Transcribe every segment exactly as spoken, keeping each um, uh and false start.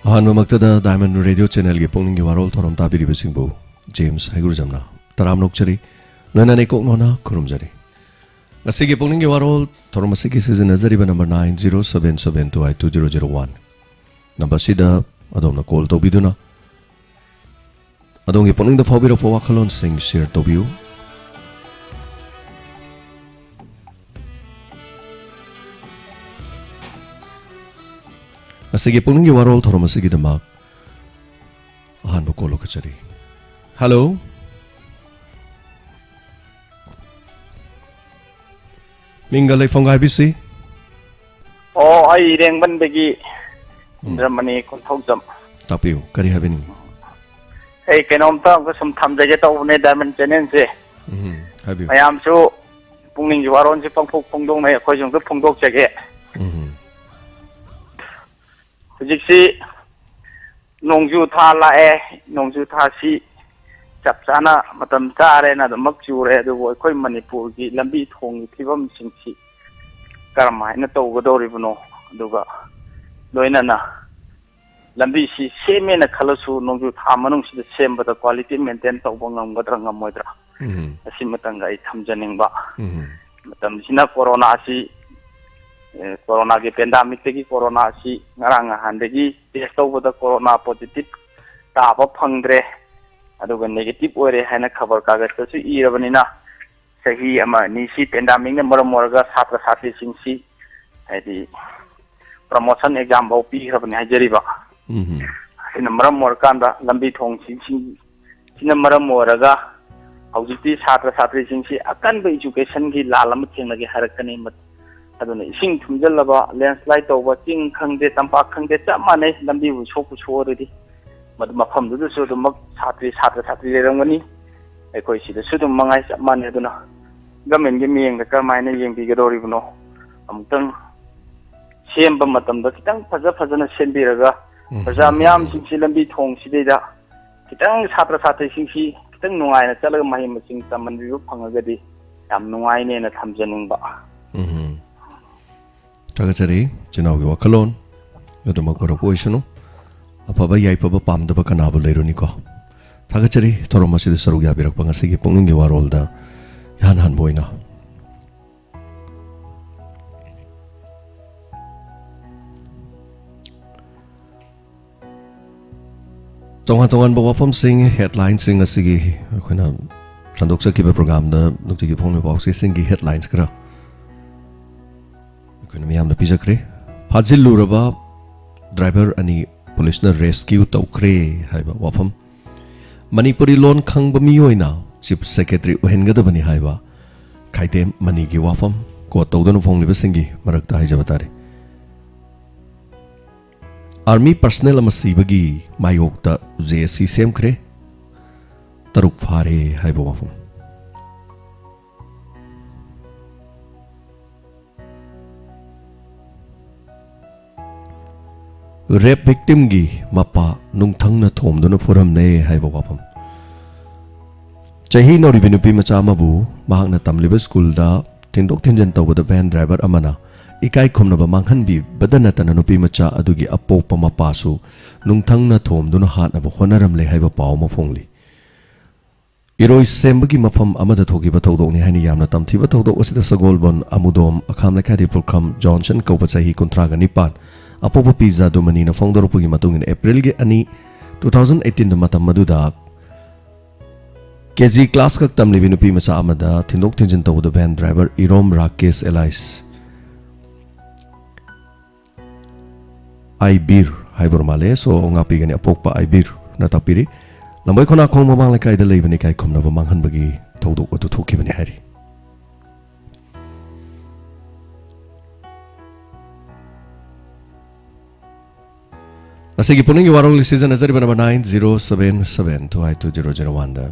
ꯑꯍꯥꯟꯕꯃꯛꯇꯗ Diamond Radio Channelꯒꯤ ꯄꯨꯛꯅꯤꯡꯒꯤ ꯋꯥꯔꯣꯜ ꯊꯧꯔꯝ ꯇꯥꯕꯤꯔꯤꯕꯁꯤꯡꯕꯨ James ꯍꯩꯒ꯭ꯔꯨꯖꯝꯅ ꯇꯔꯥꯝꯅ ꯑꯣꯛꯆꯔꯤ, ꯂꯣꯏꯅꯅ ꯏꯀꯣꯛ ꯅꯣꯟꯅ ꯈꯨꯔꯨꯝꯖꯔꯤ꯫ ꯉꯁꯤꯒꯤ ꯄꯨꯛꯅꯤꯡꯒꯤ ꯋꯥꯔꯣꯜ ꯊꯧꯔꯝ ꯑꯁꯤꯒꯤ ꯁꯤꯖꯤꯟꯅꯖꯔꯤꯕ number nine zero seven seven two eight two zero zero one number ꯑꯁꯤꯗ ꯑꯗꯣꯝꯅ call ꯇꯧꯕꯤꯗꯨꯅ ꯑꯗꯣꯝꯒꯤ ꯄꯨꯛꯅꯤꯡꯗ ꯐꯥꯎꯕꯤꯔꯛꯄ ꯋꯥꯈꯜꯂꯣꯟꯁꯤꯡ share ꯇꯧꯕꯤꯌꯨ꯫ ꯉꯁꯤꯒꯤ ꯄꯨꯛꯅꯤꯡꯒꯤ ꯋꯥꯔꯣꯜ ꯊꯧꯔꯝ ꯑꯁꯤꯒꯤꯗꯃꯛ ꯑꯍꯥꯟꯕ call ꯂꯧꯈꯠꯆꯔꯤ꯫ Hello꯫ ꯃꯤꯡꯒ ꯂꯩꯐꯝꯒ ꯍꯥꯏꯕꯤꯁꯤ꯫ ꯑꯣ, ꯑꯩ ꯏꯔꯦꯡꯕꯟꯗꯒꯤ ꯎꯝ꯫ ꯏꯟꯗ꯭ꯔꯃꯅꯤ ꯀꯣꯟꯊꯧꯖꯝ꯫ ꯇꯥꯛꯄꯤꯌꯨ, ꯀꯔꯤ ꯍꯥꯏꯕꯤꯅꯤꯡꯉꯤ? ꯑꯩ ꯀꯩꯅꯣꯝꯇ ꯑꯃꯨꯛꯀ ꯁꯨꯝ ꯊꯝꯖꯒꯦ ꯇꯧꯕꯅꯦ Diamond Channelꯁꯦ꯫ ꯎꯝ, ꯍꯥꯏꯕꯤꯌꯨ꯫ ꯃꯌꯥꯝꯁꯨ ꯄꯨꯛꯅꯤꯡꯒꯤ ꯋꯥꯔꯣꯜꯁꯦ ꯄꯪꯐꯣꯡ ꯐꯣꯡꯗꯣꯛꯅꯩ, ꯑꯩꯈꯣꯏꯁꯨ ꯑꯝꯇ ꯐꯣꯡꯗꯣꯛꯆꯒꯦ꯫ ꯎꯝ꯫ ꯍꯧꯖꯤꯛꯁꯤ ꯅꯣꯡꯖꯨ ꯊꯥ ꯂꯥꯛꯑꯦ, ꯅꯣꯡꯖꯨ ꯊꯥꯁꯤ ꯆꯞ ꯆꯥꯅ ꯃꯇꯝ ꯆꯥꯔꯦꯅ ꯑꯗꯨꯃꯛ ꯆꯨꯔꯦ, ꯑꯗꯨꯕꯨ ꯑꯩꯈꯣꯏ ꯃꯅꯤꯄꯨꯔꯒꯤ ꯂꯝꯕꯤ ꯊꯣꯡꯒꯤ ꯐꯤꯕꯝꯁꯤꯡꯁꯤ ꯀꯔꯝ ꯍꯥꯏꯅ ꯇꯧꯒꯗꯧꯔꯤꯕꯅꯣ? ꯑꯗꯨꯒ ꯂꯣꯏꯅꯅ ꯂꯝꯕꯤꯁꯤ ꯁꯦꯝꯃꯦꯅ ꯈꯜꯂꯁꯨ, ꯅꯣꯡꯖꯨ ꯊꯥ ꯃꯅꯨꯡꯁꯤꯗ ꯁꯦꯝꯕꯗ quality maintain ꯇꯧꯕ ꯉꯝꯒꯗ꯭ꯔꯥ ꯉꯝꯃꯣꯏꯗ꯭ꯔꯥ? ꯎꯝ꯫ ꯑꯁꯤꯃꯇꯪꯒ ꯑꯩ ꯊꯝꯖꯅꯤꯡꯕ꯫ ꯎꯝ꯫ ꯃꯇꯝꯁꯤꯅ ꯀꯣꯔꯣꯅꯥꯁꯤ, ꯑꯦ, ꯀꯣꯔꯣꯅꯥꯒꯤ pandemicꯇꯒꯤ ꯀꯣꯔꯣꯅꯥꯁꯤ ꯉꯔꯥꯡ ꯅꯍꯥꯟꯗꯒꯤ test ꯇꯧꯕꯗ ꯀꯣꯔꯣꯅꯥ positive ꯇꯥꯕ ꯐꯪꯗ꯭ꯔꯦ, ꯑꯗꯨꯒ negative ꯑꯣꯏꯔꯦ ꯍꯥꯏꯅ ꯈꯕꯔ ꯀꯥꯒꯖꯇꯁꯨ ꯏꯔꯕꯅꯤꯅ, ꯆꯍꯤ ꯑꯃ ꯑꯅꯤꯁꯤ pandemicꯅ ꯃꯔꯝ ꯑꯣꯏꯔꯒ ꯁꯥꯇ꯭ꯔ ꯁꯥꯇ꯭ꯔꯤꯁꯤꯡꯁꯤ, ꯍꯥꯏꯗꯤ, promotion exam ꯐꯥꯎ ꯄꯤꯈ꯭ꯔꯕꯅꯤ ꯍꯥꯏꯖꯔꯤꯕ꯫ ꯎꯝ꯫ ꯑꯁꯤꯅ ꯃꯔꯝ ꯑꯣꯏꯔꯀꯥꯟꯗ ꯂꯝꯕꯤ ꯊꯣꯡꯁꯤꯡ ꯁꯤꯅ ꯃꯔꯝ ꯑꯣꯏꯔꯒ ꯍꯧꯖꯤꯛꯇꯤ ꯁꯥꯇ꯭ꯔ ꯁꯥꯇ꯭ꯔꯤꯁꯤꯡꯁꯤ ꯑꯀꯟꯕ educationꯒꯤ ꯂꯥꯜ ꯑꯃ ꯊꯦꯡꯅꯒꯦ ꯍꯥꯏꯔꯛꯀꯅꯤ꯫ ꯃ-, ꯑꯗꯨꯅ ꯏꯁꯤꯡ ꯊꯨꯝꯖꯤꯜꯂꯕ, landslide ꯇꯧꯕ, ꯆꯤꯡ ꯈꯪꯗꯦ, ꯇꯝꯄꯥꯛ ꯈꯪꯗꯦ, ꯆꯞ ꯃꯥꯟꯅꯩ, ꯂꯝꯕꯤꯕꯨ ꯁꯣꯛꯄꯨ ꯁꯣꯛꯑꯔꯗꯤ꯫ ꯃꯗꯨ ꯃꯐꯝꯗꯨꯗꯁꯨ ꯑꯗꯨꯃꯛ ꯁꯥꯇ꯭ꯔꯤ, ꯁꯥꯇ꯭ꯔ ꯁꯥꯇ꯭ꯔꯤ ꯂꯩꯔꯝꯒꯅꯤ, ꯑꯩꯈꯣꯏ ꯁꯤꯗꯁꯨ ꯑꯗꯨꯝ ꯃꯉꯥꯏ ꯆꯞ ꯃꯥꯟꯅꯩ꯫ ꯑꯗꯨꯅ governmentꯒꯤ ꯃꯤꯠꯌꯦꯡꯗ ꯀꯔꯝꯍꯥꯏꯅ ꯌꯦꯡꯕꯤꯒꯗꯧꯔꯤꯕꯅꯣ? ꯑꯃꯨꯛꯇꯪ ꯁꯦꯝꯕ ꯃꯇꯝꯗ ꯈꯤꯇꯪ ꯐꯖ ꯐꯖꯅ ꯁꯦꯝꯕꯤꯔꯒ ꯎꯝ, ꯄ꯭ꯔꯖꯥ ꯎꯝ, ꯎꯝ, ꯃꯤꯌꯥꯝꯁꯤꯡꯁꯤ ꯂꯝꯕꯤ ꯊꯣꯡꯁꯤꯗꯩꯗ ꯈꯤꯇꯪ ꯁꯥꯇ꯭ꯔ ꯁꯥꯇ꯭ꯔꯤꯁꯤꯡꯁꯤ ꯈꯤꯇꯪ ꯅꯨꯡꯉꯥꯏꯅ ꯆꯠꯂꯒ ꯃꯍꯩ ꯃꯁꯤꯡ ꯇꯝꯍꯟꯕꯤꯕ ꯐꯪꯉꯒꯗꯤ ꯌꯥꯝ ꯅꯨꯡꯉꯥꯏꯅꯦꯅ ꯊꯝꯖꯅꯤꯡꯕ꯫ ꯎꯝ꯫ ꯊꯥꯒꯠꯆꯔꯤ, ꯏꯆꯤꯟ ꯏꯅꯥꯎꯒꯤ ꯋꯥꯈꯜꯂꯣꯟ ꯑꯗꯨꯃꯛ ꯑꯣꯏꯔꯛꯄ ꯑꯣꯏꯁꯅꯨ꯫ ꯑꯐꯕ ꯌꯥꯏꯐꯕ ꯄꯥꯝꯗꯕ ꯀꯅꯥꯕꯨ ꯂꯩꯔꯨꯅꯤꯀꯣ? ꯊꯥꯒꯠꯆꯔꯤ ꯊꯧꯔꯝ ꯑꯁꯤꯗ ꯁꯔꯨꯛ ꯌꯥꯕꯤꯔꯛꯄ ꯉꯁꯤꯒꯤ ꯄꯨꯛꯅꯤꯡꯒꯤ ꯋꯥꯔꯣꯜꯗ ꯏꯍꯥꯟ ꯍꯥꯟꯕ ꯑꯣꯏꯅ꯫ ꯇꯣꯉꯥꯟ ꯇꯣꯉꯥꯟꯕ ꯋꯥꯐꯝꯁꯤꯡ, ꯍꯦꯗꯂꯥꯏꯟꯁꯤꯡ ꯑꯁꯤꯒꯤ ꯑꯩꯈꯣꯏꯅ ꯁꯟꯗꯣꯛꯆꯈꯤꯕ ꯄ꯭ꯔꯣꯒ꯭ꯔꯥꯝꯗ ꯅꯨꯡꯇꯤꯒꯤ ꯐꯣꯡꯂꯤꯕ ꯄꯥꯎꯆꯦꯁꯤꯡꯒꯤ ꯍꯦꯗꯂꯥꯏꯟꯁ ꯈꯔ ꯑꯩꯈꯣꯏꯅ ꯃꯤꯌꯥꯝꯗ ꯄꯤꯖꯈ꯭ꯔꯦ꯫ ꯐꯥꯖꯤꯜꯂꯨꯔꯕ ꯗ꯭ꯔꯥꯏꯚꯔ ꯑꯅꯤ ꯄꯨꯂꯤꯁꯅ ꯔꯦꯁꯀ꯭ꯌꯨ ꯇꯧꯈ꯭ꯔꯦ ꯍꯥꯏꯕ ꯋꯥꯐꯝ꯫ ꯃꯅꯤꯄꯨꯔꯤ ꯂꯣꯟ ꯈꯪꯕ ꯃꯤꯑꯣꯏꯅ ꯆꯤꯐ ꯁꯦꯀ꯭ꯔꯦꯇꯔꯤ ꯑꯣꯏꯍꯟꯒꯗꯕꯅꯤ ꯍꯥꯏꯕ ꯈꯥꯏꯗꯦꯝ ꯃꯅꯤꯒꯤ ꯋꯥꯐꯝ ꯀꯣꯠ ꯇꯧꯗꯨꯅ ꯐꯣꯡꯂꯤꯕꯁꯤꯡꯒꯤ ꯃꯔꯛꯇ ꯍꯥꯏꯖꯕ ꯇꯥꯔꯦ꯫ ꯑꯥꯔꯃꯤ ꯄꯔꯁꯅꯦꯜ ꯑꯃ ꯁꯤꯕꯒꯤ ꯃꯥꯌꯣꯛꯇ ꯖꯦ ꯑꯦꯁ ꯁꯤ ꯁꯦꯝꯈ꯭ꯔꯦ, ꯇꯔꯨꯛ ꯐꯥꯔꯦ ꯍꯥꯏꯕ ꯋꯥꯐꯝ꯫ ꯔꯦꯞ ꯚꯤꯛꯇꯤꯝꯒꯤ ꯃꯄꯥ ꯅꯨꯡꯊꯪꯅ ꯊꯣꯝꯗꯨꯅ ꯐꯨꯔꯝꯂꯦ ꯍꯥꯏꯕ ꯋꯥꯐꯝ꯫ ꯆꯍꯤ ꯅꯧꯔꯤꯕꯤ ꯅꯨꯄꯤ ꯃꯆꯥ ꯑꯃꯕꯨ ꯃꯍꯥꯛꯅ ꯇꯝꯂꯤꯕ ꯁ꯭ꯀꯨꯜꯗ ꯊꯤꯟꯗꯣꯛ ꯊꯤꯟꯖꯤꯟ ꯇꯧꯕꯗ ꯚꯦꯟ ꯗ꯭ꯔꯥꯏꯚꯔ ꯑꯃꯅ ꯏꯀꯥꯏ ꯈꯨꯝꯅꯕ ꯃꯥꯡꯍꯟꯕꯤꯕꯗ ꯅꯠꯇꯅ ꯅꯨꯄꯤ ꯃꯆꯥ ꯑꯗꯨꯒꯤ ꯑꯄꯣꯛꯄ ꯃꯄꯥꯁꯨ ꯅꯨꯡꯊꯪꯅ ꯊꯣꯝꯗꯨꯅ ꯍꯥꯠꯅꯕ ꯍꯣꯠꯅꯔꯝꯂꯦ ꯍꯥꯏꯕ ꯄꯥꯎ ꯑꯃ ꯐꯣꯡꯂꯤ꯫ ꯏꯔꯣꯏ ꯁꯦꯝꯕꯒꯤ ꯃꯐꯝ ꯑꯃꯗ ꯊꯣꯛꯈꯤꯕ ꯊꯧꯗꯣꯛꯅꯤ ꯍꯥꯏꯅ ꯌꯥꯝꯅ ꯇꯝꯊꯤꯕ ꯊꯧꯗꯣꯛ ꯑꯁꯤꯗ ꯁꯒꯣꯜꯕꯟ ꯑꯃꯨꯗꯣꯝ ꯑꯈꯥꯝ ꯂꯩꯀꯥꯏꯗꯤ ꯄꯨꯔꯈꯝ ꯖꯣꯟꯁꯟ ꯀꯧꯕ ꯆꯍꯤ ꯀꯨꯟꯊ꯭ꯔꯥꯒ ꯅꯤꯄꯥꯟ ꯑꯄꯣꯛꯄ ꯄꯤ ꯖꯥꯗꯨꯃꯅꯤꯅ ꯐꯣꯡꯗꯣꯔꯛꯄꯒꯤ ꯃꯇꯨꯡ ꯏꯟꯅ ꯑꯦꯄ꯭ꯔꯤꯜꯒꯤ ꯑꯅꯤ, two thousand eighteen ꯗ ꯃꯇꯝ ꯑꯗꯨꯗ ꯀꯦ ꯖꯤ ꯀ꯭ꯂꯥꯁ ꯈꯛ ꯇꯝꯂꯤꯕꯤ ꯅꯨꯄꯤ ꯃꯆꯥ ꯑꯃꯗ ꯊꯤꯟꯗꯣꯛ ꯊꯤꯟꯖꯤꯟ ꯇꯧꯕꯗ ꯚꯦꯟ ꯗ꯭ꯔꯥꯏꯚꯔ ꯏꯔꯣꯝ ꯔꯥꯀꯦꯁ ꯑꯦꯂꯥꯏꯁ ꯑꯥꯏꯕꯤꯔ ꯍꯥꯏꯕ ꯃꯥꯜꯂꯦ꯫ ꯁꯣ ꯉꯥꯛꯄꯤꯒꯅꯤ ꯑꯄꯣꯛꯄ ꯑꯥꯏꯕꯤꯔꯅ ꯇꯥꯛꯄꯤꯔꯤ꯫ ꯂꯝꯕꯣꯏ ꯈꯣꯅꯥꯈꯣꯡ ꯃꯃꯥꯡ ꯂꯩꯀꯥꯏꯗ ꯂꯩꯕꯅ ꯏꯀꯥꯏ ꯈꯨꯝꯅꯕ ꯃꯥꯡꯍꯟꯕꯒꯤ ꯊꯧꯗꯣꯛ ꯑꯗꯨ ꯊꯣꯛꯈꯤꯕꯅꯤ ꯍꯥꯏꯔꯤ꯫ ꯉꯁꯤꯒꯤ ꯄꯨꯛꯅꯤꯡꯒꯤ ꯋꯥꯔꯣꯜ ꯁꯤꯖꯤꯟꯅꯖꯔꯤꯕ number nine zero seven seven two five two zero zero one ꯗ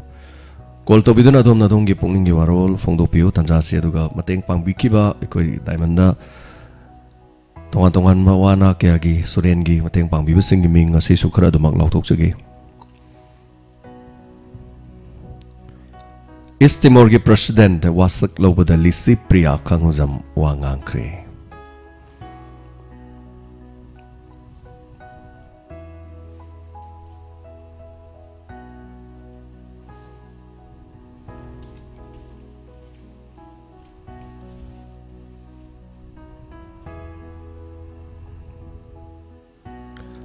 ꯀꯣꯜ ꯇꯧꯕꯤꯗꯨꯅ ꯑꯗꯣꯝꯅ ꯑꯗꯣꯝꯒꯤ ꯄꯨꯛꯅꯤꯡꯒꯤ ꯋꯥꯔꯣꯜ ꯐꯣꯡꯗꯣꯛꯄꯤꯌꯨ꯫ ꯇꯥꯟꯖꯥ ꯑꯁꯤ ꯑꯗꯨꯒ ꯃꯇꯦꯡ ꯄꯥꯡꯕꯤꯈꯤꯕ ꯑꯩꯈꯣꯏ ꯗꯥꯏꯃꯟꯗ ꯇꯣꯉꯥꯟ ꯇꯣꯉꯥꯟꯕ ꯋꯥꯅ ꯀꯌꯥꯒꯤ ꯁꯨꯔꯦꯟꯒꯤ ꯃꯇꯦꯡ ꯄꯥꯡꯕꯤꯕꯁꯤꯡꯒꯤ ꯃꯤꯡ ꯉꯁꯤꯁꯨ ꯈꯔ ꯑꯗꯨꯃꯛ ꯂꯥꯎꯊꯣꯛꯆꯒꯦ꯫ ꯏꯁ ꯇꯤꯃꯣꯔꯒꯤ ꯄ꯭ꯔꯁꯤꯗꯦꯟꯠ ꯋꯥꯁꯛ ꯂꯧꯕꯗ ꯂꯤꯁꯤ ꯄ꯭ꯔꯤꯌꯥ ꯈꯪꯍꯨꯖꯝ ꯋꯥ ꯉꯥꯡꯈ꯭ꯔꯦ꯫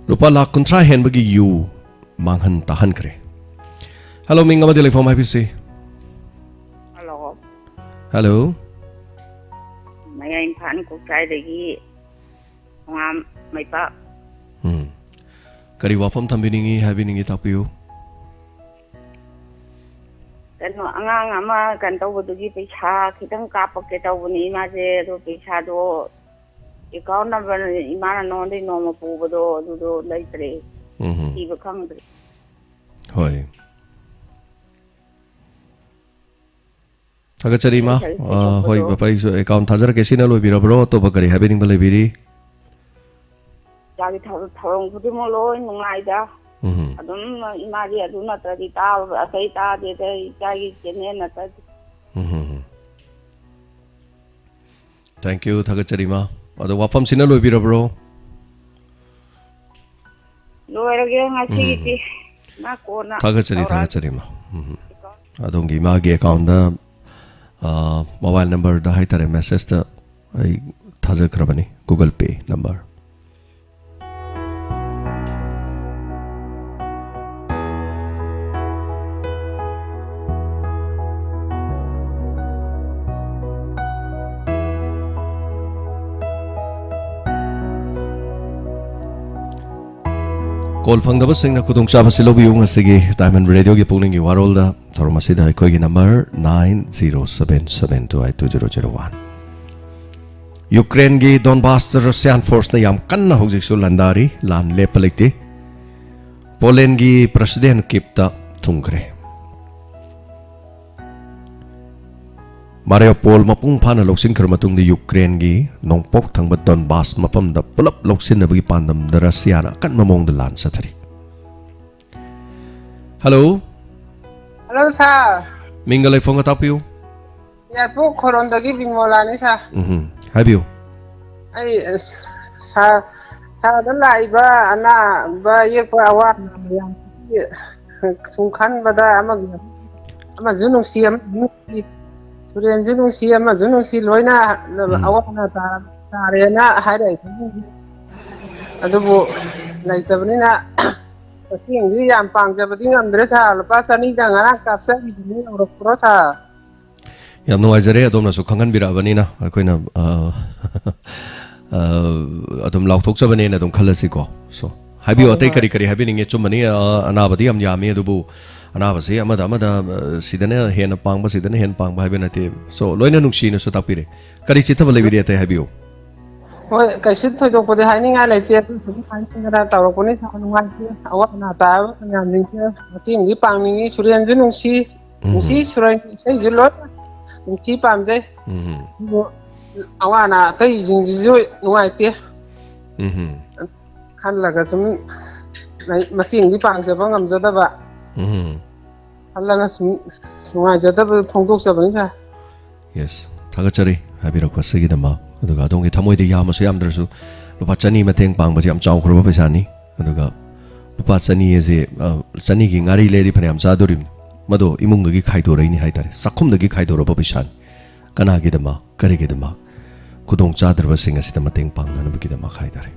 ꯂꯨꯄꯥ ꯂꯥꯈ ꯀꯨꯟꯊ꯭ꯔꯥ ꯍꯦꯟꯕꯒꯤ ꯌꯨ ꯃꯥꯡꯍꯟ ꯇꯥꯍꯟꯈ꯭ꯔꯦ꯫ ꯍꯜꯂꯣ, ꯃꯤꯡ ꯑꯃꯗꯤ ꯂꯩꯐꯝ ꯍꯥꯏꯕꯤꯁꯤ꯫ ꯍꯜꯂꯣ꯫ ꯍꯜꯂꯣ꯫ ꯃꯌꯥꯏ ꯏꯝꯐꯥꯜ ꯀꯣꯛꯆꯥꯏꯗꯒꯤ ꯊꯣꯉꯥꯝ ꯃꯩꯄꯥꯛ꯫ ꯎꯝ꯫ ꯀꯔꯤ ꯋꯥꯐꯝ ꯊꯝꯕꯤꯅꯤꯡꯉꯤ, ꯍꯥꯏꯕꯤꯅꯤꯡꯉꯤ, ꯇꯥꯛꯄꯤꯌꯨ꯫ ꯀꯩꯅꯣ, ꯑꯉꯥꯡ ꯑꯃ ꯀꯩꯅꯣ ꯇꯧꯕꯗꯨꯒꯤ ꯄꯩꯁꯥ ꯈꯤꯇꯪ ꯀꯥꯞꯄꯛꯀꯦ ꯇꯧꯕꯅꯤ ꯏꯃꯥꯁꯦ, ꯑꯗꯣ ꯄꯩꯁꯥꯗꯣ ꯑꯦꯀꯥꯎꯟ ꯅꯝꯕꯔ ꯏꯃꯥꯅ ꯅꯉꯣꯟꯗꯩ ꯅꯣꯡꯃ ꯄꯨꯕꯗꯣ ꯑꯗꯨꯗꯣ ꯂꯩꯇ꯭ꯔꯦ꯫ ꯎꯝ ꯍꯝ꯫ ꯊꯤꯕ ꯈꯪꯗ꯭ꯔꯦ꯫ ꯍꯣꯏ꯫ ꯊꯥꯒꯠꯆꯔꯤ, ꯏꯃꯥ꯫ ꯀꯔꯤ ꯀꯔꯤ ꯑ, ꯍꯣꯏ, ꯊꯣꯛꯄꯗꯣ? ꯕꯕꯥ, ꯑꯩꯁꯨ ꯑꯦꯀꯥꯎꯟ ꯊꯥꯖꯔꯛꯀꯦ꯫ ꯁꯤꯅ ꯂꯣꯏꯕꯤꯔꯕ꯭ꯔꯣ? ꯑꯇꯣꯞꯄ ꯀꯔꯤ ꯍꯥꯏꯕꯤꯅꯤꯡꯕ ꯂꯩꯕꯤꯔꯤ? ꯏꯆꯥꯒꯤ ꯊꯕꯛ ꯊꯧꯔꯝ ꯈꯨꯗꯤꯡꯃꯛ ꯂꯣꯏ ꯅꯨꯡꯉꯥꯏꯗ꯫ ꯎꯝ꯫ ꯑꯗꯨꯝ ꯏꯃꯥꯗꯤ ꯑꯗꯨ ꯅꯠꯇ꯭ꯔꯗꯤ ꯇꯥꯕ ꯑꯇꯩ ꯇꯥꯗꯦꯗ, ꯏꯆꯥꯒꯤ ꯆꯦꯅꯦꯜ ꯅꯠꯇ꯭ꯔꯗꯤ꯫ ꯎꯝ꯫ Thank you, ꯊꯥꯒꯠꯆꯔꯤ, ꯏꯃꯥ꯫ ꯑꯗꯣ ꯋꯥꯐꯝꯁꯤꯅ ꯂꯣꯏꯕꯤꯔꯕ꯭ꯔꯣ? ꯂꯣꯏꯔꯒꯦ ꯉꯁꯤꯒꯤꯗꯤ꯫ ꯃꯥ ꯀꯣꯟꯅ ꯊꯥꯒꯠꯆꯔꯤ, ꯇꯧꯔꯛꯑꯒꯦ꯫ ꯊꯥꯒꯠꯆꯔꯤ, ꯏꯃꯥ꯫ ꯎꯝ꯫ ꯑꯗꯣꯝꯒꯤ ꯏꯃꯥꯒꯤ ꯑꯦꯀꯥꯎꯟꯗ, ꯑ, ꯃꯣꯕꯥꯏꯜ ꯅꯝꯕꯔꯗ ꯍꯥꯏꯇꯥꯔꯦ, ꯃꯦꯁꯦꯖꯇ ꯑꯩ ꯊꯥꯖꯈ꯭ꯔꯕꯅꯤ, Google Pay ꯅꯝꯕꯔ꯫ ꯀꯣꯜ ꯐꯪꯗꯕꯁꯤꯡꯅ ꯈꯨꯗꯣꯡꯆꯥꯕꯁꯤ ꯂꯧꯕꯤꯌꯨ꯫ ꯉꯁꯤꯒꯤ ꯗꯥꯏꯃꯟ ꯔꯦꯗꯤꯑꯣꯒꯤ ꯄꯨꯛꯅꯤꯡꯒꯤ ꯋꯥꯔꯣꯜꯗ ꯊꯧꯔꯝ ꯑꯁꯤꯗ ꯑꯩꯈꯣꯏꯒꯤ number nine zero seven seven two eight two zero zero one꯫ ꯌꯨꯀ꯭ꯔꯦꯟꯒꯤ ꯗꯣꯟꯕꯥꯁꯇ ꯔꯁꯤꯌꯥꯟ ꯐꯣꯔꯁꯅ ꯌꯥꯝ ꯀꯟꯅ ꯍꯧꯖꯤꯛꯁꯨ ꯂꯥꯟꯗꯥꯔꯤ, ꯂꯥꯟ ꯂꯦꯞꯄ ꯂꯩꯇꯦ꯫ ꯄꯣꯂꯦꯟꯒꯤ ꯄ꯭ꯔꯁꯤꯗꯦꯟ ꯀꯤꯞꯇ ꯊꯨꯡꯈ꯭ꯔꯦ꯫ ꯃꯥꯔꯤꯌꯣꯄꯣꯜ ꯃꯄꯨꯡ ꯐꯥꯅ ꯂꯧꯁꯤꯟꯈ꯭ꯔ ꯃꯇꯨꯡꯗ ꯌꯨꯀ꯭ꯔꯦꯟꯒꯤ ꯅꯣꯡꯄꯣꯛ ꯊꯪꯕ ꯗꯣꯟꯕꯥꯁ ꯃꯐꯝꯗ ꯄꯨꯂꯞ ꯂꯧꯁꯤꯟꯅꯕꯒꯤ ꯄꯥꯟꯗꯝꯗ ꯔꯁꯤꯌꯥꯅ ꯑꯀꯟꯕ ꯃꯑꯣꯡꯗ ꯂꯥꯟ ꯆꯠꯊꯔꯤ꯫ ꯍꯜꯂꯣ꯫ ꯍꯜꯂꯣ ꯁꯥꯔ꯫ ꯃꯤꯡꯒ ꯂꯩꯐꯝꯒ ꯇꯥꯛꯄꯤꯌꯨ꯫ ꯌꯥꯏꯄꯣꯛ ꯈꯣꯏꯔꯣꯝꯗꯒꯤ ꯕꯤꯃꯣꯂꯥꯅꯤ ꯁꯥꯔ꯫ ꯎꯝ, ꯍꯥꯏꯕꯤꯌꯨ꯫ ꯑꯩ ꯑꯁ, ꯁꯥꯔ, ꯁꯥꯔꯗ ꯂꯥꯛꯏꯕ ꯑꯅꯥꯕ ꯌꯦꯛꯄ ꯑꯋꯥ ꯑꯅꯥ ꯃꯌꯥꯝꯁꯤ ꯁꯨꯝ ꯈꯟꯕꯗ ꯑꯃꯒꯤ ꯑꯃꯁꯨ ꯅꯨꯡꯁꯤ, ꯑꯃꯁꯨ ꯅꯨꯡꯁꯤ, ꯁꯨꯔꯦꯟꯁꯨ ꯅꯨꯡꯁꯤ, ꯑꯃꯁꯨ ꯅꯨꯡꯁꯤ, ꯂꯣꯏꯅ ꯑꯋꯥ ꯑꯅꯥ ꯇꯥ-, ꯇꯥꯔꯦꯅ ꯍꯥꯏꯔꯛꯏ꯫ ꯑꯗꯨꯕꯨ ꯂꯩꯇꯕꯅꯤꯅ ꯃꯇꯦꯡꯗꯤ ꯌꯥꯝ ꯄꯥꯡꯖꯕꯗꯤ ꯉꯝꯗ꯭ꯔꯦ ꯁꯥꯔ꯫ ꯂꯨꯄꯥ ꯆꯅꯤꯗ ꯉꯔꯥꯡ ꯀꯥꯞꯆꯈꯤꯕꯅꯤ, ꯌꯧꯔꯛꯄ꯭ꯔꯣ ꯁꯥꯔ? ꯌꯥꯝ ꯅꯨꯡꯉꯥꯏꯖꯔꯦ, ꯑꯗꯣꯝꯅꯁꯨ ꯈꯪꯍꯟꯕꯤꯔꯛꯑꯕꯅꯤꯅ ꯑꯩꯈꯣꯏꯅ ꯑ, ꯑ, ꯑꯗꯨꯝ ꯂꯥꯎꯊꯣꯛꯆꯕꯅꯦꯅ ꯑꯗꯨꯝ ꯈꯜꯂꯁꯤꯀꯣ꯫ ꯁꯣ, ꯍꯥꯏꯕꯤꯌꯨ, ꯍꯣꯏ, ꯑꯇꯩ ꯍꯣꯏ꯫ ꯀꯔꯤ ꯀꯔꯤ ꯍꯥꯏꯕꯤꯅꯤꯡꯉꯦ? ꯑꯆꯨꯝꯕꯅꯤ, ꯑ, ꯑꯅꯥꯕꯗꯤ ꯌꯥꯝ ꯌꯥꯝꯃꯤ, ꯑꯗꯨꯕꯨ ꯑꯅꯥꯕꯁꯤ ꯑꯃꯗ ꯑꯃꯗ, ꯑ, ꯁꯤꯗꯅ ꯍꯦꯟꯅ ꯄꯥꯡꯕ, ꯁꯤꯗꯅ ꯍꯦꯟꯅ ꯄꯥꯡꯕ ꯍꯥꯏꯕ ꯅꯠꯇꯦ꯫ ꯁꯣ, ꯂꯣꯏꯅ ꯅꯨꯡꯁꯤꯅꯁꯨ ꯇꯥꯛꯄꯤꯔꯦ꯫ ꯀꯔꯤ ꯆꯤꯠꯊꯕ ꯂꯩꯕꯤꯔꯦ, ꯑꯇꯩ ꯍꯥꯏꯕꯤꯌꯨ꯫ ꯍꯣꯏ, ꯀꯩꯁꯨ ꯊꯣꯏꯗꯣꯛꯄꯗꯤ ꯍꯥꯏꯅꯤꯡꯉꯥꯏ ꯂꯩꯇꯦ꯫ ꯑꯗꯨ ꯁꯨꯝ ꯍꯥꯏꯅꯤꯡꯗꯅ ꯇꯧꯔꯛꯄꯅꯤ ꯁꯥꯔ꯫ ꯅꯨꯡꯉꯥꯏꯇꯦ꯫ ꯑꯋꯥ ꯑꯅꯥ ꯇꯥꯔꯕ ꯃꯌꯥꯝꯁꯤꯡꯁꯦ ꯃꯇꯦꯡꯗꯤ ꯄꯥꯡꯅꯤꯡꯉꯤ꯫ ꯁꯨꯔꯦꯟꯁꯨ ꯅꯨꯡꯁꯤ, ꯎꯝ꯫ ꯅꯨꯡꯁꯤ ꯁꯨꯔꯦꯟꯒꯤ ꯏꯁꯩꯁꯨ ꯂꯣꯏꯅ ꯅꯨꯡꯁꯤ ꯄꯥꯝꯖꯩ꯫ ꯎꯝ꯫ ꯑꯗꯨꯕꯨ ꯑꯋꯥ ꯑꯅꯥ ꯑꯇꯩꯁꯤꯡꯁꯤꯁꯨ ꯅꯨꯡꯉꯥꯏꯇꯦ꯫ ꯎꯝ꯫ ꯈꯜꯂꯒ ꯁꯨꯝ ꯃꯇꯦꯡꯗꯤ ꯄꯥꯡꯖꯕ ꯉꯝꯖꯗꯕ ꯎꯝ꯫ ꯈꯜꯂꯒ ꯁꯨꯝ ꯅꯨꯡꯉꯥꯏꯖꯗꯕ ꯐꯣꯡꯗꯣꯛꯆꯕꯅꯤ ꯁꯥꯔ꯫ ꯌꯦꯁ, ꯊꯥꯒꯠꯆꯔꯤ ꯍꯥꯏꯕꯤꯔꯛꯄꯁꯤꯒꯤꯗꯃꯛ꯫ ꯑꯗꯨꯒ ꯑꯗꯣꯝꯒꯤ ꯊꯃꯣꯏꯗ ꯌꯥꯝꯃꯁꯨ ꯌꯥꯝꯗ꯭ꯔꯁꯨ ꯂꯨꯄꯥ ꯆꯅꯤ ꯃꯇꯦꯡ ꯄꯥꯡꯕꯁꯤ ꯌꯥꯝ ꯆꯥꯎꯈ꯭ꯔꯕ ꯄꯩꯁꯥꯅꯤ꯫ ꯑꯗꯨꯒ ꯂꯨꯄꯥ ꯆꯅꯤ ꯑꯁꯦ, ꯑ, ꯆꯅꯤꯒꯤ ꯉꯥꯔꯤ ꯂꯩꯔꯗꯤ ꯐꯅꯌꯥꯝ ꯆꯥꯗꯣꯔꯤꯕꯅꯤ꯫ ꯃꯗꯣ ꯏꯃꯨꯡꯗꯒꯤ ꯈꯥꯏꯗꯣꯔꯛꯏꯅꯤ ꯍꯥꯏꯇꯥꯔꯦ, ꯆꯥꯛꯈꯨꯝꯗꯒꯤ ꯈꯥꯏꯗꯣꯔꯛꯄ ꯄꯩꯁꯥꯅꯤ꯫ ꯀꯅꯥꯒꯤꯗꯃꯛ, ꯀꯔꯤꯒꯤꯗꯃꯛ? ꯈꯨꯗꯣꯡ ꯆꯥꯗ꯭ꯔꯕꯁꯤꯡ ꯑꯁꯤꯗ ꯃꯇꯦꯡ ꯄꯥꯡꯅꯅꯕꯒꯤꯗꯃꯛ ꯍꯥꯏꯇꯥꯔꯦ꯫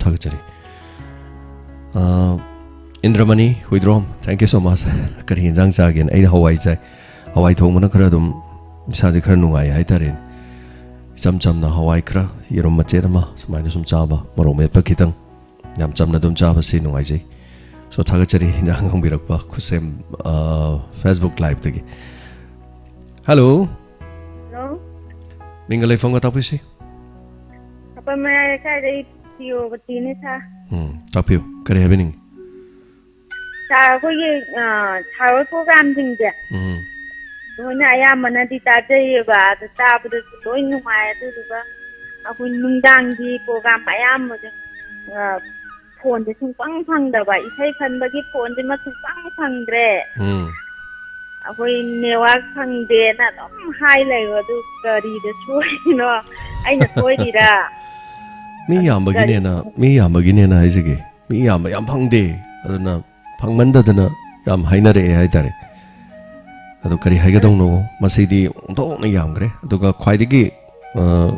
ꯊꯥꯒꯠꯆꯔꯤ꯫ ꯑ, ꯏꯟꯗ꯭ꯔꯃꯅꯤ Huidrom, thank you so much꯫ ꯀꯔꯤ ꯌꯦꯟꯖꯥꯡ ꯆꯥꯒꯦꯅ? ꯑꯩꯅ ꯍꯋꯥꯏ ꯆꯥꯏ꯫ ꯍꯋꯥꯏ ꯊꯣꯡꯕꯅ ꯈꯔ ꯑꯗꯨꯝ ꯏꯁꯥꯁꯦ ꯈꯔ ꯅꯨꯡꯉꯥꯏ ꯍꯥꯏꯇꯥꯔꯦꯅꯦ꯫ ꯏꯆꯝ ꯆꯝꯅ ꯍꯋꯥꯏ ꯈꯔ, ꯌꯦꯔꯨꯝ ꯃꯆꯦꯠ ꯑꯃ, ꯁꯨꯃꯥꯏꯅ ꯁꯨꯝ ꯆꯥꯕ, ꯃꯣꯔꯣꯛ ꯃꯦꯠꯄ ꯈꯤꯇꯪ, ꯌꯥꯝ ꯆꯝꯅ ꯑꯗꯨꯝ ꯆꯥꯕꯁꯤ ꯅꯨꯡꯉꯥꯏꯖꯩ꯫ ꯁꯣ, ꯊꯥꯒꯠꯆꯔꯤ ꯏꯟꯖꯥꯡ ꯍꯪꯕꯤꯔꯛꯄ ꯈꯨꯠꯁꯦꯝ, ꯑ, Facebook Live-ꯇꯒꯤ꯫ ꯍꯜꯂꯣ꯫ ꯍꯜꯂꯣ꯫ ꯃꯤꯡꯒ ꯂꯩꯐꯝꯒ ꯇꯥꯛꯄꯤꯁꯤ꯫ ꯑꯄꯥ ꯃꯌꯥꯏ ꯂꯩꯀꯥꯏꯗꯩ ꯄꯤꯌꯣꯕꯇꯤꯅꯦ ꯁꯥꯔ꯫ ꯎꯝ, ꯇꯥꯛꯄꯤꯌꯨ꯫ ꯀꯔꯤ ꯍꯥꯏꯕꯤꯅꯤꯡꯉꯤ? ꯁꯥꯔ, ꯑꯩꯈꯣꯏꯒꯤ, ꯑ, ꯁꯥꯔ ꯍꯣꯏ ꯄ꯭ꯔꯣꯒ꯭ꯔꯥꯝꯁꯤꯡꯁꯦ ꯎꯝ꯫ ꯂꯣꯏꯅ ꯑꯌꯥꯝꯕꯅꯗꯤ ꯇꯥꯖꯩꯌꯦꯕ, ꯑꯗ ꯇꯥꯕꯗꯁꯨ ꯂꯣꯏ ꯅꯨꯡꯉꯥꯏ꯫ ꯑꯗꯨꯗꯨꯒ ꯑꯩꯈꯣꯏ ꯅꯨꯡꯗꯥꯡꯒꯤ ꯄ꯭ꯔꯣꯒ꯭ꯔꯥꯝ ꯑꯌꯥꯝꯕꯁꯦ, ꯑ, ꯐꯣꯟꯁꯦ ꯁꯨꯡꯐꯪ ꯐꯪꯗꯕ, ꯏꯁꯩ ꯈꯟꯕꯒꯤ ꯐꯣꯟꯁꯤꯃ ꯁꯨꯡꯐꯪ ꯐꯪꯗ꯭ꯔꯦ꯫ ꯎꯝ꯫ ꯑꯩꯈꯣꯏ ꯅꯦꯠꯋꯥꯛ ꯐꯪꯗꯦꯅ ꯑꯗꯨꯝ ꯍꯥꯏ ꯂꯩꯕ, ꯑꯗꯨ ꯀꯔꯤꯗ ꯁꯣꯏꯔꯤꯅꯣ? ꯑꯩꯅ ꯁꯣꯏꯔꯤꯔꯥ? ꯃꯤ ꯌꯥꯝꯕꯒꯤꯅꯦꯅ, ꯃꯤ ꯌꯥꯝꯕꯒꯤꯅꯦꯅ ꯍꯥꯏꯖꯒꯦ꯫ ꯃꯤ ꯌꯥꯝꯕ ꯌꯥꯝ ꯐꯪꯗꯦ, ꯑꯗꯨꯅ ꯐꯪꯃꯟꯗꯗꯅ ꯌꯥꯝ ꯍꯥꯏꯅꯔꯛꯑꯦ ꯍꯥꯏꯇꯥꯔꯦ꯫ ꯑꯗꯣ ꯀꯔꯤ ꯍꯥꯏꯒꯗꯧꯅꯣ, ꯃꯁꯤꯗꯤ ꯑꯣꯟꯊꯣꯛꯅ ꯌꯥꯝꯈ꯭ꯔꯦ꯫ ꯑꯗꯨꯒ ꯈ꯭ꯋꯥꯏꯗꯒꯤ, ꯑ,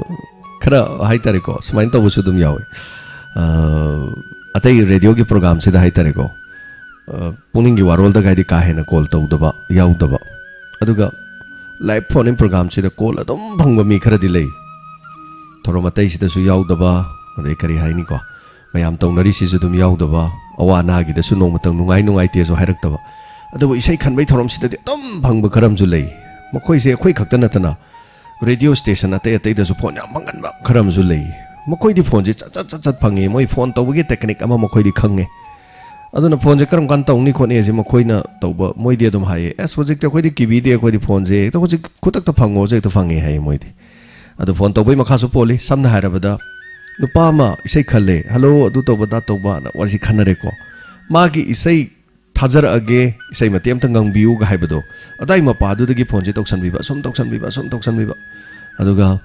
ꯈꯔ ꯍꯥꯏꯇꯥꯔꯦꯀꯣ, ꯁꯨꯃꯥꯏꯅ ꯇꯧꯕꯁꯨ ꯑꯗꯨꯝ ꯌꯥꯎꯋꯦ꯫ ꯑ, ꯑꯇꯩ ꯔꯦꯗꯤꯑꯣꯒꯤ ꯄ꯭ꯔꯣꯒ꯭ꯔꯥꯝꯁꯤꯗ ꯍꯥꯏꯇꯥꯔꯦꯀꯣ, ꯑ, ꯄꯨꯛꯅꯤꯡꯒꯤ ꯋꯥꯔꯣꯜꯗꯒꯥꯏꯗꯤ ꯀꯥ ꯍꯦꯟꯅ ꯀꯣꯜ ꯇꯧꯗꯕ, ꯌꯥꯎꯗꯕ꯫ ꯑꯗꯨꯒ ꯂꯥꯏꯚ ꯐꯣꯟ ꯏꯟ ꯄ꯭ꯔꯣꯒ꯭ꯔꯥꯝꯁꯤꯗ ꯀꯣꯜ ꯑꯗꯨꯝ ꯐꯪꯕ ꯃꯤ ꯈꯔꯗꯤ ꯂꯩ꯫ ꯊꯧꯔꯝ ꯑꯇꯩꯁꯤꯗꯁꯨ ꯌꯥꯎꯗꯕ, ꯑꯗꯩ ꯀꯔꯤ ꯍꯥꯏꯅꯤꯀꯣ, ꯃꯌꯥꯝ ꯇꯧꯅꯔꯤꯁꯤꯁꯨ ꯑꯗꯨꯝ ꯌꯥꯎꯗꯕ, ꯑꯋꯥ ꯑꯅꯥꯒꯤꯗꯁꯨ ꯅꯣꯡꯃꯇꯪ ꯅꯨꯡꯉꯥꯏ ꯅꯨꯡꯉꯥꯏꯇꯦꯁꯨ ꯍꯥꯏꯔꯛꯇꯕ꯫ ꯑꯗꯨꯕꯨ ꯏꯁꯩ ꯈꯟꯕꯩ ꯊꯧꯔꯝꯁꯤꯗꯗꯤ ꯑꯗꯨꯝ ꯐꯪꯕ ꯈꯔ ꯑꯃꯁꯨ ꯂꯩ꯫ ꯃꯈꯣꯏꯁꯦ ꯑꯩꯈꯣꯏ ꯈꯛꯇ ꯅꯠꯇꯅ ꯔꯦꯗꯤꯑꯣ ꯁ꯭ꯇꯦꯁꯟ ꯑꯇꯩ ꯑꯇꯩꯗꯁꯨ ꯐꯣꯟ ꯌꯥꯝ ꯐꯪꯒꯟꯕ ꯈꯔ ꯑꯃꯁꯨ ꯂꯩ꯫ ꯃꯈꯣꯏꯗꯤ ꯐꯣꯟꯁꯦ ꯆꯠ ꯆꯠ ꯆꯠ ꯆꯠ ꯐꯪꯉꯤ꯫ ꯃꯣꯏ ꯐꯣꯟ ꯇꯧꯕꯒꯤ ꯇꯦꯛꯅꯤꯛ ꯑꯃ ꯃꯈꯣꯏꯗꯤ ꯈꯪꯉꯦ꯫ ꯑꯗꯨꯅ ꯐꯣꯟꯁꯦ ꯀꯔꯝ ꯀꯥꯟꯗ ꯇꯧꯅꯤ ꯈꯣꯠꯅꯤ ꯍꯥꯏꯁꯦ ꯃꯈꯣꯏꯅ ꯇꯧꯕ, ꯃꯣꯏꯗꯤ ꯑꯗꯨꯝ ꯍꯥꯏꯌꯦ, "ꯑꯁ, ꯍꯧꯖꯤꯛꯇꯤ ꯑꯩꯈꯣꯏꯗꯤ ꯀꯤꯕꯤꯗꯦ, ꯑꯩꯈꯣꯏꯗꯤ ꯐꯣꯟꯁꯦ ꯍꯦꯛꯇ ꯍꯧꯖꯤꯛ ꯈꯨꯗꯛꯇ ꯐꯪꯉꯣꯁꯨ ꯍꯦꯛꯇ ꯐꯪꯉꯦ" ꯍꯥꯏꯌꯦ ꯃꯣꯏꯗꯤ꯫ ꯑꯗꯣ ꯐꯣꯟ ꯇꯧꯕꯩ ꯃꯈꯥꯁꯨ ꯄꯣꯜꯂꯤ꯫ ꯁꯝꯅ ꯍꯥꯏꯔꯕꯗ, ꯅꯨꯄꯥ ꯑꯃ ꯏꯁꯩ ꯈꯜꯂꯦ, "ꯍꯜꯂꯣ, ꯑꯗꯨ ꯇꯧꯕ, ꯑꯗꯥ ꯇꯧꯕꯅ" ꯋꯥꯔꯤꯁꯤ ꯈꯟꯅꯔꯦꯀꯣ꯫ ꯃꯥꯒꯤ ꯏꯁꯩ ꯊꯥꯖꯔꯛꯑꯒꯦ, ꯏꯁꯩ ꯃꯇꯦꯛ ꯑꯝꯇ ꯉꯪꯕꯤꯌꯨꯒ ꯍꯥꯏꯕꯗꯣ, ꯑꯗꯥꯏ ꯃꯄꯥꯗꯨꯗꯒꯤ ꯐꯣꯟꯁꯦ ꯇꯧꯁꯟꯕꯤꯕ, ꯑꯁꯨꯝ ꯇꯧꯁꯟꯕꯤꯕ, ꯑꯁꯨꯝ ꯇꯧꯁꯟꯕꯤꯕ꯫ ꯑꯗꯨꯒ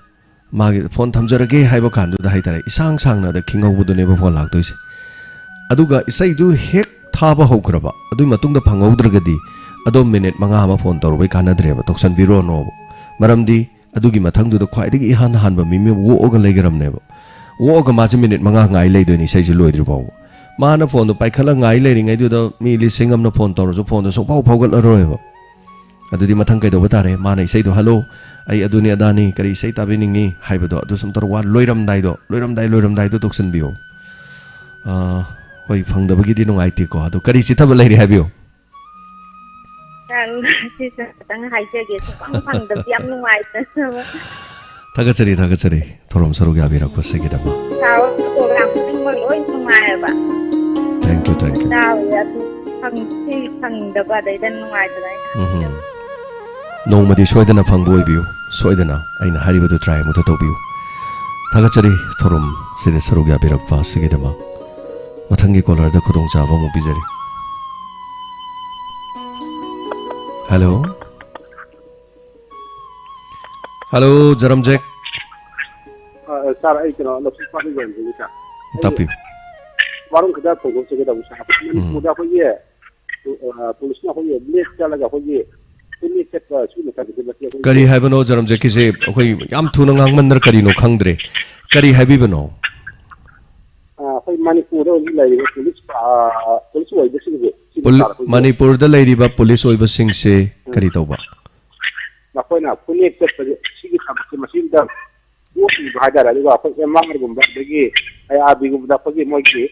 ꯃꯥꯒꯤ ꯐꯣꯟ ꯊꯝꯖꯔꯒꯦ ꯍꯥꯏꯕ ꯀꯥꯟꯗꯨꯗ ꯍꯥꯏꯇꯥꯔꯦ, ꯏꯁꯥꯡ ꯁꯥꯡꯅ ꯑꯗ ꯈꯤꯡꯍꯧꯕꯗꯨꯅꯦꯕ ꯐꯣꯟ ꯂꯥꯛꯇꯣꯏꯁꯦ꯫ ꯑꯗꯨꯒ ꯏꯁꯩꯗꯨ ꯍꯦꯛ ꯊꯥꯕ ꯍꯧꯈ꯭ꯔꯕ, ꯑꯗꯨꯒꯤ ꯃꯇꯨꯡꯗ ꯐꯪꯍꯧꯗ꯭ꯔꯒꯗꯤ ꯑꯗꯣꯝ ꯃꯤꯅꯤꯠ ꯃꯉꯥ ꯑꯃ ꯐꯣꯟ ꯇꯧꯔꯨꯕꯩ ꯀꯥꯟꯅꯗ꯭ꯔꯦꯕ, ꯇꯧꯁꯟꯕꯤꯔꯣꯅꯣꯕ꯫ ꯃꯔꯝꯗꯤ ꯑꯗꯨꯒꯤ ꯃꯊꯪꯗꯨꯗ ꯈ꯭ꯋꯥꯏꯗꯒꯤ ꯏꯍꯥꯟ ꯍꯥꯟꯕ ꯃꯤ ꯑꯃ ꯑꯣꯛꯑꯒ ꯂꯩꯈ꯭ꯔꯕꯅꯦꯕ꯫ ꯑꯣꯛꯑꯒ ꯃꯥꯁꯦ ꯃꯤꯅꯤꯠ ꯃꯉꯥ ꯉꯥꯏ ꯂꯩꯗꯣꯏꯅꯤ ꯏꯁꯩꯁꯦ ꯂꯣꯏꯗ꯭ꯔꯤ ꯐꯥꯎꯕ꯫ ꯃꯥꯅ ꯐꯣꯟꯗꯣ ꯄꯥꯏꯈꯠꯂ ꯉꯥꯏ ꯂꯩꯔꯤꯉꯩꯗꯨꯗ ꯃꯤ ꯂꯤꯁꯤꯡ ꯑꯃꯅ ꯐꯣꯟ ꯇꯧꯔꯁꯨ ꯐꯣꯟꯗꯣ ꯁꯨꯡꯐꯥꯎ ꯐꯥꯎꯒꯠꯂꯔꯣꯏꯕ꯫ ꯑꯗꯨꯗꯤ ꯃꯊꯪ ꯀꯩꯗꯧꯕ ꯇꯥꯔꯦ? ꯃꯥꯅ ꯏꯁꯩꯗꯣ, "ꯍꯜꯂꯣ, ꯑꯩ ꯑꯗꯨꯅꯤ ꯑꯗꯥꯅꯤ, ꯀꯔꯤ ꯏꯁꯩ ꯇꯥꯕꯤꯅꯤꯡꯉꯤ?" ꯍꯥꯏꯕꯗꯣ ꯑꯗꯨ ꯁꯨꯝ ꯇꯧꯔ ꯋꯥ ꯂꯣꯏꯔꯝꯗꯥꯏꯗꯣ, ꯂꯣꯏꯔꯝꯗꯥꯏ, ꯂꯣꯏꯔꯝꯗꯥꯏꯗꯣ ꯇꯧꯁꯟꯕꯤꯌꯣ꯫ ꯑꯥ, ꯍꯣꯏ, ꯐꯪꯗꯕꯒꯤꯗꯤ ꯅꯨꯡꯉꯥꯏꯇꯦꯀꯣ꯫ ꯑꯗꯣ ꯀꯔꯤ ꯆꯤꯠꯊꯕ ꯂꯩꯔꯤ ꯍꯥꯏꯕꯤꯌꯨ꯫ ꯅꯪ ꯁꯤꯁꯨ ꯈꯤꯇꯪ ꯍꯥꯏꯖꯒꯦ, ꯁꯨꯡꯐꯪ ꯐꯪꯗꯕꯁꯦ ꯌꯥꯝ ꯅꯨꯡꯉꯥꯏꯇꯅꯕ꯫ ꯊꯥꯒꯠꯆꯔꯤ, ꯊꯥꯒꯠꯆꯔꯤ꯫ ꯊꯧꯔꯝ ꯁꯔꯨꯛ ꯌꯥꯕꯤꯔꯛꯄꯁꯤꯒꯤꯗꯃꯛ꯫ ꯁꯥꯔ, ꯄ꯭ꯔꯣꯒ꯭ꯔꯥꯝ ꯈꯨꯗꯤꯡꯃꯛ ꯂꯣꯏ ꯅꯨꯡꯉꯥꯏꯌꯦꯕ꯫ Thank you, thank you꯫ ꯇꯥꯕꯗ ꯑꯗꯨ ꯐꯪ-, ꯁꯤ ꯐꯪꯗꯕ, ꯑꯗꯩꯗ ꯅꯨꯡꯉꯥꯏꯇꯕ ꯑꯩꯅ ꯎꯝꯍꯨꯝ꯫ ꯍꯪꯖꯕ꯫ ꯅꯣꯡꯃꯗꯤ ꯁꯣꯏꯗꯅ ꯐꯪꯕ ꯑꯣꯏꯕꯤꯌꯨ꯫ ꯁꯣꯏꯗꯅ ꯑꯩꯅ ꯍꯥꯏꯔꯤꯕꯗꯨ try ꯑꯃꯨꯛꯇ ꯇꯧꯕꯤꯌꯨ꯫ ꯊꯥꯒꯠꯆꯔꯤ ꯊꯧꯔꯝꯁꯤꯗ ꯁꯔꯨꯛ ꯌꯥꯕꯤꯔꯛꯄ ꯑꯁꯤꯒꯤꯗꯃꯛ꯫ ꯃꯊꯪꯒꯤ caller ꯗ ꯈꯨꯗꯣꯡꯆꯥꯕ ꯑꯃꯨꯛ ꯄꯤꯖꯔꯤ꯫ Hello꯫ Hello, ꯖꯔꯝꯖꯦꯛ꯫ ꯑ, ꯁꯥꯔ, ꯑꯩ ꯀꯩꯅꯣ, ꯂꯧꯁꯤꯄꯥꯠꯇ ꯌꯣꯟꯕꯒꯤ, ꯁꯥꯔ꯫ ꯑꯩ ꯇꯥꯛꯄꯤꯌꯨ꯫ ꯋꯥꯔꯣꯝ ꯈꯤꯇ ꯐꯣꯡꯗꯣꯛꯆꯒꯦ ꯇꯧꯕ, ꯁꯥꯔ꯫ ꯎꯝ꯫ ꯃꯅꯤꯄꯨꯔꯗ ꯑꯩꯈꯣꯏꯒꯤ, ꯑ, ꯄꯨꯂꯤꯁꯅ ꯑꯩꯈꯣꯏꯒꯤ ꯕ꯭ꯂꯦꯛ ꯆꯠꯂꯒ ꯑꯩꯈꯣꯏꯒꯤ ꯄꯨꯂꯤꯁ ꯆꯠꯄ ꯁꯤꯒꯤ ꯃꯇꯥꯡꯗꯗꯤ ꯃꯇꯦꯛ ꯑꯩꯈꯣꯏꯒꯤ ꯀꯔꯤ ꯍꯥꯏꯕꯅꯣ, ꯖꯔꯝꯖꯦꯛꯀꯤꯁꯦ? ꯑꯩꯈꯣꯏ ꯌꯥꯝ ꯊꯨꯅ ꯉꯥꯡꯃꯟꯗꯅ ꯀꯔꯤꯅꯣ ꯈꯪꯗ꯭ꯔꯦ꯫ ꯀꯔꯤ ꯍꯥꯏꯕꯤꯕꯅꯣ? ꯑ, ꯑꯩꯈꯣꯏ ꯃꯅꯤꯄꯨꯔꯗ ꯍꯧꯖꯤꯛ ꯂꯩꯔꯤꯕ ꯄꯨꯂꯤꯁ, ꯑ, ꯄꯨꯂꯤꯁ ꯑꯣꯏꯕꯁꯤꯡꯁꯦ ꯁꯤꯒꯤ ꯄꯨꯜ-, ꯇꯥꯔꯛꯄ ꯃꯅꯤꯄꯨꯔꯗ ꯂꯩꯔꯤꯕ ꯄꯨꯂꯤꯁ ꯑꯣꯏꯕꯁꯤꯡꯁꯦ ꯎꯝ꯫ ꯀꯔꯤ ꯇꯧꯕ? ꯃꯈꯣꯏꯅ ꯈꯨꯅꯦꯛ ꯆꯠꯄꯁꯦ ꯁꯤꯒꯤ ꯊꯕꯛꯁꯦ ꯃꯁꯤꯝꯇ ꯌꯣꯛꯄꯤꯕ ꯍꯥꯏꯇꯥꯔꯦ꯫ ꯑꯗꯨꯒ ꯑꯩꯈꯣꯏ ꯑꯦꯝ ꯑꯥꯔꯒꯨꯝꯕ ꯑꯗꯒꯤ ꯑꯥꯏ ꯑꯥꯔ ꯕꯤꯒꯨꯝꯕꯗ ꯑꯩꯈꯣꯏꯒꯤ ꯃꯣꯏꯒꯤ,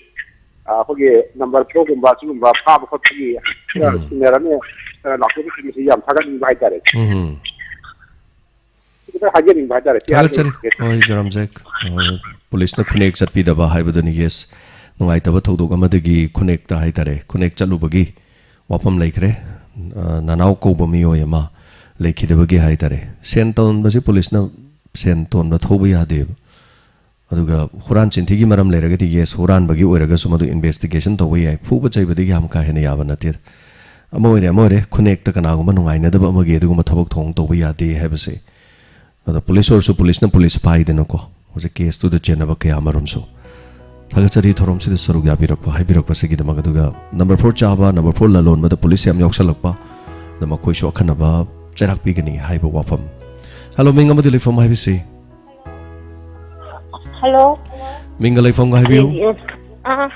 ꯑ, ꯑꯩꯈꯣꯏꯒꯤ ꯅꯝꯕꯔ ꯐꯣꯔꯒꯨꯝꯕ ꯁꯤꯒꯨꯝꯕ ꯐꯥꯕ ꯈꯣꯠꯄꯒꯤ ꯈꯔ ꯎꯝ꯫ ꯁꯤꯟꯅꯔꯝꯃꯦ, ꯈꯔ ꯂꯥꯛꯊꯣꯛꯄꯁꯤꯡꯁꯤ ꯌꯥꯝ ꯊꯥꯒꯠꯅꯤꯡꯕ ꯍꯥꯏꯇꯥꯔꯦ꯫ ꯎꯝ꯫ ꯁꯤꯗ ꯍꯥꯏꯖꯅꯤꯡꯕ ꯍꯥꯏꯇꯥꯔꯦ꯫ ꯊꯥꯒꯠꯆꯔꯤ꯫ ꯍꯣꯏ, ꯖꯣꯔꯥꯝꯖꯦ꯫ ꯍꯣꯏ, ꯄꯨꯂꯤꯁꯅ ꯈꯨꯅꯦꯛ ꯆꯠꯄꯤꯗꯕ ꯍꯥꯏꯕꯗꯨꯅꯤ, ꯌꯦꯁ꯫ ꯅꯨꯡꯉꯥꯏꯇꯕ ꯊꯧꯗꯣꯛ ꯑꯃꯗꯒꯤ ꯈꯨꯅꯦꯛꯇ ꯍꯥꯏꯇꯥꯔꯦ, ꯈꯨꯅꯦꯛ ꯆꯠꯂꯨꯕꯒꯤ ꯋꯥꯐꯝ ꯂꯩꯈ꯭ꯔꯦ꯫ ꯑ, ꯅꯅꯥꯎ ꯀꯧꯕ ꯃꯤꯑꯣꯏ ꯑꯃ ꯂꯩꯈꯤꯗꯕꯒꯤ ꯍꯥꯏꯇꯥꯔꯦ꯫ ꯁꯦꯟ ꯇꯣꯟꯕꯁꯤ ꯄꯨꯂꯤꯁꯅ ꯁꯦꯟ ꯇꯣꯟꯕ ꯊꯧꯕ ꯌꯥꯗꯦꯕ꯫ ꯑꯗꯨꯒ ꯍꯨꯔꯥꯟ ꯆꯤꯟꯊꯤꯒꯤ ꯃꯔꯝ ꯂꯩꯔꯒꯗꯤ, ꯌꯦꯁ, ꯍꯨꯔꯥꯟꯕꯒꯤ ꯑꯣꯏꯔꯒꯁꯨ ꯃꯗꯨ ꯏꯟꯚꯦꯁꯇꯤꯒꯦꯁꯟ ꯇꯧꯕ ꯌꯥꯏ꯫ ꯐꯨꯕ ꯆꯩꯕꯗꯒꯤ ꯌꯥꯝ ꯀꯥ ꯍꯦꯟꯅ ꯌꯥꯕ ꯅꯠꯇꯦ꯫ ꯑꯃ ꯑꯣꯏꯔꯦ, ꯑꯃ ꯑꯣꯏꯔꯦ, ꯈꯨꯅꯦꯛꯇ ꯀꯅꯥꯒꯨꯝꯕ ꯅꯨꯡꯉꯥꯏꯅꯗꯕ ꯑꯃꯒꯤ ꯑꯗꯨꯒꯨꯝꯕ ꯊꯕꯛ ꯊꯧꯑꯣꯡ ꯇꯧꯕ ꯌꯥꯗꯦ ꯍꯥꯏꯕꯁꯦ꯫ ꯑꯗꯣ ꯄꯨꯂꯤꯁ ꯑꯣꯏꯔꯁꯨ ꯄꯨꯂꯤꯁꯅ ꯄꯨꯂꯤꯁ ꯐꯥꯏꯗꯅꯀꯣ, ꯍꯧꯖꯤꯛ ꯀꯦꯁꯇꯨꯗ ꯆꯦꯟꯅꯕ ꯀꯌꯥ ꯑꯃꯔꯣꯝꯁꯨ꯫ ꯊꯥꯒꯠꯆꯔꯤ ꯊꯧꯔꯝꯁꯤꯗ ꯁꯔꯨꯛ ꯌꯥꯕꯤꯔꯛꯄ, ꯍꯥꯏꯕꯤꯔꯛꯄꯁꯤꯒꯤꯗꯃꯛ꯫ ꯑꯗꯨꯒ ꯅꯝꯕꯔ ꯐꯣꯔ ꯆꯥꯕ, ꯅꯝꯕꯔ ꯐꯣꯔ ꯂꯂꯣꯟꯕꯗ ꯄꯨꯂꯤꯁ ꯌꯥꯝ ꯌꯥꯎꯁꯜꯂꯛꯄ, ꯑꯗ ꯃꯈꯣꯏꯁꯨ ꯑꯈꯟꯅꯕ ꯆꯩꯔꯥꯛ ꯄꯤꯒꯅꯤ ꯍꯥꯏꯕ ꯋꯥꯐꯝ꯫ ꯍꯜꯂꯣ, ꯃꯤꯡ ꯑꯃꯗꯤ ꯂꯩꯐꯝ ꯍꯥꯏꯕꯤꯁꯤ꯫ ꯍꯜꯂꯣ꯫ ꯃꯤꯡꯒ ꯂꯩꯐꯝꯒ ꯍꯥꯏꯕꯤꯌꯨ꯫ ꯑꯥ,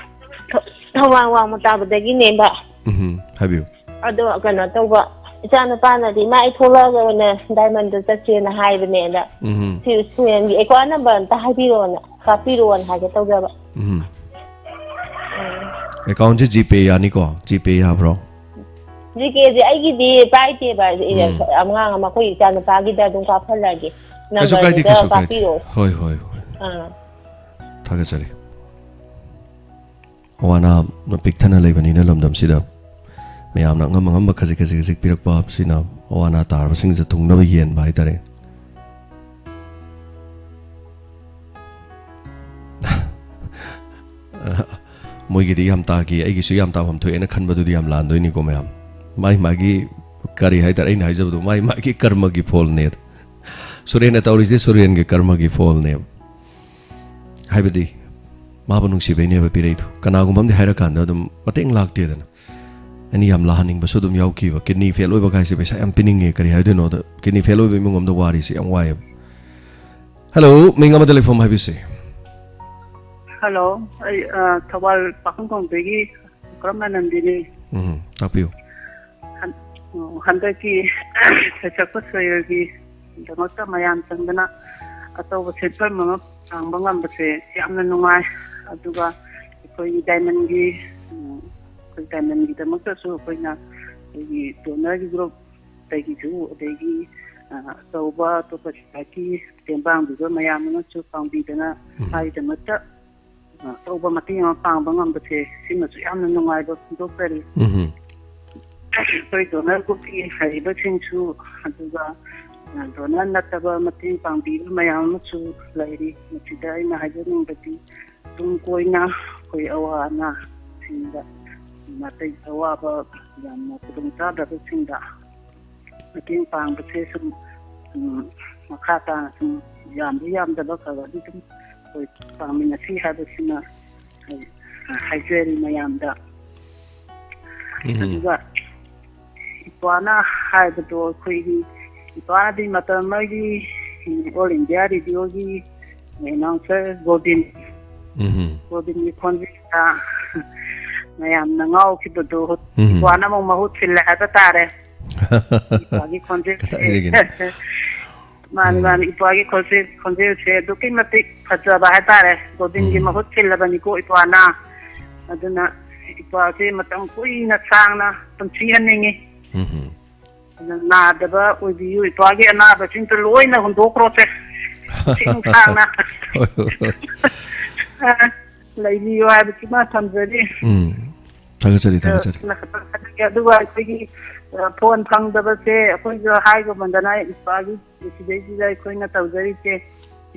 ꯊ-, ꯊꯧꯕꯥꯜ ꯋꯥꯡꯃ ꯇꯥꯕꯗꯒꯤꯅꯦꯕ꯫ ꯎꯝ, ꯍꯥꯏꯕꯤꯌꯨ꯫ ꯑꯗꯣ ꯀꯩꯅꯣ ꯇꯧꯕ, ꯏꯆꯥ ꯅꯨꯄꯥꯅꯗꯤ, "ꯏꯃꯥ, ꯑꯩ ꯊꯣꯛꯂꯛꯑꯒ ꯑꯣꯏꯅ ꯗꯥꯏꯃꯟꯗ ꯆꯠꯁꯦꯅ" ꯍꯥꯏꯕꯅꯦ꯫ ꯑꯗ ꯎꯝ꯫ ꯁꯤ ꯁ꯭ꯇꯨꯗꯦꯟꯒꯤ ꯑꯦꯀꯥꯎꯟ ꯅꯝꯕꯔ ꯑꯝꯇ ꯍꯥꯏꯕꯤꯔꯛꯑꯣꯅ, ꯀꯥꯞꯄꯤꯔꯛꯑꯣꯅ ꯍꯥꯏꯒꯦ ꯇꯧꯖꯕ꯫ ꯎꯝ꯫ ꯎꯝ꯫ ꯑꯦꯀꯥꯎꯟꯁꯦ ꯖꯤꯄꯦ ꯌꯥꯅꯤꯀꯣ? ꯖꯤꯄꯦ ꯌꯥꯕ꯭ꯔꯣ? ꯖꯤꯄꯦꯁꯦ ꯑꯩꯒꯤꯗꯤ ꯄꯥꯏꯗꯦꯕ꯫ ꯎꯝ꯫ ꯑꯉꯥꯡ ꯑꯃ, ꯑꯩꯈꯣꯏ ꯏꯆꯥ ꯅꯨꯄꯥꯒꯤꯗ ꯑꯗꯨꯝ ꯀꯥꯞꯍꯜꯂꯛꯑꯒꯦ꯫ ꯀꯩꯁꯨ ꯀꯥꯏꯗꯦ, ꯅꯝꯕꯔꯗꯨꯗ ꯀꯩꯁꯨ ꯀꯥꯏꯗꯦ꯫ ꯀꯥꯞꯄꯤꯔꯛꯑꯣ꯫ ꯍꯣꯏ, ꯍꯣꯏ, ꯍꯣꯏ꯫ ꯑꯥ꯫ ꯊꯥꯒꯠꯆꯔꯤ꯫ ꯑꯋꯥ ꯑꯅꯥ ꯄꯤꯛꯊꯟꯅ ꯂꯩꯕꯅꯤꯅ ꯂꯝꯗꯝꯁꯤꯗ ꯃꯌꯥꯝꯅ ꯑꯉꯝ ꯑꯉꯝꯕ ꯈꯖꯤꯛ ꯈꯖꯤꯛ ꯈꯖꯤꯛ ꯄꯤꯔꯛꯄ ꯑꯁꯤꯅ ꯑꯋꯥ ꯑꯅꯥ ꯇꯥꯔꯕꯁꯤꯡꯁꯦ ꯊꯨꯡꯅꯕ ꯌꯦꯟꯕ ꯍꯥꯏꯇꯥꯔꯦ꯫ ꯃꯣꯏꯒꯤꯗꯤ ꯌꯥꯝ ꯇꯥꯈꯤ, ꯑꯩꯒꯤꯁꯨ ꯌꯥꯝ ꯇꯥꯐꯝ ꯊꯣꯛꯑꯦꯅ ꯈꯟꯕꯗꯨꯗꯤ ꯌꯥꯝ ꯂꯥꯟꯗꯣꯏꯅꯤꯀꯣ ꯃꯌꯥꯝ꯫ ꯃꯥꯏ ꯃꯥꯒꯤ, ꯀꯔꯤ ꯍꯥꯏꯇꯥꯔꯦ, ꯑꯩꯅ ꯍꯥꯏꯖꯕꯗꯣ, ꯃꯥꯏ ꯃꯥꯒꯤ ꯀꯔꯃꯒꯤ ꯐꯣꯜꯅꯦ꯫ ꯁꯨꯔꯦꯟꯅ ꯇꯧꯔꯤꯁꯤꯗꯤ ꯁꯨꯔꯦꯟꯒꯤ ꯀꯔꯃꯒꯤ ꯐꯣꯜꯅꯦꯕ꯫ ꯍꯥꯏꯕꯗꯤ, ꯃꯥꯕꯨ ꯅꯨꯡꯁꯤꯕꯩꯅꯦꯕ ꯄꯤꯔꯛꯏꯗꯣ꯫ ꯀꯅꯥꯒꯨꯝꯕ ꯑꯃꯗꯤ ꯍꯥꯏꯔꯀꯥꯟꯗ ꯑꯗꯨꯝ ꯃꯇꯦꯡ ꯂꯥꯛꯇꯦꯗꯅ꯫ ꯑꯩꯅ ꯌꯥꯝ ꯂꯥꯛꯍꯟꯅꯤꯡꯕꯁꯨ ꯑꯗꯨꯝ ꯌꯥꯎꯈꯤꯕ꯫ ꯀꯤꯗꯅꯤ ꯐꯦꯜ ꯑꯣꯏꯕ ꯀꯥꯏꯁꯦ ꯄꯩꯁꯥ ꯌꯥꯝ ꯄꯤꯅꯤꯡꯉꯦ꯫ ꯀꯔꯤ ꯍꯥꯏꯗꯣꯏꯅꯣꯗ, ꯀꯤꯗꯅꯤ ꯐꯦꯜ ꯑꯣꯏꯕ ꯏꯃꯨꯡ ꯑꯃꯗ ꯋꯥꯔꯤꯁꯦ ꯌꯥꯝ ꯋꯥꯏꯑꯦꯕ꯫ ꯍꯜꯂꯣ, ꯃꯤꯡ ꯑꯃꯗ ꯂꯩꯐꯝ ꯍꯥꯏꯕꯤꯁꯦ꯫ ꯍꯜꯂꯣ, ꯑꯩ, ꯑ, ꯊꯧꯕꯥꯜ ꯄꯥꯈꯪꯈꯣꯡꯗꯒꯤ ꯀꯔꯝꯕ ꯅꯟꯗꯤꯅꯤ꯫ ꯎꯝ, ꯇꯥꯛꯄꯤꯌꯨ꯫ ꯍꯟ-, ꯑ, ꯍꯟꯗꯛꯀꯤ ꯁꯩꯁꯛꯄ ꯁꯣꯏꯔꯒꯤꯗꯃꯛꯇ ꯃꯌꯥꯝ ꯆꯪꯗꯅ ꯑꯆꯧꯕ ꯁꯦꯟꯐꯝ ꯑꯃ ꯇꯥꯡꯕ ꯉꯝꯕꯁꯦ ꯌꯥꯝꯅ ꯅꯨꯡꯉꯥꯏ꯫ ꯑꯗꯨꯒ ꯑꯩꯈꯣꯏꯒꯤ ꯗꯥꯏꯃꯟꯒꯤ, ꯎꯝ, ꯑꯩꯈꯣꯏ ꯗꯥꯏꯃꯟꯒꯤꯗꯃꯛꯇꯁꯨ ꯑꯩꯈꯣꯏꯅ ꯑꯩꯈꯣꯏꯒꯤ ꯗꯣꯅꯔꯒꯤ ꯒ꯭ꯔꯨꯞꯇꯒꯤꯁꯨ, ꯑꯗꯒꯤ, ꯑ, ꯑꯆꯧꯕ ꯑꯇꯣꯞꯄ ꯁꯤꯐꯥꯏꯒꯤ ꯇꯦꯡꯕꯥꯡꯕꯤꯕ ꯃꯌꯥꯝ ꯑꯃꯁꯨ ꯄꯥꯡꯕꯤꯗꯅ ꯎꯝ꯫ ꯃꯥꯒꯤꯗꯃꯛꯇ, ꯑ, ꯑꯆꯧꯕ ꯃꯇꯦꯡ ꯑꯃ ꯄꯥꯡꯕ ꯉꯝꯕꯁꯦ ꯁꯤꯃꯁꯨ ꯌꯥꯝꯅ ꯅꯨꯡꯉꯥꯏꯕ ꯐꯣꯡꯗꯣꯛꯆꯔꯤ꯫ ꯎꯝ꯫ ꯑꯩꯈꯣꯏ ꯗꯣꯅꯔ ꯒ꯭ꯔꯨꯞꯀꯤ ꯍꯩꯔꯤꯕꯁꯤꯡꯁꯨ, ꯑꯗꯨꯒ, ꯑ, ꯗꯣꯅꯔ ꯅꯠꯇꯕ ꯃꯇꯦꯡ ꯄꯥꯡꯕꯤꯕ ꯃꯌꯥꯝ ꯑꯃꯁꯨ ꯂꯩꯔꯤ꯫ ꯃꯁꯤꯗ ꯑꯩꯅ ꯍꯥꯏꯖꯅꯤꯡꯕꯗꯤ, ꯇꯨꯡ ꯀꯣꯏꯅ ꯑꯩꯈꯣꯏ ꯑꯋꯥ ꯑꯅꯥꯁꯤꯡꯗ, ꯑꯇꯩ ꯑꯋꯥꯕ ꯌꯥꯝꯅ ꯈꯨꯗꯣꯡꯆꯥꯗꯕꯁꯤꯡꯗ ꯃꯇꯦꯡ ꯄꯥꯡꯕꯁꯦ ꯁꯨꯝ, ꯎꯝ, ꯃꯈꯥ ꯇꯥꯅ ꯁꯨꯝ ꯌꯥꯝꯕ ꯌꯥꯝꯗꯕ ꯈꯔ ꯈꯔꯗꯤ ꯑꯗꯨꯝ ꯑꯩꯈꯣꯏ ꯄꯥꯡꯃꯤꯟꯅꯁꯤ ꯍꯥꯏꯕꯁꯤꯃ ꯑꯩ ꯍꯥꯏꯖꯔꯤ ꯃꯌꯥꯝꯗ꯫ ꯎꯝ꯫ ꯑꯗꯨꯒ ꯏꯄ꯭ꯋꯥꯅ ꯍꯥꯏꯕꯗꯣ ꯑꯩꯈꯣꯏꯒꯤ ꯏꯄ꯭ꯋꯥꯗꯤ ꯃꯇꯝ ꯑꯃꯒꯤ All India Radioꯒꯤ announcer ꯒꯣꯕꯤꯟ, ꯎꯝ꯫ ꯒꯣꯕꯤꯟꯒꯤ ꯈꯣꯟꯖꯦꯜꯗ ꯃꯌꯥꯝꯅ ꯉꯥꯎꯈꯤꯕꯗꯣ ꯎꯝ꯫ ꯏꯄ꯭ꯋꯥꯅ ꯑꯃꯨꯛ ꯃꯍꯨꯠ ꯁꯤꯜꯂꯦ ꯍꯥꯏꯕ ꯇꯥꯔꯦ꯫ ꯏꯄ꯭ꯋꯥꯒꯤ ꯈꯣꯟꯖꯦꯜꯁꯦ꯫ ꯀꯗꯥꯏꯗꯒꯤꯅꯣ? ꯃꯥꯅꯤ, ꯎꯝ꯫ ꯃꯥꯅꯤ, ꯏꯄ꯭ꯋꯥꯒꯤ ꯈꯣꯟꯖꯦꯜ, ꯈꯣꯟꯖꯦꯜꯁꯦ ꯑꯗꯨꯛꯀꯤ ꯃꯇꯤꯛ ꯐꯖꯕ ꯍꯥꯏꯇꯥꯔꯦ꯫ ꯒꯣꯕꯤꯟꯒꯤ ꯎꯝ꯫ ꯃꯍꯨꯠ ꯁꯤꯜꯂꯕꯅꯤꯀꯣ ꯏꯄ꯭ꯋꯥꯅ꯫ ꯑꯗꯨꯅ ꯏꯄ꯭ꯋꯥꯁꯦ ꯃꯇꯝ ꯀꯨꯏꯅ ꯁꯥꯡꯅ ꯄꯨꯟꯁꯤꯍꯟꯅꯤꯡꯉꯤ꯫ ꯎꯝ꯫ ꯑꯗꯨꯅ ꯅꯥꯗꯕ ꯑꯣꯏꯕꯤꯌꯨ, ꯏꯄ꯭ꯋꯥꯒꯤ ꯑꯅꯥꯕꯁꯤꯡꯗꯨ ꯂꯣꯏꯅ ꯍꯨꯟꯗꯣꯛꯈ꯭ꯔꯣꯁꯦ꯫ ꯄꯨꯟꯁꯤ ꯅꯨꯡꯁꯥꯡꯅ꯫ ꯍꯣꯏ, ꯍꯣꯏ, ꯍꯣꯏ꯫ ꯑ, ꯂꯩꯕꯤꯌꯨ ꯍꯥꯏꯕꯁꯤꯃ ꯊꯝꯖꯔꯤ꯫ ꯎꯝ꯫ ꯊꯥꯒꯠꯆꯔꯤ, ꯊꯥꯒꯠꯆꯔꯤ꯫ ꯑꯗꯨꯒ ꯑꯩꯈꯣꯏꯒꯤ, ꯑ, ꯐꯣꯟ ꯐꯪꯗꯕꯁꯦ ꯑꯩꯈꯣꯏꯁꯨ ꯍꯥꯏꯒꯨꯝꯕꯗꯅ ꯏꯄꯥꯒꯤ ꯁꯤꯗꯩꯁꯤꯗ ꯑꯩꯈꯣꯏꯅ ꯇꯧꯖꯔꯤꯁꯦ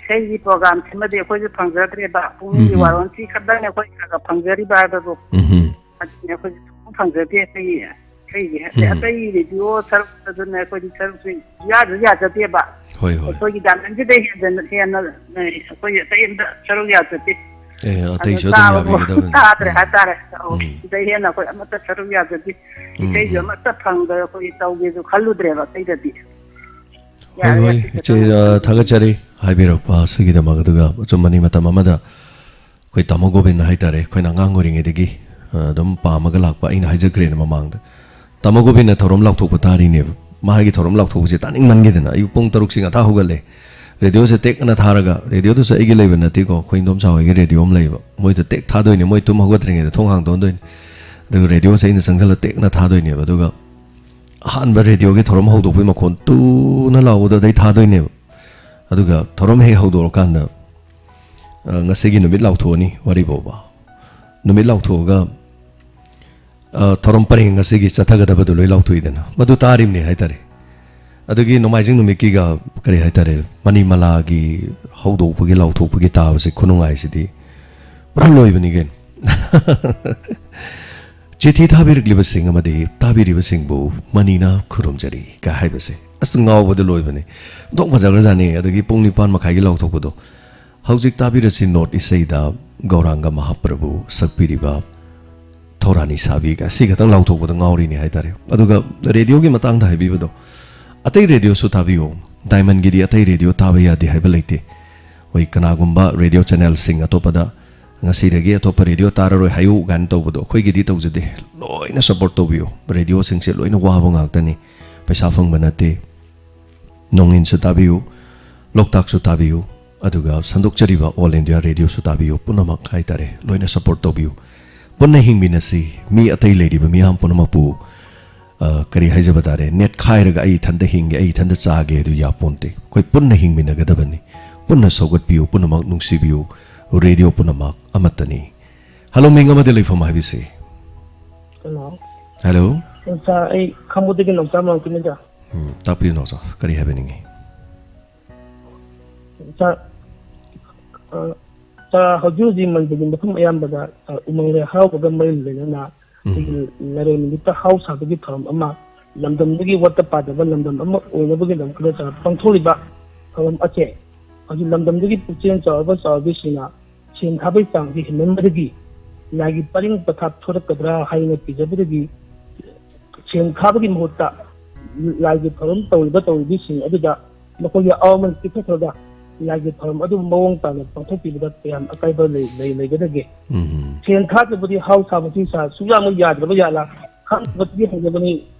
ꯏꯁꯩꯒꯤ ꯄ꯭ꯔꯣꯒ꯭ꯔꯥꯝꯁꯤꯃꯗꯤ ꯑꯩꯈꯣꯏꯁꯨ ꯐꯪꯖꯗ꯭ꯔꯦꯕ꯫ ꯄꯨꯡꯒꯤ ꯎꯝ꯫ ꯋꯥꯔꯣꯟꯁꯤ ꯈꯛꯇꯅꯦ ꯑꯩꯈꯣꯏ ꯈꯔ ꯈꯔ ꯐꯪꯖꯔꯤꯕ ꯍꯥꯏꯕꯕꯨ꯫ ꯎꯝ꯫ ꯑꯗꯨꯅꯦ ꯑꯩꯈꯣꯏꯁꯨ ꯁꯨꯡꯐꯪ ꯐꯪꯖꯗꯦ꯫ ꯑꯩꯈꯣꯏꯒꯤ ꯎꯝ꯫ ꯑꯇꯩ ꯔꯦꯗꯤꯑꯣ ꯁꯔꯨꯛꯇꯁꯨꯅꯦ ꯑꯩꯈꯣꯏꯗꯤ ꯁꯔꯨꯛꯁꯦ ꯏꯌꯥꯗ ꯌꯥꯖꯗꯦꯕ꯫ ꯍꯣꯏ, ꯍꯣꯏ꯫ ꯑꯩꯈꯣꯏꯒꯤ ꯗꯥꯏꯃꯟꯁꯤꯗꯩ ꯍꯦꯟꯅ, ꯍꯦꯟꯅ, ꯑꯦ, ꯑꯩꯈꯣꯏ ꯑꯇꯩ ꯑꯝꯇ ꯁꯔꯨꯛ ꯌꯥꯖꯗꯦ꯫ ꯑꯦ, ꯑꯗꯨ ꯑꯇꯩꯁꯨ ꯑꯗꯨꯝ ꯇꯥꯕꯕꯨ ꯌꯥꯕꯤꯒꯗꯕꯅꯤ꯫ ꯇꯥꯗ꯭ꯔꯦ ꯎꯝ꯫ ꯍꯥꯏꯇꯥꯔꯦ꯫ ꯑꯧ, ꯎꯝ꯫ ꯁꯤꯗꯩ ꯍꯦꯟꯅ ꯑꯩꯈꯣꯏ ꯑꯃꯠꯇ ꯁꯔꯨꯛ ꯌꯥꯖꯗꯦ꯫ ꯎꯝ, ꯏꯁꯩꯁꯨ ꯎꯝ꯫ ꯑꯃꯠꯇ ꯐꯪꯗ꯭ꯔꯦ, ꯑꯩꯈꯣꯏ ꯇꯧꯒꯦꯁꯨ ꯈꯜꯂꯨꯗ꯭ꯔꯦꯕ ꯑꯇꯩꯗꯗꯤ꯫ ꯍꯣꯏ, ꯌꯥꯔꯦ, ꯍꯣꯏ, ꯌꯥꯔꯦ, ꯏꯆꯦ, ꯁꯤꯗ ꯑ, ꯊꯥꯒꯠꯆꯔꯤ ꯍꯥꯏꯕꯤꯔꯛꯄ ꯑꯁꯤꯒꯤꯗꯃꯛ꯫ ꯑꯗꯨꯒ ꯑꯆꯨꯝꯕꯅꯤ, ꯃꯇꯝ ꯑꯃꯗ ꯑꯩꯈꯣꯏ ꯇꯥꯃꯣ ꯒꯣꯕꯤꯟ ꯍꯥꯏꯇꯥꯔꯦ, ꯑꯩꯈꯣꯏꯅ ꯑꯉꯥꯡ ꯑꯣꯏꯔꯤꯉꯩꯗꯒꯤ, ꯑ, ꯑꯗꯨꯝ ꯄꯥꯝꯃꯒ ꯂꯥꯛꯄ, ꯑꯩꯅ ꯍꯥꯏꯖꯈ꯭ꯔꯦꯅ ꯃꯃꯥꯡꯗ꯫ ꯇꯥꯃꯣ ꯒꯣꯕꯤꯟꯅ ꯊꯧꯔꯝ ꯂꯥꯎꯊꯣꯛꯄ ꯇꯥꯔꯤꯅꯦꯕ꯫ ꯃꯥꯒꯤ ꯊꯧꯔꯝ ꯂꯥꯎꯊꯣꯛꯄꯁꯦ ꯇꯥꯅꯤꯡꯃꯟꯒꯦꯗꯅ ꯑꯌꯨꯛ ꯄꯨꯡ ꯇꯔꯨꯛꯁꯤ ꯉꯟꯇꯥ ꯍꯧꯒꯠꯂꯦ꯫ ꯔꯦꯗꯤꯑꯣꯁꯦ ꯇꯦꯛꯅ ꯊꯥꯔꯒ, ꯔꯦꯗꯤꯑꯣꯗꯨꯁꯨ ꯑꯩꯒꯤ ꯂꯩꯕ ꯅꯠꯇꯦꯀꯣ, ꯑꯩꯈꯣꯏ ꯏꯟꯗꯣꯝꯆꯥ ꯍꯣꯏꯒꯤ ꯔꯦꯗꯤꯑꯣ ꯑꯃ ꯂꯩꯌꯦꯕ, ꯃꯣꯏꯗ ꯇꯦꯛ ꯊꯥꯗꯣꯏꯅꯦ, ꯃꯣꯏ ꯇꯨꯝ ꯍꯧꯒꯠꯇ꯭ꯔꯤꯉꯩꯗ ꯊꯣꯡ ꯍꯥꯡꯗꯣꯛꯍꯟꯗꯣꯏꯅꯦ꯫ ꯑꯗꯨꯒ ꯔꯦꯗꯤꯑꯣꯁꯦ ꯑꯩꯅ ꯆꯪꯁꯤꯜꯂ ꯇꯦꯛꯅ ꯊꯥꯗꯣꯏꯅꯦꯕ꯫ ꯑꯗꯨꯒ ꯑꯍꯥꯟꯕ ꯔꯦꯗꯤꯑꯣꯒꯤ ꯊꯧꯔꯝ ꯍꯧꯗꯣꯛꯄꯒꯤ ꯃꯈꯣꯟ ꯇꯨꯅ ꯂꯥꯎꯕꯗꯣ ꯑꯗꯩ ꯊꯥꯗꯣꯏꯅꯦꯕ꯫ ꯑꯗꯨꯒ ꯊꯧꯔꯝ ꯍꯦꯛ ꯍꯧꯗꯣꯛꯑꯀꯥꯟꯗ, ꯑ, ꯉꯁꯤꯒꯤ ꯅꯨꯃꯤꯠ ꯂꯥꯎꯊꯣꯛꯑꯅꯤ ꯋꯥꯔꯤ ꯐꯥꯎꯕ꯫ ꯅꯨꯃꯤꯠ ꯂꯥꯎꯊꯣꯛꯑꯒ, ꯑ, ꯊꯧꯔꯝ ꯄꯔꯦꯡ ꯉꯁꯤꯒꯤ ꯆꯠꯊꯒꯗꯕꯗꯨ ꯂꯣꯏ ꯂꯥꯎꯊꯣꯛꯏꯗꯅ, ꯃꯗꯨ ꯇꯥꯔꯤꯕꯅꯤ ꯍꯥꯏꯇꯥꯔꯦ꯫ ꯑꯗꯨꯒꯤ ꯅꯣꯡꯃꯥꯏꯖꯤꯡ ꯅꯨꯃꯤꯠꯀꯤꯒ, ꯀꯔꯤ ꯍꯥꯏꯇꯥꯔꯦ, ꯃꯅꯤꯃꯂꯥꯒꯤ ꯍꯧꯗꯣꯛꯄꯒꯤ ꯂꯥꯎꯊꯣꯛꯄꯒꯤ ꯇꯥꯕꯁꯦ ꯈꯨꯅꯨꯡꯉꯥꯏꯁꯤꯗꯤ ꯄꯨꯔꯥ ꯂꯣꯏꯕꯅꯤ ꯀꯩꯅꯣ꯫ "ꯆꯤꯊꯤ ꯊꯥꯕꯤꯔꯛꯂꯤꯕꯁꯤꯡ ꯑꯃꯗꯤ ꯇꯥꯕꯤꯔꯤꯕꯁꯤꯡꯕꯨ ꯃꯅꯤꯅ ꯈꯨꯔꯨꯝꯖꯔꯤ" ꯀ ꯍꯥꯏꯕꯁꯦ ꯑꯁ ꯉꯥꯎꯕꯗ ꯂꯣꯏꯕꯅꯤ꯫ ꯑꯣꯟꯊꯣꯛ ꯐꯖꯈ꯭ꯔꯖꯥꯠꯅꯤ꯫ ꯑꯗꯒꯤ ꯄꯨꯡ ꯅꯤꯄꯥꯟ ꯃꯈꯥꯏꯒꯤ ꯂꯥꯎꯊꯣꯛꯄꯗꯣ, "ꯍꯧꯖꯤꯛ ꯇꯥꯕꯤꯔꯁꯤ ꯅꯣꯠ ꯏꯁꯩꯗ ꯒꯧꯔꯥꯡꯒ ꯃꯍꯥꯄ꯭ꯔꯚꯨ ꯁꯛꯄꯤꯔꯤꯕ ꯊꯧꯔꯥꯅꯤ ꯁꯥꯕꯤ" ꯀ, ꯁꯤ ꯈꯛꯇꯪ ꯂꯥꯎꯊꯣꯛꯄꯗ ꯉꯥꯎꯔꯤꯅꯤ ꯍꯥꯏꯇꯥꯔꯦ꯫ ꯑꯗꯨꯒ ꯔꯦꯗꯤꯑꯣꯒꯤ ꯃꯇꯥꯡꯗ ꯍꯥꯏꯕꯤꯕꯗꯣ, ꯑꯇꯩ ꯔꯦꯗꯤꯑꯣꯁꯨ ꯇꯥꯕꯤꯌꯨ, ꯗꯥꯏꯃꯟꯒꯤꯗꯤ ꯑꯇꯩ ꯔꯦꯗꯤꯑꯣ ꯇꯥꯕ ꯌꯥꯗꯦ ꯍꯥꯏꯕ ꯂꯩꯇꯦ꯫ ꯍꯣꯏ, ꯀꯅꯥꯒꯨꯝꯕ ꯔꯦꯗꯤꯑꯣ ꯆꯦꯅꯦꯜꯁꯤꯡ ꯑꯇꯣꯞꯄꯗ ꯉꯁꯤꯗꯒꯤ ꯑꯇꯣꯞꯄ ꯔꯦꯗꯤꯑꯣ ꯇꯥꯔꯔꯣꯏ ꯍꯥꯏꯌꯨ ꯀꯥꯏꯅ ꯇꯧꯕꯗꯣ ꯑꯩꯈꯣꯏꯒꯤꯗꯤ ꯇꯧꯖꯗꯦ꯫ ꯂꯣꯏꯅ ꯁꯞꯄꯣꯔꯠ ꯇꯧꯕꯤꯌꯨ꯫ ꯔꯦꯗꯤꯑꯣꯁꯤꯡꯁꯦ ꯂꯣꯏꯅ ꯋꯥꯕ ꯉꯥꯛꯇꯅꯤ, ꯄꯩꯁꯥ ꯐꯪꯕ ꯅꯠꯇꯦ꯫ ꯅꯣꯡꯏꯟꯁꯨ ꯇꯥꯕꯤꯌꯨ, ꯂꯣꯛꯇꯥꯛꯁꯨ ꯇꯥꯕꯤꯌꯨ, ꯑꯗꯨꯒ ꯁꯟꯗꯣꯛꯆꯔꯤꯕ ꯑꯣꯜ ꯏꯟꯗꯤꯌꯥ ꯔꯦꯗꯤꯑꯣꯁꯨ ꯇꯥꯕꯤꯌꯨ ꯄꯨꯝꯅꯃꯛ ꯍꯥꯏꯇꯥꯔꯦ, ꯂꯣꯏꯅ ꯁꯞꯄꯣꯔꯠ ꯇꯧꯕꯤꯌꯨ꯫ ꯄꯨꯟꯅ ꯍꯤꯡꯃꯤꯟꯅꯁꯤ꯫ ꯃꯤ ꯑꯇꯩ ꯂꯩꯔꯤꯕ ꯃꯤꯌꯥꯝ ꯄꯨꯝꯅꯃꯛꯄꯨ, ꯑ, ꯀꯔꯤ ꯍꯥꯏꯖꯕ ꯇꯥꯔꯦ, ꯅꯦꯠꯈꯥꯏꯔꯒ "ꯑꯩ ꯏꯊꯟꯇ ꯍꯤꯡꯒꯦ, ꯑꯩ ꯏꯊꯟꯇ ꯆꯥꯒꯦ" ꯑꯗꯨ ꯌꯥꯄꯣꯟꯇꯦ꯫ ꯑꯩꯈꯣꯏ ꯄꯨꯟꯅ ꯍꯤꯡꯃꯤꯟꯅꯒꯗꯕꯅꯤ꯫ ꯄꯨꯟꯅ ꯁꯧꯒꯠꯄꯤꯌꯨ, ꯄꯨꯝꯅꯃꯛ ꯅꯨꯡꯁꯤꯕꯤꯌꯨ꯫ ꯔꯦꯗꯤꯑꯣ ꯄꯨꯝꯅꯃꯛ ꯑꯃꯠꯇꯅꯤ꯫ ꯍꯜꯂꯣ, ꯃꯤꯡ ꯑꯃꯗꯤ ꯂꯩꯐꯝ ꯍꯥꯏꯕꯤꯁꯤ꯫ ꯍꯜꯂꯣ꯫ ꯍꯜꯂꯣ꯫ ꯁꯥꯔ, ꯑꯩ ꯈꯥꯉꯕꯣꯛꯇꯒꯤ ꯅꯥꯎꯆꯥ ꯃꯥꯝꯇꯣꯟꯅꯤꯗ꯫ ꯎꯝ, ꯇꯥꯛꯄꯤꯌꯨ ꯅꯥꯎꯆꯥ, ꯀꯔꯤ ꯍꯥꯏꯕꯤꯅꯤꯡꯉꯤ? ꯁꯥꯔ, ꯑ, ꯁꯥꯔ, ꯍꯧꯖꯤꯛ ꯍꯧꯖꯤꯛ ꯃꯅꯤꯄꯨꯔꯒꯤ ꯃꯐꯝ ꯑꯌꯥꯝꯕꯗ, ꯑ, ꯎꯃꯪ ꯂꯥꯏ ꯍꯔꯥꯎꯕꯒ ꯃꯔꯤ ꯂꯩꯅꯅ ꯎꯝ꯫ ꯑꯩꯈꯣꯏꯒꯤ ꯂꯥꯏꯔꯣꯏ ꯅꯨꯃꯤꯠꯇ ꯍꯥꯎ ꯁꯥꯕꯒꯤ ꯊꯧꯔꯝ ꯑꯃ, ꯂꯝꯗꯝꯗꯒꯤ ꯋꯥꯠꯇ ꯄꯥꯗꯕ ꯂꯝꯗꯝ ꯑꯃ ꯑꯣꯏꯅꯕꯒꯤꯗꯃꯛꯇ, ꯁꯥꯔ, ꯄꯥꯡꯊꯣꯛꯂꯤꯕ ꯊꯧꯔꯝ ꯑꯁꯦ ꯍꯧꯖꯤꯛ ꯂꯝꯗꯝꯗꯒꯤ ꯄꯨꯛꯆꯦꯜ ꯆꯥꯎꯔꯕ ꯆꯥꯎꯔꯕꯤꯁꯤꯡꯅ ꯁꯦꯟ ꯊꯥꯕꯒꯤ ꯆꯥꯡꯁꯤ ꯍꯦꯟꯃꯟꯕꯗꯒꯤ ꯂꯥꯏꯒꯤ ꯄꯔꯤꯡ ꯄꯊꯥꯞ ꯊꯣꯔꯛꯀꯗ꯭ꯔꯥ ꯍꯥꯏꯅ ꯀꯤꯖꯕꯗꯒꯤ ꯁꯦꯟ ꯊꯥꯕꯒꯤ ꯃꯍꯨꯠꯇ ꯂꯥꯏꯒꯤ ꯊꯧꯔꯝ ꯇꯧꯔꯤꯕ ꯇꯧꯔꯤꯕꯤꯁꯤꯡ ꯑꯗꯨꯗ ꯃꯈꯣꯏꯒꯤ ꯑꯋꯥꯃꯟ ꯄꯤꯊꯣꯛꯈ꯭ꯔꯒ ꯂꯥꯏꯒꯤ ꯊꯧꯔꯝ ꯑꯗꯨ ꯃꯑꯣꯡ ꯇꯥꯅ ꯄꯥꯡꯊꯣꯛꯄꯤꯕꯗ ꯀꯌꯥꯝ ꯑꯀꯥꯏꯕ ꯂꯩ ꯂꯩ- ꯂꯩꯒꯗꯒꯦ? ꯎꯝ ꯁꯦꯟ ꯊꯥꯗꯕꯗꯤ ꯍꯥꯎ ꯁꯥꯕꯁꯤ ꯁꯥꯔ ꯁꯨꯡꯌꯥꯃꯛ ꯌꯥꯗ꯭ꯔꯕ ꯖꯥꯠꯂꯥ? ꯈꯪꯗꯕꯗꯤ ꯍꯪꯖꯕꯅꯤ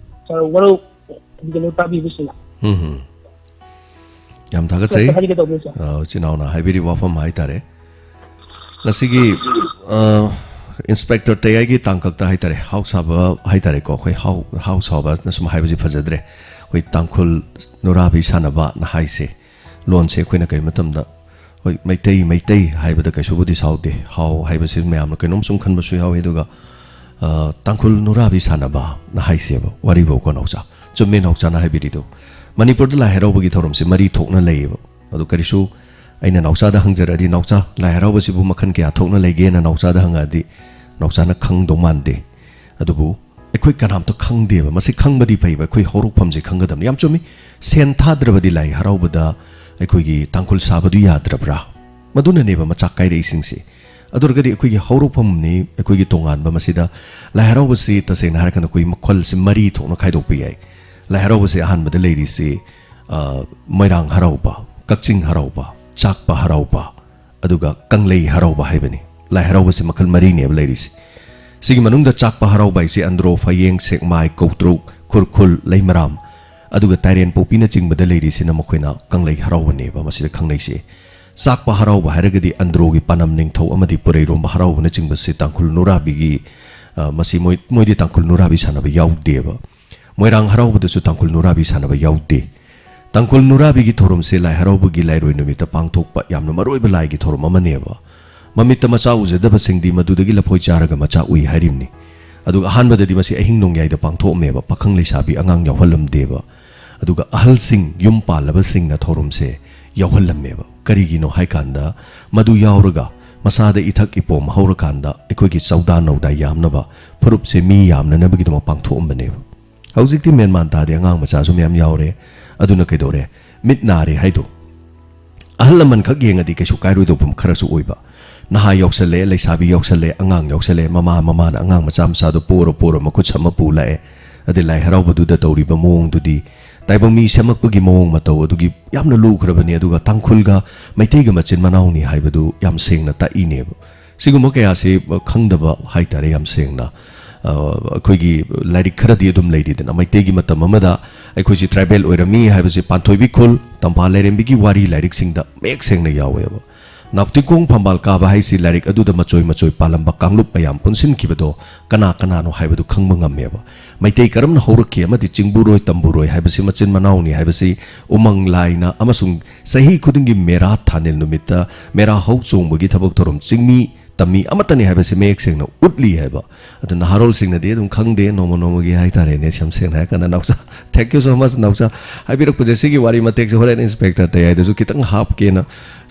ꯁꯥꯔ, ꯋꯥꯔꯧꯕꯤꯒꯅꯨ ꯇꯥꯕꯤꯕꯁꯤꯡꯅ꯫ ꯎꯝ ꯌꯥꯝ ꯊꯥꯒꯠꯆꯩ꯫ ꯍꯥꯏꯒꯦ ꯇꯧꯕꯅꯤ ꯁꯥꯔ꯫ ꯑ, ꯏꯆꯤꯟ ꯏꯅꯥꯎꯅ ꯍꯥꯏꯕꯤꯔꯤꯕ ꯋꯥꯐꯝ ꯍꯥꯏꯇꯥꯔꯦ꯫ ꯉꯁꯤꯒꯤ ꯏꯟꯁꯄꯦꯛꯇꯔ ꯇꯌꯥꯏꯒꯤ ꯇꯥꯡꯀꯛꯇ ꯍꯥꯏꯇꯥꯔꯦ, ꯍꯥꯎ ꯁꯥꯕ ꯍꯥꯏꯇꯥꯔꯦꯀꯣ, ꯑꯩꯈꯣꯏ ꯍꯥꯎ ꯍꯥꯎ ꯁꯥꯕꯅ ꯁꯨꯝ ꯍꯥꯏꯕꯁꯤ ꯐꯖꯗ꯭ꯔꯦ꯫ ꯑꯩꯈꯣꯏ ꯇꯥꯡꯈꯨꯜ ꯅꯨꯔꯥꯕꯤ ꯁꯥꯟꯅꯕꯅ ꯍꯥꯏꯁꯦ, ꯂꯣꯟꯁꯦ ꯑꯩꯈꯣꯏꯅ ꯀꯔꯤ ꯃꯇꯝꯗ, ꯍꯣꯏ, ꯃꯩꯇꯩ ꯃꯩꯇꯩ ꯍꯥꯏꯕꯗ ꯀꯩꯁꯨꯕꯨꯗꯤ ꯁꯥꯎꯗꯦ, ꯍꯥꯎ ꯍꯥꯏꯕꯁꯤ ꯃꯌꯥꯝꯅ ꯀꯩꯅꯣꯝ ꯁꯨꯝ ꯈꯟꯕꯁꯨ ꯌꯥꯎꯏ꯫ ꯑꯗꯨꯒ ꯑ, ꯇꯥꯡꯈꯨꯜ ꯅꯨꯔꯥꯕꯤ ꯁꯥꯟꯅꯕꯅ ꯍꯥꯏꯁꯦꯕ, ꯋꯥꯔꯤꯕꯧꯀꯣ ꯅꯥꯎꯆꯥ꯫ ꯆꯨꯝꯃꯦ ꯅꯥꯎꯆꯥꯅ ꯍꯥꯏꯕꯤꯔꯤꯗꯣ꯫ ꯃꯅꯤꯄꯨꯔꯗ ꯂꯥꯏ ꯍꯔꯥꯎꯕꯒꯤ ꯊꯧꯔꯝꯁꯦ ꯃꯔꯤ ꯊꯣꯛꯅ ꯂꯩꯌꯦꯕ꯫ ꯑꯗꯨ ꯀꯔꯤꯁꯨ ꯑꯩꯅ ꯅꯥꯎꯆꯥꯗ ꯍꯪꯖꯔꯛꯑꯗꯤ, "ꯅꯥꯎꯆꯥ, ꯂꯥꯏ ꯍꯔꯥꯎꯕꯁꯤꯕꯨ ꯃꯈꯜ ꯀꯌꯥ ꯊꯣꯛꯅ ꯂꯩꯒꯦꯅ?" ꯅꯥꯎꯆꯥꯗ ꯍꯪꯉꯛꯑꯗꯤ ꯅꯥꯎꯆꯥꯅ ꯈꯪꯗꯧ ꯃꯥꯟꯗꯦ꯫ ꯑꯗꯨꯕꯨ ꯑꯩꯈꯣꯏ ꯀꯅꯥꯝꯇ ꯈꯪꯗꯦꯕ꯫ ꯃꯁꯤ ꯈꯪꯕꯗꯤ ꯐꯩꯕ, ꯑꯩꯈꯣꯏ ꯍꯧꯔꯛꯐꯝꯁꯦ ꯈꯪꯒꯗꯕꯅꯤ꯫ ꯌꯥꯝ ꯆꯨꯝꯃꯤ, ꯁꯦꯟ ꯊꯥꯗ꯭ꯔꯕꯗꯤ ꯂꯥꯏ ꯍꯔꯥꯎꯕꯗ ꯑꯩꯈꯣꯏꯒꯤ ꯇꯥꯡꯈꯨꯜ ꯁꯥꯕꯗꯨ ꯌꯥꯗ꯭ꯔꯕ꯭ꯔꯥ? ꯃꯗꯨꯅꯅꯦꯕ ꯃꯆꯥꯛ ꯀꯥꯏꯔꯛꯏꯁꯤꯡꯁꯦ꯫ ꯑꯗꯨ ꯑꯣꯏꯔꯒꯗꯤ ꯑꯩꯈꯣꯏꯒꯤ ꯍꯧꯔꯛꯐꯝꯅꯤ, ꯑꯩꯈꯣꯏꯒꯤ ꯇꯣꯉꯥꯟꯕ ꯃꯁꯤꯗ ꯂꯥꯏ ꯍꯔꯥꯎꯕꯁꯤ ꯇꯁꯦꯡꯅ ꯍꯥꯏꯔꯀꯥꯟꯗ ꯑꯩꯈꯣꯏ ꯃꯈꯜꯁꯤ ꯃꯔꯤ ꯊꯣꯛꯅ ꯈꯥꯏꯗꯣꯛꯄ ꯌꯥꯏ꯫ ꯂꯥꯏ ꯍꯔꯥꯎꯕꯁꯤ ꯑꯍꯥꯟꯕꯗ ꯂꯩꯔꯤꯁꯤ, ꯑ, ꯃꯣꯏꯔꯥꯡ ꯍꯔꯥꯎꯕ, ꯀꯛꯆꯤꯡ ꯍꯔꯥꯎꯕ, ꯆꯥꯛꯄ ꯍꯔꯥꯎꯕ, ꯑꯗꯨꯒ ꯀꯪꯂꯩ ꯍꯔꯥꯎꯕ ꯍꯥꯏꯕꯅꯤ꯫ ꯂꯥꯏ ꯍꯔꯥꯎꯕꯁꯤ ꯃꯈꯜ ꯃꯔꯤꯅꯦꯕ ꯂꯩꯔꯤꯁꯤ꯫ ꯁꯤꯒꯤ ꯃꯅꯨꯡꯗ ꯆꯥꯛꯄ ꯍꯔꯥꯎꯕ ꯍꯥꯏꯁꯤ ꯑꯟꯗ꯭ꯔꯣ, ꯐꯌꯦꯡ, ꯁꯦꯛꯃꯥꯏ, ꯀꯧꯇ꯭ꯔꯨꯛ, ꯈꯨꯔꯈꯨꯜ, ꯂꯩꯃꯔꯥꯝ, ꯑꯗꯨꯒ ꯇꯥꯏꯔꯦꯟ ꯄꯣꯛꯄꯤꯅꯆꯤꯡꯕꯗ ꯂꯩꯔꯤꯁꯤꯅ ꯃꯈꯣꯏꯅ ꯀꯪꯂꯩ ꯍꯔꯥꯎꯕꯅꯦꯕ ꯃꯁꯤꯗ ꯈꯪꯅꯩꯁꯦ꯫ ꯆꯥꯛꯄ ꯍꯔꯥꯎꯕ ꯍꯥꯏꯔꯒꯗꯤ ꯑꯟꯗ꯭ꯔꯣꯒꯤ ꯄꯥꯅꯝ ꯅꯤꯡꯊꯧ ꯑꯃꯗꯤ ꯄꯨꯔꯩꯔꯣꯝꯕ ꯍꯔꯥꯎꯕꯅꯆꯤꯡꯕꯁꯤ ꯇꯥꯡꯈꯨꯜ ꯅꯨꯔꯥꯕꯤꯒꯤ, ꯑ, ꯃꯁꯤ ꯃꯣꯏ-, ꯃꯣꯏꯗꯤ ꯇꯥꯡꯈꯨꯜ ꯅꯨꯔꯥꯕꯤ ꯁꯥꯟꯅꯕ ꯌꯥꯎꯗꯦꯕ꯫ ꯃꯣꯏꯔꯥꯡ ꯍꯔꯥꯎꯕꯗꯁꯨ ꯇꯥꯡꯈꯨꯜ ꯅꯨꯔꯥꯕꯤ ꯁꯥꯟꯅꯕ ꯌꯥꯎꯗꯦ꯫ ꯇꯥꯡꯈꯨꯜ ꯅꯨꯔꯥꯕꯤꯒꯤ ꯊꯧꯔꯝꯁꯦ ꯂꯥꯏ ꯍꯔꯥꯎꯕꯒꯤ ꯂꯥꯏꯔꯣꯏ ꯅꯨꯃꯤꯠꯇ ꯄꯥꯡꯊꯣꯛꯄ ꯌꯥꯝꯅ ꯃꯔꯨꯑꯣꯏꯕ ꯂꯥꯏꯒꯤ ꯊꯧꯔꯝ ꯑꯃꯅꯦꯕ꯫ ꯃꯃꯤꯠꯇ ꯃꯆꯥ ꯎꯖꯗꯕꯁꯤꯡꯗꯤ ꯃꯗꯨꯗꯒꯤ ꯂꯐꯣꯏ ꯆꯥꯔꯒ ꯃꯆꯥ ꯎꯏ ꯍꯥꯏꯔꯤꯕꯅꯤ꯫ ꯑꯗꯨꯒ ꯑꯍꯥꯟꯕꯗꯗꯤ ꯃꯁꯤ ꯑꯍꯤꯡ ꯅꯣꯡꯌꯥꯏꯗ ꯄꯥꯡꯊꯣꯛꯑꯝꯃꯦꯕ, ꯄꯥꯈꯪ ꯂꯩꯁꯥꯕꯤ ꯑꯉꯥꯡ ꯌꯥꯎꯍꯜꯂꯝꯗꯦꯕ꯫ ꯑꯗꯨꯒ ꯑꯍꯜꯁꯤꯡ, ꯌꯨꯝ ꯄꯥꯜꯂꯕꯁꯤꯡꯅ ꯊꯧꯔꯝꯁꯦ ꯌꯥꯎꯍꯜꯂꯝꯃꯦꯕ꯫ ꯀꯔꯤꯒꯤꯅꯣ ꯍꯥꯏꯀꯥꯟꯗ, ꯃꯗꯨ ꯌꯥꯎꯔꯒ ꯃꯁꯥꯗ ꯏꯊꯛ ꯏꯄꯣꯝ ꯍꯧꯔꯀꯥꯟꯗ ꯑꯩꯈꯣꯏꯒꯤ ꯆꯧꯗꯥ ꯅꯧꯗꯥ ꯌꯥꯝꯅꯕ, ꯐꯨꯔꯨꯞꯁꯦ ꯃꯤ ꯌꯥꯝꯅꯅꯕꯒꯤꯗꯃꯛ ꯄꯥꯡꯊꯣꯛꯑꯝꯕꯅꯦꯕ꯫ ꯍꯧꯖꯤꯛꯇꯤ ꯃꯦꯟ ꯃꯥꯟ ꯇꯥꯗꯦ, ꯑꯉꯥꯡ ꯃꯆꯥꯁꯨ ꯃꯌꯥꯝ ꯌꯥꯎꯔꯦ꯫ ꯑꯗꯨꯅ ꯀꯩꯗꯧꯔꯦ? ꯃꯤꯠ ꯅꯥꯔꯦ ꯍꯥꯏꯗꯣ꯫ ꯑꯍꯜ ꯂꯃꯟ ꯈꯛ ꯌꯦꯡꯉꯗꯤ ꯀꯩꯁꯨ ꯀꯥꯏꯔꯣꯏꯗꯧꯕ ꯈꯔꯁꯨ ꯑꯣꯏꯕ꯫ ꯅꯍꯥ ꯌꯥꯎꯁꯜꯂꯦ, ꯂꯩꯁꯥꯕꯤ ꯌꯥꯎꯁꯜꯂꯦ, ꯑꯉꯥꯡ ꯌꯥꯎꯁꯜꯂꯦ, ꯃꯃꯥ ꯃꯃꯥꯅ ꯑꯉꯥꯡ ꯃꯆꯥ ꯃꯆꯥꯗꯣ ꯄꯣꯔ ꯄꯣꯔ ꯃꯈꯨꯠ ꯁꯝꯃ ꯄꯨ ꯂꯥꯛꯑꯦ꯫ ꯑꯗꯩ ꯂꯥꯏ ꯍꯔꯥꯎꯕꯗꯨꯗ ꯇꯧꯔꯤꯕ ꯃꯑꯣꯡꯗꯨꯗꯤ ꯇꯥꯏꯕꯪ ꯃꯤ ꯁꯦꯝꯃꯛꯄꯒꯤ ꯃꯑꯣꯡ ꯃꯇꯧ ꯑꯗꯨꯒꯤ ꯌꯥꯝꯅ ꯂꯨꯈ꯭ꯔꯕꯅꯤ, ꯑꯗꯨꯒ ꯇꯥꯡꯈꯨꯜꯒ ꯃꯩꯇꯩꯒ ꯃꯆꯤꯟ ꯃꯅꯥꯎꯅꯤ ꯍꯥꯏꯕꯗꯨ ꯌꯥꯝ ꯁꯦꯡꯅ ꯇꯥꯛꯏꯅꯦꯕ꯫ ꯁꯤꯒꯨꯝꯕ ꯀꯌꯥꯁꯤ ꯈꯪꯗꯕ ꯍꯥꯏꯇꯥꯔꯦ, ꯌꯥꯝ ꯁꯦꯡꯅ꯫ ꯑ, ꯑꯩꯈꯣꯏꯒꯤ ꯂꯥꯏꯔꯤꯛ ꯈꯔꯗꯤ ꯑꯗꯨꯝ ꯂꯩꯔꯤꯗꯅ, ꯃꯩꯇꯩꯒꯤ ꯃꯇꯝ ꯑꯃꯗ ꯑꯩꯈꯣꯏꯁꯤ tribal ꯑꯣꯏꯔꯝꯃꯤ ꯍꯥꯏꯕꯁꯤ ꯄꯥꯟꯊꯣꯏꯕꯤ ꯈꯨꯜ, ꯇꯝꯐꯥ ꯂꯥꯏꯔꯦꯝꯕꯤꯒꯤ ꯋꯥꯔꯤ ꯂꯥꯏꯔꯤꯛꯁꯤꯡꯗ ꯃꯌꯦꯛ ꯁꯦꯡꯅ ꯌꯥꯎꯋꯦꯕ꯫ ꯅꯥꯎꯇꯤꯀꯣꯡ ꯐꯝꯕꯥꯜ ꯀꯥꯕ ꯍꯥꯏꯁꯤ ꯂꯥꯏꯔꯤꯛ ꯑꯗꯨꯗ ꯃꯆꯣꯏ ꯃꯆꯣꯏ ꯄꯥꯜꯂꯝꯕ ꯀꯥꯡꯂꯨꯞ ꯃꯌꯥꯝ ꯄꯨꯟꯁꯤꯟꯈꯤꯕꯗꯣ ꯀꯅꯥ ꯀꯅꯥꯅꯣ ꯍꯥꯏꯕꯗꯨ ꯈꯪꯕ ꯉꯝꯃꯦꯕ꯫ ꯃꯩꯇꯩ ꯀꯔꯝꯅ ꯍꯧꯔꯛꯈꯤ ꯑꯃꯗꯤ ꯆꯤꯡꯕꯨꯔꯣꯏ ꯇꯝꯕꯨꯔꯣꯏ ꯍꯥꯏꯕꯁꯤ ꯃꯆꯤꯟ ꯃꯅꯥꯎꯅꯤ ꯍꯥꯏꯕꯁꯤ ꯎꯃꯪ ꯂꯥꯏꯅ ꯑꯃꯁꯨꯡ ꯆꯍꯤ ꯈꯨꯗꯤꯡꯒꯤ ꯃꯦꯔꯥ ꯊꯥꯅꯤꯜ ꯅꯨꯃꯤꯠꯇ ꯃꯦꯔꯥ ꯍꯧ ꯆꯣꯡꯕꯒꯤ ꯊꯕꯛ ꯊꯧꯔꯝ ꯆꯤꯡꯃꯤ ꯇꯝꯃꯤ ꯑꯃꯠꯇꯅꯤ ꯍꯥꯏꯕꯁꯤ ꯃꯌꯦꯛ ꯁꯦꯡꯅ ꯎꯠꯂꯤ ꯍꯥꯏꯕ꯫ ꯑꯗꯨ ꯅꯍꯥꯔꯣꯜꯁꯤꯡꯅꯗꯤ ꯑꯗꯨꯝ ꯈꯪꯗꯦ, ꯅꯣꯡꯃ ꯅꯣꯡꯃꯒꯤ ꯍꯥꯏꯇꯥꯔꯦꯅꯦ, ꯁꯦꯝ ꯁꯦꯡꯅ ꯍꯥꯏꯔ ꯀꯥꯟꯗ꯫ ꯅꯥꯎꯆꯥ, thank you so much, ꯅꯥꯎꯆꯥ꯫ ꯍꯥꯏꯕꯤꯔꯛꯄꯁꯦ, ꯁꯤꯒꯤ ꯋꯥꯔꯤ ꯃꯇꯦꯛꯁꯦ ꯍꯣꯔꯦꯟ ꯏꯟꯁꯄꯦꯛꯇꯔ ꯇꯌꯥꯏꯗꯁꯨ ꯈꯤꯇꯪ ꯍꯥꯞꯀꯦꯅ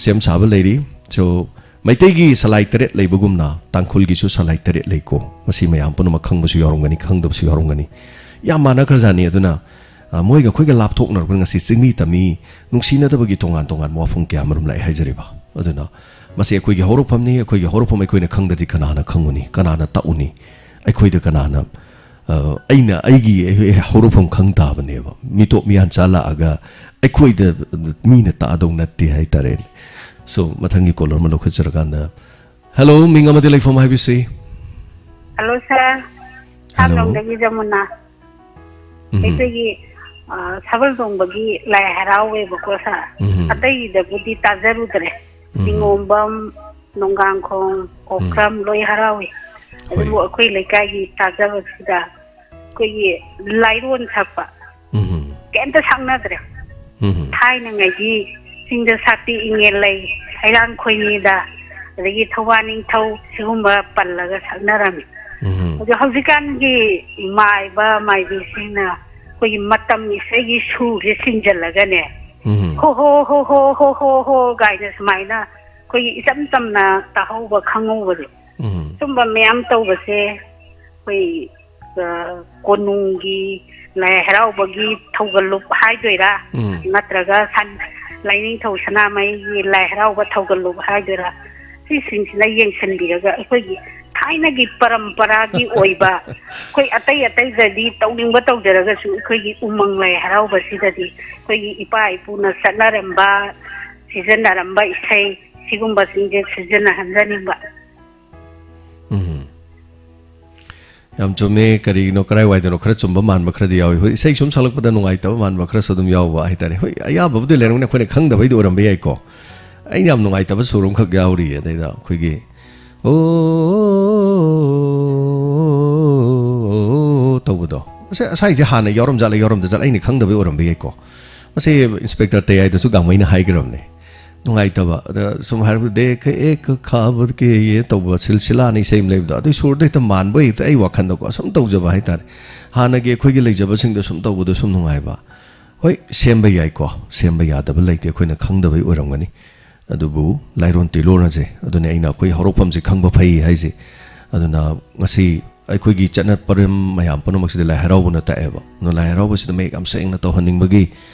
ꯁꯦꯝ ꯁꯥꯕ ꯂꯩꯔꯤ꯫ So, ꯃꯩꯇꯩꯒꯤ ꯁꯂꯥꯏ ꯇꯔꯦꯠ ꯂꯩꯕꯒꯨꯝꯅ ꯇꯥꯡꯈꯨꯜꯒꯤꯁꯨ ꯁꯂꯥꯏ ꯇꯔꯦꯠ ꯂꯩꯀꯣ꯫ ꯃꯁꯤ ꯃꯌꯥꯝ ꯄꯨꯝꯅꯃꯛ ꯈꯪꯕꯁꯨ ꯌꯥꯎꯔꯝꯒꯅꯤ, ꯈꯪꯗꯕꯁꯨ ꯌꯥꯎꯔꯝꯒꯅꯤ꯫ ꯌꯥꯝ ꯃꯥꯟꯅꯈ꯭ꯔꯖꯥꯠꯅꯤ꯫ ꯑꯗꯨꯅ, ꯑ, ꯃꯣꯏꯒ ꯑꯩꯈꯣꯏꯒ ꯂꯥꯞꯊꯣꯛꯅꯔꯛꯄ ꯉꯁꯤ ꯆꯤꯡꯃꯤ ꯇꯝꯃꯤ ꯅꯨꯡꯁꯤꯅꯗꯕꯒꯤ ꯇꯣꯉꯥꯟ ꯇꯣꯉꯥꯟꯕ ꯋꯥꯐꯝ ꯀꯌꯥ ꯑꯃꯔꯣꯝ ꯂꯥꯛꯑꯦ ꯍꯥꯏꯖꯔꯤꯕ꯫ ꯑꯗꯨꯅ ꯃꯁꯤ ꯑꯩꯈꯣꯏꯒꯤ ꯍꯧꯔꯛꯐꯝꯅꯤ꯫ ꯑꯩꯈꯣꯏꯒꯤ ꯍꯧꯔꯛꯐꯝ ꯑꯩꯈꯣꯏꯅ ꯈꯪꯗ꯭ꯔꯗꯤ ꯀꯅꯥꯅ ꯈꯪꯉꯨꯅꯤ, ꯀꯅꯥꯅ ꯇꯥꯛꯎꯅꯤ? ꯑꯩꯈꯣꯏꯗ ꯀꯅꯥꯅ, ꯑ, ꯑꯩꯅ ꯑꯩꯒꯤ ꯍꯧꯔꯛꯐꯝ ꯈꯪ ꯇꯥꯕꯅꯦꯕ꯫ ꯃꯤꯇꯣꯞ ꯃꯤꯌꯥꯟꯆꯥ ꯂꯥꯛꯑꯒ ꯑꯩꯈꯣꯏꯗ ꯃꯤꯅ ꯇꯥꯛꯑꯗꯧ ꯅꯠꯇꯦ ꯍꯥꯏꯇꯥꯔꯦꯅꯦ꯫ So, ꯃꯊꯪꯒꯤ ꯀꯣꯂꯔ ꯑꯃ ꯂꯧꯈꯠꯆꯔꯀꯥꯟꯗ, ꯍꯜꯂꯣ, ꯃꯤꯡ ꯑꯃꯗꯤ ꯂꯩꯐꯝ ꯍꯥꯏꯕꯤꯁꯤ꯫ ꯍꯜꯂꯣ, ꯁꯥꯔ꯫ ꯍꯜꯂꯣ꯫ ꯁꯥꯝꯂꯣꯡꯗꯒꯤ ꯖꯃꯨꯅꯥ꯫ ꯎꯝ꯫ ꯑꯩꯈꯣꯏꯒꯤ, ꯑ, ꯁꯒꯣꯜ ꯇꯣꯡꯕꯒꯤ ꯂꯥꯏ ꯍꯔꯥꯎꯋꯦꯕꯀꯣ, ꯁꯥꯔ꯫ ꯎꯝ꯫ ꯑꯇꯩꯗꯕꯨꯗꯤ ꯇꯥꯖꯔꯨꯗ꯭ꯔꯦ꯫ ꯎꯝ꯫ ꯅꯤꯉꯣꯝꯕꯝ, ꯅꯣꯡꯒꯥꯡꯈꯣꯡ, ꯎꯝ꯫ ꯑꯣꯀ꯭ꯔꯝ ꯂꯣꯏ ꯍꯔꯥꯎꯏ꯫ ꯍꯣꯏ꯫ ꯑꯗꯨꯕꯨ ꯑꯩꯈꯣꯏ ꯂꯩꯀꯥꯏꯒꯤ ꯇꯥꯖꯕꯁꯤꯗ ꯑꯩꯈꯣꯏꯒꯤ ꯂꯥꯏꯔꯣꯟ ꯁꯛꯄ ꯎꯝ꯫ ꯀꯩꯝꯇ ꯁꯛꯅꯗ꯭ꯔꯦ꯫ ꯎꯝ꯫ ꯊꯥꯏꯅꯉꯩꯒꯤ ꯆꯤꯡꯗ ꯁꯥꯠꯄꯤ ꯏꯉꯦꯜ ꯂꯩ, ꯍꯩꯔꯥꯡ ꯈꯣꯏꯅꯤꯗ, ꯑꯗꯒꯤ ꯊꯧꯕꯥꯜ ꯅꯤꯡꯊꯧ, ꯁꯤꯒꯨꯝꯕ ꯄꯜꯂꯒ ꯁꯛꯅꯔꯝꯃꯤ꯫ ꯎꯝ꯫ ꯑꯗꯣ ꯍꯧꯖꯤꯛꯀꯥꯟꯒꯤ ꯃꯥꯏꯕ ꯃꯥꯏꯕꯤꯁꯤꯡꯅ ꯑꯩꯈꯣꯏꯒꯤ ꯃꯇꯝ ꯏꯁꯩꯒꯤ ꯁꯨꯔꯁꯦ ꯁꯤꯟꯖꯜꯂꯒꯅꯦ, ꯎꯝ꯫ "ꯍꯣ ꯍꯣ ꯍꯣ ꯍꯣ ꯍꯣ ꯍꯣ ꯍꯣ" ꯀꯥꯏꯅ ꯁꯨꯃꯥꯏꯅ ꯑꯩꯈꯣꯏꯒꯤ ꯏꯆꯝ ꯆꯝꯅ ꯇꯥꯍꯧꯕ ꯈꯪꯍꯧꯕꯗꯣ, ꯎꯝ꯫ ꯁꯨꯝꯕ ꯃꯌꯥꯝ ꯇꯧꯕꯁꯦ ꯑꯩꯈꯣꯏ, ꯑ, ꯀꯣꯅꯨꯡꯒꯤ ꯂꯥꯏ ꯍꯔꯥꯎꯕꯒꯤ ꯊꯧꯒꯜꯂꯨꯞ ꯍꯥꯏꯗꯣꯏꯔꯥ, ꯎꯝ꯫ ꯅꯠꯇ꯭ꯔꯒ ꯁꯟ-, ꯂꯥꯏꯅꯤꯡꯊꯧ ꯁꯅꯥꯃꯍꯤꯒꯤ ꯂꯥꯏ ꯍꯔꯥꯎꯕ ꯊꯧꯒꯜꯂꯨꯞ ꯍꯥꯏꯗꯣꯏꯔꯥ, ꯁꯤꯁꯤꯡꯁꯤꯅ ꯌꯦꯡꯁꯤꯟꯕꯤꯔꯒ ꯑꯩꯈꯣꯏꯒꯤ ꯊꯥꯏꯅꯒꯤ ꯄꯔꯝꯄꯔꯥꯒꯤ ꯑꯣꯏꯕ, ꯑꯩꯈꯣꯏ ꯑꯇꯩ ꯑꯇꯩꯗꯗꯤ ꯇꯧꯅꯤꯡꯕ ꯇꯧꯖꯔꯒꯁꯨ, ꯑꯩꯈꯣꯏꯒꯤ ꯎꯃꯪ ꯂꯥꯏ ꯍꯔꯥꯎꯕꯁꯤꯗꯗꯤ ꯑꯩꯈꯣꯏꯒꯤ ꯏꯄꯥ ꯏꯄꯨꯅ ꯆꯠꯅꯔꯝꯕ, ꯁꯤꯖꯤꯟꯅꯔꯝꯕ ꯏꯁꯩ, ꯁꯤꯒꯨꯝꯕꯁꯤꯡꯁꯦ ꯁꯤꯖꯤꯟꯅꯍꯟꯖꯅꯤꯡꯕ꯫ ꯎꯝ꯫ ꯌꯥꯝ ꯆꯨꯝꯃꯦ꯫ ꯀꯔꯤꯒꯤꯅꯣ, ꯀꯔꯥꯏꯋꯥꯏꯗꯅꯣ ꯈꯔ ꯆꯨꯝꯕ ꯃꯥꯟꯕ ꯈꯔꯗꯤ ꯌꯥꯎꯏ꯫ ꯍꯣꯏ, ꯏꯁꯩ ꯁꯨꯝ ꯁꯛꯂꯛꯄꯗ ꯅꯨꯡꯉꯥꯏꯇꯕ ꯃꯥꯟꯕ ꯈꯔꯁꯨ ꯑꯗꯨꯝ ꯌꯥꯎꯕ ꯍꯥꯏꯇꯥꯔꯦ꯫ ꯍꯣꯏ, ꯑꯌꯥꯝꯕꯕꯨꯗꯤ ꯂꯩꯔꯝꯒꯅꯤ, ꯑꯩꯈꯣꯏꯅ ꯈꯪꯗꯕꯩꯗꯤ ꯑꯣꯏꯔꯝꯕ ꯌꯥꯏꯀꯣ꯫ ꯑꯩꯅ ꯌꯥꯝ ꯅꯨꯡꯉꯥꯏꯇꯕ ꯁꯨꯔ ꯑꯃꯈꯛ ꯌꯥꯎꯔꯤꯌꯦ꯫ ꯑꯗꯩꯗ ꯑꯩꯈꯣꯏꯒꯤ "ꯑꯣ" ꯇꯧꯕꯗꯣ, ꯑꯁ, ꯉꯁꯥꯏꯁꯦ ꯍꯥꯟꯅ ꯌꯥꯎꯔꯝꯖꯥꯠꯂ ꯌꯥꯎꯔꯝꯗꯖꯥꯠꯂ, ꯑꯩꯅ ꯈꯪꯗꯕꯩ ꯑꯣꯏꯔꯝꯕ ꯌꯥꯏꯀꯣ꯫ ꯃꯁꯤ ꯏꯟꯁꯄꯦꯛꯇꯔ ꯇꯌꯥꯏꯗꯁꯨ ꯒꯥꯡꯃꯩꯅ ꯍꯥꯏꯈ꯭ꯔꯕꯅꯦ꯫ ꯅꯨꯡꯉꯥꯏꯇꯕ꯫ ꯑꯗ ꯁꯨꯝ ꯍꯥꯏꯔꯕꯗ "ꯗꯦꯈ ꯑꯦꯛ ꯈꯥꯕ ꯀꯦ ꯌꯦ" ꯇꯧꯕ ꯁꯤꯜꯁꯤꯂꯥꯅ ꯏꯁꯩ ꯑꯃ ꯂꯩꯕꯗꯣ, ꯑꯗꯨꯒꯤ ꯁꯨꯔꯗꯣ ꯍꯦꯛꯇ ꯃꯥꯟꯕ, ꯍꯦꯛꯇ ꯑꯩ ꯋꯥꯈꯟꯗꯀꯣ ꯁꯨꯝ ꯇꯧꯖꯕ ꯍꯥꯏꯇꯥꯔꯦ꯫ ꯍꯥꯟꯅꯒꯤ ꯑꯩꯈꯣꯏꯒꯤ ꯂꯩꯖꯕꯁꯤꯡꯗꯣ ꯁꯨꯝ ꯇꯧꯕꯗꯣ ꯁꯨꯝ ꯅꯨꯡꯉꯥꯏꯕ꯫ ꯍꯣꯏ, ꯁꯦꯝꯕ ꯌꯥꯏꯀꯣ, ꯁꯦꯝꯕ ꯌꯥꯗꯕ ꯂꯩꯇꯦ, ꯑꯩꯈꯣꯏꯅ ꯈꯪꯗꯕꯩ ꯑꯣꯏꯔꯝꯒꯅꯤ꯫ ꯑꯗꯨꯕꯨ ꯂꯥꯏꯔꯣꯟ ꯇꯤꯂꯣꯟ ꯑꯁꯦ, ꯑꯗꯨꯅ ꯑꯩꯅ ꯑꯩꯈꯣꯏ ꯍꯧꯔꯛꯐꯝꯁꯦ ꯈꯪꯕ ꯐꯩ ꯍꯥꯏꯁꯦ꯫ ꯑꯗꯨꯅ ꯉꯁꯤ ꯑꯩꯈꯣꯏꯒꯤ ꯆꯠꯅ ꯄꯔꯝ ꯃꯌꯥꯝ ꯄꯨꯝꯅꯃꯛꯁꯤꯗ ꯂꯥꯏ ꯍꯔꯥꯎꯕꯅ ꯇꯥꯛꯑꯦꯕ꯫ ꯑꯗꯨꯅ ꯂꯥꯏ ꯍꯔꯥꯎꯕꯁꯤꯗ ꯃꯌꯦꯛ ꯌꯥꯝ ꯁꯦꯡꯅ ꯇꯧꯍꯟꯅꯤꯡꯕꯒꯤ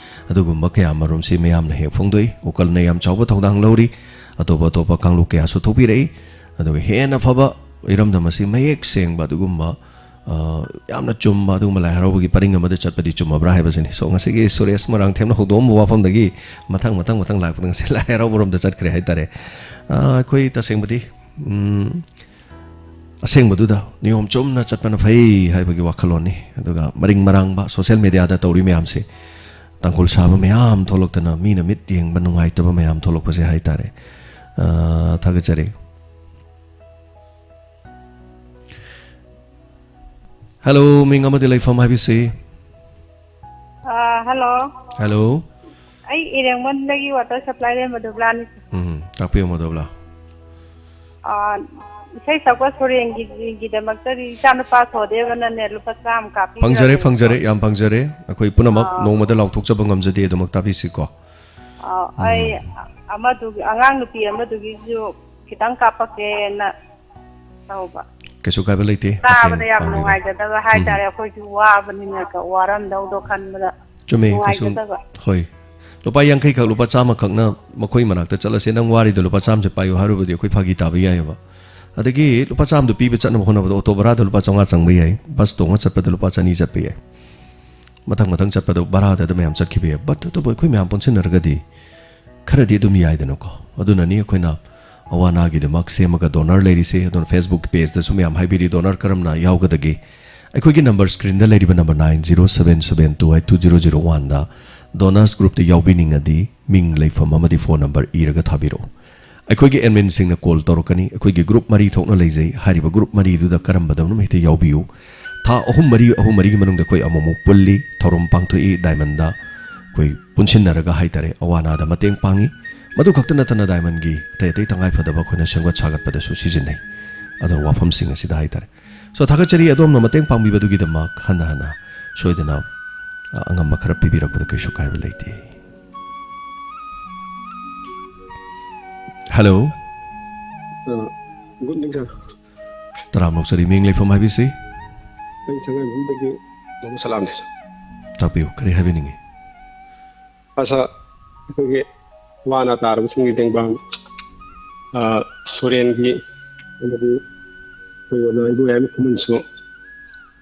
ꯑꯗꯨꯒꯨꯝꯕ ꯀꯌꯥ ꯃꯔꯨꯝꯁꯤ ꯃꯌꯥꯝꯅ ꯍꯦꯛ ꯐꯣꯡꯗꯣꯛꯏ꯫ ꯎꯀꯜꯅ ꯌꯥꯝ ꯆꯥꯎꯕ ꯊꯧꯗꯥꯡ ꯂꯧꯔꯤ꯫ ꯑꯇꯣꯞ ꯑꯇꯣꯞꯄ ꯀꯥꯡꯂꯨꯞ ꯀꯌꯥꯁꯨ ꯊꯣꯛꯄꯤꯔꯛꯏ꯫ ꯑꯗꯨꯒ ꯍꯦꯟꯅ ꯐꯕ ꯏꯔꯝꯗꯝ ꯑꯁꯤ ꯃꯌꯦꯛ ꯁꯦꯡꯕ ꯑꯗꯨꯒꯨꯝꯕ, ꯑ, ꯌꯥꯝꯅ ꯆꯨꯝꯕ ꯑꯗꯨꯒꯨꯝꯕ ꯂꯥꯏ ꯍꯔꯥꯎꯕꯒꯤ ꯄꯔꯤꯡ ꯑꯃꯗ ꯆꯠꯄꯗꯤ ꯆꯨꯝꯃꯕ꯭ꯔꯥ ꯍꯥꯏꯕꯁꯤꯅꯤ꯫ So, ꯉꯁꯤꯒꯤ ꯁꯨꯔꯦꯁ ꯃꯣꯏꯔꯥꯡꯊꯦꯝꯅ ꯍꯧꯗꯣꯛꯑꯝꯕ ꯋꯥꯐꯝꯗꯒꯤ ꯃꯊꯪ, ꯃꯊꯪ, ꯃꯊꯪ ꯂꯥꯛꯄꯗ ꯉꯁꯤ ꯂꯥꯏ ꯍꯔꯥꯎꯕꯔꯣꯝꯗ ꯆꯠꯈ꯭ꯔꯦ ꯍꯥꯏꯇꯥꯔꯦ꯫ ꯑ, ꯑꯩꯈꯣꯏ ꯇꯁꯦꯡꯕꯗꯤ, ꯎꯝ, ꯑꯁꯦꯡꯕꯗꯨꯗ ꯅꯤꯌꯣꯝ ꯆꯨꯝꯅ ꯆꯠꯄꯅ ꯐꯩ ꯍꯥꯏꯕꯒꯤ ꯋꯥꯈꯜꯂꯣꯟꯅꯤ꯫ ꯑꯗꯨꯒ ꯃꯔꯤꯡ ꯃꯔꯥꯡꯕ social media ꯗ ꯇꯧꯔꯤ ꯃꯌꯥꯝꯁꯦ, ꯇꯥꯡꯈꯨꯜ ꯁꯥꯕ ꯃꯌꯥꯝ ꯊꯣꯛꯂꯛꯇꯅ ꯃꯤꯅ ꯃꯤꯠ ꯌꯦꯡꯕ ꯅꯨꯡꯉꯥꯏꯇꯕ ꯃꯌꯥꯝ ꯊꯣꯛꯂꯛꯄꯁꯦ ꯍꯥꯏꯇꯥꯔꯦ꯫ ꯑ, ꯊꯥꯒꯠꯆꯔꯤ꯫ ꯍꯜꯂꯣ, ꯃꯤꯡ ꯑꯃꯗꯤ ꯂꯩꯐꯝ ꯍꯥꯏꯕꯤꯁꯤ꯫ ꯑꯥ, ꯍꯜꯂꯣ꯫ ꯍꯜꯂꯣ꯫ ꯑꯩ ꯏꯔꯦꯡꯕꯝꯗꯒꯤ water supply ꯂꯩ ꯃꯗꯨꯕ꯭ꯂꯥꯅꯤ꯫ ꯎꯝ, ꯇꯥꯛꯄꯤꯌꯨ ꯃꯗꯨꯕ꯭ꯂꯥ꯫ ꯑꯥ, ꯏꯁꯩ ꯁꯛꯄ ꯁꯣꯔꯦꯟꯒꯤꯗꯃꯛꯇꯗꯤ ꯏꯆꯥꯅꯨꯄꯥ ꯁꯣꯗꯦꯕꯅꯅꯦ ꯂꯨꯄꯥ ꯆꯥꯝꯃ ꯀꯥꯞꯄꯤꯈ꯭ꯔꯕꯅꯦ꯫ ꯐꯪꯖꯔꯦ, ꯐꯪꯖꯔꯦ, ꯌꯥꯝ ꯐꯪꯖꯔꯦ꯫ ꯑꯩꯈꯣꯏ ꯄꯨꯝꯅꯃꯛ ꯑꯥ꯫ ꯅꯣꯡꯃꯗ ꯂꯥꯎꯊꯣꯛꯆꯕ ꯉꯝꯖꯗꯦ, ꯑꯗꯨꯃꯛ ꯇꯥꯕꯤꯁꯤꯀꯣ꯫ ꯑꯥ, ꯑꯩ ꯑꯃꯗꯨꯒꯤ, ꯑꯉꯥꯡ ꯅꯨꯄꯤ ꯑꯃꯗꯨꯒꯤꯁꯨ ꯈꯤꯇꯪ ꯀꯥꯞꯄꯛꯀꯦꯅ ꯇꯧꯕ꯫ ꯀꯩꯁꯨ ꯀꯥꯏꯕ ꯂꯩꯇꯦ, ꯇꯥꯕꯗ ꯃꯇꯦꯡ ꯌꯥꯝ ꯄꯥꯡꯕꯤꯕ꯫ ꯅꯨꯡꯉꯥꯏꯖꯗꯕ ꯍꯥꯏꯇꯥꯔꯦ, ꯑꯩꯈꯣꯏꯁꯨ ꯋꯥꯕꯅꯤꯅꯀꯣ, ꯋꯥꯔꯝꯗꯧꯗꯣ ꯈꯟꯕꯗ ꯆꯨꯝꯃꯦ, ꯀꯩꯁꯨ, ꯅꯨꯡꯉꯥꯏꯖꯗꯕ꯫ ꯍꯣꯏ꯫ ꯂꯨꯄꯥ ꯌꯥꯡꯈꯩꯈꯛ, ꯂꯨꯄꯥ ꯆꯥꯝꯃꯈꯛꯅ ꯃꯈꯣꯏ ꯃꯅꯥꯛꯇ ꯆꯠꯂꯁꯦ, "ꯅꯪ ꯋꯥꯔꯤꯗꯣ ꯂꯨꯄꯥ ꯆꯥꯝꯃꯁꯦ ꯄꯥꯏꯌꯨ" ꯍꯥꯏꯔꯨꯕꯗꯤ ꯑꯩꯈꯣꯏ ꯐꯥꯒꯤ ꯇꯥꯕ ꯌꯥꯏꯑꯕ꯫ ꯑꯗꯒꯤ ꯂꯨꯄꯥ ꯆꯥꯝꯃꯗꯨ ꯄꯤꯕ ꯆꯠꯅꯕ ꯍꯣꯠꯅꯕꯗ ꯑꯣꯇꯣ ꯚꯔꯥꯗ ꯂꯨꯄꯥ ꯆꯥꯝꯃꯉꯥ ꯆꯪꯕ ꯌꯥꯏ, ꯕꯁ ꯇꯣꯡꯉ ꯆꯠꯄꯗ ꯂꯨꯄꯥ ꯆꯅꯤ ꯆꯠꯄ ꯌꯥꯏ, ꯃꯊꯪ ꯃꯊꯪ ꯆꯠꯄꯗ ꯚꯔꯥꯗ ꯑꯗꯨ ꯃꯌꯥꯝ ꯆꯠꯈꯤꯕ ꯌꯥꯏ꯫ ꯕꯠ ꯑꯗꯨꯕꯨ ꯑꯩꯈꯣꯏ ꯃꯌꯥꯝ ꯄꯨꯟꯁꯤꯟꯅꯔꯒꯗꯤ ꯈꯔꯗꯤ ꯑꯗꯨꯝ ꯌꯥꯏꯗꯅꯀꯣ꯫ ꯑꯗꯨꯅꯅꯤ ꯑꯩꯈꯣꯏꯅ ꯑꯋꯥ ꯑꯅꯥꯒꯤꯗꯃꯛ ꯁꯦꯝꯃꯒ ꯗꯣꯅꯔ ꯂꯩꯔꯤꯁꯦ꯫ ꯑꯗꯨꯅ Facebook ꯄꯦꯖꯇꯁꯨ ꯃꯌꯥꯝ ꯍꯥꯏꯕꯤꯔꯤ, ꯗꯣꯅꯔ ꯀꯔꯝꯅ ꯌꯥꯎꯒꯗꯒꯦ? ꯑꯩꯈꯣꯏꯒꯤ ꯅꯝꯕꯔ ꯁ꯭ꯀ꯭ꯔꯤꯟꯗ ꯂꯩꯔꯤꯕ number nine zero seven seven two eight two zero zero one ꯗ ꯗꯣꯅꯔꯁ ꯒ꯭ꯔꯨꯞꯇ ꯌꯥꯎꯕꯤꯅꯤꯡꯉꯗꯤ ꯃꯤꯡ, ꯂꯩꯐꯝ ꯑꯃꯗꯤ ꯐꯣꯟ ꯅꯝꯕꯔ ꯏꯔꯒ ꯊꯥꯕꯤꯔꯛꯎ꯫ ꯑꯩꯈꯣꯏꯒꯤ ꯑꯦꯗꯃꯤꯟꯁꯤꯡꯅ ꯀꯣꯜ ꯇꯧꯔꯛꯀꯅꯤ꯫ ꯑꯩꯈꯣꯏꯒꯤ ꯒ꯭ꯔꯨꯞ ꯃꯔꯤ ꯊꯣꯛꯅ ꯂꯩꯖꯩ꯫ ꯍꯥꯏꯔꯤꯕ ꯒ꯭ꯔꯨꯞ ꯃꯔꯤꯗꯨꯗ ꯀꯔꯝꯕꯗ ꯑꯗꯨꯝ ꯍꯦꯛꯇ ꯌꯥꯎꯕꯤꯌꯨ꯫ ꯊꯥ ꯑꯍꯨꯝ ꯃꯔꯤ, ꯑꯍꯨꯝ ꯃꯔꯤꯒꯤ ꯃꯅꯨꯡꯗ ꯑꯩꯈꯣꯏ ꯑꯃꯨꯛꯃꯨꯛ ꯄꯨꯜꯂꯤ, ꯊꯧꯔꯝ ꯄꯥꯡꯊꯣꯛꯏ, ꯗꯥꯏꯃꯟꯗ ꯑꯩꯈꯣꯏ ꯄꯨꯟꯁꯤꯟꯅꯔꯒ ꯍꯥꯏꯇꯥꯔꯦ, ꯑꯋꯥ ꯑꯅꯥꯗ ꯃꯇꯦꯡ ꯄꯥꯡꯉꯤ꯫ ꯃꯗꯨ ꯈꯛꯇ ꯅꯠꯇꯅ ꯗꯥꯏꯃꯟꯒꯤ ꯑꯇꯩ ꯑꯇꯩ ꯇꯉꯥꯏ ꯐꯗꯕ ꯑꯩꯈꯣꯏꯅ ꯁꯦꯝꯒꯠ ꯁꯥꯒꯠꯄꯗꯁꯨ ꯁꯤꯖꯤꯟꯅꯩ꯫ ꯑꯗꯨꯅ ꯋꯥꯐꯝꯁꯤꯡ ꯑꯁꯤꯗ ꯍꯥꯏꯇꯥꯔꯦ꯫ ꯁꯣ, ꯊꯥꯒꯠꯆꯔꯤ ꯑꯗꯣꯝꯅ ꯃꯇꯦꯡ ꯄꯥꯡꯕꯤꯕꯗꯨꯒꯤꯗꯃꯛ꯫ ꯍꯟꯅ ꯍꯟꯅ ꯁꯣꯏꯗꯅ, ꯑ, ꯑꯉꯝꯕ ꯈꯔ ꯄꯤꯕꯤꯔꯛꯄꯗ ꯀꯩꯁꯨ ꯀꯥꯏꯕ ꯂꯩꯇꯦ꯫ ꯍꯜꯂꯣ꯫ ꯑ, ꯒꯨꯗ ꯏꯚꯤꯅꯤꯡ, ꯁꯥꯔ꯫ ꯇꯔꯥꯝꯅ ꯑꯣꯛꯆꯔꯤ꯫ ꯃꯤꯡ, ꯂꯩꯐꯝ ꯍꯥꯏꯕꯤꯁꯤ? ꯑꯩ ꯁꯉꯥꯏꯌꯨꯝꯐꯝꯗꯒꯤ ꯃꯣꯍꯝꯃꯗ ꯁꯂꯥꯝꯅꯤ, ꯁꯥꯔ꯫ ꯇꯥꯛꯄꯤꯌꯨ, ꯀꯔꯤ ꯍꯥꯏꯕꯤꯅꯤꯡꯉꯤ? ꯑ, ꯁꯥꯔ, ꯑꯩꯈꯣꯏꯒꯤ ꯑꯋꯥ ꯑꯅꯥ ꯇꯥꯔꯕꯁꯤꯡꯒꯤ ꯇꯦꯡꯕꯥꯡ, ꯑ, ꯁꯨꯔꯦꯟꯒꯤ ꯑꯃꯗꯤ ꯑꯩꯈꯣꯏ ꯑꯣꯖꯥ ꯏꯕꯣꯌꯥꯏꯃ ꯈꯨꯃꯟꯁꯨ,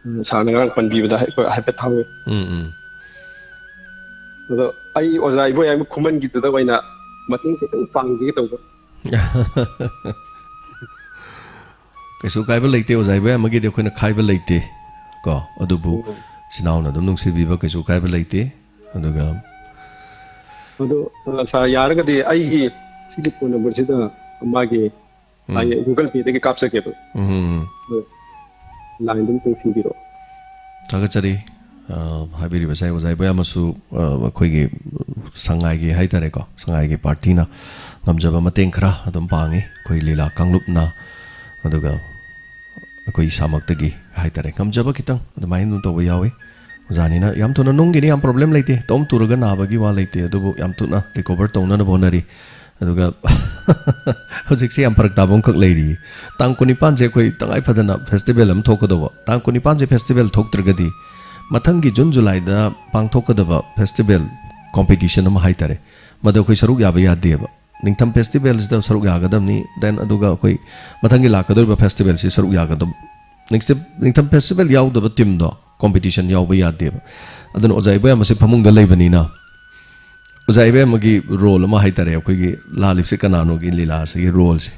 ꯎꯝ, ꯁꯥꯔꯅ ꯉꯔꯥꯡ ꯄꯟꯕꯤꯕꯗ ꯑꯩꯈꯣꯏ ꯍꯥꯏꯐꯦꯠ ꯊꯥꯎꯋꯤ꯫ ꯎꯝ, ꯎꯝ꯫ ꯑꯗꯣ ꯑꯩ ꯑꯣꯖꯥ ꯏꯕꯣꯌꯥꯏꯃ ꯈꯨꯃꯟꯒꯤꯗꯨꯗ ꯑꯣꯏꯅ ꯃꯇꯦꯡ ꯈꯤꯇꯪ ꯄꯥꯡꯖꯒꯦ ꯇꯧꯕ꯫ ꯀꯩꯁꯨ ꯀꯥꯏꯕ ꯂꯩꯇꯦ, ꯑꯣꯖꯥ ꯏꯕꯣꯌꯥꯏꯃꯒꯤꯗꯤ ꯑꯩꯈꯣꯏꯅ ꯈꯥꯏꯕ ꯂꯩꯇꯦ ꯀꯣ꯫ ꯑꯗꯨꯕꯨ ꯎꯝ꯫ ꯏꯆꯤꯟ ꯏꯅꯥꯎꯅ ꯑꯗꯨꯝ ꯅꯨꯡꯁꯤꯕꯤꯕ ꯀꯩꯁꯨ ꯀꯥꯏꯕ ꯂꯩꯇꯦ꯫ ꯑꯗꯨꯒ ꯑꯗꯣ, ꯑ, ꯁꯥꯔ, ꯌꯥꯔꯒꯗꯤ ꯑꯩꯒꯤ ꯁꯤꯒꯤ ꯐꯣꯟ ꯅꯝꯕꯔꯁꯤꯗ ꯃꯥꯒꯤ ꯎꯝ꯫ ꯑꯩ Google Pay ꯗꯒꯤ ꯀꯥꯞꯆꯒꯦꯕ꯫ ꯎꯝ꯫ ꯑꯗꯣ ꯂꯥꯏꯟꯗ ꯑꯃꯨꯛꯇꯪ ꯊꯤꯟꯕꯤꯔꯛꯑꯣ꯫ ꯊꯥꯒꯠꯆꯔꯤ꯫ ꯑ, ꯍꯥꯏꯕꯤꯔꯤꯕꯁꯦ ꯑꯣꯖꯥ ꯏꯕꯣꯌꯥꯏꯃꯁꯨ, ꯑ, ꯑꯩꯈꯣꯏꯒꯤ ꯁꯉꯥꯏꯒꯤ ꯍꯥꯏꯇꯥꯔꯦꯀꯣ, ꯁꯉꯥꯏꯒꯤ ꯄꯥꯔꯇꯤꯅ ꯉꯝꯖꯕ ꯃꯇꯦꯡ ꯈꯔ ꯑꯗꯨꯝ ꯄꯥꯡꯉꯤ꯫ ꯑꯩꯈꯣꯏ ꯂꯤꯂꯥ ꯀꯥꯡꯂꯨꯞꯅ, ꯑꯗꯨꯒ ꯑꯩꯈꯣꯏ ꯏꯁꯥꯃꯛꯇꯒꯤ ꯍꯥꯏꯇꯥꯔꯦ, ꯉꯝꯖꯕ ꯈꯤꯇꯪ ꯑꯗꯨꯃꯥꯏꯅ ꯑꯗꯨꯝ ꯇꯧꯕ ꯌꯥꯎꯏ꯫ ꯑꯣꯖꯥꯅꯤꯅ ꯌꯥꯝ ꯊꯨꯅ ꯅꯨꯡꯒꯤꯅꯤ, ꯌꯥꯝ ꯄ꯭ꯔꯣꯕ꯭ꯂꯦꯝ ꯂꯩꯇꯦ, ꯇꯧꯝ ꯇꯨꯔꯒ ꯅꯥꯕꯒꯤ ꯋꯥ ꯂꯩꯇꯦ, ꯑꯗꯨꯕꯨ ꯌꯥꯝ ꯊꯨꯅ ꯔꯤꯀꯣꯚꯔ ꯇꯧꯅꯅꯕ ꯍꯣꯠꯅꯔꯤ꯫ ꯑꯗꯨꯒ ꯍꯧꯖꯤꯛꯁꯦ ꯌꯥꯝ ꯐꯔꯛ ꯇꯥꯕ ꯑꯃꯈꯛ ꯂꯩꯔꯤꯌꯦ꯫ ꯇꯥꯡ ꯀꯨꯟꯅꯤꯄꯥꯟꯁꯦ ꯑꯩꯈꯣꯏ ꯇꯉꯥꯏ ꯐꯗꯅ ꯐꯦꯁꯇꯤꯚꯦꯜ ꯑꯃ ꯊꯣꯛꯀꯗꯧꯕ꯫ ꯇꯥꯡ ꯀꯨꯟꯅꯤꯄꯥꯟꯁꯦ ꯐꯦꯁꯇꯤꯚꯦꯜ ꯊꯣꯛꯇ꯭ꯔꯒꯗꯤ ꯃꯊꯪꯒꯤ ꯖꯨꯟ ꯖꯨꯂꯥꯏꯗ ꯄꯥꯡꯊꯣꯛꯀꯗꯕ ꯐꯦꯁꯇꯤꯚꯦꯜ ꯀꯣꯝꯄꯤꯇꯤꯁꯟ ꯑꯃ ꯍꯥꯏꯇꯥꯔꯦ, ꯃꯗꯨ ꯑꯩꯈꯣꯏ ꯁꯔꯨꯛ ꯌꯥꯕ ꯌꯥꯗꯦꯕ꯫ ꯅꯤꯡꯊꯝ ꯐꯦꯁꯇꯤꯚꯦꯜꯁꯤꯗ ꯁꯔꯨꯛ ꯌꯥꯒꯗꯕꯅꯤ, then ꯑꯗꯨꯒ ꯑꯩꯈꯣꯏ ꯃꯊꯪꯒꯤ ꯂꯥꯛꯀꯗꯧꯔꯤꯕ ꯐꯦꯁꯇꯤꯚꯦꯜꯁꯤ ꯁꯔꯨꯛ ꯌꯥꯒꯗꯕ꯫ ꯅꯤꯡꯊꯝ ꯐꯦꯁꯇꯤꯚꯦꯜ ꯌꯥꯎꯗꯕ ꯇꯤꯝꯗꯣ ꯀꯣꯝꯄꯤꯇꯤꯁꯟ ꯌꯥꯎꯕ ꯌꯥꯗꯦꯕ꯫ ꯑꯗꯨꯅ ꯑꯣꯖꯥ ꯏꯕꯣꯌꯥꯝ ꯑꯁꯤ ꯐꯃꯨꯡꯗ ꯂꯩꯕꯅꯤꯅ, ꯑꯣꯖꯥ ꯏꯕꯣꯌꯥꯝꯒꯤ ꯔꯣꯜ ꯑꯃ ꯍꯥꯏꯇꯥꯔꯦ, ꯑꯩꯈꯣꯏꯒꯤ ꯂꯥꯜꯂꯤꯕꯁꯤ ꯀꯅꯥꯅꯣꯒꯤ ꯂꯤꯂꯥꯁꯤꯒꯤ ꯔꯣꯜꯁꯦ,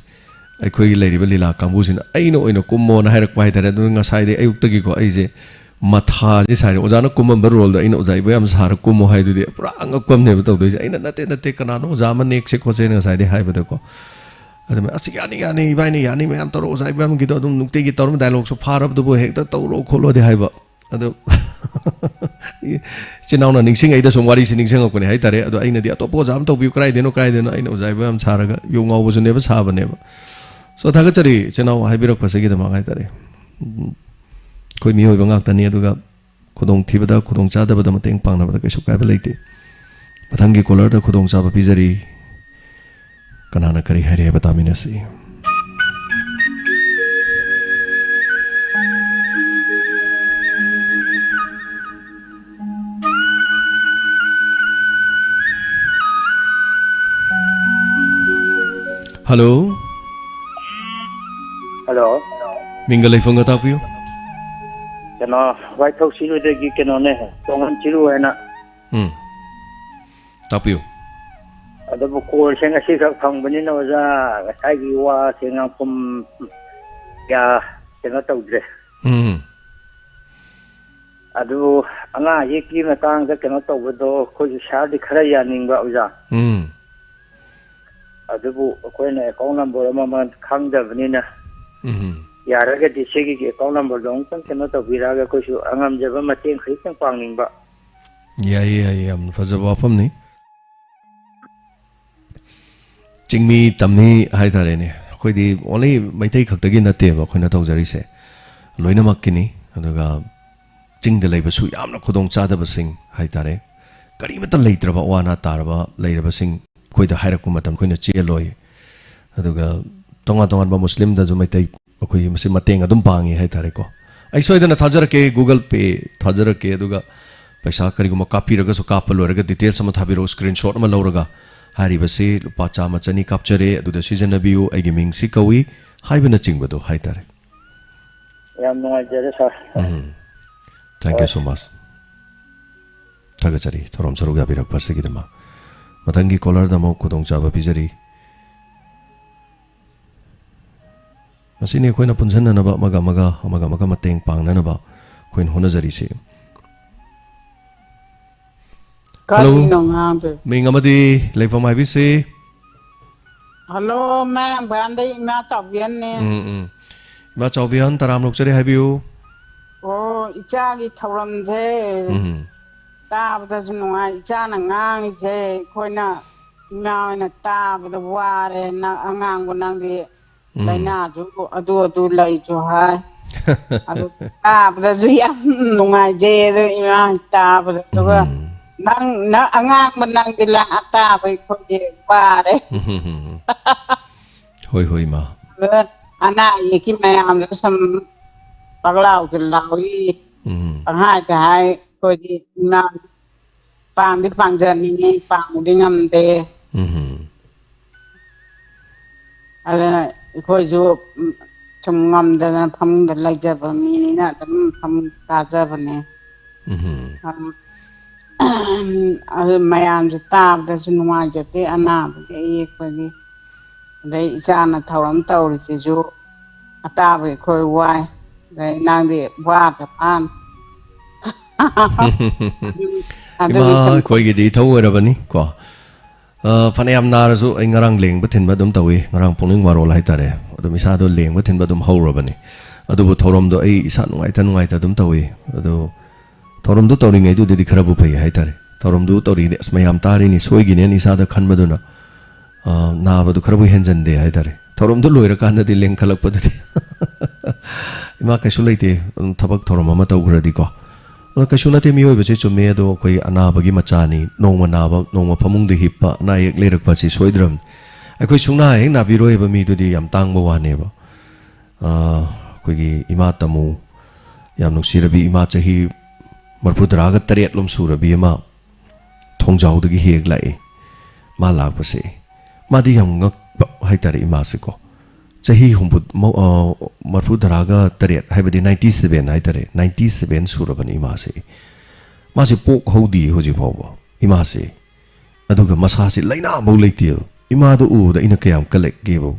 ꯑꯩꯈꯣꯏꯒꯤ ꯂꯩꯔꯤꯕ ꯂꯤꯂꯥ ꯀꯥꯡꯕꯨꯁꯤꯅ ꯑꯩꯅ ꯑꯣꯏꯅ ꯀꯨꯝꯃꯣꯅ ꯍꯥꯏꯔꯛꯄ ꯍꯥꯏꯇꯥꯔꯦ꯫ ꯑꯗꯨꯅ ꯉꯁꯥꯏꯗꯩ ꯑꯌꯨꯛꯇꯒꯤꯀꯣ ꯑꯩꯁꯦ ꯃꯊꯥꯁꯦ ꯁꯥꯏꯅꯦ꯫ ꯑꯣꯖꯥꯅ ꯀꯨꯝꯃꯝꯕ ꯔꯣꯜꯗꯣ ꯑꯩꯅ ꯑꯣꯖꯥ ꯏꯕꯣꯌꯥꯝ ꯁꯥꯔ ꯀꯨꯝꯃꯣ ꯍꯥꯏꯗꯨꯗꯤ ꯄꯨꯔꯥ ꯑꯉꯛꯄ ꯑꯃꯅꯦꯕ ꯇꯧꯗꯣꯏꯁꯦ꯫ ꯑꯩꯅ "ꯅꯠꯇꯦ, ꯅꯠꯇꯦ, ꯀꯅꯥꯅꯣ ꯑꯣꯖꯥ ꯑꯃ ꯅꯦꯛꯁꯦ ꯈꯣꯠꯁꯦꯅ" ꯉꯁꯥꯏꯗꯩ ꯍꯥꯏꯕꯗꯀꯣ꯫ ꯑꯗꯨꯃꯥꯏꯅ "ꯑꯁ, ꯌꯥꯅꯤ, ꯌꯥꯅꯤ, ꯏꯕꯥꯅꯤ ꯌꯥꯅꯤ, ꯃꯌꯥꯝ ꯇꯧꯔꯣ, ꯑꯣꯖꯥ ꯏꯕꯣꯌꯥꯝꯒꯤꯗꯣ ꯑꯗꯨꯝ ꯅꯨꯡꯇꯤꯒꯤ ꯇꯧꯔꯝ ꯗꯥꯏꯂꯣꯛꯁꯨ ꯐꯥꯔꯕꯗꯨꯕꯨ ꯍꯦꯛꯇ ꯇꯧꯔꯣ ꯈꯣꯠꯂꯣꯗꯤ" ꯍꯥꯏꯕ꯫ ꯑꯗꯣ ꯏꯆꯤꯟ ꯏꯅꯥꯎꯅ ꯅꯤꯡꯁꯤꯡꯉꯩꯗ ꯁꯨꯝ ꯋꯥꯔꯤꯁꯤ ꯅꯤꯡꯁꯤꯡꯉꯛꯄꯅꯦ ꯍꯥꯏꯇꯥꯔꯦ꯫ ꯑꯗꯣ ꯑꯩꯅꯗꯤ "ꯑꯇꯣꯞꯄ ꯑꯣꯖꯥ ꯑꯃ ꯇꯧꯕꯤꯌꯨ, ꯀꯗꯥꯏꯗꯩꯅꯣ, ꯀꯗꯥꯏꯗꯩꯅꯣ?" ꯑꯩꯅ ꯑꯣꯖꯥ ꯏꯕꯣꯌꯥꯝ ꯁꯥꯔꯒ ꯌꯣꯡ ꯉꯥꯎꯕꯁꯨꯅꯦꯕ ꯁꯥꯕꯅꯦꯕ꯫ So, ꯊꯥꯒꯠꯆꯔꯤ ꯏꯆꯤꯟ ꯏꯅꯥꯎ ꯍꯥꯏꯕꯤꯔꯛꯄꯁꯤꯒꯤꯗꯃꯛ ꯍꯥꯏꯇꯥꯔꯦ꯫ ꯎꯝ, ꯑꯩꯈꯣꯏ ꯃꯤꯑꯣꯏꯕ ꯉꯥꯛꯇꯅꯤ, ꯑꯗꯨꯒ ꯈꯨꯗꯣꯡꯊꯤꯕꯗ, ꯈꯨꯗꯣꯡꯆꯥꯗꯕꯗ ꯃꯇꯦꯡ ꯄꯥꯡꯅꯕꯗ ꯀꯩꯁꯨ ꯀꯥꯏꯕ ꯂꯩꯇꯦ꯫ ꯃꯊꯪꯒꯤ ꯀꯣꯂꯔꯗ ꯈꯨꯗꯣꯡꯆꯥꯕ ꯄꯤꯖꯔꯤ꯫ ꯀꯅꯥꯅ ꯀꯔꯤ ꯍꯥꯏꯔꯤ ꯍꯥꯏꯕ ꯇꯥꯃꯤꯟꯅꯁꯤ꯫ ꯍꯜꯂꯣ꯫ ꯍꯜꯂꯣ꯫ ꯃꯤꯡꯒ ꯂꯩꯐꯝꯒ ꯇꯥꯛꯄꯤꯌꯨ꯫ ꯀꯩꯅꯣ, ꯋꯥꯏꯊꯧ ꯆꯤꯔꯨꯗꯒꯤ ꯀꯩꯅꯣꯅꯦ, ꯇꯣꯉꯥꯟ ꯆꯤꯔꯨ ꯍꯥꯏꯅ꯫ ꯎꯝ꯫ ꯇꯥꯛꯄꯤꯌꯨ꯫ ꯑꯗꯨꯕꯨ ꯀꯣꯜꯁꯦ ꯉꯁꯤꯈꯛ ꯐꯪꯕꯅꯤꯅ ꯑꯣꯖꯥ, ꯉꯁꯥꯏꯒꯤ ꯋꯥꯁꯦ ꯉꯥꯡꯐꯝ ꯀꯌꯥ ꯀꯩꯅꯣ ꯇꯧꯗ꯭ꯔꯦ꯫ ꯎꯝ꯫ ꯑꯗꯨ ꯑꯉꯥꯡ ꯑꯌꯦꯛꯀꯤ ꯃꯇꯥꯡꯗ ꯀꯩꯅꯣ ꯇꯧꯕꯗꯣ ꯑꯩꯈꯣꯏꯁꯨ ꯁꯥꯔꯗꯤ ꯈꯔ ꯌꯥꯅꯤꯡꯕ ꯑꯣꯖꯥ꯫ ꯎꯝ꯫ ꯑꯗꯨꯕꯨ ꯑꯩꯈꯣꯏꯅ ꯑꯦꯀꯥꯎꯟ ꯅꯝꯕꯔ ꯑꯃꯃ ꯈꯪꯗꯕꯅꯤꯅ, ꯎꯝ꯫ ꯌꯥꯔꯒꯗꯤ ꯁꯤꯒꯤ ꯑꯦꯀꯥꯎꯟ ꯅꯝꯕꯔꯗꯣ ꯑꯃꯨꯛꯇꯪ ꯀꯩꯅꯣ ꯇꯧꯕꯤꯔꯛꯑꯒ ꯑꯩꯈꯣꯏꯁꯨ ꯑꯉꯝꯖꯕ ꯃꯇꯦꯡ ꯈꯖꯤꯛꯇꯪ ꯄꯥꯡꯅꯤꯡꯕ꯫ ꯌꯥꯏꯌꯦ, ꯌꯥꯏꯌꯦ, ꯌꯥꯝꯅ ꯐꯖꯕ ꯋꯥꯐꯝꯅꯤ꯫ ꯆꯤꯡꯃꯤ ꯇꯝꯃꯤ ꯍꯥꯏꯇꯥꯔꯦꯅꯦ꯫ ꯑꯩꯈꯣꯏꯗꯤ only ꯃꯩꯇꯩ ꯈꯛꯇꯒꯤ ꯅꯠꯇꯦꯕ ꯑꯩꯈꯣꯏꯅ ꯇꯧꯖꯔꯤꯁꯦ, ꯂꯣꯏꯅꯃꯛꯀꯤꯅꯤ꯫ ꯑꯗꯨꯒ ꯆꯤꯡꯗ ꯂꯩꯕꯁꯨ ꯌꯥꯝꯅ ꯈꯨꯗꯣꯡꯆꯥꯗꯕꯁꯤꯡ ꯍꯥꯏꯇꯥꯔꯦ, ꯀꯔꯤꯃꯠꯇ ꯂꯩꯇ꯭ꯔꯕ, ꯑꯋꯥ ꯑꯅꯥ ꯇꯥꯔꯕ ꯂꯩꯔꯕꯁꯤꯡ ꯑꯩꯈꯣꯏꯗ ꯍꯥꯏꯔꯛꯄ ꯃꯇꯝꯗ ꯑꯩꯈꯣꯏꯅ ꯆꯦꯜꯂꯣꯏ꯫ ꯑꯗꯨꯒ ꯇꯣꯉꯥꯟ ꯇꯣꯉꯥꯟꯕ ꯃꯨꯁꯂꯤꯝꯗꯁꯨ ꯃꯩꯇꯩ ꯑꯩꯈꯣꯏꯒꯤ ꯃꯁꯤ ꯃꯇꯦꯡ ꯑꯗꯨꯝ ꯄꯥꯡꯉꯤ ꯍꯥꯏꯇꯥꯔꯦꯀꯣ꯫ ꯑꯩ ꯁꯣꯏꯗꯅ ꯊꯥꯖꯔꯛꯀꯦ, Google Pay ꯊꯥꯖꯔꯛꯀꯦ, ꯑꯗꯨꯒ ꯄꯩꯁꯥ ꯀꯔꯤꯒꯨꯝꯕ ꯀꯥꯞꯄꯤꯔꯒꯁꯨ ꯀꯥꯞꯄ ꯂꯣꯏꯔꯒ details ꯑꯃ ꯊꯥꯕꯤꯔꯛꯎ, screenshot ꯑꯃ ꯂꯧꯔꯒ꯫ ꯍꯥꯏꯔꯤꯕꯁꯤ ꯂꯨꯄꯥ ꯆꯥꯝꯃ ꯆꯅꯤ ꯀꯥꯞꯆꯔꯦ, ꯑꯗꯨꯗ ꯁꯤꯖꯤꯟꯅꯕꯤꯌꯨ, ꯑꯩꯒꯤ ꯃꯤꯡ ꯁꯤ ꯀꯧꯏ ꯍꯥꯏꯕꯅꯆꯤꯡꯕꯗꯣ ꯍꯥꯏꯇꯥꯔꯦ꯫ ꯌꯥꯝ ꯅꯨꯡꯉꯥꯏꯖꯔꯦ, ꯁꯥꯔ꯫ ꯎꯝ꯫ Thank you ꯍꯣꯏ꯫ So much. ꯊꯥꯒꯠꯆꯔꯤ ꯊꯧꯔꯝ ꯁꯔꯨꯛ ꯌꯥꯕꯤꯔꯛꯄ ꯑꯁꯤꯒꯤꯗꯃꯛ꯫ ꯃꯊꯪꯒꯤ ꯀꯣꯂꯔꯗ ꯑꯃꯨꯛ ꯈꯨꯗꯣꯡꯆꯥꯕ ꯄꯤꯖꯔꯤ꯫ ꯃꯁꯤꯅꯤ ꯑꯩꯈꯣꯏꯅ ꯄꯨꯟꯁꯤꯟꯅꯅꯕ, ꯑꯃꯒ ꯑꯃꯒ, ꯑꯃꯒ ꯑꯃꯒ ꯃꯇꯦꯡ ꯄꯥꯡꯅꯅꯕ ꯑꯩꯈꯣꯏꯅ ꯍꯣꯠꯅꯖꯔꯤꯁꯤ꯫ ꯍꯜꯂꯣ꯫ ꯀꯔꯤꯅꯣ ꯉꯥꯡꯗꯣꯏ? ꯃꯤꯡ ꯑꯃꯗꯤ ꯂꯩꯐꯝ ꯍꯥꯏꯕꯤꯁꯤ꯫ ꯍꯜꯂꯣ, ꯃꯌꯥꯡ ꯏꯝꯐꯥꯜꯗꯩ ꯏꯃꯥ ꯆꯥꯎꯕꯤꯍꯟꯅꯦ꯫ ꯎꯝ, ꯎꯝ꯫ ꯏꯃꯥ ꯆꯥꯎꯕꯤꯍꯟ, ꯇꯔꯥꯝ ꯑꯣꯛꯆꯔꯤ, ꯍꯥꯏꯕꯤꯌꯨ꯫ ꯑꯣ, ꯏꯆꯥꯒꯤ ꯊꯧꯔꯝꯁꯦ ꯎꯝ꯫ ꯇꯥꯕꯗꯁꯨ ꯅꯨꯡꯉꯥꯏ꯫ ꯏꯆꯥꯅ ꯉꯥꯡꯉꯤꯁꯦ ꯑꯩꯈꯣꯏꯅ ꯏꯃꯥ ꯍꯣꯏꯅ ꯇꯥꯕꯗ ꯋꯥꯔꯦ꯫ ꯅꯪ ꯑꯉꯥꯡꯕꯨ ꯅꯪꯗꯤ ꯎꯝ꯫ ꯂꯥꯏꯅꯥꯁꯨ ꯑꯗꯨ ꯑꯗꯨ ꯂꯩꯁꯨ ꯍꯥꯏ꯫ ꯑꯗꯨ ꯇꯥꯕꯗꯁꯨ ꯌꯥꯝ ꯅꯨꯡꯉꯥꯏꯖꯩ꯫ ꯑꯗꯨ ꯏꯃꯥ ꯇꯥꯕꯗ꯫ ꯑꯗꯨꯒ ꯎꯝ꯫ ꯅꯪ, ꯅꯪ ꯑꯉꯥꯡꯕ ꯅꯪꯗꯤ ꯂꯥꯛꯑ ꯇꯥꯕ ꯑꯩꯈꯣꯏꯗꯤ ꯋꯥꯔꯦ꯫ ꯎꯝ꯫ ꯍꯣꯏ, ꯍꯣꯏ, ꯏꯃꯥ꯫ ꯑꯗꯨꯒ ꯑꯅꯥ ꯑꯌꯦꯛꯀꯤ ꯃꯌꯥꯝꯗꯣ ꯁꯨꯝ ꯄꯪꯂꯥꯎꯗ ꯂꯥꯎꯏ, ꯎꯝ꯫ ꯄꯪꯍꯥꯏꯗ ꯍꯥꯏ꯫ ꯑꯩꯈꯣꯏꯗꯤ ꯏꯃꯥ ꯄꯥꯡꯗꯤ ꯄꯥꯡꯖꯅꯤꯡꯉꯤ, ꯄꯥꯡꯕꯗꯤ ꯉꯝꯗꯦ꯫ ꯎꯝ꯫ ꯑꯗꯨꯅ ꯑꯩꯈꯣꯏꯁꯨ, ꯎꯝ, ꯁꯨꯝ ꯉꯝꯗꯗꯅ ꯐꯃꯨꯡꯗ ꯂꯩꯖꯕ ꯃꯤꯅꯤꯅ ꯑꯗꯨꯝ ꯐꯃꯨꯡ ꯇꯥꯖꯕꯅꯦ꯫ ꯎꯝ꯫ ꯑꯗꯨ, ꯑꯗꯨ ꯃꯌꯥꯝꯁꯨ ꯇꯥꯕꯗꯁꯨ ꯅꯨꯡꯉꯥꯏꯖꯗꯦ, ꯑꯅꯥꯕꯒꯤ ꯑꯌꯦꯛꯄꯒꯤ꯫ ꯑꯗꯩ ꯏꯆꯥꯅ ꯊꯧꯔꯝ ꯇꯧꯔꯤꯁꯤꯁꯨ ꯑꯇꯥꯕ ꯑꯩꯈꯣꯏ ꯋꯥꯏ꯫ ꯑꯗꯩ ꯅꯪꯗꯤ ꯋꯥꯗ꯭ꯔ ꯃꯥꯟ꯫ ꯏꯃꯥ ꯑꯗꯨꯒꯤ ꯁꯨꯝ ꯑꯩꯈꯣꯏꯒꯤꯗꯤ ꯏꯊꯧ ꯑꯣꯏꯔꯕꯅꯤ ꯀꯣ꯫ ꯑ, ꯐꯅꯌꯥꯝ ꯅꯥꯔꯁꯨ ꯑꯩ ꯉꯔꯥꯡ ꯂꯦꯡꯕ ꯊꯤꯟꯕ ꯑꯗꯨꯝ ꯇꯧꯏ꯫ ꯉꯔꯥꯡ ꯄꯨꯛꯅꯤꯡ ꯋꯥꯔꯣꯜ ꯍꯥꯏꯇꯥꯔꯦ꯫ ꯑꯗꯨꯝ ꯏꯁꯥꯗꯣ ꯂꯦꯡꯕ ꯊꯤꯟꯕ ꯑꯗꯨꯝ ꯍꯧꯔꯕꯅꯤ꯫ ꯑꯗꯨꯕꯨ ꯊꯧꯔꯝꯗꯣ ꯑꯩ ꯏꯁꯥ ꯅꯨꯡꯉꯥꯏꯇ ꯅꯨꯡꯉꯥꯏꯇ ꯑꯗꯨꯝ ꯇꯧꯏ꯫ ꯑꯗꯣ ꯊꯧꯔꯝꯗꯣ ꯇꯧꯔꯤꯉꯩꯗꯨꯗꯗꯤ ꯈꯔꯕꯨ ꯐꯩ ꯍꯥꯏꯇꯥꯔꯦ꯫ ꯊꯧꯔꯝꯗꯨ ꯇꯧꯔꯤꯉꯩꯗ "ꯑꯁ, ꯃꯌꯥꯝ ꯇꯥꯔꯤꯅꯤ, ꯁꯣꯏꯈꯤꯅꯦꯅ" ꯏꯁꯥꯗ ꯈꯟꯕꯗꯨꯅ, ꯑ, ꯅꯥꯕꯗꯨ ꯈꯔꯕꯨ ꯍꯦꯟꯖꯟꯗꯦ ꯍꯥꯏꯇꯥꯔꯦ꯫ ꯊꯧꯔꯝꯗꯨ ꯂꯣꯏꯔꯀꯥꯟꯗꯗꯤ ꯂꯦꯡꯈꯠꯂꯛꯄꯗꯨꯗꯤ ꯏꯃꯥ, ꯀꯩꯁꯨ ꯂꯩꯇꯦ, ꯑꯗꯨꯝ ꯊꯕꯛ ꯊꯧꯔꯝ ꯑꯃ ꯇꯧꯈ꯭ꯔꯗꯤꯀꯣ꯫ ꯑꯗꯣ ꯀꯩꯁꯨ ꯅꯠꯇꯦ, ꯃꯤꯑꯣꯏꯕꯁꯦ ꯆꯨꯝꯃꯦ, ꯑꯗꯣ ꯑꯩꯈꯣꯏ ꯑꯅꯥꯕꯒꯤ ꯃꯆꯥꯅꯤ꯫ ꯅꯣꯡꯃ ꯅꯥꯕ, ꯅꯣꯡꯃ ꯐꯃꯨꯡꯗ ꯍꯤꯞꯄ, ꯑꯅꯥ ꯑꯌꯦꯛ ꯂꯩꯔꯛꯄ ꯑꯁꯤ ꯁꯣꯏꯗ꯭ꯔꯕꯅꯤ꯫ ꯑꯩꯈꯣꯏ ꯁꯨꯡꯅꯥ ꯍꯦꯛ ꯅꯥꯕꯤꯔꯣꯏꯕ ꯃꯤꯗꯨꯗꯤ ꯌꯥꯝ ꯇꯥꯡꯕ ꯋꯥꯅꯦꯕ꯫ ꯑ, ꯑꯩꯈꯣꯏꯒꯤ ꯏꯃꯥ ꯇꯥꯃꯨ, ꯌꯥꯝ ꯅꯨꯡꯁꯤꯔꯕꯤ ꯏꯃꯥ, ꯆꯍꯤ ꯃꯔꯤꯐꯨꯇꯔꯥꯒ ꯇꯔꯦꯠ ꯂꯣꯝ ꯁꯨꯔꯕꯤ ꯑꯃ ꯊꯣꯡꯖꯥꯎꯗꯒꯤ ꯍꯦꯛ ꯂꯥꯛꯏ꯫ ꯃꯥ ꯂꯥꯛꯄꯁꯦ, ꯃꯥꯗꯤ ꯌꯥꯝ ꯉꯛꯄ ꯍꯥꯏꯇꯥꯔꯦ ꯏꯃꯥꯁꯦꯀꯣ꯫ ꯆꯍꯤ ꯍꯨꯝꯐꯨ, ꯃꯧ-, ꯑ, ꯃꯔꯤꯐꯨ ꯇꯔꯥꯒ ꯇꯔꯦꯠ ꯍꯥꯏꯕꯗꯤ ninety seven ꯍꯥꯏꯇꯥꯔꯦ, ninety seven ꯁꯨꯔꯕꯅꯤ ꯏꯃꯥꯁꯦ꯫ ꯃꯥꯁꯦ ꯄꯣꯛ ꯍꯧꯗꯤꯌꯦ ꯍꯧꯖꯤꯛ ꯐꯥꯎꯕ ꯏꯃꯥꯁꯦ꯫ ꯑꯗꯨꯒ ꯃꯁꯥꯁꯦ ꯂꯥꯏꯅꯥ ꯑꯃꯐꯥꯎ ꯂꯩꯇꯦꯕ꯫ ꯏꯃꯥꯗꯣ ꯎꯕꯗ ꯑꯩꯅ ꯀꯌꯥꯝ ꯀꯜꯂꯛꯒꯦꯕ꯫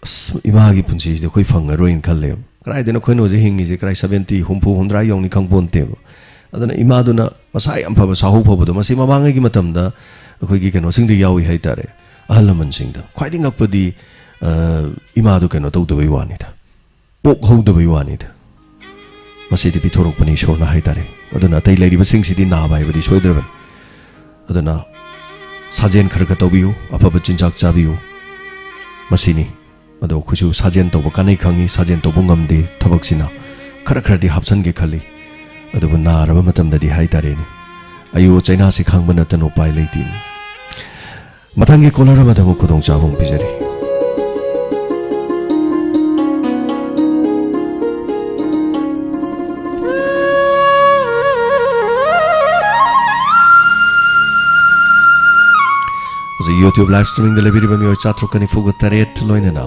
ꯑꯁ, ꯏꯃꯥꯒꯤ ꯄꯨꯟꯁꯤꯁꯤꯗꯤ ꯑꯩꯈꯣꯏ ꯐꯪꯉꯔꯣꯏꯅ ꯈꯜꯂꯦꯕ꯫ ꯀꯗꯥꯏꯗꯅꯣ ꯑꯩꯈꯣꯏꯅ ꯍꯧꯖꯤꯛ ꯍꯤꯡꯉꯤꯁꯦ, ꯀꯗꯥꯏ seventy, ꯍꯨꯝꯐꯨ, ꯍꯨꯝꯗ꯭ꯔꯥ ꯌꯧꯅꯤ ꯈꯪꯄꯣꯟꯇꯦꯕ꯫ ꯑꯗꯨꯅ ꯏꯃꯥꯗꯨꯅ ꯃꯁꯥ ꯌꯥꯝ ꯐꯕ, ꯁꯥꯍꯧ ꯐꯕꯗꯣ, ꯃꯁꯤ ꯃꯃꯥꯡꯉꯩꯒꯤ ꯃꯇꯝꯗ ꯑꯩꯈꯣꯏꯒꯤ ꯀꯩꯅꯣꯁꯤꯡꯗ ꯌꯥꯎꯏ ꯍꯥꯏꯇꯥꯔꯦ, ꯑꯍꯜ ꯂꯃꯟꯁꯤꯡꯗ꯫ ꯈ꯭ꯋꯥꯏꯗꯒꯤ ꯉꯛꯄꯗꯤ, ꯑ, ꯏꯃꯥꯗꯨ ꯀꯩꯅꯣ ꯇꯧꯗꯕꯩ ꯋꯥꯅꯤꯗ, ꯄꯣꯛꯍꯧꯗꯕꯩ ꯋꯥꯅꯤꯗ꯫ ꯃꯁꯤꯗꯤ ꯄꯤꯊꯣꯔꯛꯄꯅꯤ ꯏꯁꯣꯔꯅ ꯍꯥꯏꯇꯥꯔꯦ꯫ ꯑꯗꯨꯅ ꯑꯇꯩ ꯂꯩꯔꯤꯕꯁꯤꯡꯁꯤꯗꯤ ꯅꯥꯕ ꯍꯥꯏꯕꯗꯤ ꯁꯣꯏꯗ꯭ꯔꯕꯅꯤ꯫ ꯑꯗꯨꯅ ꯁꯥꯖꯦꯟ ꯈꯔ ꯈꯔ ꯇꯧꯕꯤꯌꯨ, ꯑꯐꯕ ꯆꯤꯟꯖꯥꯛ ꯆꯥꯕꯤꯌꯨ꯫ ꯃꯁꯤꯅꯤ꯫ ꯑꯗꯣ ꯑꯩꯈꯣꯏꯁꯨ ꯁꯥꯖꯦꯟ ꯇꯧꯕ ꯀꯥꯟꯅꯩ ꯈꯪꯉꯤ, ꯁꯥꯖꯦꯟ ꯇꯧꯕ ꯉꯝꯗꯦ, ꯊꯕꯛꯁꯤꯅ ꯈꯔ ꯈꯔꯗꯤ ꯍꯥꯞꯆꯟꯒꯦ ꯈꯜꯂꯤ꯫ ꯑꯗꯨꯕꯨ ꯅꯥꯔꯕ ꯃꯇꯝꯗꯗꯤ ꯍꯥꯏꯇꯥꯔꯦꯅꯦ, ꯑꯌꯨ ꯆꯩꯅꯥꯁꯤ ꯈꯥꯡꯕ ꯅꯠꯇꯅ ꯎꯄꯥꯏ ꯂꯩꯇꯦ꯫ ꯃꯊꯪꯒꯤ caller ꯑꯃꯗ ꯑꯃꯨꯛ ꯈꯨꯗꯣꯡꯆꯥꯕ ꯑꯃꯨꯛ ꯄꯤꯖꯔꯤ꯫ ꯍꯧꯖꯤꯛ YouTube live streamingꯗ ꯂꯩꯕꯤꯔꯤꯕ ꯃꯤꯑꯣꯏ ꯆꯥꯇ꯭ꯔꯨꯛꯀ ꯅꯤꯐꯨꯒ ꯇꯔꯦꯠ ꯂꯣꯏꯅꯅ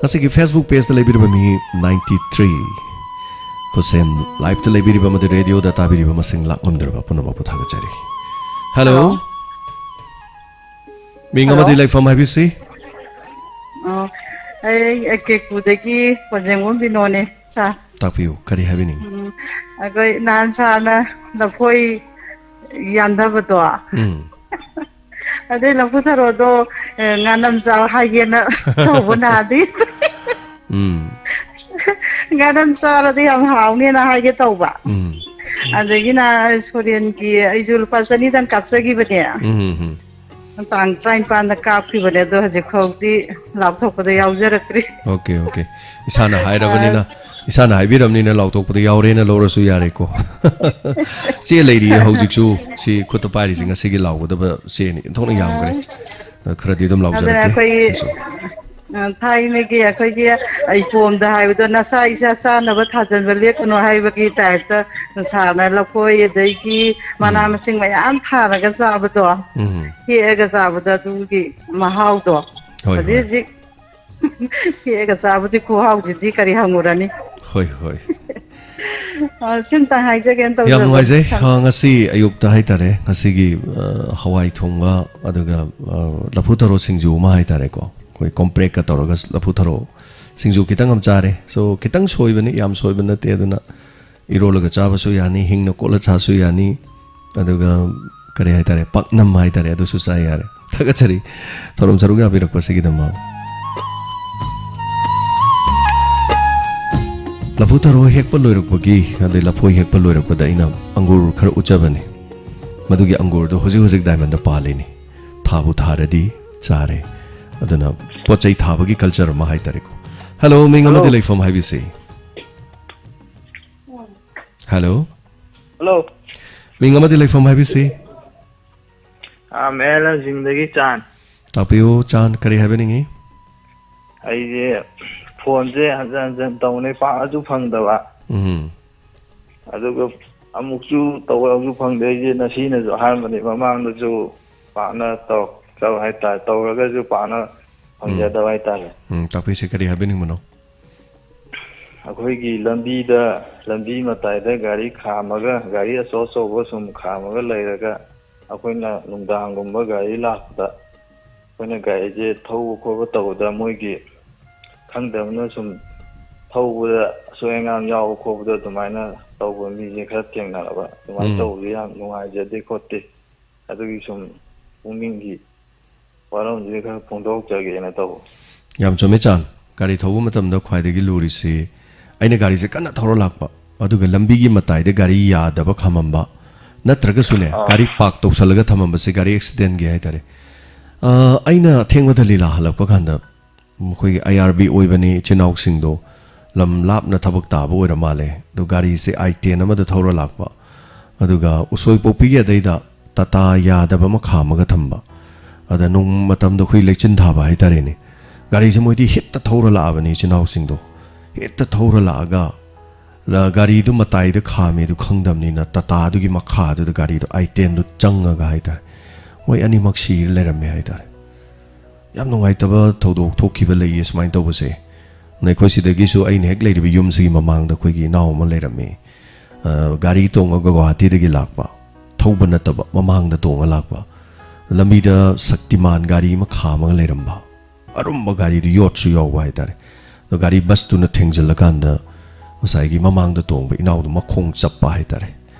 ꯉꯁꯤꯒꯤ Facebook pageꯇ ꯂꯩꯕꯤꯔꯤꯕ ꯃꯤ ninety three, ꯈꯨꯠꯁꯦꯝ liveꯇ ꯂꯩꯕꯤꯔꯤꯕ ꯑꯃꯗꯤ radioꯗ ꯇꯥꯕꯤꯔꯤꯕ ꯃꯁꯤꯡ ꯂꯥꯛꯂꯝꯗ꯭ꯔꯕ ꯄꯨꯝꯅꯃꯛꯄꯨ ꯊꯥꯒꯠꯆꯔꯤ꯫ Hello꯫ Hello꯫ ꯃꯤꯡ ꯑꯃꯗꯤ Hello꯫ ꯂꯩꯐꯝ ꯍꯥꯏꯕꯤꯁꯤ꯫ ꯑꯣ, ꯑꯩ ꯀꯦꯀꯨꯗꯒꯤ ꯀꯣꯟꯖꯦꯡꯕꯝ ꯕꯤꯅꯣꯅꯦ, ꯁꯥꯔ꯫ ꯇꯥꯛꯄꯤꯌꯨ, ꯀꯔꯤ ꯍꯥꯏꯕꯤꯅꯤꯡꯉꯤ? ꯎꯝ, ꯑꯩꯈꯣꯏ ꯅꯍꯥꯟ ꯁꯥꯔꯅ ꯂꯐꯣꯏ ꯌꯥꯟꯊꯕꯗꯣ꯫ ꯎꯝ꯫ ꯑꯗꯩ ꯂꯐꯨ ꯊꯔꯣꯗꯣ, ꯑꯦ, ꯉꯥꯅꯝ ꯆꯥꯎ ꯍꯥꯏꯒꯦꯅ ꯇꯧꯕ ꯅꯍꯥꯟꯗꯤ꯫ ꯎꯝ꯫ ꯉꯥꯅꯝ ꯆꯥꯔꯗꯤ ꯌꯥꯝ ꯍꯥꯎꯅꯦꯅ ꯍꯥꯏꯒꯦ ꯇꯧꯕ꯫ ꯎꯝ꯫ ꯑꯗꯒꯤ ꯅꯍꯥꯟ ꯁꯣꯔꯦꯟꯒꯤ ꯑꯩꯁꯨ ꯂꯨꯄꯥ ꯆꯅꯤꯗꯪ ꯀꯥꯞꯆꯈꯤꯕꯅꯦ꯫ ꯎꯝ, ꯎꯝ, ꯎꯝ꯫ ꯇꯥꯡ ꯇꯔꯥꯅꯤꯄꯥꯟꯗ ꯀꯥꯞꯈꯤꯕꯅꯦ, ꯑꯗꯣ ꯍꯧꯖꯤꯛ ꯐꯥꯎꯗꯤ ꯂꯥꯎꯊꯣꯛꯄꯗ ꯌꯥꯎꯖꯔꯛꯇ꯭ꯔꯤ꯫ Okay, okay. ꯏꯁꯥꯅ ꯍꯥꯏꯔꯕꯅꯤꯅ, ꯑ, ꯏꯁꯥꯅ ꯍꯥꯏꯕꯤꯔꯕꯅꯤꯅ ꯂꯥꯎꯊꯣꯛꯄꯗ ꯌꯥꯎꯔꯦꯅ ꯂꯧꯔꯁꯨ ꯌꯥꯔꯦꯀꯣ꯫ ꯆꯦ ꯂꯩꯔꯤꯌꯦ ꯍꯧꯖꯤꯛꯁꯨ, ꯁꯤ ꯈꯨꯠꯇ ꯄꯥꯏꯔꯤꯁꯦ ꯉꯁꯤꯒꯤ ꯂꯥꯎꯒꯗꯕ ꯆꯦꯅꯤ, ꯑꯣꯟꯊꯣꯛꯅ ꯌꯥꯝꯈ꯭ꯔꯦ꯫ ꯑ, ꯈꯔꯗꯤ ꯑꯗꯨꯝ ꯑꯗꯨꯅ ꯂꯥꯎꯖꯔꯛꯀꯦ ꯑꯩꯈꯣꯏ ꯁꯤꯁꯨ꯫ ꯑ, ꯊꯥꯏꯅꯒꯤ ꯑꯩꯈꯣꯏꯒꯤ ꯏꯄꯣꯝꯗ ꯍꯥꯏꯕꯗꯣ, "ꯅꯁꯥ ꯏꯁꯥ ꯆꯥꯅꯕ ꯊꯥꯖꯟꯕ ꯂꯦꯞꯀꯅꯨ" ꯍꯥꯏꯕꯒꯤ ꯇꯥꯏꯞꯇ, ꯁꯥꯔꯅ ꯂꯐꯣꯏ ꯑꯗꯒꯤ ꯃꯅꯥ ꯎꯝ꯫ ꯃꯁꯤꯡ ꯃꯌꯥꯝ ꯊꯥꯔꯒ ꯆꯥꯕꯗꯣ, ꯎꯝ꯫ ꯍꯦꯛꯑꯒ ꯆꯥꯕꯗꯣ, ꯑꯗꯨꯒꯤ ꯃꯍꯥꯎꯗꯣ ꯍꯣꯏ, ꯍꯧꯖꯤꯛ ꯍꯣꯏ꯫ ꯍꯧꯖꯤꯛ ꯍꯦꯛꯑꯒ ꯆꯥꯕꯗꯤ ꯈꯨꯍꯥꯎꯗꯨꯗꯤ ꯀꯔꯤ ꯍꯪꯉꯨꯔꯅꯤ? ꯍꯣꯏ, ꯍꯣꯏ꯫ ꯑ, ꯁꯤꯝꯇꯪ ꯍꯥꯏꯖꯒꯦꯅ ꯌꯥꯝ ꯇꯧꯖꯕꯅꯤ꯫ ꯅꯨꯡꯉꯥꯏꯖꯩ꯫ ꯑ, ꯉꯁꯤ ꯑꯌꯨꯛꯇ ꯍꯥꯏꯇꯥꯔꯦ, ꯉꯁꯤꯒꯤ, ꯑ, ꯍꯋꯥꯏ ꯊꯣꯡꯕ, ꯑꯗꯨꯒ, ꯑ, ꯂꯐꯨ ꯊꯔꯣ ꯁꯤꯡꯖꯨ ꯑꯃ ꯍꯥꯏꯇꯥꯔꯦꯀꯣ, ꯑꯩꯈꯣꯏ ꯀꯣꯝꯄ꯭ꯔꯦꯛꯀ ꯇꯧꯔꯒ ꯂꯐꯨ ꯊꯔꯣ ꯁꯤꯡꯖꯨ ꯈꯤꯇꯪ ꯑꯃ ꯆꯥꯔꯦ꯫ So, ꯈꯤꯇꯪ ꯁꯣꯏꯕꯅꯤ, ꯌꯥꯝ ꯁꯣꯏꯕ ꯅꯠꯇꯦ꯫ ꯑꯗꯨꯅ ꯏꯔꯣꯜꯂꯒ ꯆꯥꯕꯁꯨ ꯌꯥꯅꯤ, ꯍꯤꯡꯅ ꯀꯣꯠꯂ ꯆꯥꯁꯨ ꯌꯥꯅꯤ, ꯑꯗꯨꯒ ꯀꯔꯤ ꯍꯥꯏꯇꯥꯔꯦ, ꯄꯥꯛꯅꯝ ꯍꯥꯏꯇꯥꯔꯦ, ꯑꯗꯨꯁꯨ ꯆꯥ ꯌꯥꯔꯦ꯫ ꯊꯥꯒꯠꯆꯔꯤ ꯊꯧꯔꯝ ꯁꯔꯨꯛ ꯌꯥꯕꯤꯔꯛꯄꯁꯤꯒꯤꯗꯃꯛ꯫ ꯂꯐꯨ ꯊꯔꯣ ꯍꯦꯛꯄ ꯂꯣꯏꯔꯛꯄꯒꯤ, ꯑꯗꯩ ꯂꯐꯣꯏ ꯍꯦꯛꯄ ꯂꯣꯏꯔꯛꯄꯗ ꯑꯩꯅ ꯑꯪꯒꯨꯔ ꯈꯔ ꯎꯠꯆꯕꯅꯤ꯫ ꯃꯗꯨꯒꯤ ꯑꯪꯒꯨꯔꯗꯣ ꯍꯧꯖꯤꯛ ꯍꯧꯖꯤꯛ ꯗꯥꯏꯃꯟꯗ ꯄꯥꯜꯂꯤꯅꯤ꯫ ꯊꯥꯕꯨ ꯊꯥꯔꯗꯤ ꯆꯥꯔꯦ꯫ ꯑꯗꯨꯅ ꯄꯣꯠ ꯆꯩ ꯊꯥꯕꯒꯤ ꯀꯜꯆꯔ ꯑꯃ ꯍꯥꯏꯇꯥꯔꯦꯀꯣ꯫ ꯍꯜꯂꯣ, ꯃꯤꯡ ꯑꯃꯗꯤ ꯍꯜꯂꯣ꯫ ꯂꯩꯐꯝ ꯍꯥꯏꯕꯤꯁꯤ꯫ ꯍꯜꯂꯣ꯫ ꯍꯜꯂꯣ꯫ ꯃꯤꯡ ꯑꯃꯗꯤ ꯂꯩꯐꯝ ꯍꯥꯏꯕꯤꯁꯤ꯫ ꯑꯥ, ꯃꯌꯥꯏ ꯂꯝꯖꯤꯡꯗꯒꯤ ꯆꯥꯟ꯫ ꯇꯥꯛꯄꯤꯌꯨ, ꯆꯥꯟ, ꯀꯔꯤ ꯍꯥꯏꯕꯤꯅꯤꯡꯉꯤ? ꯑꯩꯁꯦ ꯐꯣꯟꯁꯦ ꯍꯟꯖꯟ ꯍꯟꯖꯟ ꯇꯧꯅꯤ, ꯄꯥꯛꯅꯁꯨ ꯐꯪꯗꯕ꯫ ꯎꯝ꯫ ꯑꯗꯨꯒ ꯑꯃꯨꯛꯁꯨ ꯇꯧꯕ ꯑꯃꯨꯛꯁꯨ ꯐꯪꯗꯦ꯫ ꯑꯩꯁꯦ ꯉꯁꯤꯅꯁꯨ ꯑꯍꯥꯟꯕꯅꯤ, ꯃꯃꯥꯡꯗꯁꯨ ꯄꯥꯛꯅ ꯇꯧꯔꯛꯇꯕ ꯍꯥꯏꯇꯥꯔꯦ, ꯇꯧꯔꯒꯁꯨ ꯄꯥꯛꯅ ꯎꯝ꯫ ꯐꯪꯖꯗꯕ ꯍꯥꯏꯇꯥꯔꯦ꯫ ꯎꯝ, ꯇꯥꯛꯄꯤꯁꯤ, ꯀꯔꯤ ꯍꯥꯏꯕꯤꯅꯤꯡꯕꯅꯣ? ꯑꯩꯈꯣꯏꯒꯤ ꯂꯝꯕꯤꯗ, ꯂꯝꯕꯤ ꯃꯇꯥꯏꯗ ꯒꯥꯔꯤ ꯈꯥꯝꯃꯒ, ꯒꯥꯔꯤ ꯑꯆꯧ ꯑꯆꯧꯕ ꯁꯨꯝ ꯈꯥꯝꯃꯒ ꯂꯩꯔꯒ, ꯑꯩꯈꯣꯏꯅ ꯅꯨꯡꯗꯥꯡꯒꯨꯝꯕ ꯒꯥꯔꯤ ꯂꯥꯛꯄꯗ, ꯑꯩꯈꯣꯏꯅ ꯒꯥꯔꯤꯁꯦ ꯊꯧꯕ ꯈꯣꯠꯄ ꯇꯧꯕꯗ, ꯃꯣꯏꯒꯤ ꯈꯪꯗꯕꯅ ꯁꯨꯝ ꯊꯧꯕꯗ ꯑꯁꯣꯏ ꯑꯉꯥꯝ ꯌꯥꯎꯕ ꯈꯣꯠꯄꯗ ꯑꯗꯨꯃꯥꯏꯅ ꯇꯧꯕ ꯃꯤꯁꯦ ꯈꯔ ꯊꯦꯡꯅꯔꯕ꯫ ꯑꯗꯨꯃꯥꯏꯅ ꯎꯝ꯫ ꯇꯧꯕꯁꯦ ꯌꯥꯝ ꯅꯨꯡꯉꯥꯏꯖꯗꯦ ꯈꯣꯠꯇꯦ꯫ ꯑꯗꯨꯒꯤ ꯁꯨꯝ ꯄꯨꯛꯅꯤꯡꯒꯤ ꯋꯥꯔꯧꯅꯨꯡꯁꯤ ꯈꯔ ꯐꯣꯡꯗꯣꯛꯆꯒꯦꯅ ꯇꯧꯕ꯫ ꯌꯥꯝ ꯆꯨꯝꯃꯦ, ꯆꯥꯟ꯫ ꯒꯥꯔꯤ ꯊꯧꯕ ꯃꯇꯝꯗ ꯈ꯭ꯋꯥꯏꯗꯒꯤ ꯂꯨꯔꯤꯁꯤ, ꯑꯩꯅ ꯒꯥꯔꯤꯁꯦ ꯀꯟꯅ ꯊꯧꯔ ꯂꯥꯛꯄ, ꯑꯗꯨꯒ ꯂꯝꯕꯤꯒꯤ ꯃꯇꯥꯏꯗ ꯒꯥꯔꯤ ꯌꯥꯗꯕ ꯈꯥꯝꯃꯝꯕ, ꯅꯠꯇ꯭ꯔꯒꯁꯨꯅꯦ, ꯑꯥ꯫ ꯒꯥꯔꯤ ꯄꯥꯔꯛ ꯇꯧꯁꯜꯂꯒ ꯊꯝꯃꯝꯕꯁꯦ ꯒꯥꯔꯤ ꯑꯦꯛꯁꯤꯗꯦꯟꯒꯤ ꯍꯥꯏꯇꯥꯔꯦ꯫ ꯑꯥ, ꯑꯩꯅ ꯑꯊꯦꯡꯕꯗ ꯂꯤꯂꯥ ꯍꯜꯂꯛꯄ ꯀꯥꯟꯗ, ꯃꯈꯣꯏꯒꯤ ꯑꯥꯏ ꯑꯥꯔ ꯕꯤ ꯑꯣꯏꯕꯅꯤ, ꯏꯆꯤꯟ ꯏꯅꯥꯎꯁꯤꯡꯗꯣ ꯂꯝ ꯂꯥꯞꯅ ꯊꯕꯛ ꯇꯥꯕ ꯑꯣꯏꯔ ꯃꯥꯜꯂꯦ꯫ ꯑꯗꯨ ꯒꯥꯔꯤꯁꯦ ꯑꯥꯏ ꯇꯦꯟ ꯑꯃꯗ ꯊꯧꯔ ꯂꯥꯛꯄ, ꯑꯗꯨꯒ ꯎꯁꯣꯏ ꯄꯣꯛꯄꯤꯒꯤ ꯑꯗꯩꯗ ꯇꯥꯇꯥ ꯌꯥꯗꯕ ꯑꯃ ꯈꯥꯝꯃꯒ ꯊꯝꯕ꯫ ꯑꯗ ꯅꯣꯡ ꯃꯇꯝꯗ ꯑꯩꯈꯣꯏ ꯂꯩꯆꯤꯟ ꯊꯥꯕ ꯍꯥꯏꯇꯥꯔꯦꯅꯦ꯫ ꯒꯥꯔꯤꯁꯦ ꯃꯣꯏꯗꯤ ꯍꯦꯛꯇ ꯊꯧꯔ ꯂꯥꯛꯑꯕꯅꯤ, ꯏꯆꯤꯟ ꯏꯅꯥꯎꯁꯤꯡꯗꯣ꯫ ꯍꯦꯛꯇ ꯊꯧꯔ ꯂꯥꯛꯑꯒ ꯂ-, ꯒꯥꯔꯤꯗꯨ ꯃꯇꯥꯏꯗ ꯈꯥꯝꯃꯦ ꯑꯗꯨ ꯈꯪꯗꯕꯅꯤꯅ, ꯇꯥꯇꯥꯗꯨꯒꯤ ꯃꯈꯥꯗꯨꯗ ꯒꯥꯔꯤꯗꯣ ꯑꯥꯏ ꯇꯦꯟꯗꯨ ꯆꯪꯉꯒ ꯍꯥꯏꯇꯥꯔꯦ, ꯃꯣꯏ ꯑꯅꯤꯃꯛ ꯁꯤꯔ ꯂꯩꯔꯝꯃꯦ ꯍꯥꯏꯇꯥꯔꯦ꯫ ꯌꯥꯝ ꯅꯨꯡꯉꯥꯏꯇꯕ ꯊꯧꯗꯣꯛ ꯊꯣꯛꯈꯤꯕ ꯂꯩꯌꯦ ꯁꯨꯃꯥꯏꯅ ꯇꯧꯕꯁꯦ꯫ ꯑꯗ ꯑꯩꯈꯣꯏ ꯁꯤꯗꯒꯤꯁꯨ, ꯑꯩꯅ ꯍꯦꯛ ꯂꯩꯔꯤꯕ ꯌꯨꯝꯁꯤꯒꯤ ꯃꯃꯥꯡꯗ ꯑꯩꯈꯣꯏꯒꯤ ꯏꯅꯥꯎ ꯑꯃ ꯂꯩꯔꯝꯃꯤ꯫ ꯑ, ꯒꯥꯔꯤ ꯇꯣꯡꯉꯒ ꯒꯨꯋꯥꯍꯥꯇꯤꯗꯒꯤ ꯂꯥꯛꯄ, ꯊꯧꯕ ꯅꯠꯇꯕ, ꯃꯃꯥꯡꯗ ꯇꯣꯡꯉ ꯂꯥꯛꯄ꯫ ꯂꯝꯕꯤꯗ ꯁꯛꯇꯤꯃꯥꯟ ꯒꯥꯔꯤ ꯑꯃ ꯈꯥꯝꯃꯒ ꯂꯩꯔꯝꯕ, ꯑꯔꯨꯝꯕ ꯒꯥꯔꯤꯗꯨ ꯌꯣꯠꯁꯨ ꯌꯥꯎꯕ ꯍꯥꯏꯇꯥꯔꯦ꯫ ꯑꯗꯣ ꯒꯥꯔꯤ ꯕꯁꯇꯨꯅ ꯊꯦꯡꯖꯤꯜꯂꯀꯥꯟꯗ ꯉꯁꯥꯏꯒꯤ ꯃꯃꯥꯡꯗ ꯇꯣꯡꯕ ꯏꯅꯥꯎꯗꯨ ꯃꯈꯣꯡ ꯆꯞꯄ ꯍꯥꯏꯇꯥꯔꯦ꯫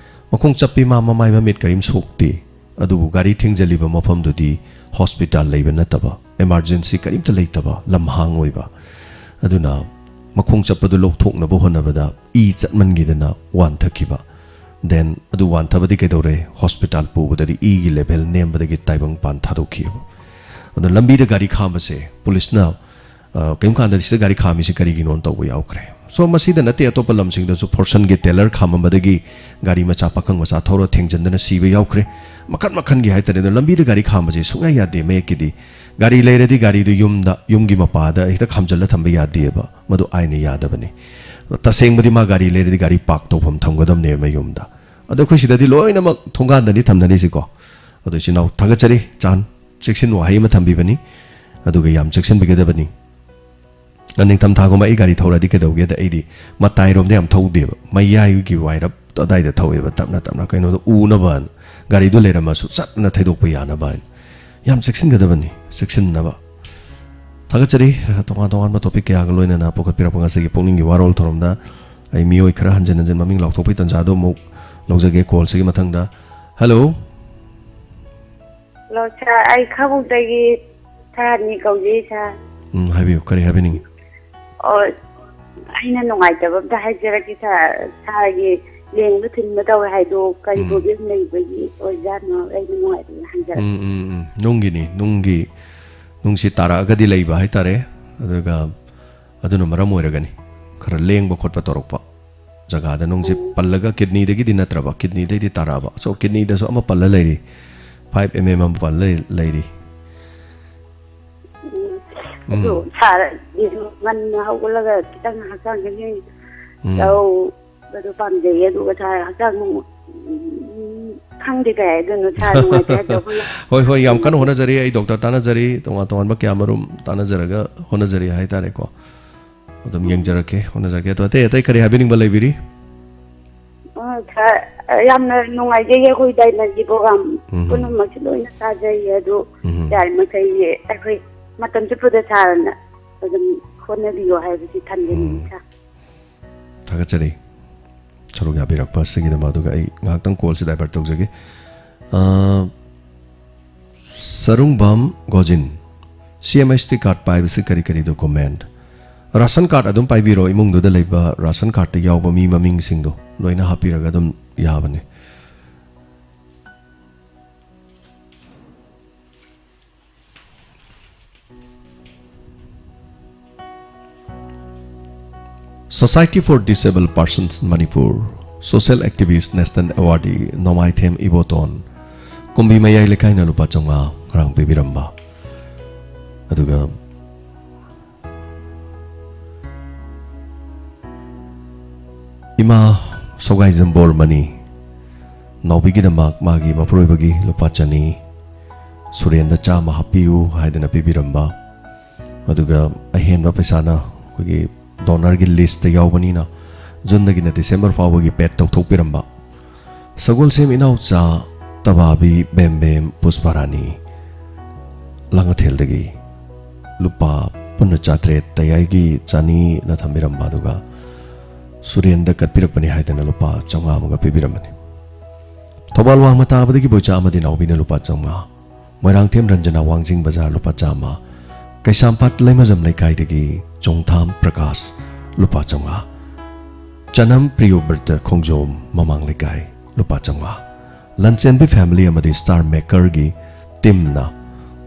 ꯃꯈꯣꯡ ꯆꯞꯄꯤ, ꯃꯥ ꯃꯃꯥꯏ ꯃꯃꯤꯠ ꯀꯔꯤꯝ ꯁꯣꯛꯇꯦ꯫ ꯑꯗꯨꯕꯨ ꯒꯥꯔꯤ ꯊꯦꯡꯖꯤꯜꯂꯤꯕ ꯃꯐꯝꯗꯨꯗꯤ ꯍꯣꯁꯄꯤꯇꯥꯜ ꯂꯩꯕ ꯅꯠꯇꯕ, ꯏꯃꯥꯔꯖꯦꯟꯁꯤ ꯀꯔꯤꯝꯇ ꯂꯩꯇꯕ ꯂꯝꯍꯥꯡ ꯑꯣꯏꯕ꯫ ꯑꯗꯨꯅ ꯃꯈꯣꯡ ꯆꯞꯄꯗꯨ ꯂꯧꯊꯣꯛꯅꯕ ꯍꯣꯠꯅꯕꯗ ꯏ ꯆꯠꯃꯟꯈꯤꯗꯅ ꯋꯥꯟꯊꯈꯤꯕ꯫ Then ꯑꯗꯨ ꯋꯥꯟꯊꯕꯗꯤ ꯀꯩꯗꯧꯔꯦ? ꯍꯣꯁꯄꯤꯇꯥꯜ ꯄꯨꯕꯗꯗꯤ ꯏꯒꯤ ꯂꯦꯚꯦꯜ ꯅꯦꯝꯕꯗꯒꯤ ꯇꯥꯏꯕꯪꯄꯥꯟ ꯊꯥꯗꯣꯛꯈꯤꯑꯕ꯫ ꯑꯗꯣ ꯂꯝꯕꯤꯗ ꯒꯥꯔꯤ ꯈꯥꯝꯕꯁꯦ ꯄꯨꯂꯤꯁꯅ, ꯑ, ꯀꯔꯤꯒꯨꯝꯕ ꯀꯥꯟꯗꯗꯤ ꯁꯤꯗ ꯒꯥꯔꯤ ꯈꯥꯝꯃꯤꯁꯤ ꯀꯔꯤꯒꯤꯅꯣꯅ ꯇꯧꯕ ꯌꯥꯎꯈ꯭ꯔꯦ꯫ So ꯃꯁꯤꯗ ꯅꯠꯇꯦ, ꯑꯇꯣꯞꯄ ꯂꯝꯁꯤꯡꯗꯁꯨ ꯐꯣꯔꯁꯟꯒꯤ ꯇꯦꯂꯔ ꯈꯥꯝꯃꯝꯕꯗꯒꯤ ꯒꯥꯔꯤ ꯃꯆꯥ, ꯄꯥꯈꯪ ꯃꯆꯥ ꯊꯧꯔ ꯊꯦꯡꯖꯤꯟꯗꯅ ꯁꯤꯕ ꯌꯥꯎꯈ꯭ꯔꯦ꯫ ꯃꯈꯟ ꯃꯈꯟꯒꯤ ꯍꯥꯏꯇꯥꯔꯦ꯫ ꯑꯗꯣ ꯂꯝꯕꯤꯗ ꯒꯥꯔꯤ ꯈꯥꯝꯕꯁꯦ ꯁꯨꯡꯌꯥ ꯌꯥꯗꯦ꯫ ꯃꯌꯦꯛꯀꯤꯗꯤ ꯒꯥꯔꯤ ꯂꯩꯔꯗꯤ ꯒꯥꯔꯤꯗꯨ ꯌꯨꯝꯗ, ꯌꯨꯝꯒꯤ ꯃꯄꯥꯗ ꯍꯦꯛꯇ ꯈꯥꯝꯖꯤꯜꯂ ꯊꯝꯕ ꯌꯥꯗꯦꯕ꯫ ꯃꯗꯨ ꯑꯥꯏꯟꯅ ꯌꯥꯗꯕꯅꯤ꯫ ꯇꯁꯦꯡꯕꯗꯤ ꯃꯥ ꯒꯥꯔꯤ ꯂꯩꯔꯗꯤ ꯒꯥꯔꯤ ꯄꯥꯔꯛ ꯇꯧꯐꯝ ꯊꯝꯒꯗꯕꯅꯦꯕ ꯃꯌꯨꯝꯗ꯫ ꯑꯗꯣ ꯑꯩꯈꯣꯏ ꯁꯤꯗꯗꯤ ꯂꯣꯏꯅꯃꯛ ꯊꯣꯡꯒꯥꯟꯗꯅꯤ ꯊꯝꯅꯔꯤꯁꯤꯀꯣ꯫ ꯑꯗꯣ ꯏꯆꯤꯟ ꯏꯅꯥꯎ ꯊꯥꯒꯠꯆꯔꯤ꯫ ꯆꯥꯟ, ꯆꯦꯛꯁꯤꯟ ꯋꯥꯍꯩ ꯑꯃ ꯊꯝꯕꯤꯕꯅꯤ꯫ ꯑꯗꯨꯒ ꯌꯥꯝ ꯆꯦꯛꯁꯤꯟꯕꯤꯒꯗꯕꯅꯤ꯫ ꯅꯤꯡꯊꯝꯊꯥꯒꯨꯝꯕ ꯑꯩ ꯒꯥꯔꯤ ꯊꯧꯔꯗꯤ ꯀꯩꯗꯧꯒꯦꯗ, ꯑꯩꯗꯤ ꯃꯇꯥꯏꯔꯣꯝꯗ ꯌꯥꯝ ꯊꯧꯗꯦꯕ, ꯃꯌꯥꯏꯒꯤ ꯋꯥꯏꯔꯞ ꯑꯗꯥꯏꯗ ꯊꯧꯋꯦꯕ, ꯇꯞꯅ ꯇꯞꯅ, ꯀꯩꯅꯣꯗꯣ ꯎꯅꯕꯅ꯫ ꯒꯥꯔꯤꯗꯨ ꯂꯩꯔꯝꯃꯁꯨ ꯆꯠꯅ ꯊꯩꯗꯣꯛꯄ ꯌꯥꯅꯕ ꯍꯥꯏꯅ꯫ ꯌꯥꯝ ꯆꯦꯛꯁꯤꯟꯒꯗꯕꯅꯤ, ꯆꯦꯛꯁꯤꯟꯅꯕ꯫ ꯊꯥꯒꯠꯆꯔꯤ꯫ ꯇꯣꯉꯥꯟ ꯇꯣꯉꯥꯟꯕ ꯇꯣꯄꯤꯛ ꯀꯌꯥꯒ ꯂꯣꯏꯅꯅ ꯄꯨꯈꯠꯄꯤꯔꯛꯄ ꯉꯁꯤꯒꯤ ꯄꯨꯛꯅꯤꯡꯒꯤ ꯋꯥꯔꯣꯜ ꯊꯧꯔꯝꯗ꯫ ꯑꯩ ꯃꯤꯑꯣꯏ ꯈꯔ ꯍꯟꯖꯤꯟ ꯍꯟꯖꯤꯟ ꯃꯃꯤꯡ ꯂꯥꯎꯊꯣꯛꯄꯒꯤ ꯇꯥꯟꯖꯥꯗꯣ ꯑꯃꯨꯛ ꯂꯧꯖꯒꯦ꯫ ꯀꯣꯜꯁꯤꯒꯤ ꯃꯊꯪꯗ꯫ ꯍꯜꯂꯣ꯫ ꯍꯜꯂꯣ, ꯁꯥꯔ, ꯑꯩ ꯈꯥꯉꯕꯣꯛꯇꯒꯤ ꯁꯥꯔꯅꯤ ꯀꯧꯖꯩ, ꯁꯥꯔ꯫ ꯎꯝ, ꯍꯥꯏꯕꯤꯌꯨ, ꯀꯔꯤ ꯍꯥꯏꯕꯤꯅꯤꯡꯉꯤ? ꯑꯣ, ꯑꯩꯅ ꯅꯨꯡꯉꯥꯏꯇꯕ ꯑꯝꯇ ꯍꯥꯏꯖꯔꯛꯀꯦ, ꯁꯥꯔ꯫ ꯁꯥꯔꯒꯤ ꯂꯦꯡꯕ ꯊꯤꯟꯕ ꯇꯧꯋꯦ ꯍꯥꯏꯗꯣ ꯀꯔꯤ ꯎꯝ꯫ ꯄ꯭ꯔꯣꯕ꯭ꯂꯦꯝ ꯂꯩꯕꯒꯤ ꯑꯣꯏꯖꯥꯠꯅꯣ? ꯑꯩꯅ ꯅꯨꯡꯉꯥꯏꯇꯕ ꯍꯪꯖꯔꯛꯀꯦ꯫ ꯎꯝ, ꯎꯝ, ꯎꯝ꯫ ꯅꯨꯡꯒꯤꯅꯤ, ꯅꯨꯡꯒꯤ, ꯅꯨꯡꯁꯤ ꯇꯥꯔꯛꯑꯒꯗꯤ ꯂꯩꯕ ꯍꯥꯏꯇꯥꯔꯦ꯫ ꯑꯗꯨꯒ ꯑꯗꯨꯅ ꯃꯔꯝ ꯑꯣꯏꯔꯒꯅꯤ ꯈꯔ ꯂꯦꯡꯕ ꯈꯣꯠꯄ ꯇꯧꯔꯛꯄ꯫ ꯖꯒꯥꯗ ꯅꯨꯡꯁꯦ ꯎꯝ꯫ ꯄꯜꯂꯒ ꯀꯤꯗꯅꯤꯗꯒꯤꯗꯤ ꯅꯠꯇ꯭ꯔꯕ, ꯀꯤꯗꯅꯤꯗꯩꯗꯤ ꯇꯥꯔꯛꯑꯕ꯫ So, ꯀꯤꯗꯅꯤꯗꯁꯨ ꯑꯃ ꯄꯜꯂ ꯂꯩꯔꯤ, five M M ꯑꯃ ꯄꯜꯂ ꯂꯩ-, ꯂꯩꯔꯤ꯫ ꯎꯝ꯫ ꯑꯗꯨ ꯎꯝ꯫ ꯁꯥꯔꯗꯤ ꯉꯟꯅ ꯍꯧꯒꯠꯂꯒ ꯈꯤꯇꯪ ꯍꯛꯆꯥꯡ ꯁꯥꯖꯦꯜ ꯎꯝ꯫ ꯇꯧꯕꯗꯣ ꯄꯥꯝꯖꯩꯌꯦ꯫ ꯑꯗꯨꯒ ꯁꯥꯔ ꯍꯛꯆꯥꯡ ꯅꯨꯡ-, ꯎꯝ, ꯈꯪꯗꯦ ꯀꯩ ꯍꯥꯏꯗꯣꯏꯅꯣ, ꯁꯥꯔ ꯅꯨꯡꯉꯥꯏꯇꯦ ꯍꯥꯏꯗꯣ ꯑꯩꯈꯣꯏꯅ ꯍꯣꯏ, ꯍꯣꯏ, ꯌꯥꯝ ꯀꯟꯅ ꯍꯣꯠꯅꯖꯔꯤ꯫ ꯑꯩ ꯗꯣꯛꯇꯔ ꯇꯥꯟꯅꯖꯔꯤ, ꯇꯣꯉꯥꯟ ꯇꯣꯉꯥꯟꯕ ꯀꯌꯥ ꯃꯔꯨꯝ ꯇꯥꯟꯅꯖꯔꯒ ꯍꯣꯠꯅꯖꯔꯤ ꯍꯥꯏꯇꯥꯔꯦꯀꯣ꯫ ꯑꯗꯨꯝ ꯌꯦꯡꯖꯔꯛꯀꯦ, ꯍꯣꯠꯅꯖꯔꯛꯀꯦ꯫ ꯑꯗꯣ ꯑꯇꯩ ꯑꯇꯩ ꯀꯔꯤ ꯍꯥꯏꯕꯤꯅꯤꯡꯕ ꯂꯩꯕꯤꯔꯤ? ꯑ, ꯁꯥꯔ, ꯌꯥꯝꯅ ꯅꯨꯡꯉꯥꯏꯖꯩꯌꯦ ꯑꯩꯈꯣꯏ ꯗꯥꯏꯃꯟꯒꯤ ꯄ꯭ꯔꯣꯒ꯭ꯔꯥꯝ ꯎꯝ꯫ ꯄꯨꯝꯅꯃꯛꯁꯨ ꯂꯣꯏꯅ ꯇꯥꯖꯩꯌꯦ꯫ ꯑꯗꯨ ꯎꯝ꯫ ꯌꯥꯔꯤꯃꯈꯩ ꯑꯩꯈꯣꯏ ꯃꯇꯝ ꯆꯨꯞꯄꯗ ꯁꯥꯔꯅ ꯑꯗꯨꯝ ꯍꯣꯠꯅꯕꯤꯌꯣ ꯍꯥꯏꯕꯁꯤ ꯊꯝꯖꯅꯤꯡꯉꯤ, ꯎꯝ꯫ ꯁꯥꯔ꯫ ꯊꯥꯒꯠꯆꯔꯤ ꯁꯔꯨꯛ ꯌꯥꯕꯤꯔꯛꯄ ꯑꯁꯤꯒꯤꯗꯃꯛ꯫ ꯑꯗꯨꯒ ꯑꯩ ꯉꯥꯏꯍꯥꯛꯇꯪ ꯀꯣꯜꯁꯤ ꯗꯥꯏꯚꯔꯠ ꯇꯧꯖꯒꯦ꯫ ꯑ, ꯁꯔꯨꯡꯕꯝ ꯒꯣꯖꯤꯟ, ꯁꯤ ꯑꯦꯝ ꯑꯦꯁ ꯇꯤ ꯀꯥꯔꯗ ꯄꯥꯏꯕꯁꯤ ꯀꯔꯤ ꯀꯔꯤ ꯗꯣꯀꯨꯃꯦꯟ? ꯔꯥꯁꯟ ꯀꯥꯔꯗ ꯑꯗꯨꯝ ꯄꯥꯏꯕꯤꯔꯣ, ꯏꯃꯨꯡꯗꯨꯗ ꯂꯩꯕ ꯔꯥꯁꯟ ꯀꯥꯔꯗꯇ ꯌꯥꯎꯕ ꯃꯤ ꯃꯃꯤꯡꯁꯤꯡꯗꯣ ꯂꯣꯏꯅ ꯍꯥꯞꯄꯤꯔꯒ ꯑꯗꯨꯝ ꯌꯥꯕꯅꯦ꯫ Society for Disabled Persons Manipur, Social Activist, National Awardee ꯅꯣꯡꯃꯥꯏꯊꯦꯝ ꯏꯕꯣꯇꯣꯟ, ꯀꯨꯝꯕꯤ ꯃꯌꯥꯏ ꯂꯩꯀꯥꯏꯅ ꯂꯨꯄꯥ ꯆꯥꯝꯃꯉꯥ ꯉꯔꯥꯡ ꯄꯤꯕꯤꯔꯝꯕ꯫ ꯑꯗꯨꯒ ꯏꯃꯥ ꯁꯧꯒꯥꯏꯖꯝ ꯕꯣꯔꯃꯅꯤ, ꯅꯥꯎꯕꯤꯒꯤꯗꯃꯛ ꯃꯥꯒꯤ ꯃꯄꯨꯔꯣꯏꯕꯒꯤ ꯂꯨꯄꯥ ꯆꯅꯤ, ꯁꯨꯔꯦꯟꯗ ꯆꯥꯝꯃ ꯍꯥꯞꯄꯤꯌꯨ ꯍꯥꯏꯗꯅ ꯄꯤꯕꯤꯔꯝꯕ꯫ ꯑꯗꯨꯒ ꯑꯍꯦꯟꯕ ꯄꯩꯁꯥꯅ ꯑꯩꯈꯣꯏꯒꯤ ꯗꯣꯅꯔꯒꯤ ꯂꯤꯁꯇ ꯌꯥꯎꯕꯅꯤꯅ ꯖꯨꯟꯗꯒꯤꯅ ꯗꯤꯁꯦꯝꯕꯔ ꯐꯥꯎꯕꯒꯤ ꯄꯦꯠ ꯇꯧꯊꯣꯛꯄꯤꯔꯝꯕ꯫ ꯁꯒꯣꯜꯁꯦꯝ ꯏꯅꯥꯎꯆꯥ ꯇꯕꯥꯕꯤ ꯕꯦꯝꯕꯦꯝ ꯄꯨꯁꯄꯥꯔꯥꯅꯤ ꯂꯥꯡꯉꯊꯦꯜꯗꯒꯤ ꯂꯨꯄꯥ ꯄꯨꯟꯅ ꯆꯥꯇ꯭ꯔꯦꯠ, ꯇꯌꯥꯏꯒꯤ ꯆꯅꯤꯅ ꯊꯝꯕꯤꯔꯝꯕ, ꯑꯗꯨꯒ ꯁꯨꯔꯦꯟꯗ ꯀꯠꯄꯤꯔꯛꯄꯅꯤ ꯍꯥꯏꯗꯅ ꯂꯨꯄꯥ ꯆꯥꯝꯃꯉꯥ ꯑꯃꯒ ꯄꯤꯕꯤꯔꯝꯕꯅꯤ꯫ ꯊꯧꯕꯥꯜ ꯋꯥꯡꯃ ꯇꯥꯕꯗꯒꯤ ꯕꯣꯏꯆꯥ ꯑꯃꯗꯤ ꯅꯥꯎꯕꯤꯅ ꯂꯨꯄꯥ ꯆꯥꯝꯃꯉꯥ, ꯃꯣꯏꯔꯥꯡꯊꯦꯝ ꯔꯟꯖꯅꯥ ꯋꯥꯡꯖꯤꯡ ꯕꯖꯥꯔ ꯂꯨꯄꯥ ꯆꯥꯝꯃ, ꯀꯩꯁꯥꯝꯄꯥꯠ ꯂꯩꯃꯖꯝ ꯂꯩꯀꯥꯏꯗꯒꯤ ꯆꯣꯡꯊꯥꯝ ꯄ꯭ꯔꯀꯥꯁ ꯂꯨꯄꯥ ꯆꯥꯝꯃꯉꯥ, ꯆꯅꯝ ꯄ꯭ꯔꯤꯌꯣꯕ꯭ꯔꯇ ꯈꯣꯡꯖꯣꯝ ꯃꯃꯥꯡ ꯂꯩꯀꯥꯏ ꯂꯨꯄꯥ ꯆꯥꯝꯃꯉꯥ, ꯂꯟꯆꯦꯟꯕꯤ ꯐꯦꯃꯤꯂꯤ ꯑꯃꯗꯤ ꯁ꯭ꯇꯥꯔ ꯃꯦꯀꯔꯒꯤ ꯇꯤꯝꯅ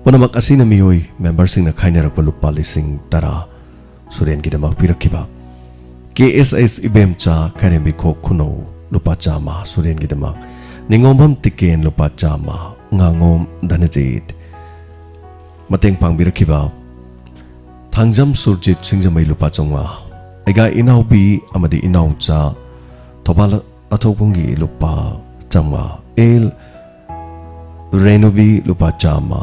ꯄꯨꯝꯅꯃꯛ ꯑꯁꯤꯅ ꯃꯤꯑꯣꯏ ꯃꯦꯝꯕꯔꯁꯤꯡꯅ ꯈꯥꯏꯅꯔꯛꯄ ꯂꯨꯄꯥ ꯂꯤꯁꯤꯡ ꯇꯔꯥ ꯁꯨꯔꯦꯟꯒꯤꯗꯃꯛ ꯄꯤꯔꯛꯈꯤꯕ꯫ ꯀꯦ ꯑꯦꯁ ꯑꯦꯁ ꯏꯕꯦꯝꯆꯥ ꯈꯥꯏꯔꯦꯝꯕꯤꯈꯣꯛ ꯈꯨꯅꯧ ꯂꯨꯄꯥ ꯆꯥꯝꯃ ꯁꯨꯔꯦꯟꯒꯤꯗꯃꯛ, ꯅꯤꯉꯣꯝꯕꯝ ꯇꯤꯀꯦꯟ ꯂꯨꯄꯥ ꯆꯥꯝꯃ, ꯉꯥꯉꯣꯝ ꯙꯅꯖꯤꯠ ꯃꯇꯦꯡ ꯄꯥꯡꯕꯤꯔꯛꯈꯤꯕ꯫ ꯊꯥꯡꯖꯝ ꯁꯨꯔꯖꯤꯠ ꯁꯤꯡꯖꯃꯩ ꯂꯨꯄꯥ ꯆꯥꯝꯃꯉꯥ꯫ ꯑꯩꯒꯥ ꯏꯅꯥꯎꯕꯤ ꯑꯃꯗꯤ ꯏꯅꯥꯎꯆꯥ ꯊꯧꯕꯥꯜ ꯑꯊꯣꯛꯄꯝꯒꯤ ꯂꯨꯄꯥ ꯆꯥꯝꯃꯉꯥ꯫ ꯑꯦꯜ ꯔꯦꯅꯨꯕꯤ ꯂꯨꯄꯥ ꯆꯥꯝꯃ꯫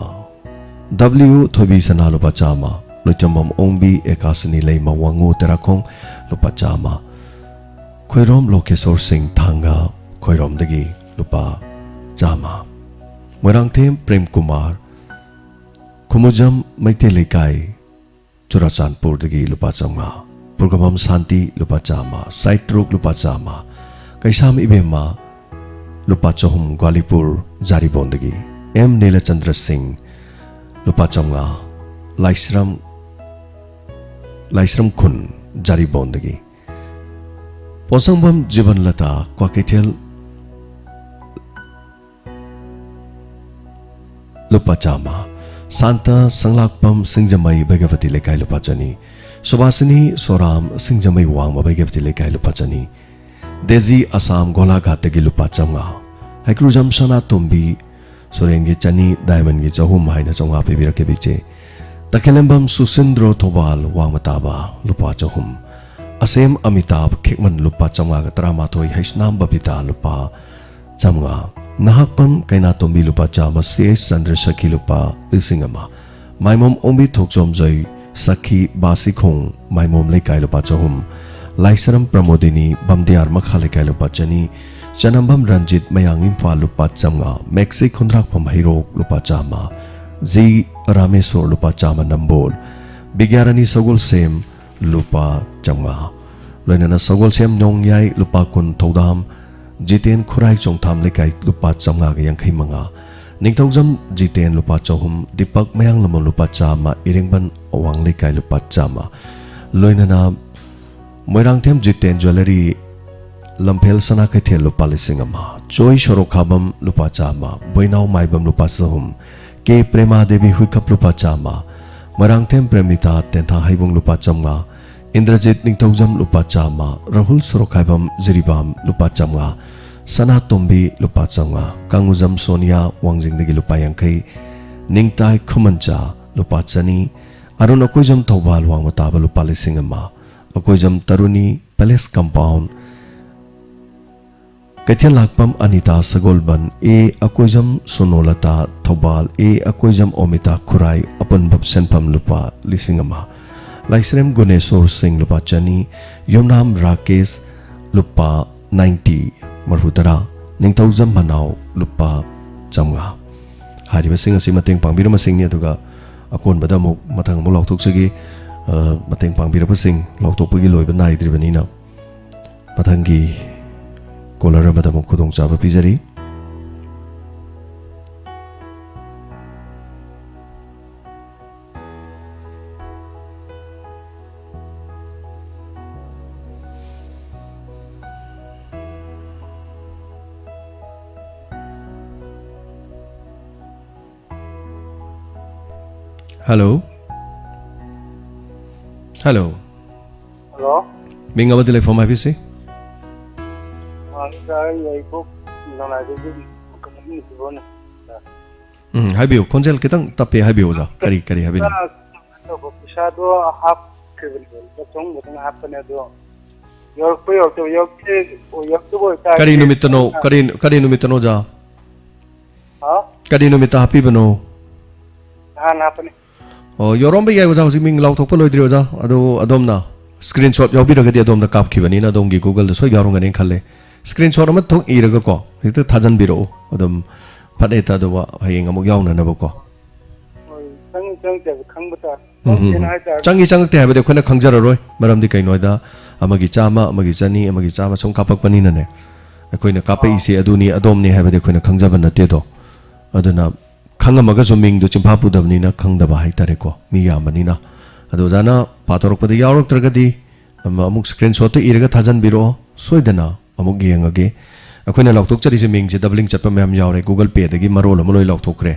ꯗꯕ꯭ꯂꯤꯎ ꯊꯣꯏꯕꯤꯁꯅꯥ ꯂꯨꯄꯥ ꯆꯥꯝꯃ꯫ ꯂꯣꯏꯆꯝꯕꯝ ꯑꯣꯡꯕꯤ, ꯑꯦꯀꯥꯁꯅꯤ ꯂꯩꯃ, ꯋꯥꯉꯨ ꯇꯦꯔꯥꯈꯣꯡ ꯂꯨꯄꯥ ꯆꯥꯝꯃ꯫ ꯈꯣꯏꯔꯣꯝ ꯂꯣꯀꯦꯁꯣꯔ ꯁꯤꯡ ꯊꯥꯡꯒ, ꯈꯣꯏꯔꯣꯝꯗꯒꯤ ꯂꯨꯄꯥ ꯆꯥꯝꯃ꯫ ꯃꯣꯏꯔꯥꯡꯊꯦꯝ ꯄ꯭ꯔꯦꯝ ꯀꯨꯃꯥꯔ, ꯈꯨꯃꯨꯖꯝ ꯃꯩꯇꯩ ꯂꯩꯀꯥꯏ, ꯆꯨꯔꯥꯆꯥꯟꯄꯨꯔꯗꯒꯤ ꯂꯨꯄꯥ ꯆꯥꯝꯃꯉꯥ꯫ ꯄꯨꯔꯒꯝꯕꯝ ꯁꯥꯟꯇꯤ ꯂꯨꯄꯥ ꯆꯥꯝꯃ꯫ ꯁꯥꯏꯇ꯭ꯔꯨꯛ ꯂꯨꯄꯥ ꯆꯥꯝꯃ꯫ ꯀꯩꯁꯥꯝ ꯏꯕꯦꯝꯃ ꯂꯨꯄꯥ ꯆꯍꯨꯝ, ꯒ꯭ꯋꯥꯂꯤꯄꯨꯔ ꯖꯥꯔꯤꯕꯣꯟꯗꯒꯤ꯫ ꯑꯦꯝ ꯅꯤꯂꯆꯟꯗ꯭ꯔ ꯁꯤꯡ ꯂꯨꯄꯥ ꯆꯥꯝꯃꯉꯥ꯫ ꯂꯥꯏꯁ꯭ꯔꯝ, ꯂꯥꯏꯁ꯭ꯔꯝ ꯈꯨꯟ ꯖꯥꯔꯤꯕꯣꯟꯗꯒꯤ꯫ ꯄꯣꯠꯁꯪꯕꯝ ꯖꯤꯕꯟꯂꯇꯥ ꯀ꯭ꯋꯥꯀꯩꯊꯦꯜ ꯂꯨꯄꯥ ꯆꯥꯝꯃ꯫ ꯁꯥꯟꯇ ꯁꯪꯂꯥꯛꯄꯝ ꯁꯤꯡꯖꯃꯩ ꯕꯩꯒ꯭ꯌꯥꯕꯇꯤ ꯂꯩꯀꯥꯏ ꯂꯨꯄꯥ ꯆꯅꯤ꯫ ꯁꯨꯕꯥꯁꯤꯅꯤ ꯁꯣꯔꯥꯝ ꯁꯤꯡꯖꯃꯩ ꯋꯥꯡꯃ ꯕꯩꯒ꯭ꯌꯥꯕꯇꯤ ꯂꯩꯀꯥꯏ ꯂꯨꯄꯥ ꯆꯅꯤ꯫ ꯗꯦꯖꯤ ꯑꯁꯥꯝ ꯒꯣꯂꯥꯘꯥꯠꯇꯒꯤ ꯂꯨꯄꯥ ꯆꯥꯝꯃꯉꯥ꯫ ꯍꯩꯀ꯭ꯔꯨꯖꯝ ꯁꯅꯥꯇꯣꯝꯕꯤ ꯁꯣꯔꯦꯟꯒꯤ ꯆꯅꯤ, ꯗꯥꯏꯃꯟꯒꯤ ꯆꯍꯨꯝ ꯍꯥꯏꯅ ꯆꯥꯝꯃꯉꯥ ꯄꯤꯕꯤꯔꯛꯀꯦ ꯕꯤꯆꯦ꯫ ꯇꯈꯦꯂꯦꯝꯕꯝ ꯁꯨꯁꯤꯟꯗ꯭ꯔꯣ ꯊꯧꯕꯥꯜ ꯋꯥꯡꯃ ꯇꯥꯕ ꯂꯨꯄꯥ ꯆꯍꯨꯝ꯫ ꯑꯁꯦꯝ ꯑꯃꯤꯇꯥꯕ ꯈꯦꯛꯃꯟ ꯂꯨꯄꯥ ꯆꯥꯝꯃꯉꯥꯒ ꯇꯔꯥꯃꯥꯊꯣꯏ꯫ ꯍꯩꯁꯅꯥꯝ ꯕꯕꯤꯇꯥ ꯂꯨꯄꯥ ꯆꯥꯝꯃꯉꯥ꯫ ꯅꯍꯥꯛꯄꯝ ꯀꯩꯅꯥꯇꯣꯝꯕꯤ ꯂꯨꯄꯥ ꯆꯥꯝꯃ꯫ ꯁꯤ ꯑꯦꯁ ꯆꯟꯗ꯭ꯔꯁꯈꯤ ꯂꯨꯄꯥ ꯂꯤꯁꯤꯡ ꯑꯃ꯫ ꯃꯥꯏꯃꯣꯝ ꯑꯣꯡꯕꯤ ꯊꯣꯛꯆꯣꯝꯖꯩ ꯁꯈꯤ ꯕꯥꯁꯤꯈꯣꯡ ꯃꯥꯏꯃꯣꯝ ꯂꯩꯀꯥꯏ ꯂꯨꯄꯥ ꯆꯍꯨꯝ꯫ ꯂꯥꯏꯁꯔꯝ ꯄ꯭ꯔꯃꯣꯗꯤꯅꯤ ꯕꯝꯗꯤꯌꯥꯔ ꯃꯈꯥ ꯂꯩꯀꯥꯏ ꯂꯨꯄꯥ ꯆꯅꯤ꯫ ꯆꯅꯝꯕꯝ ꯔꯟꯖꯤꯠ ꯃꯌꯥꯡ ꯏꯝꯐꯥꯜ ꯂꯨꯄꯥ ꯆꯥꯝꯃꯉꯥ꯫ ꯃꯦꯛꯁꯤ ꯈꯨꯟꯗ꯭ꯔꯥꯛꯐꯝ ꯍꯩꯔꯣꯛ ꯂꯨꯄꯥ ꯆꯥꯝꯃ꯫ ꯖꯤ ꯔꯥꯃꯦꯁꯣꯔ ꯂꯨꯄꯥ ꯆꯥꯝꯃ ꯅꯝꯕꯣꯜ꯫ ꯕꯤꯒ꯭ꯌꯥꯔꯥꯅꯤ ꯁꯒꯣꯜꯁꯦꯝ ꯂꯨꯄꯥ ꯆꯥꯝꯃꯉꯥ꯫ ꯂꯣꯏꯅꯅ ꯁꯒꯣꯜꯁꯦꯝ ꯅꯣꯡꯌꯥꯏ ꯂꯨꯄꯥ ꯀꯨꯟ꯫ ꯊꯧꯗꯥꯝ ꯖꯤꯇꯦꯟ ꯈꯨꯔꯥꯏ ꯆꯣꯡꯊꯥꯝ ꯂꯩꯀꯥꯏ ꯂꯨꯄꯥ ꯆꯥꯝꯃꯉꯥꯒ ꯌꯥꯡꯈꯩ ꯃꯉꯥ꯫ ꯅꯤꯡꯊꯧꯖꯝ ꯖꯤꯇꯦꯟ ꯂꯨꯄꯥ ꯆꯍꯨꯝ꯫ ꯗꯤꯄꯛ ꯃꯌꯥꯡꯂꯝꯕꯝ ꯂꯨꯄꯥ ꯆꯥꯝꯃ꯫ ꯏꯔꯦꯡꯕꯟ ꯑꯋꯥꯡ ꯂꯩꯀꯥꯏ ꯂꯨꯄꯥ ꯆꯥꯝꯃ꯫ ꯂꯣꯏꯅꯅ ꯃꯣꯏꯔꯥꯡꯊꯦꯝ ꯖꯤꯇꯦꯟ ꯖ꯭ꯋꯦꯂꯔꯤ ꯂꯝꯐꯦꯜ ꯁꯅꯥ ꯀꯩꯊꯦꯜ ꯂꯨꯄꯥ ꯂꯤꯁꯤꯡ ꯑꯃ꯫ ꯆꯣꯏ ꯁꯣꯔꯣꯛꯈꯥꯕꯝ ꯂꯨꯄꯥ ꯆꯥꯝꯃ꯫ ꯕꯣꯏꯅꯥꯎ ꯃꯥꯏꯕꯝ ꯂꯨꯄꯥ ꯆꯍꯨꯝ꯫ ꯀꯦ ꯄ꯭ꯔꯦꯃꯥ ꯗꯦꯕꯤ ꯍꯨꯏꯈꯞ ꯂꯨꯄꯥ ꯆꯥꯝꯃ꯫ ꯃꯣꯏꯔꯥꯡꯊꯦꯝ ꯄ꯭ꯔꯦꯃꯤꯇꯥ ꯇꯦꯟꯊꯥ ꯍꯩꯕꯨꯡ ꯂꯨꯄꯥ ꯆꯥꯝꯃꯉꯥ꯫ ꯏꯟꯗ꯭ꯔꯖꯤꯠ ꯅꯤꯡꯊꯧꯖꯝ ꯂꯨꯄꯥ ꯆꯥꯝꯃ꯫ ꯔꯥꯍꯨꯜ ꯁꯣꯔꯣꯛꯈꯥꯏꯕꯝ ꯖꯤꯔꯤꯕꯥꯝ ꯂꯨꯄꯥ ꯆꯥꯝꯃꯉꯥ꯫ ꯁꯅꯥꯇꯣꯝꯕꯤ ꯂꯨꯄꯥ ꯆꯥꯝꯃꯉꯥ꯫ ꯀꯥꯡꯉꯨꯖꯝ ꯁꯣꯅꯤꯌꯥ ꯋꯥꯡꯖꯤꯡꯗꯒꯤ ꯂꯨꯄꯥ ꯌꯥꯡꯈꯩ꯫ ꯅꯤꯡꯇꯥꯏ ꯈꯨꯃꯟꯆꯥ ꯂꯨꯄꯥ ꯆꯅꯤ꯫ ꯑꯔꯨꯟ ꯑꯀꯣꯏꯖꯝ ꯊꯧꯕꯥꯜ ꯋꯥꯡꯃ ꯇꯥꯕ ꯂꯨꯄꯥ ꯂꯤꯁꯤꯡ ꯑꯃ꯫ ꯑꯀꯣꯏꯖꯝ ꯇꯔꯨꯅꯤ ꯄꯦꯂꯦꯁ ꯀꯝꯄꯥꯎꯟ ꯀꯩꯊꯦꯜ ꯂꯥꯛꯄꯝ ꯑꯅꯤꯇꯥ ꯁꯒꯣꯜꯕꯟ ꯑꯦ, ꯑꯀꯣꯏꯖꯝ ꯁꯣꯅꯣꯂꯇꯥ ꯊꯧꯕꯥꯜ ꯑꯦ, ꯑꯀꯣꯏꯖꯝ ꯑꯣꯃꯤꯇꯥ ꯈꯨꯔꯥꯏ ꯑꯄꯨꯟꯕ ꯁꯦꯟꯐꯝ ꯂꯨꯄꯥ ꯂꯤꯁꯤꯡ ꯑꯃ꯫ ꯂꯥꯏꯁ꯭ꯔꯦꯝ ꯒꯨꯅꯦꯁꯣꯔ ꯁꯤꯡ ꯂꯨꯄꯥ ꯆꯅꯤ, ꯌꯨꯝꯅꯥꯝ ꯔꯥꯀꯦꯁ ꯂꯨꯄꯥ ꯅꯥꯏꯟꯇꯤ, ꯃꯔꯐꯨ ꯇꯔꯥ, ꯅꯤꯡꯊꯧꯖꯝ ꯃꯅꯥꯎ ꯂꯨꯄꯥ ꯆꯥꯝꯃꯉꯥ꯫ ꯍꯥꯏꯔꯤꯕꯁꯤꯡ ꯑꯁꯤ ꯃꯇꯦꯡ ꯄꯥꯡꯕꯤꯔꯝꯕꯁꯤꯡꯅꯤ꯫ ꯑꯗꯨꯒ ꯑꯀꯣꯟꯕꯗ ꯑꯃꯨꯛ ꯃꯊꯪ ꯑꯃꯨꯛ ꯂꯥꯎꯊꯣꯛꯆꯒꯦ꯫ ꯑ, ꯃꯇꯦꯡ ꯄꯥꯡꯕꯤꯔꯕꯁꯤꯡ ꯂꯥꯎꯊꯣꯛꯄꯒꯤ ꯂꯣꯏꯕ ꯅꯥꯏꯗ꯭ꯔꯤꯕꯅꯤꯅ ꯃꯊꯪꯒꯤ ꯀꯣꯂꯔ ꯑꯃꯗ ꯑꯃꯨꯛ ꯈꯨꯗꯣꯡꯆꯥꯕ ꯄꯤꯖꯔꯤ꯫ Hello. Hello. Hello. ꯃꯤꯡ ꯑꯃꯗꯤ ꯂꯩꯐꯝ ꯍꯥꯏꯕꯤꯁꯤ꯫ ꯑ, ꯁꯥꯔ, ꯑꯩ ꯌꯥꯏꯔꯤꯄꯣꯛ ꯅꯣꯡꯅꯥꯏꯗꯒꯤ ꯃꯈꯜ ꯑꯅꯤ ꯁꯨꯕꯅꯤ, ꯁꯥꯔ꯫ ꯎꯝ, ꯍꯥꯏꯕꯤꯌꯨ꯫ ꯈꯣꯟꯖꯦꯜ ꯈꯤꯇꯪ ꯇꯞꯄꯦ, ꯍꯥꯏꯕꯤꯌꯨ ꯑꯣꯖꯥ꯫ ꯀꯔꯤ, ꯀꯔꯤ ꯍꯥꯏꯕꯤꯅꯤꯡ? ꯄꯩꯁꯥ, ꯄꯩꯁꯥꯗꯣ ꯍꯥꯞꯈꯤꯕꯅꯦ, ꯂꯨꯄꯥ ꯆꯍꯨꯝ ꯈꯛꯇꯪ ꯍꯥꯞꯄꯅꯦ, ꯑꯗꯣ ꯌꯧꯔꯛꯄ ꯌꯧꯔꯛꯇꯕ, ꯌꯧꯔꯛꯇꯦ, ꯌꯧꯔꯛꯇꯕ ꯑꯣꯏꯇꯥꯔꯗꯤ ꯀꯔꯤ ꯅꯨꯃꯤꯠꯇꯅꯣ? ꯀꯔꯤ, ꯀꯔꯤ ꯅꯨꯃꯤꯠꯇꯅꯣ, ꯑꯣꯖꯥ? ꯍꯥ? ꯀꯔꯤ ꯅꯨꯃꯤꯠꯇ ꯍꯥꯞꯄꯤꯕꯅꯣ? ꯅꯍꯥꯟ ꯍꯥꯞꯄꯅꯦ꯫ ꯑꯣ, ꯌꯧꯔꯛꯑꯝꯕ ꯌꯥꯏ, ꯑꯣꯖꯥ꯫ ꯍꯧꯖꯤꯛ ꯃꯤꯡ ꯂꯥꯎꯊꯣꯛꯄ ꯂꯣꯏꯗ꯭ꯔꯤ, ꯑꯣꯖꯥ꯫ ꯑꯗꯣ ꯑꯗꯣꯝꯅ screenshot ꯌꯥꯎꯕꯤꯔꯒꯗꯤ ꯑꯗꯣꯝꯗ ꯀꯥꯞꯈꯤꯕꯅꯤꯅ ꯑꯗꯣꯝꯒꯤ Google-ꯗ ꯁꯣꯏ ꯌꯥꯎꯔꯝꯒꯅꯤꯅ ꯈꯜꯂꯦ꯫ Screenshot ꯑꯃ ꯊꯣꯛ ꯏꯔꯒꯀꯣ, ꯍꯦꯛꯇ ꯊꯥꯖꯟꯕꯤꯔꯛꯎ꯫ ꯑꯗꯨꯝ ꯐꯠ ꯍꯦꯛꯇ ꯑꯗꯨꯒ ꯍꯌꯦꯡ ꯑꯃꯨꯛ ꯌꯥꯎꯅꯅꯕꯀꯣ꯫ ꯍꯣꯏ, ꯆꯪꯉꯤ ꯆꯪꯉꯛꯇꯦ ꯍꯥꯏꯕ ꯈꯪꯕ ꯇꯥꯔꯦ꯫ ꯎꯝ, ꯎꯝ, ꯆꯪꯉꯛꯇꯦꯅ ꯎꯝ꯫ ꯍꯥꯏ ꯇꯥꯔꯗꯤ ꯆꯪꯉꯤ ꯆꯪꯉꯛꯇꯦ ꯍꯥꯏꯕꯗꯤ ꯑꯩꯈꯣꯏꯅ ꯈꯪꯖꯔꯔꯣꯏ꯫ ꯃꯔꯝꯗꯤ ꯀꯩꯅꯣ ꯍꯥꯏꯗ, ꯑꯃꯒꯤ ꯆꯥꯝꯃ, ꯑꯃꯒꯤ ꯆꯅꯤ, ꯑꯃꯒꯤ ꯆꯥꯝꯃ ꯁꯨꯝ ꯀꯥꯞꯄꯛꯄꯅꯤꯅꯅꯦ꯫ ꯑꯩꯈꯣꯏꯅ ꯀꯥꯞꯄꯛꯏꯁꯦ ꯑꯗꯨꯅꯤ, ꯑꯗꯣꯝꯅꯤ ꯍꯥꯏꯕꯗꯤ ꯑꯩꯈꯣꯏꯅ ꯈꯪꯖꯕ ꯅꯠꯇꯦꯗꯣ꯫ ꯑꯗꯨꯅ ꯈꯪꯉꯝꯃꯒꯁꯨ ꯃꯤꯡꯗꯣ ꯆꯤꯟꯐꯥ ꯄꯨꯗꯕꯅꯤꯅ ꯈꯪꯗꯕ ꯍꯥꯏꯇꯥꯔꯦꯀꯣ, ꯃꯤ ꯌꯥꯝꯕꯅꯤꯅ꯫ ꯑꯗꯣ ꯑꯣꯖꯥꯅ ꯄꯥꯊꯣꯔꯛꯄꯗ ꯌꯥꯎꯔꯛꯇ꯭ꯔꯒꯗꯤ ꯑꯃ-, ꯑꯃꯨꯛ screenshot-ꯇꯣ ꯏꯔꯒ ꯊꯥꯖꯟꯕꯤꯔꯛꯑꯣ, ꯁꯣꯏꯗꯅ ꯑꯃꯨꯛ ꯌꯦꯡꯉꯒꯦ꯫ ꯑꯩꯈꯣꯏꯅ ꯂꯥꯎꯊꯣꯛꯆꯔꯤꯁꯦ ꯃꯤꯡꯁꯦ doubling ꯆꯠꯄ ꯃꯌꯥꯝ ꯌꯥꯎꯔꯦ꯫ Google Pay-ꯗꯒꯤ ꯃꯔꯣꯜ ꯑꯃ ꯂꯣꯏ ꯂꯥꯎꯊꯣꯛꯈ꯭ꯔꯦ꯫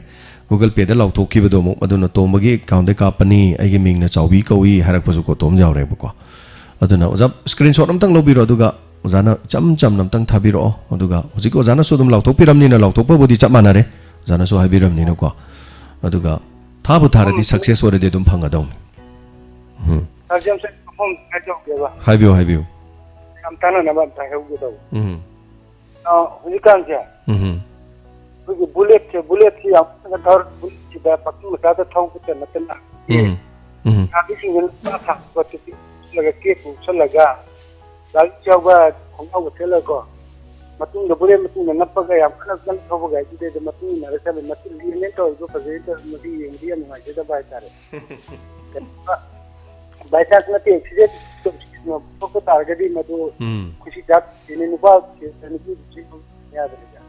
Google Pay-ꯗ ꯂꯥꯎꯊꯣꯛꯈꯤꯕꯗꯣ ꯑꯃꯨꯛ ꯑꯗꯨꯅ ꯇꯣꯝꯕꯒꯤ account-ꯗꯒꯤ ꯀꯥꯞꯄꯅꯤ, ꯑꯩꯒꯤ ꯃꯤꯡꯅ ꯆꯥꯎꯕꯤ ꯀꯧꯏ ꯍꯥꯏꯔꯛꯄꯁꯨ ꯀꯣꯠꯇꯣ ꯑꯃ ꯌꯥꯎꯔꯦꯕꯀꯣ꯫ ꯑꯗꯨꯅ ꯑꯣꯖꯥ screenshot ꯑꯝꯇꯪ ꯂꯧꯕꯤꯔꯣ, ꯑꯗꯨꯒ ꯑꯣꯖꯥꯅ ꯏꯆꯝ ꯆꯝꯅ ꯑꯝꯇꯪ ꯊꯥꯕꯤꯔꯛꯑꯣ꯫ ꯑꯗꯨꯒ ꯍꯧꯖꯤꯛ ꯑꯣꯖꯥꯅꯁꯨ ꯑꯗꯨꯝ ꯂꯥꯎꯊꯣꯛꯄꯤꯔꯝꯅꯤꯅ, ꯂꯥꯎꯊꯣꯛꯄꯕꯨꯗꯤ ꯆꯞ ꯃꯥꯟꯅꯔꯦ, ꯑꯣꯖꯥꯅꯁꯨ ꯍꯥꯏꯕꯤꯔꯝꯅꯤꯅꯀꯣ꯫ ꯑꯗꯨꯒ ꯊꯥꯕꯨ ꯊꯥꯔꯗꯤ ꯎꯝ꯫ Success ꯑꯣꯏꯔꯗꯤ ꯑꯗꯨꯝ ꯐꯪꯒꯗꯧꯅꯤ꯫ ꯎꯝ꯫ ꯁꯥꯔ ꯖꯦꯝꯁ, ꯑꯩ ꯋꯥꯐꯝ ꯈꯔ ꯇꯧꯒꯦꯕ꯫ ꯍꯥꯏꯕꯤꯌꯨ, ꯍꯥꯏꯕꯤꯌꯨ꯫ ꯌꯥꯝ ꯇꯥꯟꯅꯅꯕ ꯑꯝꯇ ꯍꯥꯏꯍꯧꯒꯦ ꯇꯧꯕ꯫ ꯎꯝ꯫ ꯑ, ꯍꯧꯖꯤꯛꯀꯥꯟꯁꯦ ꯎꯝ꯫ ꯑꯩꯈꯣꯏꯒꯤ ꯕꯨꯂꯦꯠꯁꯦ, ꯕꯨꯂꯦꯠꯁꯤ ꯌꯥꯝ ꯀꯟꯅ ꯊꯧꯔ-, ꯕꯨꯂꯦꯠꯁꯤꯗ ꯄꯥꯈꯪ ꯃꯆꯥꯗ ꯊꯧꯕꯇ ꯅꯠꯇꯅ ꯎꯝ꯫ ꯎꯝ꯫ ꯂꯩꯁꯥꯕꯤꯁꯤꯡꯁꯤꯅ ꯅꯨꯄꯥ ꯊꯥꯡꯕ ꯆꯠꯄꯤ ꯎꯞꯁꯜꯂꯒ, ꯀꯦꯞꯄꯨ ꯎꯞꯁꯜꯂꯒ, ꯒꯥꯔꯤ ꯌꯥꯎꯕ ꯈꯣꯡꯒ꯭ꯔꯥꯎꯒ ꯁꯦꯠꯂꯒꯀꯣ, ꯃꯇꯨꯡꯗ ꯕꯨꯂꯦꯠ ꯃꯇꯨꯡꯗ ꯅꯞꯄꯒ ꯌꯥꯝ ꯀꯟꯅ ꯀꯟꯅ ꯊꯧꯕ ꯒꯥꯔꯤꯗꯨꯗꯩꯗ ꯃꯇꯨꯡ ꯏꯟꯅꯔ ꯆꯠꯂꯤ꯫ ꯃꯁꯤ ꯂꯦꯟ ꯂꯦꯟ ꯇꯧꯔꯤꯗꯣ ꯐꯖꯩ ꯇꯧꯔꯤ, ꯃꯁꯤ ꯌꯦꯡꯕꯗ ꯌꯥꯝ ꯅꯨꯡꯉꯥꯏꯖꯗꯕ ꯍꯥꯏꯇꯥꯔꯦ꯫ ꯀꯩꯅꯣ, by chance ꯅꯠꯇꯦ, ꯑꯦꯛꯁꯤꯗꯦꯟ ꯊꯣꯛꯄ ꯇꯥꯔꯒꯗꯤ ꯃꯗꯨ ꯎꯝ꯫ ꯈꯨꯁꯤ ꯆꯥꯛ ꯁꯤꯅꯤ, ꯅꯨꯄꯥ ꯅꯨꯄꯤ ꯌꯥꯗꯕꯅꯤꯗ꯫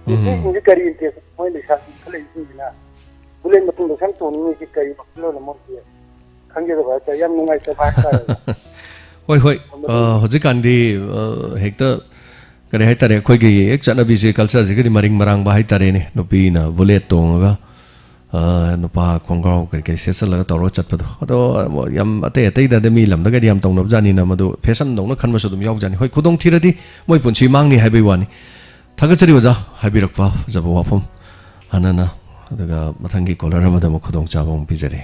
ꯎꯝ꯫ ꯅꯨꯄꯤꯁꯤꯡꯁꯤ ꯀꯔꯤ interest? ꯃꯣꯏ ꯂꯩꯁꯥꯕꯤ ꯏꯟꯈꯠꯂꯛꯏꯁꯤꯡꯁꯤꯅ ꯕꯨꯂꯦꯠ ꯃꯇꯨꯡꯗ ꯁꯨꯝ ꯇꯣꯡꯅꯤꯡꯉꯤꯁꯤ ꯀꯔꯤ ꯋꯥꯈꯜꯂꯣꯟꯅꯣ ꯃꯣꯏꯒꯤ? ꯈꯪꯖꯗꯕ ꯍꯥꯏꯇꯥꯔꯦ, ꯌꯥꯝ ꯅꯨꯡꯉꯥꯏꯇꯕ ꯍꯥꯏꯇꯥꯔꯦ꯫ ꯍꯣꯏ, ꯍꯣꯏ꯫ ꯑ, ꯍꯧꯖꯤꯛꯀꯥꯟꯗꯤ, ꯑ, ꯍꯦꯛꯇ ꯀꯔꯤ ꯍꯥꯏꯇꯥꯔꯦ, ꯑꯩꯈꯣꯏꯒꯤ ꯍꯦꯛ ꯆꯠꯅꯕꯤꯁꯦ, cultureꯁꯤꯒꯗꯤ ꯃꯔꯤꯡ ꯃꯔꯥꯡꯕ ꯍꯥꯏꯇꯥꯔꯦꯅꯦ꯫ ꯅꯨꯄꯤꯅ ꯕꯨꯂꯦꯠ ꯇꯣꯡꯉꯒ, ꯑ, ꯅꯨꯄꯥ ꯈꯣꯡꯒ꯭ꯔꯥꯎ ꯀꯔꯤ ꯀꯔꯤ ꯁꯦꯠꯆꯜꯂꯒ ꯇꯧꯔꯒ ꯆꯠꯄꯗꯣ꯫ ꯑꯗꯣ ꯌꯥꯝ ꯑꯇꯩ ꯑꯇꯩꯗꯗꯤ ꯃꯤ ꯂꯝꯗꯒꯗꯤ ꯌꯥꯝ ꯇꯧꯅꯕꯖꯥꯠꯅꯤꯅ, ꯃꯗꯨ fashionꯗꯧꯅ ꯈꯟꯕꯁꯨ ꯑꯗꯨꯝ ꯌꯥꯎꯖꯥꯠꯅꯤ꯫ ꯍꯣꯏ, ꯈꯨꯗꯣꯡ ꯊꯤꯔꯗꯤ ꯃꯣꯏ ꯄꯨꯟꯁꯤ ꯃꯥꯡꯅꯤ ꯍꯥꯏꯕꯒꯤ ꯋꯥꯅꯤ꯫ ꯊꯥꯒꯠꯆꯔꯤ ꯑꯣꯖꯥ, ꯍꯥꯏꯕꯤꯔꯛꯄ ꯐꯖꯕ ꯋꯥꯐꯝ ꯍꯥꯟꯅꯅ, ꯑꯗꯨꯒ ꯃꯊꯪꯒꯤ caller ꯑꯃꯗ ꯑꯃꯨꯛ ꯈꯨꯗꯣꯡꯆꯥꯕ ꯑꯃꯨꯛ ꯄꯤꯖꯔꯤ꯫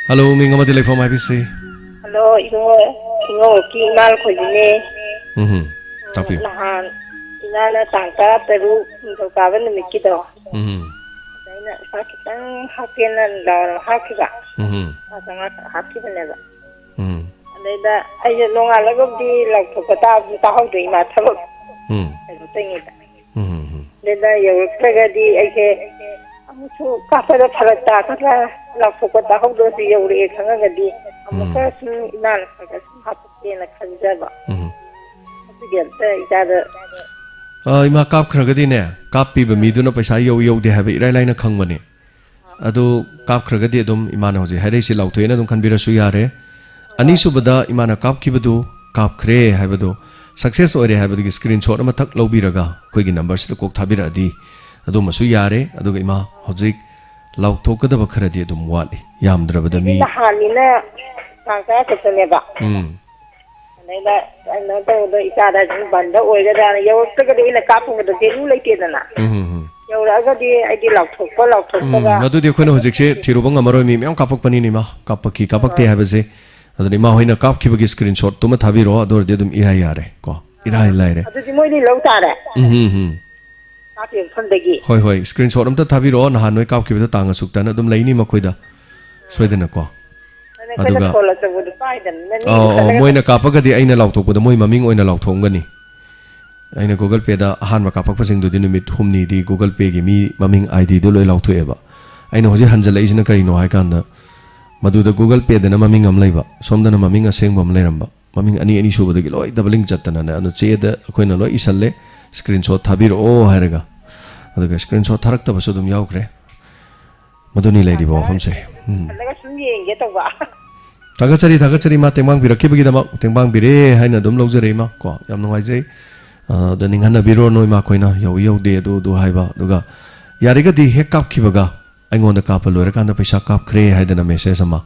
Hello, ꯃꯤꯡ ꯑꯃꯗꯤ ꯂꯩꯐꯝ ꯍꯥꯏꯕꯤꯁꯤ꯫ Hello, ꯏꯕꯨꯡꯉꯣ, ꯏꯉꯧꯀꯤ ꯏꯃꯥ ꯂꯨꯈꯣꯏꯕꯤꯅꯦ꯫ ꯎꯝ, ꯇꯥꯛꯄꯤꯌꯨ꯫ ꯅꯍꯥꯟ ꯏꯃꯥꯅ ꯇꯥꯡ ꯇꯔꯥꯇꯔꯨꯛ ꯅꯤꯡꯊꯧꯀꯥꯕ ꯅꯨꯃꯤꯠꯀꯤꯗꯣ, ꯎꯝ꯫ ꯑꯗ ꯑꯩꯅ ꯄꯩꯁꯥ ꯈꯤꯇꯪ ꯍꯥꯞꯀꯦꯅ ꯅꯨꯡꯗꯥꯡꯋꯥꯏꯔꯝ ꯍꯥꯞꯈꯤꯕ꯫ ꯎꯝ꯫ ꯂꯨꯄꯥ ꯆꯥꯝꯃꯉꯥ ꯈꯛ ꯍꯥꯞꯈꯤꯕꯅꯦꯕ꯫ ꯎꯝ꯫ ꯑꯗꯩꯗ ꯑꯩꯁꯦ ꯅꯣꯡꯉꯥꯜꯂꯒꯕꯨꯗꯤ ꯂꯥꯎꯊꯣꯛꯄ ꯇꯥꯕꯗꯤ ꯇꯥꯍꯧꯗ꯭ꯔꯦ, ꯏꯃꯥ ꯊꯕꯛ ꯎꯝ꯫ ꯀꯩꯅꯣ ꯇꯧꯔꯤꯉꯩꯗ꯫ ꯎꯝ, ꯎꯝ, ꯎꯝ꯫ ꯑꯗꯨꯗ ꯌꯧꯔꯛꯇ꯭ꯔꯒꯗꯤ ꯑꯩꯁꯦ ꯑꯃꯨꯛꯁꯨ ꯀꯥꯞꯄꯗ ꯐꯔꯛ ꯇꯥꯒꯗ꯭ꯔꯥ, ꯂꯥꯎꯊꯣꯛꯄ ꯇꯥꯍꯧꯗ꯭ꯔꯁꯨ ꯌꯧꯔꯛꯑꯦ ꯈꯪꯉꯒꯗꯤ ꯑꯃꯨꯛꯀ ꯎꯝ꯫ ꯁꯨꯝ ꯏꯃꯥꯅ ꯈꯔ ꯈꯔ ꯁꯨꯝ ꯍꯥꯞꯄꯛꯀꯦꯅ ꯈꯟꯖꯕ꯫ ꯎꯝ꯫ ꯑꯗꯨꯒꯤ ꯑꯝꯇ ꯏꯆꯥꯗ ꯑ, ꯏꯃꯥ ꯀꯥꯞꯈ꯭ꯔꯒꯗꯤꯅꯦ, ꯀꯥꯞꯄꯤꯕ ꯃꯤꯗꯨꯅ ꯄꯩꯁꯥ ꯌꯧ ꯌꯧꯗꯦ ꯍꯥꯏꯕ ꯏꯔꯥꯏ ꯂꯥꯏꯅ ꯈꯪꯕꯅꯤ꯫ ꯑꯗꯨ ꯀꯥꯞꯈ꯭ꯔꯒꯗꯤ ꯑꯗꯨꯝ ꯏꯃꯥꯅ ꯍꯧꯖꯤꯛ ꯍꯥꯏꯔꯛꯏꯁꯤ ꯂꯥꯎꯊꯣꯛꯑꯦꯅ ꯑꯗꯨꯝ ꯈꯟꯕꯤꯔꯁꯨ ꯌꯥꯔꯦ꯫ ꯑꯅꯤꯁꯨꯕꯗ ꯏꯃꯥꯅ ꯀꯥꯞꯈꯤꯕꯗꯨ ꯀꯥꯞꯈ꯭ꯔꯦ ꯍꯥꯏꯕꯗꯨ success ꯑꯣꯏꯔꯦ ꯍꯥꯏꯕꯗꯨꯒꯤ screenshot ꯑꯃꯊꯛ ꯂꯧꯕꯤꯔꯒ ꯑꯩꯈꯣꯏꯒꯤ numberꯁꯤꯗ ꯀꯣꯛ ꯊꯥꯕꯤꯔꯛꯑꯗꯤ ꯑꯗꯨꯃꯁꯨ ꯌꯥꯔꯦ꯫ ꯑꯗꯨꯒ ꯏꯃꯥ ꯍꯧꯖꯤꯛ ꯂꯥꯎꯊꯣꯛꯀꯗꯕ ꯈꯔꯗꯤ ꯑꯗꯨꯝ ꯋꯥꯠꯂꯤ, ꯌꯥꯝꯗ꯭ꯔꯕꯗ ꯃꯤ꯫ ꯅꯍꯥꯟꯅꯤꯅ ꯇꯥꯡ ꯇꯔꯥ ꯈꯛꯇꯅꯦꯕ꯫ ꯎꯝ꯫ ꯑꯗꯩꯗ ꯀꯩꯅꯣ ꯇꯧꯕꯗꯣ, ꯏꯆꯥꯗ ꯁꯨꯝ ꯕꯟꯗ ꯑꯣꯏꯒꯗ꯭ꯔꯥꯅ, ꯌꯧꯔꯛꯇ꯭ꯔꯒꯗꯤ ꯑꯩꯅ ꯀꯥꯞꯄꯨꯕꯗꯣ ꯚꯦꯂꯨ ꯂꯩꯇꯦꯗꯅ꯫ ꯎꯝ, ꯎꯝ, ꯎꯝ꯫ ꯌꯧꯔꯛꯑꯒꯗꯤ ꯑꯩꯗꯤ ꯂꯥꯎꯊꯣꯛꯄ, ꯎꯝ, ꯂꯥꯎꯊꯣꯛꯇꯕ꯫ ꯑꯗꯨꯗꯤ ꯑꯩꯈꯣꯏꯅ ꯍꯧꯖꯤꯛꯁꯦ ꯊꯤꯔꯨꯕ ꯉꯝꯃꯔꯣꯏ, ꯃꯤ ꯃꯌꯥꯝ ꯀꯥꯞꯄꯛꯄꯅꯤꯅ, ꯏꯃꯥ, ꯀꯥꯞꯄꯛꯈꯤ, ꯀꯥꯞꯄꯛꯇꯦ ꯑꯥ꯫ ꯍꯥꯏꯕꯁꯦ꯫ ꯑꯗꯨꯅ ꯏꯃꯥ ꯍꯣꯏꯅ ꯀꯥꯞꯈꯤꯕꯒꯤ ꯁ꯭ꯀ꯭ꯔꯤꯟ ꯁꯣꯠꯇꯨꯃ ꯊꯥꯕꯤꯔꯛꯑꯣ, ꯑꯗꯨ ꯑꯣꯏꯔꯗꯤ ꯑꯗꯨꯝ ꯏꯔꯥꯏ ꯌꯥꯔꯦ ꯀꯣ, ꯏꯔꯥꯏ ꯂꯥꯏꯔꯦ꯫ ꯑꯗꯨꯗꯤ ꯃꯣꯏꯗꯤ ꯂꯧ ꯇꯥꯔꯦ꯫ ꯎꯝ, ꯎꯝ, ꯎꯝ꯫ ꯀꯥꯞꯄꯤꯕ ꯃꯐꯝꯗꯒꯤ꯫ ꯍꯣꯏ, ꯍꯣꯏ, ꯁ꯭ꯀ꯭ꯔꯤꯟ ꯁꯣꯠ ꯑꯝꯇ ꯊꯥꯕꯤꯔꯛꯑꯣ, ꯅꯍꯥꯟ ꯅꯣꯏ ꯀꯥꯞꯈꯤꯕꯗꯣ ꯇꯥꯡ ꯑꯁꯨꯛꯇꯅ ꯑꯗꯨꯝ ꯂꯩꯅꯤ ꯃꯈꯣꯏꯗ, ꯁꯣꯏꯗꯅꯀꯣ꯫ ꯑꯗꯨꯅ ꯑꯩꯈꯣꯏꯅ ꯑꯗꯨꯒ ꯐꯣꯟ ꯑꯆꯧꯕꯗꯣ ꯄꯥꯏꯗꯕꯅꯤꯅ ꯃꯤꯗꯣ ꯑꯧ, ꯑꯧ, ꯈꯜꯂꯒ ꯃꯣꯏꯅ ꯀꯥꯞꯄꯒꯗꯤ ꯑꯩꯅ ꯂꯥꯎꯊꯣꯛꯄꯗ ꯃꯣꯏ ꯃꯃꯤꯡ ꯑꯣꯏꯅ ꯂꯥꯎꯊꯣꯛꯑꯝꯒꯅꯤ꯫ ꯑꯩꯅ Google Payꯗ ꯑꯍꯥꯟꯕ ꯀꯥꯞꯄꯛꯄꯁꯤꯡꯗꯨꯗꯤ ꯅꯨꯃꯤꯠ ꯍꯨꯝꯅꯤꯗꯤ Google Payꯒꯤ ꯃꯤ ꯃꯃꯤꯡ IDꯗꯨ ꯂꯣꯏ ꯂꯥꯎꯊꯣꯛꯑꯦꯕ꯫ ꯑꯩꯅ ꯍꯧꯖꯤꯛ ꯍꯟꯖꯜꯂꯛꯏꯁꯤꯅ ꯀꯔꯤꯅꯣ ꯍꯥꯏ ꯀꯥꯟꯗ, ꯃꯗꯨꯗ Google Payꯗꯅ ꯃꯃꯤꯡ ꯑꯃ ꯂꯩꯕ, ꯁꯣꯝꯗꯅ ꯃꯃꯤꯡ ꯑꯁꯦꯡꯕ ꯑꯃ ꯂꯩꯔꯝꯕ꯫ ꯃꯃꯤꯡ ꯑꯅꯤ ꯑꯅꯤ ꯁꯨꯕꯗꯒꯤ ꯂꯣꯏ doubling ꯆꯠꯇꯅꯅꯦ꯫ ꯑꯗꯨ ꯆꯦꯗ ꯑꯩꯈꯣꯏꯅ ꯂꯣꯏ ꯏꯁꯜꯂꯦ, "ꯁ꯭ꯀ꯭ꯔꯤꯟ ꯁꯣꯠ ꯊꯥꯕꯤꯔꯛꯑꯣ" ꯍꯥꯏꯔꯒ꯫ ꯑꯗꯨꯒ ꯁ꯭ꯀ꯭ꯔꯤꯟ ꯁꯣꯠ ꯊꯥꯔꯛꯇꯕꯁꯨ ꯑꯗꯨꯝ ꯌꯥꯎꯈ꯭ꯔꯦ꯫ ꯃꯗꯨꯅꯤ ꯂꯩꯔꯤꯕ ꯋꯥꯐꯝꯁꯦ꯫ ꯎꯝ꯫ ꯈꯜꯂꯒ ꯁꯨꯝ ꯌꯦꯡꯒꯦ ꯇꯧꯕ꯫ ꯊꯥꯒꯠꯆꯔꯤ, ꯊꯥꯒꯠꯆꯔꯤ, ꯏꯃꯥ, ꯇꯦꯡꯕꯥꯡꯕꯤꯔꯛꯈꯤꯕꯒꯤꯗꯃꯛ꯫ ꯇꯦꯡꯕꯥꯡꯕꯤꯔꯦ ꯍꯥꯏꯅ ꯑꯗꯨꯝ ꯂꯧꯖꯔꯦ, ꯏꯃꯥ, ꯀꯣ꯫ ꯌꯥꯝ ꯅꯨꯡꯉꯥꯏꯖꯩ꯫ ꯑ, ꯑꯗ ꯅꯤꯡꯍꯟꯅꯕꯤꯔꯣꯅꯨ, ꯏꯃꯥ, ꯑꯩꯈꯣꯏꯅ ꯌꯧꯏ ꯌꯧꯗꯦ ꯑꯗꯨ ꯑꯗꯨ ꯍꯥꯏꯕ꯫ ꯑꯗꯨꯒ ꯌꯥꯔꯤꯒꯗꯤ ꯍꯦꯛ ꯀꯥꯞꯈꯤꯕꯒ ꯑꯩꯉꯣꯟꯗ ꯀꯥꯞꯄ ꯂꯣꯏꯔꯀꯥꯟꯗ ꯄꯩꯁꯥ ꯀꯥꯞꯈ꯭ꯔꯦ ꯍꯥꯏꯗꯅ message ꯑꯃ꯫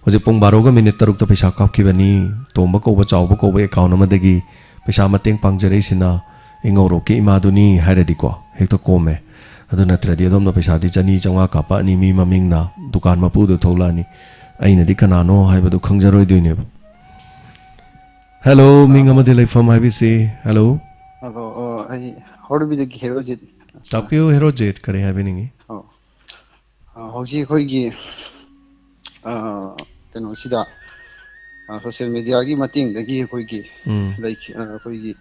ꯍꯧꯖꯤꯛ ꯄꯨꯡ ꯕꯥꯔꯣꯒ ꯃꯤꯅꯤꯠ ꯇꯔꯨꯛꯇ ꯄꯩꯁꯥ ꯀꯥꯞꯈꯤꯕꯅꯤ, ꯇꯣꯝꯕ ꯀꯧꯕ, ꯆꯥꯎꯕ ꯀꯧꯕ account ꯑꯃꯗꯒꯤ ꯄꯩꯁꯥ ꯃꯇꯦꯡ ꯄꯥꯡꯖꯔꯛꯏꯁꯤꯅ ꯏꯉꯧꯔꯣꯛꯀꯤ ꯏꯃꯥꯗꯨꯅꯤ ꯍꯥꯏꯔꯗꯤꯀꯣ, ꯍꯦꯛꯇ ꯀꯣꯝꯃꯦ꯫ ꯑꯗꯨ ꯅꯠꯇ꯭ꯔꯗꯤ ꯑꯗꯣꯝꯅ ꯄꯩꯁꯥꯗꯤ ꯆꯅꯤ, ꯆꯥꯝꯃꯉꯥ ꯀꯥꯞꯄꯛꯑꯅꯤ, ꯃꯤ ꯃꯃꯤꯡꯅ, ꯗꯨꯀꯥꯟ ꯃꯄꯨꯗꯨ ꯊꯣꯛꯂꯛꯑꯅꯤ, ꯑꯩꯅꯗꯤ ꯀꯅꯥꯅꯣ ꯍꯥꯏꯕꯗꯨ ꯈꯪꯖꯔꯣꯏꯗꯣꯏꯅꯦꯕ꯫ Hello, ꯃꯤꯡ ꯑꯃꯗꯤ ꯂꯩꯐꯝ ꯍꯥꯏꯕꯤꯁꯤ꯫ Hello꯫ Hello, ꯑ, ꯑꯩ ꯍꯧꯔꯥꯡꯕꯤꯗꯒꯤ ꯍꯦꯔꯣꯖꯤꯠ꯫ ꯇꯥꯛꯄꯤꯌꯨ, ꯍꯦꯔꯣꯖꯤꯠ, ꯀꯔꯤ ꯍꯥꯏꯕꯤꯅꯤꯡꯉꯤ? ꯑꯣ꯫ ꯑ, ꯍꯧꯖꯤꯛ ꯑꯩꯈꯣꯏꯒꯤ, ꯑ, ꯀꯩꯅꯣꯁꯤꯗ, ꯑ, social mediaꯒꯤ ꯃꯇꯦꯡꯗꯒꯤ ꯑꯩꯈꯣꯏꯒꯤ ꯎꯝ꯫ ꯂꯩꯈꯤ-, ꯑ, ꯑꯩꯈꯣꯏꯒꯤ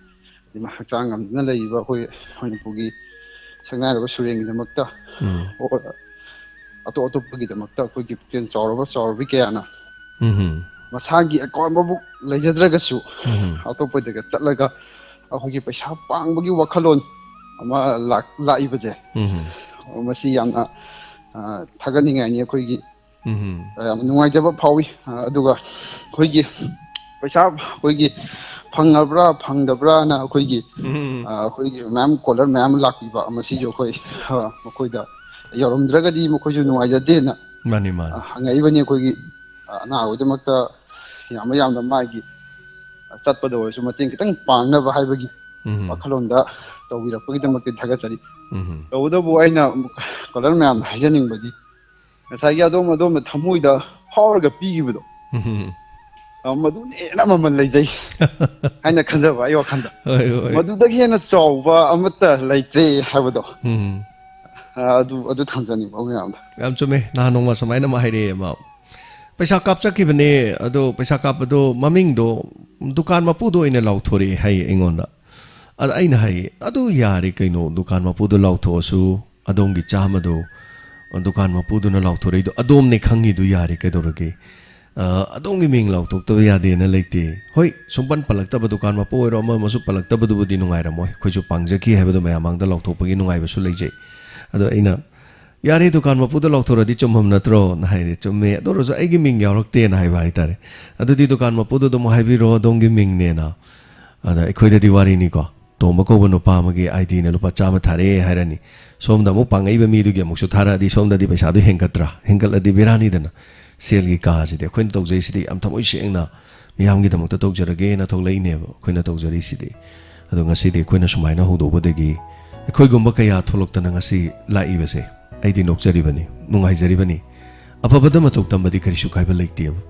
ꯍꯛꯆꯥꯡ ꯉꯝꯗꯅ ꯂꯩꯔꯤꯕ ꯑꯩꯈꯣꯏ ꯃꯅꯤꯄꯨꯔꯒꯤ ꯁꯛꯅꯥꯏꯔꯕ ꯁꯨꯔꯦꯟꯒꯤꯗꯃꯛꯇ ꯎꯝ꯫ ꯑꯣ-, ꯑꯇꯣꯞ ꯑꯇꯣꯞꯄꯒꯤꯗꯃꯛꯇ ꯑꯩꯈꯣꯏꯒꯤ ꯄꯨꯛꯆꯦꯜ ꯆꯥꯎꯔꯕ ꯆꯥꯎꯔꯕꯤ ꯀꯌꯥꯅ ꯎꯝ꯫ ꯃꯁꯥꯒꯤ account ꯑꯃꯕꯨ ꯂꯩꯖꯗ꯭ꯔꯒꯁꯨ ꯎꯝ꯫ ꯑꯇꯣꯞꯄꯗꯒ ꯆꯠꯂꯒ ꯑꯩꯈꯣꯏꯒꯤ ꯄꯩꯁꯥ ꯄꯥꯡꯕꯒꯤ ꯋꯥꯈꯜꯂꯣꯟ ꯑꯃ ꯂꯥꯛ-, ꯂꯥꯛꯏꯕꯁꯦ, ꯎꯝ꯫ ꯃꯁꯤ ꯌꯥꯝꯅ, ꯑ, ꯊꯥꯒꯠꯅꯤꯡꯉꯥꯏꯅꯤ꯫ ꯑꯩꯈꯣꯏꯒꯤ ꯎꯝ꯫ ꯌꯥꯝ ꯅꯨꯡꯉꯥꯏꯖꯕ ꯐꯥꯎꯏ꯫ ꯑ, ꯑꯗꯨꯒ ꯑꯩꯈꯣꯏꯒꯤ ꯄꯩꯁꯥ ꯑꯩꯈꯣꯏꯒꯤ ꯐꯪꯉꯕ꯭ꯔꯥ ꯐꯪꯗꯕ꯭ꯔꯥꯅ ꯑꯩꯈꯣꯏꯒꯤ, ꯎꯝ꯫ ꯑ, ꯑꯩꯈꯣꯏꯒꯤ ꯃꯌꯥꯝ caller ꯃꯌꯥꯝ ꯂꯥꯛꯄꯤꯕ, ꯃꯁꯤꯁꯨ ꯑꯩꯈꯣꯏ, ꯑ, ꯃꯈꯣꯏꯗ ꯌꯧꯔꯝꯗ꯭ꯔꯒꯗꯤ ꯃꯈꯣꯏꯁꯨ ꯅꯨꯡꯉꯥꯏꯖꯗꯦꯅ ꯃꯥꯅꯤ ꯃꯥꯅꯤ ꯑ, ꯍꯪꯉꯛꯏꯕꯅꯤ꯫ ꯑꯩꯈꯣꯏꯒꯤ ꯑ, ꯑꯅꯥ ꯑꯣꯏꯗꯃꯛꯇ ꯌꯥꯝꯕ ꯌꯥꯝꯅ ꯃꯥꯒꯤ ꯑ, ꯆꯠꯄꯗ ꯑꯣꯏꯔꯁꯨ ꯃꯇꯦꯡ ꯈꯤꯇꯪ ꯄꯥꯡꯅꯕ ꯍꯥꯏꯕꯒꯤ ꯎꯝ ꯋꯥꯈꯜꯂꯣꯟꯗ ꯇꯧꯕꯤꯔꯛꯄꯒꯤꯗꯃꯛꯇ ꯊꯥꯒꯠꯆꯔꯤ꯫ ꯎꯝ ꯇꯧꯕꯇꯕꯨ ꯑꯩꯅ ꯀꯣꯂꯔ ꯃꯌꯥꯝꯗ ꯍꯥꯏꯖꯅꯤꯡꯕꯗꯤ, ꯉꯁꯥꯏꯒꯤ ꯑꯗꯣꯝ ꯑꯗꯣꯝꯅ ꯊꯃꯣꯏꯗ ꯐꯥꯎꯔꯒ ꯄꯤꯈꯤꯕꯗꯣ, ꯎꯝ ꯑ, ꯃꯗꯨꯅ ꯍꯦꯟꯅ ꯃꯃꯜ ꯂꯩꯖꯩ ꯍꯥꯏꯅ ꯈꯟꯖꯕ ꯑꯩ ꯋꯥꯈꯜꯗ꯫ ꯍꯣꯏ ꯍꯣꯏ ꯃꯗꯨꯗꯒꯤ ꯍꯦꯟꯅ ꯆꯥꯎꯕ ꯑꯃꯠꯇ ꯂꯩꯇ꯭ꯔꯦ ꯍꯥꯏꯕꯗꯣ, ꯎꯝ ꯑ, ꯑꯗꯨ ꯑꯗꯨ ꯊꯝꯖꯅꯤꯡꯕ ꯃꯌꯥꯝꯗ꯫ ꯌꯥꯝ ꯆꯨꯝꯃꯦ꯫ ꯅꯍꯥꯟ ꯅꯣꯡꯃ ꯁꯨꯃꯥꯏꯅ ꯑꯃ ꯍꯥꯏꯔꯛꯑꯦ ꯑꯃ, ꯄꯩꯁꯥ ꯀꯥꯞꯆꯈꯤꯕꯅꯦ, ꯑꯗꯣ ꯄꯩꯁꯥ ꯀꯥꯞꯄꯗꯣ ꯃꯃꯤꯡꯗꯣ ꯗꯨꯀꯥꯟ ꯃꯄꯨꯗꯣ ꯑꯣꯏꯅ ꯂꯥꯎꯊꯣꯔꯛꯑꯦ ꯍꯥꯏꯌꯦ ꯑꯩꯉꯣꯟꯗ꯫ ꯑꯗ ꯑꯩꯅ ꯍꯥꯏꯌꯦ, "ꯑꯗꯨ ꯌꯥꯔꯦ ꯀꯩꯅꯣ, ꯗꯨꯀꯥꯟ ꯃꯄꯨꯗꯣ ꯂꯥꯎꯊꯣꯛꯑꯁꯨ ꯑꯗꯣꯝꯒꯤ ꯆꯥꯝꯃꯗꯣ ꯗꯨꯀꯥꯟ ꯃꯄꯨꯗꯨꯅ ꯂꯥꯎꯊꯣꯔꯛꯏꯗꯣ ꯑꯗꯣꯝꯅꯦ ꯈꯪꯉꯤꯗꯨ, ꯌꯥꯔꯦ ꯀꯩꯗꯧꯔꯒꯦ? ꯑ, ꯑꯗꯣꯝꯒꯤ ꯃꯤꯡ ꯂꯥꯎꯊꯣꯛꯇꯕ ꯌꯥꯗꯦꯅ ꯂꯩꯇꯦ꯫ ꯍꯣꯏ, ꯁꯨꯡꯄꯟ ꯄꯜꯂꯛꯇꯕ, ꯗꯨꯀꯥꯟ ꯃꯄꯨ ꯑꯣꯏꯔꯣ ꯑꯃ ꯑꯃꯁꯨ ꯄꯜꯂꯛꯇꯕꯗꯨꯕꯨꯗꯤ ꯅꯨꯡꯉꯥꯏꯔꯝꯃꯣꯏ, ꯑꯩꯈꯣꯏꯁꯨ ꯄꯥꯡꯖꯈꯤ ꯍꯥꯏꯕꯗꯣ ꯃꯌꯥꯝ ꯃꯥꯡꯗ ꯂꯥꯎꯊꯣꯛꯄꯒꯤ ꯅꯨꯡꯉꯥꯏꯕꯁꯨ ꯂꯩꯖꯩ꯫ ꯑꯗꯣ ꯑꯩꯅ ꯌꯥꯔꯦ, ꯗꯨꯀꯥꯟ ꯃꯄꯨꯗ ꯂꯥꯎꯊꯣꯔꯛꯑꯗꯤ ꯆꯨꯝꯃꯝ ꯅꯠꯇ꯭ꯔꯣꯅ ꯍꯥꯏꯔꯦ꯫ ꯆꯨꯝꯃꯦ, ꯑꯗꯨ ꯑꯣꯏꯔꯁꯨ ꯑꯩꯒꯤ ꯃꯤꯡ ꯌꯥꯎꯔꯛꯇꯦꯅ ꯍꯥꯏꯕ ꯍꯥꯏꯇꯥꯔꯦ꯫ ꯑꯗꯨꯗꯤ ꯗꯨꯀꯥꯟ ꯃꯄꯨꯗꯣ ꯑꯗꯨꯝ ꯍꯥꯏꯕꯤꯔꯣ, ꯑꯗꯣꯝꯒꯤ ꯃꯤꯡꯅꯦꯅ꯫ ꯑꯗ ꯑꯩꯈꯣꯏꯗꯗꯤ ꯋꯥꯔꯤꯅꯤꯀꯣ, ꯇꯣꯝꯕ ꯀꯧꯕ ꯅꯨꯄꯥ ꯑꯃꯒꯤ ꯑꯥꯏ ꯗꯤꯅ ꯂꯨꯄꯥ ꯆꯥꯝꯃ ꯊꯥꯔꯛꯑꯦ ꯍꯥꯏꯔꯅꯤ, ꯁꯣꯝꯗ ꯑꯃꯨꯛ ꯄꯥꯡꯉꯛꯏꯕ ꯃꯤꯗꯨꯒꯤ ꯑꯃꯨꯛꯁꯨ ꯊꯥꯔꯛꯑꯗꯤ ꯁꯣꯝꯗꯗꯤ ꯄꯩꯁꯥꯗꯨ ꯍꯦꯟꯒꯠꯇ꯭ꯔꯥ? ꯍꯦꯟꯒꯠꯂꯗꯤ ꯕꯦꯔꯥꯅꯤꯗꯅ꯫ ꯁꯦꯜꯒꯤ ꯀꯥꯁꯤꯗꯤ ꯑꯩꯈꯣꯏꯅ ꯇꯧꯖꯩꯁꯤꯗꯤ ꯌꯥꯝ ꯊꯃꯣꯏ ꯁꯦꯡꯅ ꯃꯤꯌꯥꯝꯒꯤꯗꯃꯛꯇ ꯇꯧꯖꯔꯒꯦꯅ ꯊꯣꯛꯂꯛꯏꯅꯦꯕ ꯑꯩꯈꯣꯏꯅ ꯇꯧꯖꯔꯤꯁꯤꯗꯤ꯫ ꯑꯗꯣ ꯉꯁꯤꯗꯤ ꯑꯩꯈꯣꯏꯅ ꯁꯨꯃꯥꯏꯅ ꯍꯧꯗꯣꯛꯄꯗꯒꯤ ꯑꯩꯈꯣꯏꯒꯨꯝꯕ ꯀꯌꯥ ꯊꯣꯛꯂꯛꯇꯅ ꯉꯁꯤ ꯂꯥꯛꯏꯕꯁꯦ ꯑꯩꯗꯤ ꯅꯣꯛꯆꯔꯤꯕꯅꯤ, ꯅꯨꯡꯉꯥꯏꯖꯔꯤꯕꯅꯤ꯫ ꯑꯐꯕꯗ ꯃꯇꯧ ꯇꯝꯕꯗꯤ ꯀꯔꯤꯁꯨ ꯀꯥꯏꯕ ꯂꯩꯇꯦꯕ꯫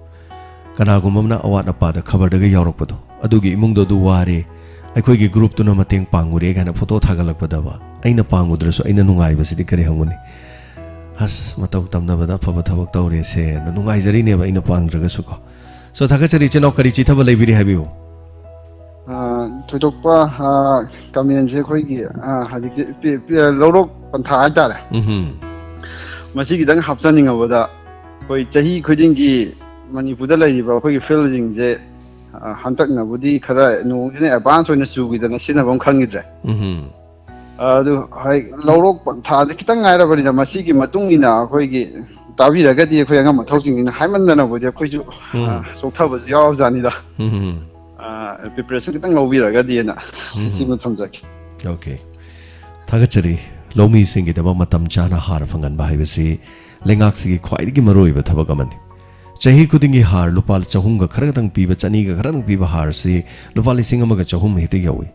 ꯀꯅꯥꯒꯨꯝꯕ ꯑꯃꯅ ꯑꯋꯥꯠ ꯑꯄꯥꯗ ꯈꯕꯔꯗꯒ ꯌꯥꯎꯔꯛꯄꯗꯣ, ꯑꯗꯨꯒꯤ ꯏꯃꯨꯡꯗꯣ ꯑꯗꯨ ꯋꯥꯔꯦ, ꯑꯩꯈꯣꯏꯒꯤ ꯒ꯭ꯔꯨꯞꯇꯨꯅ ꯃꯇꯦꯡ ꯄꯥꯡꯉꯨꯔꯦ ꯀꯥꯏꯅ ꯐꯣꯇꯣ ꯊꯥꯒꯠꯂꯛꯄꯗꯕ, ꯑꯩꯅ ꯄꯥꯡꯉꯨꯗ꯭ꯔꯁꯨ ꯑꯩꯅ ꯅꯨꯡꯉꯥꯏꯕꯁꯤꯗꯤ ꯀꯔꯤ ꯍꯪꯉꯨꯅꯤ? ꯑꯁ, ꯃꯇꯧ ꯇꯝꯅꯕꯗ ꯑꯐꯕ ꯊꯕꯛ ꯇꯧꯔꯦꯁꯦꯅ ꯅꯨꯡꯉꯥꯏꯖꯔꯤꯅꯦꯕ ꯑꯩꯅ ꯄꯥꯡꯗ꯭ꯔꯒꯁꯨꯀꯣ꯫ ꯁꯣ, ꯊꯥꯒꯠꯆꯔꯤ꯫ ꯏꯆꯤꯟ ꯏꯅꯥꯎ, ꯀꯔꯤ ꯆꯤꯊꯕ ꯂꯩꯕꯤꯔꯤ ꯍꯥꯏꯕꯤꯌꯨ꯫ ꯑ, ꯊꯣꯏꯗꯣꯛꯄ, ꯑ, ꯀꯃꯦꯟꯁꯦ ꯑꯩꯈꯣꯏꯒꯤ, ꯑ, ꯍꯧꯖꯤꯛꯇꯤ ꯄꯤ- ꯄꯤ- ꯂꯧꯔꯣꯛ ꯄꯟꯊꯥ ꯍꯥꯏꯇꯥꯔꯦ꯫ ꯎꯝ ꯃꯁꯤ ꯈꯤꯇꯪ ꯍꯥꯞꯆꯅꯤꯡꯉꯕꯗ, ꯑꯩꯈꯣꯏ ꯆꯍꯤ ꯈꯨꯗꯤꯡꯒꯤ ꯃꯅꯤꯄꯨꯔꯗ ꯂꯩꯔꯤꯕ ꯑꯩꯈꯣꯏꯒꯤ ꯐꯤꯜꯁꯤꯡꯁꯦ, ꯑ, ꯍꯟꯗꯛꯅꯕꯨꯗꯤ ꯈꯔ ꯅꯣꯡꯁꯤꯅ ꯑꯦꯗꯚꯥꯟꯁ ꯑꯣꯏꯅ ꯆꯨꯈꯤꯗꯅ ꯁꯤꯖꯤꯟꯅꯐꯝ ꯈꯪꯈꯤꯗ꯭ꯔꯦ꯫ ꯎꯝ ꯑꯗꯨ ꯍꯥꯏ, ꯂꯧꯔꯣꯛ ꯄꯟꯊꯥꯁꯦ ꯈꯤꯇꯪ ꯉꯥꯏꯔꯕꯅꯤꯅ, ꯃꯁꯤꯒꯤ ꯃꯇꯨꯡ ꯏꯟꯅ ꯑꯩꯈꯣꯏꯒꯤ ꯇꯥꯕꯤꯔꯒꯗꯤ ꯑꯩꯈꯣꯏ ꯑꯉꯝ ꯑꯊꯧꯁꯤꯡꯁꯤꯅ ꯍꯥꯏꯃꯟꯗꯅꯕꯨꯗꯤ ꯑꯩꯈꯣꯏꯁꯨ, ꯎꯝ꯫ ꯑ, ꯆꯣꯛꯊꯕꯁꯨ ꯌꯥꯎꯔꯕꯖꯥꯠꯅꯤꯗ꯫ ꯎꯝ ꯄ꯭ꯔꯤꯄꯦꯔꯦꯁꯟ ꯈꯤꯇꯪ ꯂꯧꯕꯤꯔꯒꯗꯤꯅ ꯎꯝ꯫ ꯁꯤꯃ ꯊꯝꯖꯒꯦ꯫ ꯑꯣꯀꯦ, ꯊꯥꯒꯠꯆꯔꯤ꯫ ꯂꯧꯃꯤꯁꯤꯡꯒꯤꯗꯃꯛ ꯃꯇꯝ ꯆꯥꯅ ꯍꯥꯔ ꯐꯪꯍꯟꯕ ꯍꯥꯏꯕꯁꯤ ꯂꯩꯉꯥꯛꯁꯤꯒꯤ ꯈ꯭ꯋꯥꯏꯗꯒꯤ ꯃꯔꯨꯑꯣꯏꯕ ꯊꯕꯛ ꯑꯃꯅꯤ꯫ ꯆꯍꯤ ꯈꯨꯗꯤꯡꯒꯤ ꯍꯥꯔ ꯂꯨꯄꯥ ꯆꯍꯨꯝꯒ ꯈꯔ ꯈꯛꯇꯪ ꯄꯤꯕ, ꯆꯅꯤꯒ ꯈꯔ ꯈꯛꯇꯪ ꯄꯤꯕ ꯍꯥꯔꯁꯤ ꯂꯨꯄꯥ ꯂꯤꯁꯤꯡ ꯑꯃꯒ ꯆꯍꯨꯝ ꯍꯦꯛꯇ ꯌꯧꯏ꯫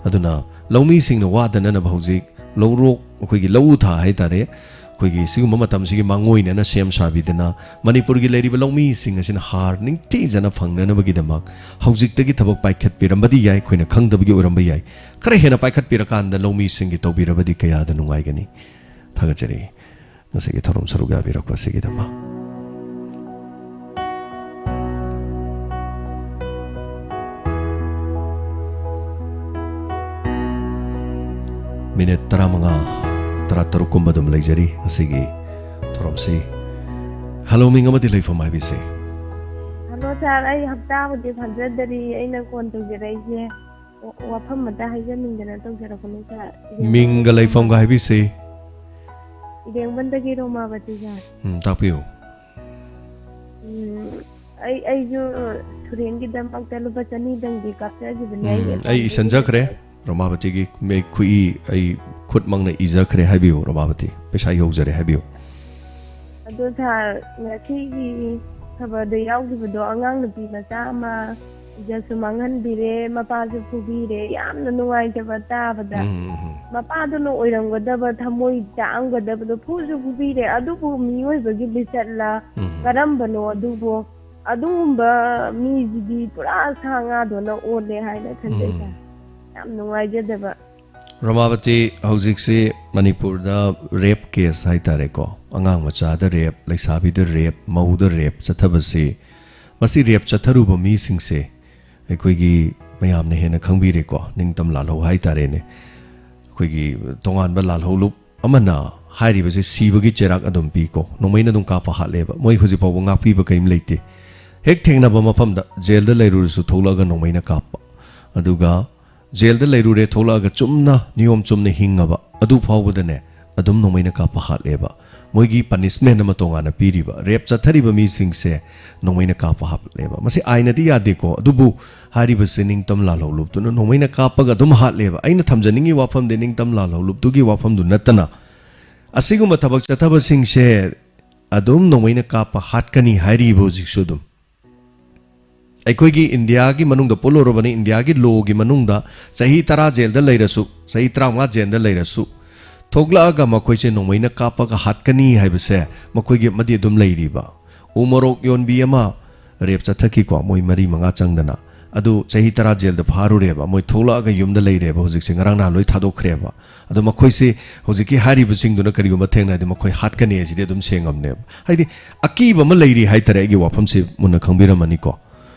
ꯑꯗꯨꯅ ꯂꯧꯃꯤꯁꯤꯡꯅ ꯋꯥꯗꯅꯅꯕ ꯍꯧꯖꯤꯛ ꯂꯧꯔꯣꯛ, ꯑꯩꯈꯣꯏꯒꯤ ꯂꯧꯎ ꯊꯥ ꯍꯥꯏꯇꯥꯔꯦ, ꯑꯩꯈꯣꯏꯒꯤ ꯁꯤꯒꯨꯝꯕ ꯃꯇꯝꯁꯤꯒꯤ ꯃꯥꯡꯑꯣꯏꯅꯅ ꯁꯦꯝ ꯁꯥꯕꯤꯗꯅ ꯃꯅꯤꯄꯨꯔꯒꯤ ꯂꯩꯔꯤꯕ ꯂꯧꯃꯤꯁꯤꯡ ꯑꯁꯤꯅ ꯍꯥꯔ ꯅꯤꯡꯊꯤꯖꯅ ꯐꯪꯅꯅꯕꯒꯤꯗꯃꯛ ꯍꯧꯖꯤꯛꯇꯒꯤ ꯊꯕꯛ ꯄꯥꯏꯈꯠꯄꯤꯔꯝꯕꯗꯤ ꯌꯥꯏ, ꯑꯩꯈꯣꯏꯅ ꯈꯪꯗꯕꯒꯤ ꯑꯣꯏꯔꯝꯕ ꯌꯥꯏ꯫ ꯈꯔ ꯍꯦꯟꯅ ꯄꯥꯏꯈꯠꯄꯤꯔꯀꯥꯟꯗ ꯂꯧꯃꯤꯁꯤꯡꯒꯤ ꯇꯧꯕꯤꯔꯕꯗꯤ ꯀꯌꯥꯗ ꯅꯨꯡꯉꯥꯏꯒꯅꯤ꯫ ꯊꯥꯒꯠꯆꯔꯤ ꯉꯁꯤꯒꯤ ꯊꯧꯔꯝ ꯁꯔꯨꯛ ꯌꯥꯕꯤꯔꯛꯄ ꯑꯁꯤꯒꯤꯗꯃꯛ꯫ ꯃꯤꯅꯤꯠ ꯇꯔꯥꯃꯉꯥ, ꯇꯔꯥꯇꯔꯨꯛ ꯀꯨꯝꯕ ꯑꯗꯨꯝ ꯂꯩꯖꯔꯤ ꯉꯁꯤꯒꯤ ꯊꯧꯔꯝꯁꯤ꯫ ꯍꯜꯂꯣ, ꯃꯤꯡ ꯑꯃꯗꯤ ꯂꯩꯐꯝ ꯍꯥꯏꯕꯤꯁꯦ꯫ ꯍꯜꯂꯣ ꯁꯥꯔ, ꯑꯩ ꯍꯞꯇꯥꯕꯨꯗꯤ ꯐꯥꯖꯗꯔꯤ, ꯑꯩꯅ ꯐꯣꯟ ꯇꯧꯖꯔꯛꯏꯁꯦ ꯋꯥ-, ꯋꯥꯐꯝ ꯑꯃꯇ ꯍꯥꯏꯖꯅꯤꯡꯗꯅ ꯇꯧꯖꯔꯛꯄꯅꯤ ꯁꯥꯔ꯫ ꯃꯤꯡꯒ ꯂꯩꯐꯝꯒ ꯍꯥꯏꯕꯤꯁꯦ꯫ ꯏꯔꯦꯡꯕꯝꯗꯒꯤ ꯔꯣꯃꯥꯕꯇꯤ ꯁꯥꯔ꯫ ꯎꯝ, ꯇꯥꯛꯄꯤꯌꯨ꯫ ꯎꯝ, ꯑꯩ, ꯑꯩꯁꯨ ꯁꯨꯔꯦꯟꯒꯤꯗꯃꯛꯇ ꯂꯨꯄꯥ ꯆꯅꯤꯗꯪꯗꯤ ꯀꯥꯞꯆꯈꯤꯕꯅꯦ꯫ ꯎꯝ, ꯑꯩꯒꯤ ꯑꯩ account ꯏꯁꯟꯖꯈ꯭ꯔꯦ꯫ ꯗꯒꯤ꯫ ꯔꯣꯃꯥꯕꯇꯤꯒꯤ ꯃꯤ ꯈꯨꯏ ꯑꯩ ꯈꯨꯠꯃꯛꯅ ꯏꯖꯈ꯭ꯔꯦ꯫ ꯍꯥꯏꯕꯤꯌꯨ ꯔꯣꯃꯥꯕꯇꯤ, ꯄꯩꯁꯥ ꯌꯧꯖꯔꯦ, ꯍꯥꯏꯕꯤꯌꯨ꯫ ꯑꯗꯣ ꯁꯥꯔ, ꯉꯁꯤꯒꯤ ꯈꯕꯔꯗ ꯌꯥꯎꯈꯤꯕꯗꯣ, ꯑꯉꯥꯡ ꯅꯨꯄꯤ ꯃꯆꯥ ꯑꯃ ꯏꯖꯠꯁꯨ ꯃꯥꯡꯍꯟꯕꯤꯔꯦ, ꯃꯄꯥꯁꯨ ꯐꯨꯕꯤꯔꯦ, ꯌꯥꯝꯅ ꯅꯨꯡꯉꯥꯏꯇꯕ ꯇꯥꯕꯗ꯫ ꯎꯝ, ꯎꯝ, ꯎꯝ꯫ ꯃꯄꯥꯗꯨꯅ ꯑꯣꯏꯔꯝꯒꯗꯕ ꯊꯃꯣꯏ ꯆꯥꯛꯑꯝꯒꯗꯕꯗꯣ ꯐꯨꯁꯨ ꯐꯨꯕꯤꯔꯦ, ꯑꯗꯨꯕꯨ ꯃꯤꯑꯣꯏꯕꯒꯤ ꯂꯤꯆꯠꯂ ꯎꯝ꯫ ꯀꯔꯝꯕꯅꯣ ꯑꯗꯨꯕꯨ? ꯑꯗꯨꯒꯨꯝꯕ ꯃꯤꯁꯤꯗꯤ ꯄꯨꯔꯥ ꯁꯥ ꯉꯥꯗꯧꯅ ꯑꯣꯜꯂꯦ ꯍꯥꯏꯅ ꯈꯟꯖꯩ ꯎꯝ꯫ ꯁꯥꯔ꯫ ꯌꯥꯝ ꯅꯨꯡꯉꯥꯏꯖꯗꯕ꯫ ꯔꯣꯃꯥꯕꯇꯤ, ꯍꯧꯖꯤꯛꯁꯤ ꯃꯅꯤꯄꯨꯔꯗ rape case ꯍꯥꯏꯇꯥꯔꯦꯀꯣ, ꯑꯉꯥꯡ ꯃꯆꯥꯗ rape, ꯂꯩꯁꯥꯕꯤꯗ rape, ꯃꯧꯗ rape ꯆꯠꯊꯕꯁꯤ, ꯃꯁꯤ rape ꯆꯠꯊꯔꯨꯕ ꯃꯤꯁꯤꯡꯁꯦ ꯑꯩꯈꯣꯏꯒꯤ ꯃꯌꯥꯝꯅ ꯍꯦꯟꯅ ꯈꯪꯕꯤꯔꯦꯀꯣ, ꯅꯤꯡꯇꯝ ꯂꯥꯜꯍꯧ ꯍꯥꯏꯇꯥꯔꯦꯅꯦ, ꯑꯩꯈꯣꯏꯒꯤ ꯇꯣꯉꯥꯟꯕ ꯂꯥꯜꯍꯧꯂꯨꯞ ꯑꯃꯅ ꯍꯥꯏꯔꯤꯕꯁꯦ ꯁꯤꯕꯒꯤ ꯆꯩꯔꯥꯛ ꯑꯗꯨꯝ ꯄꯤꯀꯣ, ꯅꯣꯡꯃꯩꯅ ꯑꯗꯨꯝ ꯀꯥꯞꯄ ꯍꯥꯠꯂꯦꯕ꯫ ꯃꯣꯏ ꯍꯧꯖꯤꯛ ꯐꯥꯎꯕ ꯉꯥꯛꯄꯤꯕ ꯀꯔꯤꯝ ꯂꯩꯇꯦ꯫ ꯍꯦꯛ ꯊꯦꯡꯅꯕ ꯃꯐꯝꯗ ꯖꯦꯜꯗ ꯂꯩꯔꯨꯔꯁꯨ ꯊꯣꯛꯂꯛꯑꯒ ꯅꯣꯡꯃꯩꯅ ꯀꯥꯞꯄ, ꯑꯗꯨꯒ ꯖꯦꯜꯗ ꯂꯩꯔꯨꯔꯦ, ꯊꯣꯛꯂꯛꯑꯒ ꯆꯨꯝꯅ ꯅꯤꯌꯣꯝ ꯆꯨꯝꯅ ꯍꯤꯡꯉꯕ ꯑꯗꯨ ꯐꯥꯎꯕꯗꯅꯦ ꯑꯗꯨꯝ ꯅꯣꯡꯃꯩꯅ ꯀꯥꯞꯄ ꯍꯥꯠꯂꯦꯕ꯫ ꯃꯣꯏꯒꯤ ꯄꯅꯤꯁꯃꯦꯟ ꯑꯃ ꯇꯣꯉꯥꯟꯅ ꯄꯤꯔꯤꯕ꯫ ꯔꯦꯞ ꯆꯠꯊꯔꯤꯕ ꯃꯤꯁꯤꯡꯁꯦ ꯅꯣꯡꯃꯩꯅ ꯀꯥꯞꯄ ꯍꯥꯠꯂꯦꯕ꯫ ꯃꯁꯤ ꯑꯥꯏꯟꯅꯗꯤ ꯌꯥꯗꯦꯀꯣ, ꯑꯗꯨꯕꯨ ꯍꯥꯏꯔꯤꯕꯁꯦ ꯅꯤꯡꯇꯝ ꯂꯥꯜꯍꯧꯂꯨꯞꯇꯨꯅ ꯅꯣꯡꯃꯩꯅ ꯀꯥꯞꯄꯒ ꯑꯗꯨꯝ ꯍꯥꯠꯂꯦꯕ꯫ ꯑꯩꯅ ꯊꯝꯖꯅꯤꯡꯉꯤ ꯋꯥꯐꯝꯗꯤ ꯅꯤꯡꯇꯝ ꯂꯥꯜꯍꯧꯂꯨꯞꯇꯨꯒꯤ ꯋꯥꯐꯝꯗꯨ ꯅꯠꯇꯅ, ꯑꯁꯤꯒꯨꯝꯕ ꯊꯕꯛ ꯆꯠꯊꯕꯁꯤꯡꯁꯦ ꯑꯗꯨꯝ ꯅꯣꯡꯃꯩꯅ ꯀꯥꯞꯄ ꯍꯥꯠꯀꯅꯤ ꯍꯥꯏꯔꯤꯕ ꯍꯧꯖꯤꯛꯁꯨ ꯑꯗꯨꯝ꯫ ꯑꯩꯈꯣꯏꯒꯤ ꯏꯟꯗꯤꯌꯥꯒꯤ ꯃꯅꯨꯡꯗ ꯄꯨꯜꯂꯨꯔꯕꯅꯤ, ꯏꯟꯗꯤꯌꯥꯒꯤ ꯂꯣꯒꯤ ꯃꯅꯨꯡꯗ ꯆꯍꯤ ꯇꯔꯥ ꯖꯦꯜꯗ ꯂꯩꯔꯁꯨ, ꯆꯍꯤ ꯇꯔꯥꯃꯉꯥ ꯖꯦꯜꯗ ꯂꯩꯔꯁꯨ, ꯊꯣꯛꯂꯛꯑꯒ ꯃꯈꯣꯏꯁꯦ ꯅꯣꯡꯃꯩꯅ ꯀꯥꯞꯄꯒ ꯍꯥꯠꯀꯅꯤ ꯍꯥꯏꯕꯁꯦ ꯃꯈꯣꯏꯒꯤ ꯑꯃꯗꯤ ꯑꯗꯨꯝ ꯂꯩꯔꯤꯕ꯫ ꯎ ꯃꯣꯔꯣꯛ ꯌꯣꯟꯕꯤ ꯑꯃ ꯔꯦꯞ ꯆꯠꯊꯈꯤꯀꯣ, ꯃꯣꯏ ꯃꯔꯤ ꯃꯉꯥ ꯆꯪꯗꯅ꯫ ꯑꯗꯨ ꯆꯍꯤ ꯇꯔꯥ ꯖꯦꯜꯗ ꯐꯥꯔꯨꯔꯦꯕ, ꯃꯣꯏ ꯊꯣꯛꯂꯛꯑꯒ ꯌꯨꯝꯗ ꯂꯩꯔꯦꯕ ꯍꯧꯖꯤꯛꯁꯦ, ꯉꯔꯥꯡ ꯅꯍꯥꯟ ꯂꯣꯏ ꯊꯥꯗꯣꯛꯈ꯭ꯔꯦꯕ꯫ ꯑꯗꯣ ꯃꯈꯣꯏꯁꯦ ꯍꯧꯖꯤꯛꯀꯤ ꯍꯥꯏꯔꯤꯕꯁꯤꯡꯗꯨꯅ ꯀꯔꯤꯒꯨꯝꯕ ꯊꯦꯡꯅꯔꯗꯤ ꯃꯈꯣꯏ ꯍꯥꯠꯀꯅꯤ ꯍꯥꯏꯁꯤꯗꯤ ꯑꯗꯨꯝ ꯁꯦꯡꯉꯝꯅꯦꯕ꯫ ꯍꯥꯏꯗꯤ ꯑꯀꯤꯕ ꯑꯃ ꯂꯩꯔꯤ ꯍꯥꯏꯇꯥꯔꯦ꯫ ꯑꯩꯒꯤ ꯋꯥꯐꯝꯁꯤ ꯃꯨꯟꯅ ꯈꯪꯕꯤꯔꯝꯃꯅꯤꯀꯣ꯫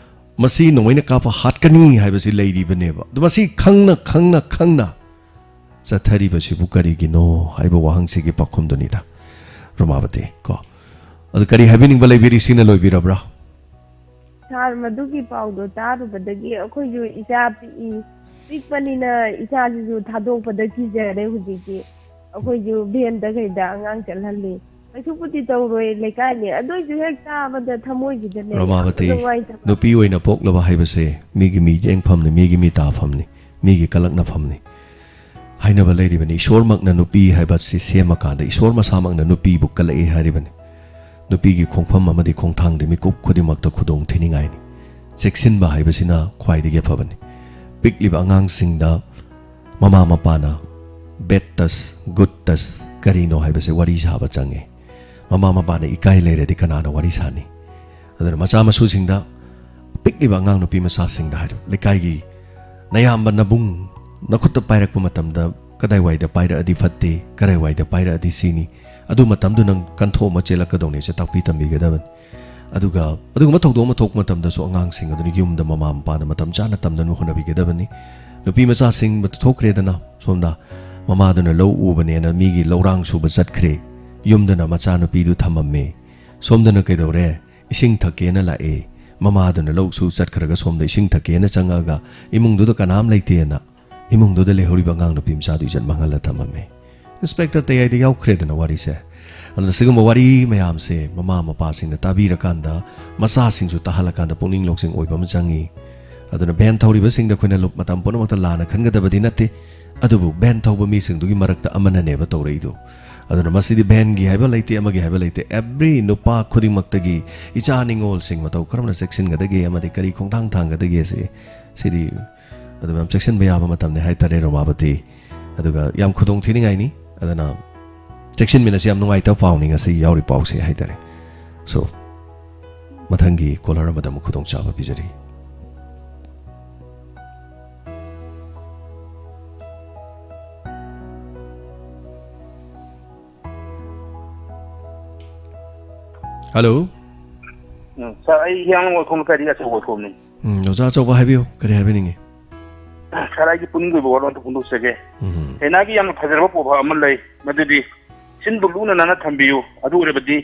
ꯃꯁꯤ ꯅꯣꯡꯃꯩꯅ ꯀꯥꯞꯄ ꯍꯥꯠꯀꯅꯤ ꯍꯥꯏꯕꯁꯤ ꯂꯩꯔꯤꯕꯅꯦꯕ꯫ ꯑꯗꯣ ꯃꯁꯤ ꯈꯪꯅ ꯈꯪꯅ ꯈꯪꯅ ꯆꯠꯊꯔꯤꯕꯁꯤꯕꯨ ꯀꯔꯤꯒꯤꯅꯣ ꯍꯥꯏꯕ ꯋꯥꯍꯪꯁꯤꯒꯤ ꯄꯥꯎꯈꯨꯝꯗꯨꯅꯤꯗ, ꯔꯣꯃꯥꯕꯇꯤ ꯀꯣ꯫ ꯑꯗꯨ ꯀꯔꯤ ꯍꯥꯏꯕꯤꯅꯤꯡꯕ ꯂꯩꯕꯤꯔꯤ? ꯁꯤꯅ ꯂꯣꯏꯕꯤꯔꯕ꯭ꯔꯥ? ꯁꯥꯔ, ꯃꯗꯨꯒꯤ ꯄꯥꯎꯗꯣ ꯇꯥꯔꯨꯕꯗꯒꯤ ꯑꯩꯈꯣꯏꯁꯨ ꯏꯆꯥ ꯄꯤꯛꯏ, ꯄꯤꯛꯄꯅꯤꯅ ꯏꯆꯥꯁꯤꯁꯨ ꯊꯥꯗꯣꯛꯄꯗ ꯀꯤꯖꯔꯦ ꯍꯧꯖꯤꯛꯇꯤ꯫ ꯑꯩꯈꯣꯏꯁꯨ ꯚꯦꯟꯗ ꯀꯩꯗ ꯑꯉꯥꯡ ꯆꯠꯍꯜꯂꯤ꯫ ꯀꯩꯁꯨꯕꯨꯗꯤ ꯇꯧꯔꯣꯏ, ꯂꯩꯀꯥꯏꯅꯤ, ꯑꯗꯨ ꯑꯣꯏꯁꯨ ꯍꯦꯛ ꯇꯥꯕꯗ ꯊꯃꯣꯏꯁꯤꯗꯅꯦ ꯌꯥꯝ ꯔꯣꯃꯥꯕꯇꯤ, ꯅꯨꯡꯉꯥꯏꯇꯕ꯫ ꯅꯨꯄꯤ ꯑꯣꯏꯅ ꯄꯣꯛꯂꯕ ꯍꯥꯏꯕꯁꯦ ꯃꯤꯒꯤ ꯃꯤꯠꯌꯦꯡꯐꯝꯅꯤ, ꯃꯤꯒꯤ ꯃꯤꯇꯥꯐꯝꯅꯤ, ꯃꯤꯒꯤ ꯀꯂꯛꯅꯐꯝꯅꯤ꯫ ꯍꯥꯏꯅꯕ ꯂꯩꯔꯤꯕꯅꯤ, ꯏꯁꯣꯔꯃꯛꯅ ꯅꯨꯄꯤ ꯍꯥꯏꯕꯁꯤ ꯁꯦꯝꯃꯀꯥꯟꯗ ꯏꯁꯣꯔ ꯃꯁꯥꯃꯛꯅ ꯅꯨꯄꯤꯕꯨ ꯀꯂꯛꯏ ꯍꯥꯏꯔꯤꯕꯅꯤ꯫ ꯅꯨꯄꯤꯒꯤ ꯈꯣꯡꯐꯝ ꯑꯃꯗꯤ ꯈꯣꯡꯊꯥꯡꯗꯤ ꯃꯤꯀꯨꯞ ꯈꯨꯗꯤꯡꯃꯛꯇ ꯈꯨꯗꯣꯡ ꯊꯤꯅꯤꯡꯉꯥꯏꯅꯤ꯫ ꯆꯦꯛꯁꯤꯟꯕ ꯍꯥꯏꯕꯁꯤꯅ ꯈ꯭ꯋꯥꯏꯗꯒꯤ ꯐꯕꯅꯤ꯫ ꯄꯤꯛꯂꯤꯕ ꯑꯉꯥꯡꯁꯤꯡꯗ ꯃꯃꯥ ꯃꯄꯥꯅ bad touch, good touch ꯀꯔꯤꯅꯣ ꯍꯥꯏꯕꯁꯦ ꯋꯥꯔꯤ ꯁꯥꯕ ꯆꯪꯉꯤ꯫ ꯃꯃꯥ ꯃꯄꯥꯅ ꯏꯀꯥꯏ ꯂꯩꯔꯗꯤ ꯀꯅꯥꯅ ꯋꯥꯔꯤ ꯁꯥꯅꯤ? ꯑꯗꯨꯅ ꯃꯆꯥ ꯃꯁꯨꯁꯤꯡꯗ, ꯄꯤꯛꯂꯤꯕ ꯑꯉꯥꯡ ꯅꯨꯄꯤ ꯃꯆꯥꯁꯤꯡꯗ ꯍꯥꯏꯔꯣ, ꯂꯩꯀꯥꯏꯒꯤ ꯅꯌꯥꯝꯕ ꯅꯕꯨꯡ ꯅꯈꯨꯠꯇ ꯄꯥꯏꯔꯛꯄ ꯃꯇꯝꯗ ꯀꯗꯥꯏꯋꯥꯏꯗ ꯄꯥꯏꯔꯛꯑꯗꯤ ꯐꯠꯇꯦ, ꯀꯗꯥꯏꯋꯥꯏꯗ ꯄꯥꯏꯔꯛꯑꯗꯤ ꯁꯤꯅꯤ, ꯑꯗꯨ ꯃꯇꯝꯗꯨ ꯅꯪ ꯀꯟꯊꯣꯛꯑꯝꯃ ꯆꯦꯜꯂꯛꯀꯗꯧꯅꯤ ꯁꯦ ꯇꯥꯛꯄꯤ ꯇꯝꯕꯤꯒꯗꯕꯅꯤ꯫ ꯑꯗꯨꯒ ꯑꯗꯨꯒꯨꯝꯕ ꯊꯧꯗꯣꯛ ꯑꯃ ꯊꯣꯛꯄ ꯃꯇꯝꯗꯁꯨ ꯑꯉꯥꯡꯁꯤꯡ ꯑꯗꯨꯅ ꯌꯨꯝꯗ ꯃꯃꯥ ꯃꯄꯥꯅ ꯃꯇꯝ ꯆꯥꯅ ꯇꯝꯅꯅꯕ ꯍꯣꯠꯅꯕꯤꯒꯗꯕꯅꯤ꯫ ꯅꯨꯄꯤ ꯃꯆꯥꯁꯤꯡ ꯊꯣꯛꯈ꯭ꯔꯦꯗꯅ, ꯁꯣꯝꯗ ꯃꯃꯥꯗꯨꯅ ꯂꯧ ꯎꯕꯅꯦꯅ ꯃꯤꯒꯤ ꯂꯧꯔꯥꯡ ꯁꯨꯕ ꯆꯠꯈ꯭ꯔꯦ, ꯌꯨꯝꯗꯅ ꯃꯆꯥꯅꯨꯄꯤꯗꯨ ꯊꯝꯃꯝꯃꯦ, ꯁꯣꯝꯗꯅ ꯀꯩꯗꯧꯔꯦ, ꯏꯁꯤꯡ ꯊꯛꯀꯦꯅ ꯂꯥꯛꯑꯦ, ꯃꯃꯥꯗꯨꯅ ꯂꯧꯁꯨ ꯆꯠꯈ꯭ꯔꯒ ꯁꯣꯝꯗ ꯏꯁꯤꯡ ꯊꯛꯀꯦꯅ ꯆꯪꯉꯛꯑꯒ ꯏꯃꯨꯡꯗꯨꯗ ꯀꯅꯥꯝ ꯂꯩꯇꯦꯅ ꯏꯃꯨꯡꯗꯨꯗ ꯂꯩꯍꯧꯔꯤꯕ ꯑꯉꯥꯡ ꯅꯨꯄꯤ ꯃꯆꯥꯗꯨ ꯏꯖꯠ ꯃꯥꯡꯍꯜꯂ ꯊꯝꯃꯝꯃꯦ꯫ ꯏꯟꯁꯄꯦꯛꯇꯔ ꯇꯌꯥꯏꯗ ꯌꯥꯎꯈ꯭ꯔꯦꯗꯅ ꯋꯥꯔꯤꯁꯦ꯫ ꯑꯗꯨꯅ ꯁꯤꯒꯨꯝꯕ ꯋꯥꯔꯤ ꯃꯌꯥꯝꯁꯦ ꯃꯃꯥ ꯃꯄꯥꯁꯤꯡꯅ ꯇꯥꯕꯤꯔꯀꯥꯟꯗ, ꯃꯆꯥꯁꯤꯡꯁꯨ ꯇꯥꯍꯜꯂꯀꯥꯟꯗ ꯄꯨꯛꯅꯤꯡ ꯂꯧꯁꯤꯡ ꯑꯣꯏꯕ ꯑꯃ ꯆꯪꯉꯤ꯫ ꯑꯗꯨꯅ ꯚꯦꯟ ꯊꯧꯔꯤꯕꯁꯤꯡꯗ ꯑꯩꯈꯣꯏꯅ ꯂꯨꯞ-, ꯃꯇꯝ ꯄꯨꯝꯅꯃꯛꯇ ꯂꯥꯟꯅ ꯈꯟꯒꯗꯕꯗꯤ ꯅꯠꯇꯦ꯫ ꯑꯗꯨꯕꯨ ꯚꯦꯟ ꯊꯧꯕ ꯃꯤꯁꯤꯡꯗꯨꯒꯤ ꯃꯔꯛꯇ ꯑꯃꯅꯅꯦꯕ ꯇꯧꯔꯛꯏꯗꯨ꯫ ꯑꯗꯨꯅ ꯃꯁꯤꯗꯤ ꯚꯦꯟꯒꯤ ꯍꯥꯏꯕ ꯂꯩꯇꯦ, ꯑꯃꯒꯤ ꯍꯥꯏꯕ ꯂꯩꯇꯦ꯫ Every ꯅꯨꯄꯥ ꯈꯨꯗꯤꯡꯃꯛꯇꯒꯤ ꯏꯆꯥ ꯅꯤꯉꯣꯜꯁꯤꯡ ꯃꯇꯧ ꯀꯔꯝꯅ ꯆꯦꯛꯁꯤꯟꯒꯗꯒꯦ ꯑꯃꯗꯤ ꯀꯔꯤ ꯈꯣꯡꯊꯥꯡ ꯊꯥꯡꯒꯗꯒꯦ ꯁꯤ, ꯁꯤꯗꯤ ꯑꯗꯨꯝ ꯌꯥꯝ ꯆꯦꯛꯁꯤꯟꯕ ꯌꯥꯕ ꯃꯇꯝꯅꯤ ꯍꯥꯏꯇꯥꯔꯦ, ꯔꯣꯃꯥꯕꯇꯤ꯫ ꯑꯗꯨꯒ ꯌꯥꯝ ꯈꯨꯗꯣꯡ ꯊꯤꯅꯤꯡꯉꯥꯏꯅꯤ꯫ ꯑꯗꯨꯅ ꯆꯦꯛꯁꯤꯟꯃꯤꯟꯅꯁꯤ꯫ ꯌꯥꯝ ꯅꯨꯡꯉꯥꯏꯇꯕ ꯄꯥꯎꯅꯤ ꯉꯁꯤ ꯌꯥꯎꯔꯤ ꯄꯥꯎꯁꯦ ꯍꯥꯏꯇꯥꯔꯦ꯫ So, ꯃꯊꯪꯒꯤ caller ꯑꯃꯗ ꯑꯃꯨꯛ ꯈꯨꯗꯣꯡꯆꯥꯕ ꯄꯤꯖꯔꯤ꯫ Hello꯫ ꯎꯝ, sir, ꯑꯩ ꯍꯤꯌꯥꯡꯂꯝ ꯋꯥꯏꯈꯣꯝ ꯂꯩꯀꯥꯏꯗꯒꯤ ꯑꯆꯧꯕ ꯋꯥꯏꯈꯣꯝꯅꯤ꯫ ꯎꯝ, ꯑꯣꯖꯥ ꯑꯆꯧꯕ ꯍꯥꯏꯕꯤꯌꯨ, ꯀꯔꯤ ꯍꯥꯏꯕꯤꯅꯤꯡꯉꯤ? Sir, ꯑꯩꯒꯤ ꯄꯨꯛꯅꯤꯡꯒꯤ ꯑꯣꯏꯕ ꯋꯥꯔꯣꯜ ꯑꯝꯇ ꯐꯣꯡꯗꯣꯛꯆꯒꯦ꯫ ꯎꯝ꯫ ꯆꯩꯅꯥꯒꯤ ꯌꯥꯝꯅ ꯐꯖꯔꯕ ꯄ꯭ꯔꯣꯚꯥꯕ ꯑꯃ ꯂꯩ, ꯃꯗꯨꯗꯤ "ꯆꯤꯟꯕꯨ ꯂꯨꯅ ꯅꯥꯟꯅ ꯊꯝꯕꯤꯌꯨ, ꯑꯗꯨ ꯑꯣꯏꯔꯕꯗꯤ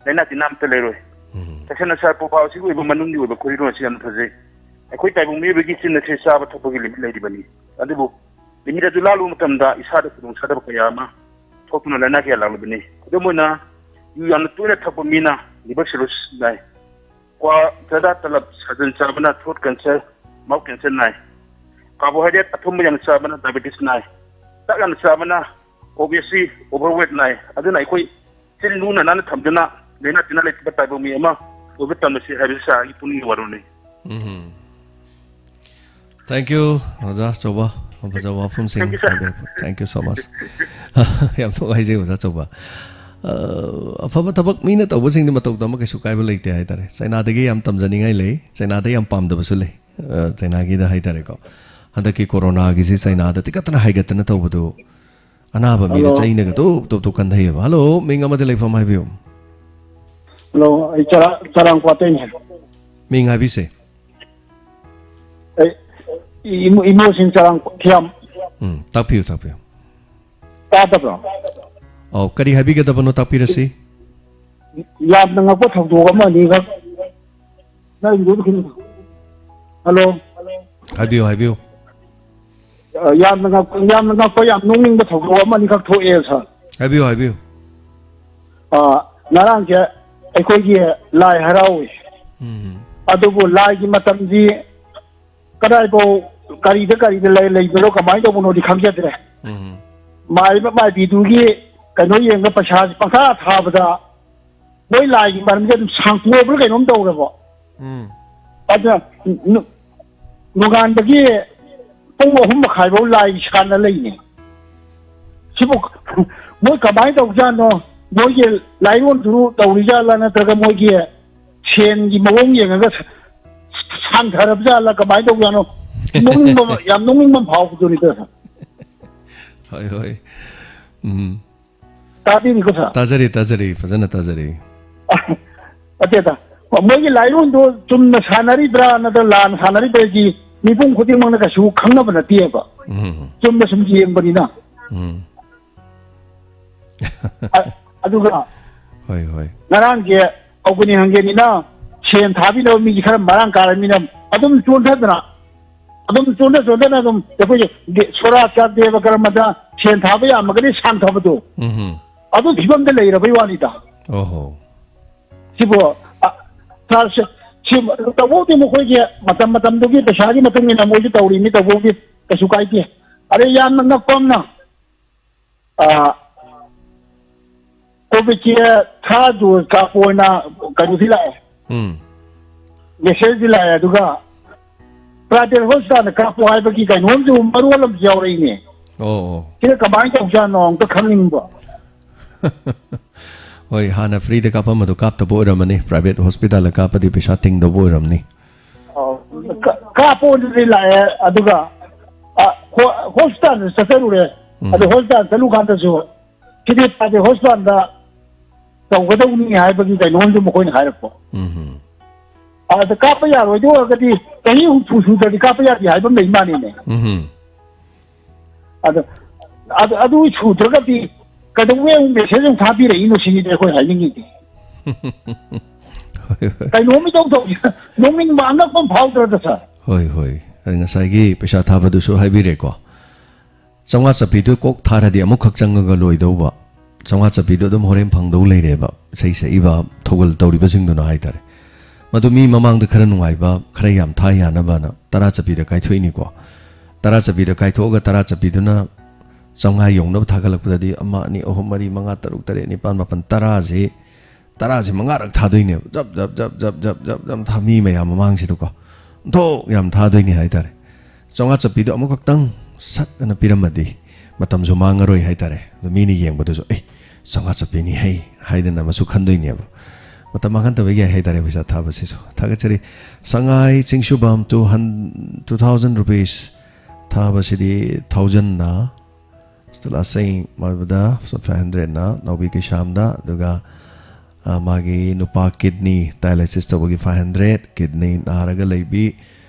ꯂꯥꯏꯅꯥ ꯇꯤꯟꯅꯥ ꯑꯝꯇ ꯂꯩꯔꯣꯏ"꯫ ꯎꯝ꯫ ꯇꯁꯦꯡꯅ sir, ꯄ꯭ꯔꯣꯚꯥꯕ ꯑꯁꯤꯒꯤ ꯑꯣꯏꯕ ꯃꯅꯨꯡꯒꯤ ꯑꯣꯏꯕ ꯈꯣꯏꯔꯣꯜ ꯑꯁꯤ ꯌꯥꯝꯅ ꯐꯖꯩ꯫ ꯑꯩꯈꯣꯏ ꯇꯥꯏꯕꯪ ꯃꯤꯑꯣꯏꯕꯒꯤ ꯆꯤꯟ ꯑꯁꯤ ꯆꯥꯕ ꯊꯛꯄꯒꯤ limit ꯂꯩꯔꯤꯕꯅꯤ, ꯑꯗꯨꯕꯨ limit ꯑꯗꯨ ꯂꯥꯜꯂꯨꯕ ꯃꯇꯝꯗ ꯏꯁꯥꯗ ꯈꯨꯗꯣꯡ ꯆꯥꯗꯕ ꯀꯌꯥ ꯑꯃ ꯊꯣꯛꯇꯨꯅ ꯂꯥꯏꯅꯥ ꯀꯌꯥ ꯂꯥꯛꯂꯕꯅꯤ꯫ ꯈꯨꯗꯝ ꯑꯣꯏꯅ, ꯌꯨ ꯌꯥꯝꯅ ꯇꯣꯏꯅ ꯊꯛꯄ ꯃꯤꯅ liver cirrhosis ꯅꯥꯏ꯫ ꯀ꯭ꯋꯥ, ꯆꯥꯗꯥ, ꯇꯂꯕ ꯁꯥꯖꯟ ꯆꯥꯕꯅ throat cancer, mouth cancer ꯅꯥꯏ꯫ Carbohydrate ꯑꯊꯨꯝꯕ ꯌꯥꯝꯅ ꯆꯥꯕꯅ diabetes ꯅꯥꯏ꯫ ꯆꯥꯛ ꯌꯥꯝꯅ ꯆꯥꯕꯅ obesity, overweight ꯅꯥꯏ꯫ ꯑꯗꯨꯅ ꯑꯩꯈꯣꯏ ꯆꯤꯟ ꯂꯨꯅ ꯅꯥꯟꯅ ꯊꯝꯗꯨꯅ ꯂꯥꯏꯅꯥ ꯇꯤꯟꯅꯥ ꯂꯩꯇꯕ ꯇꯥꯏꯕꯪ ꯃꯤ ꯑꯃ ꯑꯣꯏꯕ ꯇꯝꯕꯁꯤ ꯍꯥꯏꯕꯁꯤ sir, ꯑꯩꯒꯤ ꯄꯨꯛꯅꯤꯡꯒꯤ ꯋꯥꯔꯣꯜꯅꯤ꯫ ꯎꯝ꯫ Thank you, ꯑꯣꯖꯥ ꯑꯆꯧꯕ꯫ ꯐꯖꯕ ꯋꯥꯐꯝꯁꯤꯡ Thank you, sir꯫ ꯍꯥꯏꯕꯤꯔꯛꯄ꯫ Thank you so much꯫ ꯌꯥꯝ ꯅꯨꯡꯉꯥꯏꯖꯩ, ꯑꯣꯖꯥ ꯑꯆꯧꯕ꯫ ꯑ, ꯑꯐꯕ ꯊꯕꯛ ꯃꯤꯅ ꯇꯧꯕꯁꯤꯡꯗꯤ ꯃꯇꯧ ꯇꯝꯕ ꯀꯩꯁꯨ ꯀꯥꯏꯕ ꯂꯩꯇꯦ ꯍꯥꯏꯇꯥꯔꯦ꯫ ꯆꯩꯅꯥꯗꯒꯤ ꯌꯥꯝ ꯇꯝꯖꯅꯤꯡꯉꯥꯏ ꯂꯩ, ꯆꯩꯅꯥꯗ ꯌꯥꯝ ꯄꯥꯝꯗꯕꯁꯨ ꯂꯩ꯫ ꯑ, ꯆꯩꯅꯥꯒꯤꯗ ꯍꯥꯏꯇꯥꯔꯦꯀꯣ꯫ ꯍꯟꯗꯛꯀꯤ ꯀꯣꯔꯣꯅꯥꯒꯤꯁꯤ ꯆꯩꯅꯥꯗ ꯇꯤꯀꯠꯇꯅ ꯍꯥꯏꯒꯠꯇꯅ ꯇꯧꯕꯗꯨ ꯑꯅꯥꯕ ꯃꯤꯗ Hello꯫ ꯆꯩꯅꯒ ꯇꯣꯞ ꯇꯣꯞ ꯇꯣꯞ ꯀꯟꯊꯩꯑꯕ꯫ Hello, ꯃꯤꯡ ꯑꯃꯗꯤ ꯂꯩꯐꯝ ꯍꯥꯏꯕꯤꯌꯨ꯫ Hello, ꯑꯩ ꯆꯔꯥ-, ꯆꯔꯥꯡꯄꯥꯠꯇꯩꯅꯦ꯫ ꯃꯤꯡ ꯍꯥꯏꯕꯤꯁꯦ꯫ ꯑꯩ ꯏꯃꯣ-, ꯏꯃꯣꯁꯤꯡ ꯆꯔꯥꯡ ꯊꯤꯌꯥꯝ꯫ ꯎꯝ, ꯇꯥꯛꯄꯤꯌꯨ, ꯇꯥꯛꯄꯤꯌꯨ꯫ ꯇꯥꯗꯕ꯭ꯔꯣ? ꯑꯧ, ꯀꯔꯤ ꯍꯥꯏꯕꯤꯒꯗꯕꯅꯣ ꯇꯥꯛꯄꯤꯔꯁꯤ꯫ ꯌꯥꯝꯅ ꯉꯛꯄ ꯊꯧꯗꯣꯛ ꯑꯃ ꯑꯅꯤꯈꯛ ꯅꯪꯒꯤꯗꯨꯗ ꯈꯤꯇꯪ꯫ Hello? ꯍꯥꯏꯕꯤꯌꯨ, ꯍꯥꯏꯕꯤꯌꯨ꯫ ꯑ, ꯌꯥꯝꯅ ꯉꯛꯄ, ꯌꯥꯝꯅ ꯉꯛꯄ, ꯌꯥꯝ ꯅꯣꯛꯅꯤꯡꯕ ꯊꯧꯗꯣꯛ ꯑꯃ ꯑꯅꯤꯈꯛ ꯊꯣꯛꯑꯦ, sir꯫ ꯍꯥꯏꯕꯤꯌꯨ, ꯍꯥꯏꯕꯤꯌꯨ꯫ ꯑ, ꯉꯔꯥꯡꯁꯦ ꯑꯩꯈꯣꯏꯒꯤ ꯂꯥꯏ ꯍꯔꯥꯎꯏ꯫ ꯎꯝ꯫ ꯑꯗꯨꯕꯨ ꯂꯥꯏꯒꯤ ꯃꯇꯝꯗꯤ ꯀꯗꯥꯏꯐꯥꯎ, ꯀꯔꯤꯗ ꯀꯔꯤꯗ ꯂꯩ-, ꯂꯩꯕꯅꯣ, ꯀꯃꯥꯏꯅ ꯇꯧꯕꯅꯣꯗꯤ ꯈꯪꯖꯗ꯭ꯔꯦ꯫ ꯎꯝ꯫ ꯃꯥꯏꯕ ꯃꯥꯏꯕꯤꯗꯨꯒꯤ ꯀꯩꯅꯣ ꯌꯦꯡꯉꯒ ꯄꯩꯁꯥꯁꯤ ꯄꯪꯊꯥ ꯊꯥꯕꯗ ꯃꯣꯏ ꯂꯥꯏꯒꯤ ꯃꯔꯝꯁꯦ ꯑꯗꯨꯝ ꯁꯥꯡꯇꯣꯛꯑꯕ꯭ꯔꯥ ꯀꯩꯅꯣꯝ ꯇꯧꯔꯦꯕꯣ꯫ ꯎꯝ꯫ ꯑꯗꯨꯅ ꯅꯨ-, ꯅꯣꯡꯉꯥꯟꯕꯒꯤ ꯄꯨꯡ ꯑꯍꯨꯝ ꯃꯈꯥꯏꯐꯥꯎ ꯂꯥꯏ ꯁꯥꯟꯅ ꯂꯩꯅꯦ꯫ ꯁꯤꯕꯨ ꯃꯣꯏ ꯀꯃꯥꯏꯅ ꯇꯧꯖꯥꯠꯅꯣ? ꯃꯣꯏꯒꯤ ꯂꯥꯏꯔꯣꯟꯗꯨ ꯇꯧꯔꯤꯖꯥꯠꯂꯥ, ꯅꯠꯇ꯭ꯔꯒ ꯃꯣꯏꯒꯤ ꯁꯦꯟꯒꯤ ꯃꯑꯣꯡ ꯌꯦꯡꯉꯒ ꯁ-, ꯁꯥꯟꯊꯔꯕ ꯖꯥꯠꯂꯥ, ꯀꯃꯥꯏꯅ ꯇꯧꯖꯥꯠꯅꯣ? ꯅꯣꯛꯅꯤꯡꯕ ꯑꯃ, ꯌꯥꯝ ꯅꯣꯛꯅꯤꯡꯕ ꯑꯃ ꯐꯥꯎꯕꯗꯨꯅꯤꯗ꯫ ꯍꯣꯏ, ꯍꯣꯏ꯫ ꯎꯝ꯫ ꯇꯥꯕꯤꯔꯤꯀꯣ, ꯁꯥꯔ? ꯇꯥꯖꯔꯤ, ꯇꯥꯖꯔꯤ, ꯐꯖꯅ ꯇꯥꯖꯔꯤ꯫ ꯅꯠꯇꯦꯗ, ꯃꯣꯏꯒꯤ ꯂꯥꯏꯔꯣꯟꯗꯣ ꯆꯨꯝꯅ ꯁꯥꯟꯅꯔꯤꯕ꯭ꯔꯥ ꯅꯠꯇ꯭ꯔꯒ ꯂꯥꯟꯅ ꯁꯥꯟꯅꯔꯤꯕ꯭ꯔꯥ ꯍꯥꯏꯗꯤ ꯃꯤꯄꯨꯝ ꯈꯨꯗꯤꯡꯃꯛꯅ ꯀꯩꯁꯨ ꯈꯪꯅꯕ ꯅꯠꯇꯦꯕ꯫ ꯎꯝ꯫ ꯆꯨꯝꯅ ꯁꯨꯝ ꯌꯦꯡꯕꯅꯤꯅ꯫ ꯎꯝ꯫ ꯑ-, ꯑꯗꯨꯒ ꯍꯣꯏ, ꯍꯣꯏ꯫ ꯉꯔꯥꯡꯁꯦ ꯑꯧꯒꯅꯤ ꯍꯪꯒꯦꯅꯤꯅ ꯁꯦꯟ ꯊꯥꯕꯤꯅꯕ ꯃꯤꯁꯦ ꯈꯔ ꯃꯔꯥꯡ ꯀꯥꯏꯔꯃꯤꯅ ꯑꯗꯨꯝ ꯆꯣꯟꯊꯗꯅ, ꯑꯗꯨꯝ ꯆꯣꯟꯊ ꯆꯣꯟꯊꯅ ꯑꯗꯨꯝ ꯑꯩꯈꯣꯏꯒꯤ ꯗꯦ-, ꯁꯣꯔꯥꯠꯀ ꯗꯦꯕ ꯀꯔꯃꯗ ꯁꯦꯟ ꯊꯥꯕ ꯌꯥꯝꯃꯒꯗꯤ ꯁꯥꯟꯊꯕꯗꯣ, ꯎꯝ꯫ ꯑꯗꯨ ꯐꯤꯕꯝꯗ ꯂꯩꯔꯕꯩ ꯋꯥꯅꯤꯗ꯫ ꯑꯣꯍꯣ꯫ ꯁꯤꯕꯨ, ꯑ, ꯁꯥꯔ, ꯁꯤ, ꯁꯤ ꯇꯧꯕꯕꯨꯗꯤ ꯃꯈꯣꯏꯒꯤ ꯃꯇꯝ ꯃꯇꯝꯗꯨꯒꯤ ꯄꯩꯁꯥꯒꯤ ꯃꯇꯨꯡ ꯏꯟꯅ ꯃꯣꯏꯁꯨ ꯇꯧꯔꯤꯅꯤ, ꯇꯧꯕꯕꯨꯗꯤ ꯀꯩꯁꯨ ꯀꯥꯏꯗꯦ꯫ ꯑꯗꯩ ꯌꯥꯝꯅ ꯉꯛꯄ ꯑꯃꯅ, ꯑ, ꯀꯣꯚꯤꯠꯀꯤ ꯊꯥꯔꯠ ꯗꯣꯁ ꯀꯥꯞꯄꯣꯅ ꯀꯩꯅꯣꯁꯤ ꯂꯥꯛꯑꯦ꯫ ꯎꯝ꯫ ꯃꯦꯁꯦꯖꯁꯤ ꯂꯥꯛꯑꯦ, ꯑꯗꯨꯒ ꯄ꯭ꯔꯥꯏꯚꯦꯠ ꯍꯣꯁꯄꯤꯇꯥꯜꯗ ꯀꯥꯞꯄꯣ ꯍꯥꯏꯕꯒꯤ ꯀꯩꯅꯣꯝꯁꯨ ꯃꯔꯣꯜ ꯑꯃꯁꯨ ꯌꯥꯎꯔꯛꯏꯅꯦ꯫ ꯑꯣ, ꯑꯣ꯫ ꯁꯤꯅ ꯀꯃꯥꯏꯅ ꯇꯧꯖꯥꯠꯅꯣ ꯑꯝꯇ ꯈꯪꯅꯤꯡꯕ꯫ ꯍꯣꯏ, ꯍꯥꯟꯅ ꯐ꯭ꯔꯤꯗ ꯀꯥꯞꯄꯝꯕꯗꯣ ꯀꯥꯞꯇꯕ ꯑꯣꯏꯔꯝꯃꯅꯤ, ꯄ꯭ꯔꯥꯏꯚꯦꯠ ꯍꯣꯁꯄꯤꯇꯥꯜꯗ ꯀꯥꯞꯄꯗꯤ ꯄꯩꯁꯥ ꯇꯤꯡꯗꯧꯕ ꯑꯣꯏꯔꯝꯅꯤ꯫ ꯑꯣ, ꯀꯥ-, ꯀꯥꯞꯄꯣꯅꯗꯤ ꯂꯥꯛꯑꯦ, ꯑꯗꯨꯒ, ꯑ, ꯍꯣ-, ꯍꯣꯁꯄꯤꯇꯥꯜꯗ ꯆꯠꯆꯔꯨꯔꯦ꯫ ꯎꯝ꯫ ꯑꯗꯨ ꯍꯣꯁꯄꯤꯇꯥꯜ ꯆꯠꯂꯨꯀꯥꯟꯗꯁꯨ ꯁꯤꯗꯤ ꯄ꯭ꯔꯥꯏꯚꯦꯠ ꯍꯣꯁꯄꯤꯇꯥꯜꯗ ꯇꯧꯒꯗꯧꯅꯤ ꯍꯥꯏꯕꯒꯤ ꯀꯩꯅꯣꯝꯁꯨ ꯃꯈꯣꯏꯅ ꯍꯥꯏꯔꯛꯄ꯫ ꯎꯝ꯫ ꯑꯗ ꯀꯥꯞꯄ ꯌꯥꯔꯣꯏꯗꯣꯏ ꯑꯣꯏꯔꯒꯗꯤ ꯆꯍꯤ ꯍꯨꯝꯐꯨ ꯁꯨꯗ꯭ꯔꯗꯤ ꯀꯥꯞꯄ ꯌꯥꯗꯦ ꯍꯥꯏꯕ ꯑꯃ ꯂꯩ ꯃꯥꯜꯂꯦꯅꯦ꯫ ꯎꯝ꯫ ꯑꯗ, ꯑꯗ, ꯑꯗꯨ ꯁꯨꯗ꯭ꯔꯒꯗꯤ ꯀꯩꯗꯧꯕꯩ ꯑꯃꯨꯛ ꯃꯦꯁꯦꯖ ꯑꯃꯨꯛ ꯊꯥꯕꯤꯔꯛꯏꯅꯣ ꯁꯤꯅꯤꯗ ꯑꯩꯈꯣꯏ ꯍꯥꯏꯅꯤꯡꯉꯤꯗꯤ꯫ ꯍꯣꯏ, ꯍꯣꯏ꯫ ꯀꯩꯅꯣꯝ ꯏꯇꯧ ꯇꯧ-, ꯅꯣꯛꯅꯤꯡꯕ ꯑꯉꯛꯄ ꯑꯃ ꯐꯥꯎꯗ꯭ꯔꯗ, ꯁꯥꯔ? ꯍꯣꯏ, ꯍꯣꯏ꯫ ꯑꯗ ꯉꯁꯥꯏꯒꯤ ꯄꯩꯁꯥ ꯊꯥꯕꯗꯨꯁꯨ ꯍꯥꯏꯕꯤꯔꯦꯀꯣ꯫ ꯆꯥꯝꯃꯉꯥ ꯆꯞꯄꯤꯗꯨ ꯀꯣꯛ ꯊꯥꯔꯗꯤ ꯑꯃꯨꯛꯈꯛ ꯆꯪꯉꯒ ꯂꯣꯏꯗꯧꯕ꯫ ꯆꯥꯝꯃꯉꯥ ꯆꯠꯄꯤꯗꯣ ꯑꯗꯨꯝ ꯍꯣꯔꯦꯟ ꯐꯪꯗꯧ ꯂꯩꯔꯦꯕ, ꯏꯁꯩ ꯁꯛꯏꯕ ꯊꯧꯒꯜ ꯇꯧꯔꯤꯕꯁꯤꯡꯗꯨꯅ ꯍꯥꯏꯇꯥꯔꯦ꯫ ꯃꯗꯨ ꯃꯤ ꯃꯃꯥꯡꯗ ꯈꯔ ꯅꯨꯡꯉꯥꯏꯕ, ꯈꯔ ꯌꯥꯝ ꯊꯥ ꯌꯥꯅꯕꯅ ꯇꯔꯥ ꯆꯠꯄꯤꯗ ꯀꯥꯏꯊꯣꯛꯏꯅꯤꯀꯣ꯫ ꯇꯔꯥ ꯆꯠꯄꯤꯗ ꯀꯥꯏꯊꯣꯛꯑꯒ ꯇꯔꯥ ꯆꯠꯄꯤꯗꯨꯅ ꯆꯥꯝꯃꯉꯥ ꯌꯧꯅꯕ ꯊꯥꯒꯠꯂꯛꯄꯗꯗꯤ ꯑꯃ, ꯑꯅꯤ, ꯑꯍꯨꯝ, ꯃꯔꯤ, ꯃꯉꯥ, ꯇꯔꯨꯛ, ꯇꯔꯦꯠ, ꯅꯤꯄꯥꯜ, ꯃꯥꯄꯜ, ꯇꯔꯥꯁꯤ, ꯇꯔꯥꯁꯤ ꯃꯉꯥꯔꯛ ꯊꯥꯗꯣꯏꯅꯦꯕ꯫ ꯖꯞ ꯖꯞ ꯖꯞ ꯖꯞ ꯖꯞ ꯖꯞ ꯖꯞ ꯊꯥ, ꯃꯤ ꯃꯌꯥꯝ ꯃꯃꯥꯡꯁꯤꯗꯀꯣ, ꯊꯣꯛ ꯌꯥꯝ ꯊꯥꯗꯣꯏꯅꯤ ꯍꯥꯏꯇꯥꯔꯦ꯫ ꯆꯥꯝꯃꯉꯥ ꯆꯠꯄꯤꯗꯣ ꯑꯃꯨꯛꯈꯛꯇꯪ ꯁꯠ ꯑꯅ ꯄꯤꯔꯝꯃꯗꯤ ꯃꯇꯝꯁꯨ ꯃꯥꯡꯉꯔꯣꯏ ꯍꯥꯏꯇꯥꯔꯦ꯫ ꯑꯗꯣ ꯃꯤꯅ ꯌꯦꯡꯕꯗꯁꯨ, "ꯑꯦ, ꯆꯥꯝꯃꯉꯥ ꯆꯠꯄꯤꯅꯤ ꯍꯩ" ꯍꯥꯏꯗꯅ ꯑꯃꯁꯨ ꯈꯟꯗꯣꯏꯅꯦꯕ꯫ ꯃꯇꯝ ꯃꯥꯡꯍꯟꯗꯕ ꯌꯥꯏ ꯍꯥꯏꯇꯥꯔꯦ ꯄꯩꯁꯥ ꯊꯥꯕꯁꯤꯁꯨ꯫ ꯊꯥꯒꯠꯆꯔꯤ꯫ ꯁꯉꯥꯏ ꯆꯤꯡꯁꯨꯕꯝ two hun-, two thousand rupees ꯊꯥꯕꯁꯤꯗꯤ ꯊꯥꯎꯖꯟꯅ, ꯁ꯭ꯇꯦꯂꯥ ꯁꯤꯡ ꯃꯕꯗ ꯐꯥꯏꯚ ꯍꯟꯗ꯭ꯔꯦꯠꯅ, ꯅꯥꯎꯕꯤ ꯀꯩꯁꯥꯝꯗ, ꯑꯗꯨꯒ, ꯑ, ꯃꯥꯒꯤ ꯅꯨꯄꯥ ꯀꯤꯗꯅꯤ ꯗꯥꯏꯂꯥꯏꯁꯤꯁ ꯇꯧꯕꯒꯤ ꯐꯥꯏꯚ ꯍꯟꯗ꯭ꯔꯦꯠ, ꯀꯤꯗꯅꯤ ꯅꯥꯔꯒ ꯂꯩꯕꯤ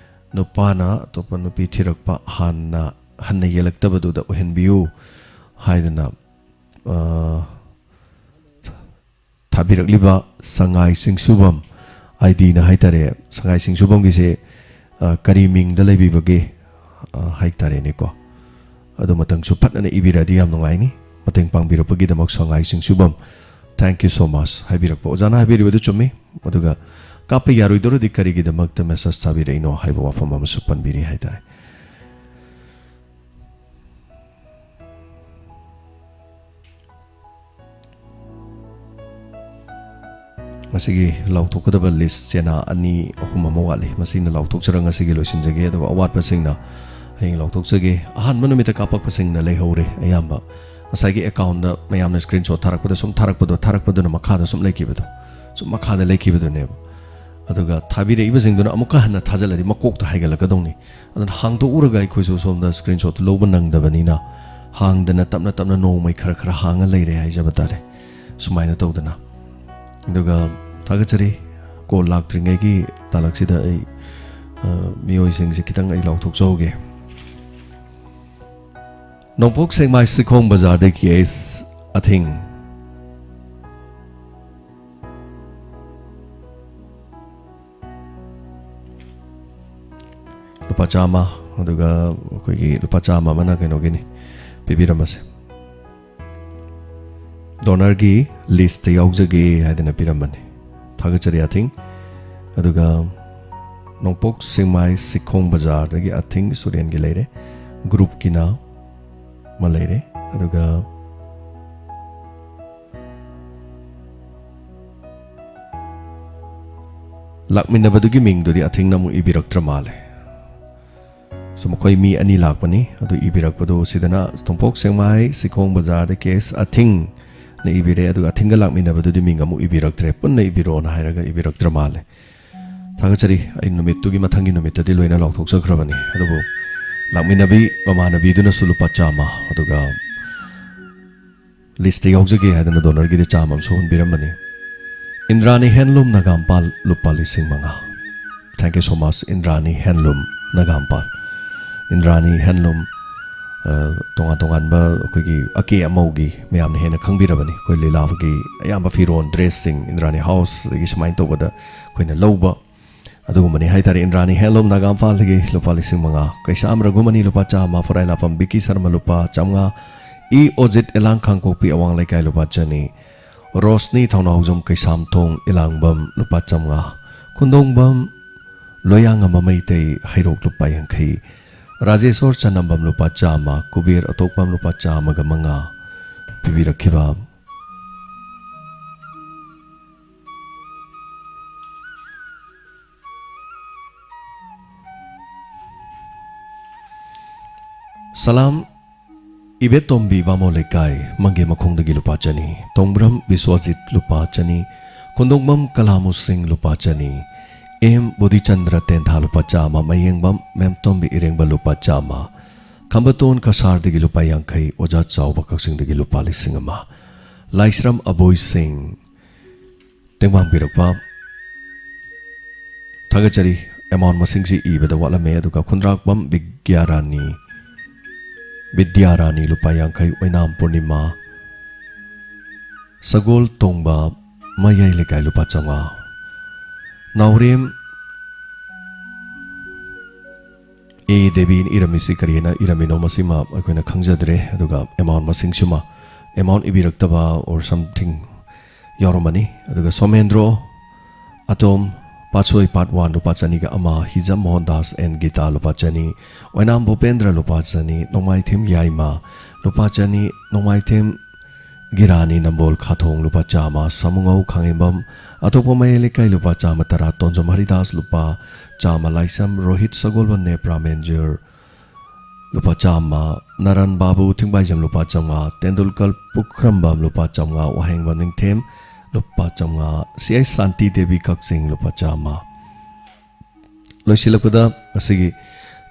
ꯅꯨꯄꯥꯅ ꯑꯇꯣꯞꯄ ꯅꯨꯄꯤ ꯊꯤꯔꯛꯄ ꯍꯥꯟꯅ, ꯍꯟꯅ ꯌꯦꯜꯂꯛꯇꯕꯗꯨꯗ ꯑꯣꯏꯍꯟꯕꯤꯌꯨ ꯍꯥꯏꯗꯅ, ꯑ, ꯊꯥꯕꯤꯔꯛꯂꯤꯕ ꯁꯉꯥꯏ ꯆꯤꯡꯁꯨꯕꯝ, ꯑꯥꯏ ꯗꯤꯅ ꯍꯥꯏꯇꯥꯔꯦ, ꯁꯉꯥꯏ ꯆꯤꯡꯁꯨꯕꯝꯒꯤꯁꯦ, ꯑ, ꯀꯔꯤ ꯃꯤꯡꯗ ꯂꯩꯕꯤꯕꯒꯦ, ꯑ, ꯍꯥꯏꯇꯥꯔꯦꯅꯦꯀꯣ꯫ ꯑꯗꯨ ꯃꯇꯪꯁꯨ ꯐꯠꯅ ꯏꯕꯤꯔꯗꯤ ꯌꯥꯝ ꯅꯨꯡꯉꯥꯏꯅꯤ꯫ ꯃꯇꯦꯡ ꯄꯥꯡꯕꯤꯔꯛꯄꯒꯤꯗꯃꯛ ꯁꯉꯥꯏ ꯆꯤꯡꯁꯨꯕꯝ, thank you so much ꯍꯥꯏꯕꯤꯔꯛꯄ꯫ ꯑꯣꯖꯥꯅ ꯍꯥꯏꯕꯤꯔꯤꯕꯗꯨ ꯆꯨꯝꯃꯤ꯫ ꯑꯗꯨꯒ ꯀꯥꯞꯄ ꯌꯥꯔꯣꯏꯗꯧꯔꯗꯤ ꯀꯔꯤꯒꯤꯗꯃꯛꯇ message ꯊꯥꯕꯤꯔꯛꯏꯅꯣ ꯍꯥꯏꯕ ꯋꯥꯐꯝ ꯑꯃꯁꯨ ꯄꯟꯕꯤꯔꯤ ꯍꯥꯏꯇꯥꯔꯦ꯫ ꯉꯁꯤꯒꯤ ꯂꯥꯎꯊꯣꯛꯀꯗꯕ list ꯆꯦꯅꯥ ꯑꯅꯤ ꯑꯍꯨꯝ ꯑꯃ ꯋꯥꯠꯂꯤ꯫ ꯃꯁꯤꯅ ꯂꯥꯎꯊꯣꯛꯆꯔꯒ ꯉꯁꯤꯒꯤ ꯂꯣꯏꯁꯤꯟꯖꯒꯦ꯫ ꯑꯗꯨꯒ ꯑꯋꯥꯠꯄꯁꯤꯡꯅ ꯍꯌꯦꯡ ꯂꯥꯎꯊꯣꯛꯆꯒꯦ꯫ ꯑꯍꯥꯟꯕ ꯅꯨꯃꯤꯠꯇ ꯀꯥꯞꯄꯛꯄꯁꯤꯡꯅ ꯂꯩꯍꯧꯔꯦ ꯑꯌꯥꯝꯕ꯫ ꯉꯁꯥꯏꯒꯤ accountꯗ ꯃꯌꯥꯝꯅ screenshot ꯊꯥꯔꯛꯄꯗ ꯁꯨꯝ ꯊꯥꯔꯛꯄꯗꯣ, ꯊꯥꯔꯛꯄꯗꯨꯅ ꯃꯈꯥꯗ ꯁꯨꯝ ꯂꯩꯈꯤꯕꯗꯣ, ꯁꯨꯝ ꯃꯈꯥꯗ ꯂꯩꯈꯤꯕꯗꯨꯅꯦꯕ꯫ ꯑꯗꯨꯒ ꯊꯥꯕꯤꯔꯛꯏꯕꯁꯤꯡꯗꯨꯅ ꯑꯃꯨꯛꯀ ꯍꯟꯅ ꯊꯥꯖꯤꯜꯂꯗꯤ ꯃꯀꯣꯛꯇ ꯍꯥꯏꯒꯠꯂꯛꯀꯗꯧꯅꯤ꯫ ꯑꯗꯨꯅ ꯍꯥꯡꯗꯣꯛꯎꯔꯒ ꯑꯩꯈꯣꯏꯁꯨ ꯁꯣꯝꯗ screenshotꯇꯨ ꯂꯧꯕ ꯅꯪꯗꯕꯅꯤꯅ ꯍꯥꯡꯗꯅ ꯇꯞꯅ ꯇꯞꯅ ꯅꯣꯡꯃꯩ ꯈꯔ ꯈꯔ ꯍꯥꯡꯉ ꯂꯩꯔꯦ ꯍꯥꯏꯖꯕ ꯇꯥꯔꯦ꯫ ꯁꯨꯃꯥꯏꯅ ꯇꯧꯗꯅ꯫ ꯑꯗꯨꯒ ꯊꯥꯒꯠꯆꯔꯤ꯫ Call ꯂꯥꯛꯇ꯭ꯔꯤꯉꯩꯒꯤ ꯇꯥꯂꯛꯁꯤꯗ ꯑꯩ, ꯑ, ꯃꯤꯑꯣꯏꯁꯤꯡꯁꯦ ꯈꯤꯇꯪ ꯑꯩ ꯂꯥꯎꯊꯣꯛꯆꯍꯧꯒꯦ꯫ ꯅꯣꯡꯄꯣꯛ ꯁꯦꯛꯃꯥꯏ ꯁꯤꯈꯣꯡ ꯕꯖꯥꯔꯗꯒꯤ ꯑꯦꯁ ꯑꯊꯤꯡ꯫ ꯂꯨꯄꯥ ꯆꯥꯝꯃ, ꯑꯗꯨꯒ ꯑꯩꯈꯣꯏꯒꯤ ꯂꯨꯄꯥ ꯆꯥꯝꯃ ꯑꯃꯅ ꯀꯩꯅꯣꯒꯤꯅꯤ, ꯄꯤꯕꯤꯔꯝꯃꯁꯦ꯫ ꯗꯣꯅꯔꯒꯤ ꯂꯤꯁꯇ ꯌꯥꯎꯖꯒꯦ ꯍꯥꯏꯗꯅ ꯄꯤꯔꯝꯕꯅꯤ꯫ ꯊꯥꯒꯠꯆꯔꯤ ꯑꯊꯤꯡ꯫ ꯑꯗꯨꯒ ꯅꯣꯡꯄꯣꯛ ꯁꯦꯛꯃꯥꯏ ꯁꯤꯈꯣꯡ ꯕꯖꯥꯔꯗꯒꯤ ꯑꯊꯤꯡ ꯁꯨꯔꯦꯟꯒꯤ ꯂꯩꯔꯦ, ꯒ꯭ꯔꯨꯞꯀꯤꯅ ꯑꯃ ꯂꯩꯔꯦ꯫ ꯑꯗꯨꯒ ꯂꯥꯛꯃꯤꯟꯅꯕꯗꯨꯒꯤ ꯃꯤꯡꯗꯨꯗꯤ ꯑꯊꯤꯡꯅ ꯑꯃꯨꯛ ꯏꯕꯤꯔꯛꯇ꯭ꯔ ꯃꯥꯜꯂꯦ꯫ ꯁꯨꯝ ꯑꯩꯈꯣꯏ ꯃꯤ ꯑꯅꯤ ꯂꯥꯛꯄꯅꯤ, ꯑꯗꯨ ꯏꯕꯤꯔꯛꯄꯗꯨ ꯁꯤꯗꯅ ꯇꯣꯝꯄꯣꯛ ꯁꯦꯛꯃꯥꯏ ꯁꯤꯈꯣꯡ ꯕꯖꯥꯔꯗ ꯀꯦꯁ ꯑꯊꯤꯡꯅ ꯏꯕꯤꯔꯦ, ꯑꯗꯨꯒ ꯑꯊꯤꯡꯒ ꯂꯥꯛꯃꯤꯟꯅꯕꯗꯨꯗꯤ ꯃꯤꯡ ꯑꯃꯨꯛ ꯏꯕꯤꯔꯛꯇ꯭ꯔꯦ, ꯄꯨꯟꯅ ꯏꯕꯤꯔꯣꯅ ꯍꯥꯏꯔꯒ ꯏꯕꯤꯔꯛꯇ꯭ꯔ ꯃꯥꯜꯂꯦ꯫ ꯊꯥꯒꯠꯆꯔꯤ꯫ ꯑꯩ ꯅꯨꯃꯤꯠꯇꯨꯒꯤ ꯃꯊꯪꯒꯤ ꯅꯨꯃꯤꯠꯇꯗꯤ ꯂꯣꯏꯅ ꯂꯥꯎꯊꯣꯛꯆꯈ꯭ꯔꯕꯅꯤ, ꯑꯗꯨꯕꯨ ꯂꯥꯛꯃꯤꯟꯅꯕꯤ ꯃꯃꯥꯟꯅꯕꯤꯗꯨꯅꯁꯨ ꯂꯨꯄꯥ ꯆꯥꯝꯃ, ꯑꯗꯨꯒ ꯂꯤꯁꯇ ꯌꯥꯎꯖꯒꯦ ꯍꯥꯏꯗꯅ ꯗꯣꯅꯔꯒꯤꯗꯤ ꯆꯥꯝꯃ ꯑꯃꯁꯨ ꯍꯨꯟꯕꯤꯔꯝꯕꯅꯤ꯫ ꯏꯟꯗ꯭ꯔꯥꯅꯤ ꯍꯦꯟꯂꯨꯝ ꯅꯒꯥꯝꯄꯥꯜ ꯂꯨꯄꯥ ꯂꯤꯁꯤꯡ ꯃꯉꯥ꯫ Thank you so much, ꯏꯟꯗ꯭ꯔꯥꯅꯤ ꯍꯦꯟꯂꯨꯝ ꯅꯒꯥꯝꯄꯥꯜ꯫ ꯏꯟꯗ꯭ꯔꯥꯅꯤ ꯍꯦꯟꯂꯨꯝ, ꯑ, ꯇꯣꯉꯥꯟ ꯇꯣꯉꯥꯟꯕ ꯑꯩꯈꯣꯏꯒꯤ ꯑꯀꯦ ꯑꯃꯧꯒꯤ ꯃꯌꯥꯝꯅ ꯍꯦꯟꯅ ꯈꯪꯕꯤꯔꯕꯅꯤ꯫ ꯑꯩꯈꯣꯏ ꯂꯤꯂꯥꯒꯤ ꯑꯌꯥꯝꯕ ꯐꯤꯔꯣꯟ, ꯗ꯭ꯔꯦꯁꯁꯤꯡ ꯏꯟꯗ꯭ꯔꯥꯅꯤ ꯍꯥꯎꯁ ꯑꯗꯒꯤ ꯁꯨꯃꯥꯏꯅ ꯇꯧꯕꯗ ꯑꯩꯈꯣꯏꯅ ꯂꯧꯕ ꯑꯗꯨꯒꯨꯝꯕꯅꯤ ꯍꯥꯏꯇꯥꯔꯦ꯫ ꯏꯟꯗ꯭ꯔꯥꯅꯤ ꯍꯦꯟꯂꯨꯝ ꯅꯒꯥꯝꯄꯥꯜꯗꯒꯤ ꯂꯨꯄꯥ ꯂꯤꯁꯤꯡ ꯃꯉꯥ꯫ ꯀꯩꯁꯥꯝ ꯔꯘꯨꯃꯅꯤ ꯂꯨꯄꯥ ꯆꯥꯝꯃ, ꯐꯣꯔꯥꯏ ꯂꯥꯄꯝ ꯕꯤꯀꯤ ꯁꯔꯃ ꯂꯨꯄꯥ ꯆꯥꯝꯃꯉꯥ, ꯏ ꯑꯣꯖꯤꯠ ꯏꯂꯥꯡ ꯀꯥꯡꯄꯣꯛꯄꯤ ꯑꯋꯥꯡ ꯂꯩꯀꯥꯏ ꯂꯨꯄꯥ ꯆꯅꯤ, ꯔꯣꯁꯅꯤ ꯊꯧꯅꯥꯎꯖꯝ ꯀꯩꯁꯥꯝꯊꯣꯡ ꯏꯂꯥꯡꯕꯝ ꯂꯨꯄꯥ ꯆꯥꯝꯃꯉꯥ, ꯈꯨꯟꯗꯣꯡꯕꯝ ꯂꯣꯌꯥꯉꯝꯕ ꯃꯩꯇꯩ ꯍꯩꯔꯣꯛ ꯂꯨꯄꯥ ꯌꯥꯡꯈꯩ, ꯔꯥꯖꯦꯁꯣꯔ ꯆꯅꯝꯕꯝ ꯂꯨꯄꯥ ꯆꯥꯝꯃ, ꯀꯨꯕꯦꯔ ꯑꯇꯣꯛꯄꯝ ꯂꯨꯄꯥ ꯆꯥꯝꯃꯒ ꯃꯉꯥ ꯄꯤꯕꯤꯔꯛꯈꯤꯕ꯫ ꯁꯂꯥꯝ, ꯏꯕꯦꯇꯣꯝꯕꯤ ꯕꯥꯃꯣꯟ ꯂꯩꯀꯥꯏ, ꯃꯪꯒꯦ ꯃꯈꯣꯡꯗꯒꯤ ꯂꯨꯄꯥ ꯆꯅꯤ, ꯇꯣꯡꯕ꯭ꯔꯝ ꯕꯤꯁ꯭ꯋꯖꯤꯠ ꯂꯨꯄꯥ ꯆꯅꯤ, ꯈꯨꯟꯗꯣꯡꯕꯝ ꯀꯂꯥꯃꯨꯁꯤꯡ ꯂꯨꯄꯥ ꯆꯅꯤ, ꯑꯦꯝ ꯕꯣꯙꯤꯆꯟꯗ꯭ꯔ ꯇꯦꯟꯊꯥ ꯂꯨꯄꯥ ꯆꯥꯝꯃ, ꯃꯌꯦꯡꯕꯝ ꯃꯦꯝꯇꯣꯝꯕꯤ ꯏꯔꯦꯡꯕ ꯂꯨꯄꯥ ꯆꯥꯝꯃ, ꯈꯝꯕꯇꯣꯟ ꯀꯁꯥꯔꯗꯒꯤ ꯂꯨꯄꯥ ꯌꯥꯡꯈꯩ, ꯑꯣꯖꯥ ꯆꯥꯎꯕ ꯀꯛꯆꯤꯡꯗꯒꯤ ꯂꯨꯄꯥ ꯂꯤꯁꯤꯡ ꯑꯃ, ꯂꯥꯏꯁ꯭ꯔꯝ ꯑꯕꯣꯏꯁꯤꯡ, ꯇꯦꯡꯕꯥꯡꯕꯤꯔꯛꯄ ꯊꯥꯒꯠꯆꯔꯤ꯫ ꯑꯦꯃꯥꯎꯟ ꯃꯁꯤꯡꯁꯤ ꯏꯕꯗ ꯋꯥꯠꯂꯝꯃꯦ꯫ ꯑꯗꯨꯒ ꯈꯨꯟꯗ꯭ꯔꯥꯛꯄꯝ ꯕꯤꯗ꯭ꯌꯥꯔꯥꯅꯤ, ꯕꯤꯗ꯭ꯌꯥꯔꯥꯅꯤ ꯂꯨꯄꯥ ꯌꯥꯡꯈꯩ, ꯑꯣꯏꯅꯥꯝ ꯄꯨꯔꯅꯤꯃꯥ, ꯁꯒꯣꯜ ꯇꯣꯡꯕ ꯃꯌꯥꯏ ꯂꯩꯀꯥꯏ ꯂꯨꯄꯥ ꯆꯥꯝꯃꯉꯥ, ꯅꯥꯎꯔꯦꯝ ꯑꯦ ꯗꯦꯕꯤꯅ ꯏꯔꯝꯃꯤꯁꯤ ꯀꯔꯤ ꯍꯥꯏꯅ ꯏꯔꯝꯃꯤꯅꯣ, ꯃꯁꯤꯃ ꯑꯩꯈꯣꯏꯅ ꯈꯪꯖꯗ꯭ꯔꯦ꯫ ꯑꯗꯨꯒ ꯑꯦꯃꯥꯎꯟ ꯃꯁꯤꯡꯁꯤꯃ ꯑꯦꯃꯥꯎꯟ ꯏꯕꯤꯔꯛꯇꯕ or something ꯌꯥꯎꯔꯝꯃꯅꯤ꯫ ꯑꯗꯨꯒ ꯁꯣꯃꯦꯟꯗ꯭ꯔꯣ ꯑꯇꯣꯝ, ꯄꯥꯠꯁꯣꯏ part one, ꯂꯨꯄꯥ ꯆꯅꯤꯒ ꯑꯃ, ꯍꯤꯖꯝ ꯃꯣꯍꯟ ꯗꯥꯁ and ꯒꯤꯇꯥ, ꯂꯨꯄꯥ ꯆꯅꯤ, ꯑꯣꯏꯅꯥꯝ ꯚꯨꯄꯦꯟꯗ꯭ꯔ, ꯂꯨꯄꯥ ꯆꯅꯤ, ꯅꯣꯡꯃꯥꯏꯊꯦꯝ ꯌꯥꯏꯃ, ꯂꯨꯄꯥ ꯆꯅꯤ, ꯅꯣꯡꯃꯥꯏꯊꯦꯝ ꯒꯤꯔꯥꯅꯤ ꯅꯝꯕꯣꯜ ꯈꯥꯊꯣꯡ, ꯂꯨꯄꯥ ꯆꯥꯝꯃ, ꯁꯥꯃꯨꯉꯧ ꯈꯥꯉꯦꯝꯕꯝ, ꯑꯇꯣꯞꯄ ꯃꯌꯥꯏ ꯂꯩꯀꯥꯏ, ꯂꯨꯄꯥ ꯆꯥꯝꯃ ꯇꯔꯥ, ꯇꯣꯟꯖꯝ ꯍꯔꯤꯗꯥꯁ, ꯂꯨꯄꯥ ꯆꯥꯝꯃ, ꯂꯥꯏꯁ꯭ꯔꯝ ꯔꯣꯍꯤꯠ ꯁꯒꯣꯜꯕꯟ, ꯅꯦꯄ꯭ꯔꯥ ꯃꯦꯟꯖꯨꯔ, ꯂꯨꯄꯥ ꯆꯥꯝꯃ, ꯅꯥꯔꯥꯟ ꯕꯥꯕꯨ ꯊꯤꯡꯕꯥꯏꯖꯝ, ꯂꯨꯄꯥ ꯆꯥꯝꯃꯉꯥ, ꯇꯦꯟꯗꯨꯜꯀꯔ ꯄꯨꯈ꯭ꯔꯝꯕꯝ, ꯂꯨꯄꯥ ꯆꯥꯝꯃꯉꯥ, ꯋꯥꯍꯦꯡꯕꯝ ꯅꯤꯡꯊꯦꯝ, ꯂꯨꯄꯥ ꯆꯥꯝꯃꯉꯥ, ꯁꯤ ꯑꯩꯆ ꯁꯥꯟꯇꯤ ꯗꯦꯕꯤ ꯀꯛꯆꯤꯡ, ꯂꯨꯄꯥ ꯆꯥꯝꯃ꯫ ꯂꯣꯏꯁꯤꯜꯂꯛꯄꯗ ꯉꯁꯤꯒꯤ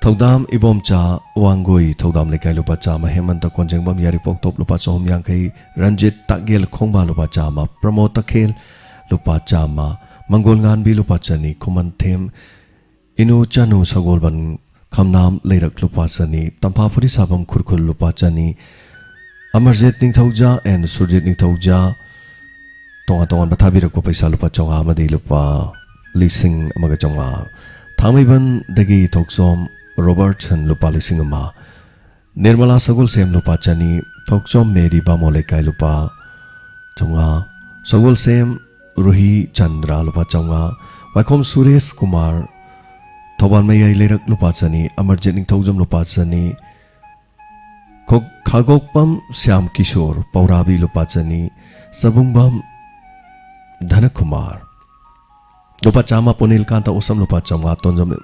ꯊꯧꯗꯥꯝ ꯏꯕꯣꯝꯆꯥ ꯋꯥꯡꯒꯣꯏ, ꯊꯧꯗꯥꯝ ꯂꯩꯀꯥꯏ, ꯂꯨꯄꯥ ꯆꯥꯝꯃ, ꯍꯦꯃꯟꯇ ꯀꯣꯟꯖꯦꯡꯕꯝ ꯌꯥꯏꯔꯤꯄꯣꯛ ꯇꯣꯞ, ꯂꯨꯄꯥ ꯆꯍꯨꯝ ꯌꯥꯡꯈꯩ, ꯔꯟꯖꯤꯠ ꯇꯥꯛꯌꯦꯜ ꯈꯣꯡꯕꯥ, ꯂꯨꯄꯥ ꯆꯥꯝꯃ, ꯄ꯭ꯔꯃꯣꯗ ꯇꯈꯦꯜ, ꯂꯨꯄꯥ ꯆꯥꯝꯃ, ꯃꯪꯒꯣꯜ ꯉꯥꯟꯕꯤ, ꯂꯨꯄꯥ ꯆꯅꯤ, ꯈꯨꯃꯟꯊꯦꯝ ꯏꯅꯨ ꯆꯅꯨ ꯁꯒꯣꯜꯕꯟ ꯈꯝꯅꯥꯝ ꯂꯩꯔꯛ, ꯂꯨꯄꯥ ꯆꯅꯤ, ꯇꯝꯐꯥ ꯐꯨꯔꯤꯁꯥꯕꯝ ꯈꯨꯔꯈꯨꯜ, ꯂꯨꯄꯥ ꯆꯅꯤ, ꯑꯃꯔꯖꯤꯠ ꯅꯤꯡꯊꯧꯖꯥ and ꯁꯨꯔꯖꯤꯠ ꯅꯤꯡꯊꯧꯖꯥ ꯇꯣꯉꯥꯟ ꯇꯣꯉꯥꯟꯕ ꯊꯥꯕꯤꯔꯛꯄ ꯄꯩꯁꯥ ꯂꯨꯄꯥ ꯆꯥꯝꯃꯉꯥ ꯑꯃꯗꯤ ꯂꯨꯄꯥ ꯂꯤꯁꯤꯡ ꯑꯃꯒ ꯆꯥꯝꯃꯉꯥ꯫ ꯊꯥꯡꯃꯩꯕꯟꯗꯒꯤ ꯊꯣꯛꯆꯣꯝ ꯔꯣꯕꯔꯠꯁꯟ, ꯂꯨꯄꯥ ꯂꯤꯁꯤꯡ ꯑꯃ, ꯅꯤꯔꯃꯂꯥ ꯁꯒꯣꯜꯁꯦꯝ, ꯂꯨꯄꯥ ꯆꯅꯤ, ꯊꯣꯛꯆꯣꯝ ꯃꯦꯔꯤ ꯕꯥꯃꯣꯟ ꯂꯩꯀꯥꯏ, ꯂꯨꯄꯥ ꯆꯥꯝꯃꯉꯥ, ꯁꯒꯣꯜꯁꯦꯝ ꯔꯨꯍꯤ ꯆꯟꯗ꯭ꯔ, ꯂꯨꯄꯥ ꯆꯥꯝꯃꯉꯥ, ꯋꯥꯏꯈꯣꯝ ꯁꯨꯔꯦꯁ ꯀꯨꯃꯥꯔ, ꯊꯧꯕꯥꯜ ꯃꯌꯥꯏ ꯂꯩꯔꯛ, ꯂꯨꯄꯥ ꯆꯅꯤ, ꯑꯃꯔꯖꯤꯠ ꯅꯤꯡꯊꯧꯖꯝ, ꯂꯨꯄꯥ ꯆꯅꯤ, ꯈꯣ-, ꯈꯥꯒꯣꯛꯄꯝ ꯁ꯭ꯌꯥꯝ ꯀꯤꯁꯣꯔ, ꯄꯧꯔꯥꯕꯤ, ꯂꯨꯄꯥ ꯆꯅꯤ, ꯆꯕꯨꯡꯕꯝ ꯙꯅꯀꯨꯃꯥꯔ, ꯂꯨꯄꯥ ꯆꯥꯝꯃ, ꯄꯨꯅꯤꯜꯀꯥꯟꯇ ꯎꯁꯝ, ꯂꯨꯄꯥ ꯆꯥꯝꯃꯉꯥ, ꯇꯣꯟꯖꯝ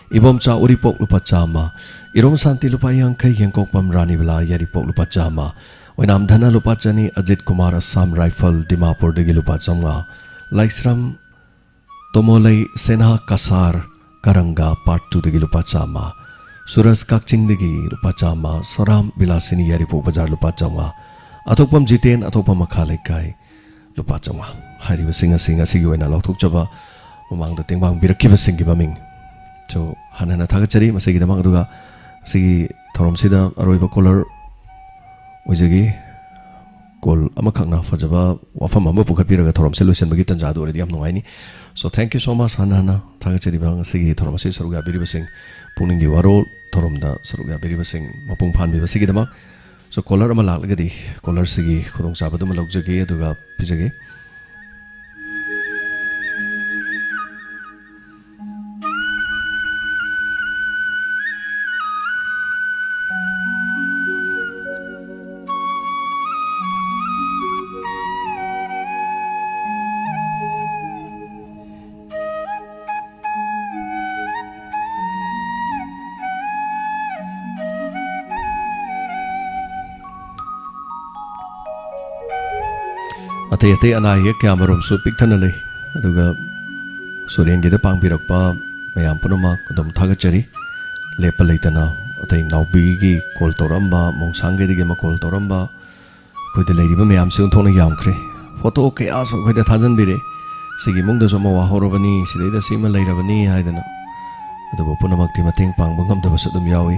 ꯏꯕꯣꯝꯆꯥ ꯎꯔꯤꯄꯣꯛ, ꯂꯨꯄꯥ ꯆꯥꯝꯃ, ꯏꯔꯣꯝ ꯁꯥꯟꯇꯤ, ꯂꯨꯄꯥ ꯌꯥꯡꯈꯩ, ꯌꯦꯡꯀꯣꯛꯄꯝ ꯔꯥꯅꯤꯕꯂꯥ ꯌꯥꯏꯔꯤꯄꯣꯛ, ꯂꯨꯄꯥ ꯆꯥꯝꯃ, ꯑꯣꯏꯅꯥꯝ ꯙꯅ, ꯂꯨꯄꯥ ꯆꯅꯤ, ꯑꯖꯤꯠ ꯀꯨꯃꯥꯔ, ꯑꯁꯥꯝ ꯔꯥꯏꯐꯜ ꯗꯤꯃꯥꯄꯨꯔꯗꯒꯤ, ꯂꯨꯄꯥ ꯆꯥꯝꯃꯉꯥ, ꯂꯥꯏꯁ꯭ꯔꯝ ꯇꯣꯃꯣꯂꯩ ꯁꯦꯅꯥ ꯀꯁꯥꯔ ꯀꯔꯪꯒ part two ꯗꯒꯤ ꯂꯨꯄꯥ ꯆꯥꯝꯃ, ꯁꯨꯔꯖ ꯀꯛꯆꯤꯡꯗꯒꯤ ꯂꯨꯄꯥ ꯆꯥꯝꯃ, ꯁꯣꯔꯥꯝ ꯕꯤꯂꯥꯁꯤꯅꯤ ꯌꯥꯏꯔꯤꯄꯣꯛ ꯕꯖꯥꯔ, ꯂꯨꯄꯥ ꯆꯥꯝꯃꯉꯥ, ꯑꯊꯣꯛꯄꯝ ꯖꯤꯇꯦꯟ, ꯑꯊꯣꯛꯄꯝ ꯃꯈꯥ ꯂꯩꯀꯥꯏ, ꯂꯨꯄꯥ ꯆꯥꯝꯃꯉꯥ꯫ ꯍꯥꯏꯔꯤꯕꯁꯤꯡ ꯑꯁꯤ ꯉꯁꯤꯒꯤ ꯑꯣꯏꯅ ꯂꯧꯊꯣꯛꯆꯕ ꯃꯃꯥꯡꯗ ꯇꯦꯡꯕꯥꯡꯕꯤꯔꯛꯈꯤꯕꯁꯤꯡꯒꯤ ꯃꯃꯤꯡ꯫ So, ꯍꯟꯅ ꯍꯟꯅ ꯊꯥꯒꯠꯆꯔꯤ꯫ ꯃꯁꯤꯒꯤ ꯊꯧꯔꯝꯁꯤꯗ ꯑꯔꯣꯏꯕ caller ꯑꯣꯏꯖꯒꯦ꯫ Call ꯑꯃꯈꯛꯅ ꯐꯖꯕ ꯋꯥꯐꯝ ꯑꯃ ꯄꯨꯈꯠꯄꯤꯔꯒ ꯊꯧꯔꯝꯁꯦ ꯂꯣꯏꯁꯤꯟꯕꯒꯤ ꯇꯥꯟꯖꯥꯗꯨ ꯑꯣꯏꯔꯗꯤ ꯌꯥꯝ ꯅꯨꯡꯉꯥꯏꯅꯤ꯫ So, thank you so much꯫ ꯍꯟꯅ ꯍꯟꯅ ꯊꯥꯒꯠꯆꯔꯤꯕ ꯉꯁꯤꯒꯤ ꯊꯧꯔꯝ ꯑꯁꯤ ꯁꯔꯨꯛ ꯌꯥꯕꯤꯔꯤꯕꯁꯤꯡ, ꯄꯨꯛꯅꯤꯡꯒꯤ ꯋꯥꯔꯣꯜ ꯊꯧꯔꯝꯗ ꯁꯔꯨꯛ ꯌꯥꯕꯤꯔꯤꯕꯁꯤꯡ ꯃꯄꯨꯡ ꯐꯥꯍꯟꯕꯤꯕꯁꯤꯒꯤꯗꯃꯛ꯫ ꯀꯣꯂꯔ ꯑꯃ ꯂꯥꯛꯂꯒꯗꯤ ꯀꯣꯂꯔꯁꯤꯒꯤ ꯈꯨꯗꯣꯡꯆꯥꯕꯗꯨꯃ ꯂꯧꯖꯒꯦ, ꯑꯗꯨꯒ ꯄꯤꯖꯒꯦ꯫ ꯑꯇꯩ ꯑꯇꯩ ꯑꯅꯥ ꯑꯌꯦꯛ ꯀꯌꯥꯃꯔꯨꯝꯁꯨ ꯄꯤꯛ ꯊꯟꯅ ꯂꯩ꯫ ꯑꯗꯨꯒ ꯁꯨꯔꯦꯟꯒꯤꯗ ꯄꯥꯡꯕꯤꯔꯛꯄ ꯃꯌꯥꯝ ꯄꯨꯝꯅꯃꯛ ꯑꯗꯨꯝ ꯊꯥꯒꯠꯆꯔꯤ꯫ ꯂꯦꯞꯄ ꯂꯩꯇꯅ ꯑꯇꯩ ꯅꯥꯎꯕꯤꯒꯤ ꯀꯣꯜ ꯇꯧꯔꯛꯑꯝꯕ, ꯃꯣꯡꯁꯥꯡꯒꯩꯗꯒꯤ ꯑꯃ ꯀꯣꯜ ꯇꯧꯔꯛꯑꯝꯕ, ꯑꯩꯈꯣꯏꯗ ꯂꯩꯔꯤꯕ ꯃꯌꯥꯝꯁꯦ ꯑꯣꯟꯊꯣꯛꯅ ꯌꯥꯝꯈ꯭ꯔꯦ꯫ ꯐꯣꯇꯣ ꯀꯌꯥꯁꯨ ꯑꯩꯈꯣꯏꯗ ꯊꯥꯖꯤꯟꯕꯤꯔꯦ꯫ "ꯁꯤꯒꯤ ꯏꯃꯨꯡꯗꯁꯨ ꯑꯃ ꯋꯥꯍꯧꯔꯕꯅꯤ, ꯁꯤꯗꯩꯗ ꯁꯤꯃ ꯂꯩꯔꯕꯅꯤ" ꯍꯥꯏꯗꯅ꯫ ꯑꯗꯨꯕꯨ ꯄꯨꯝꯅꯃꯛꯇꯤ ꯃꯇꯦꯡ ꯄꯥꯡꯕ ꯉꯝꯗꯕꯁꯨ ꯑꯗꯨꯝ ꯌꯥꯎꯏ꯫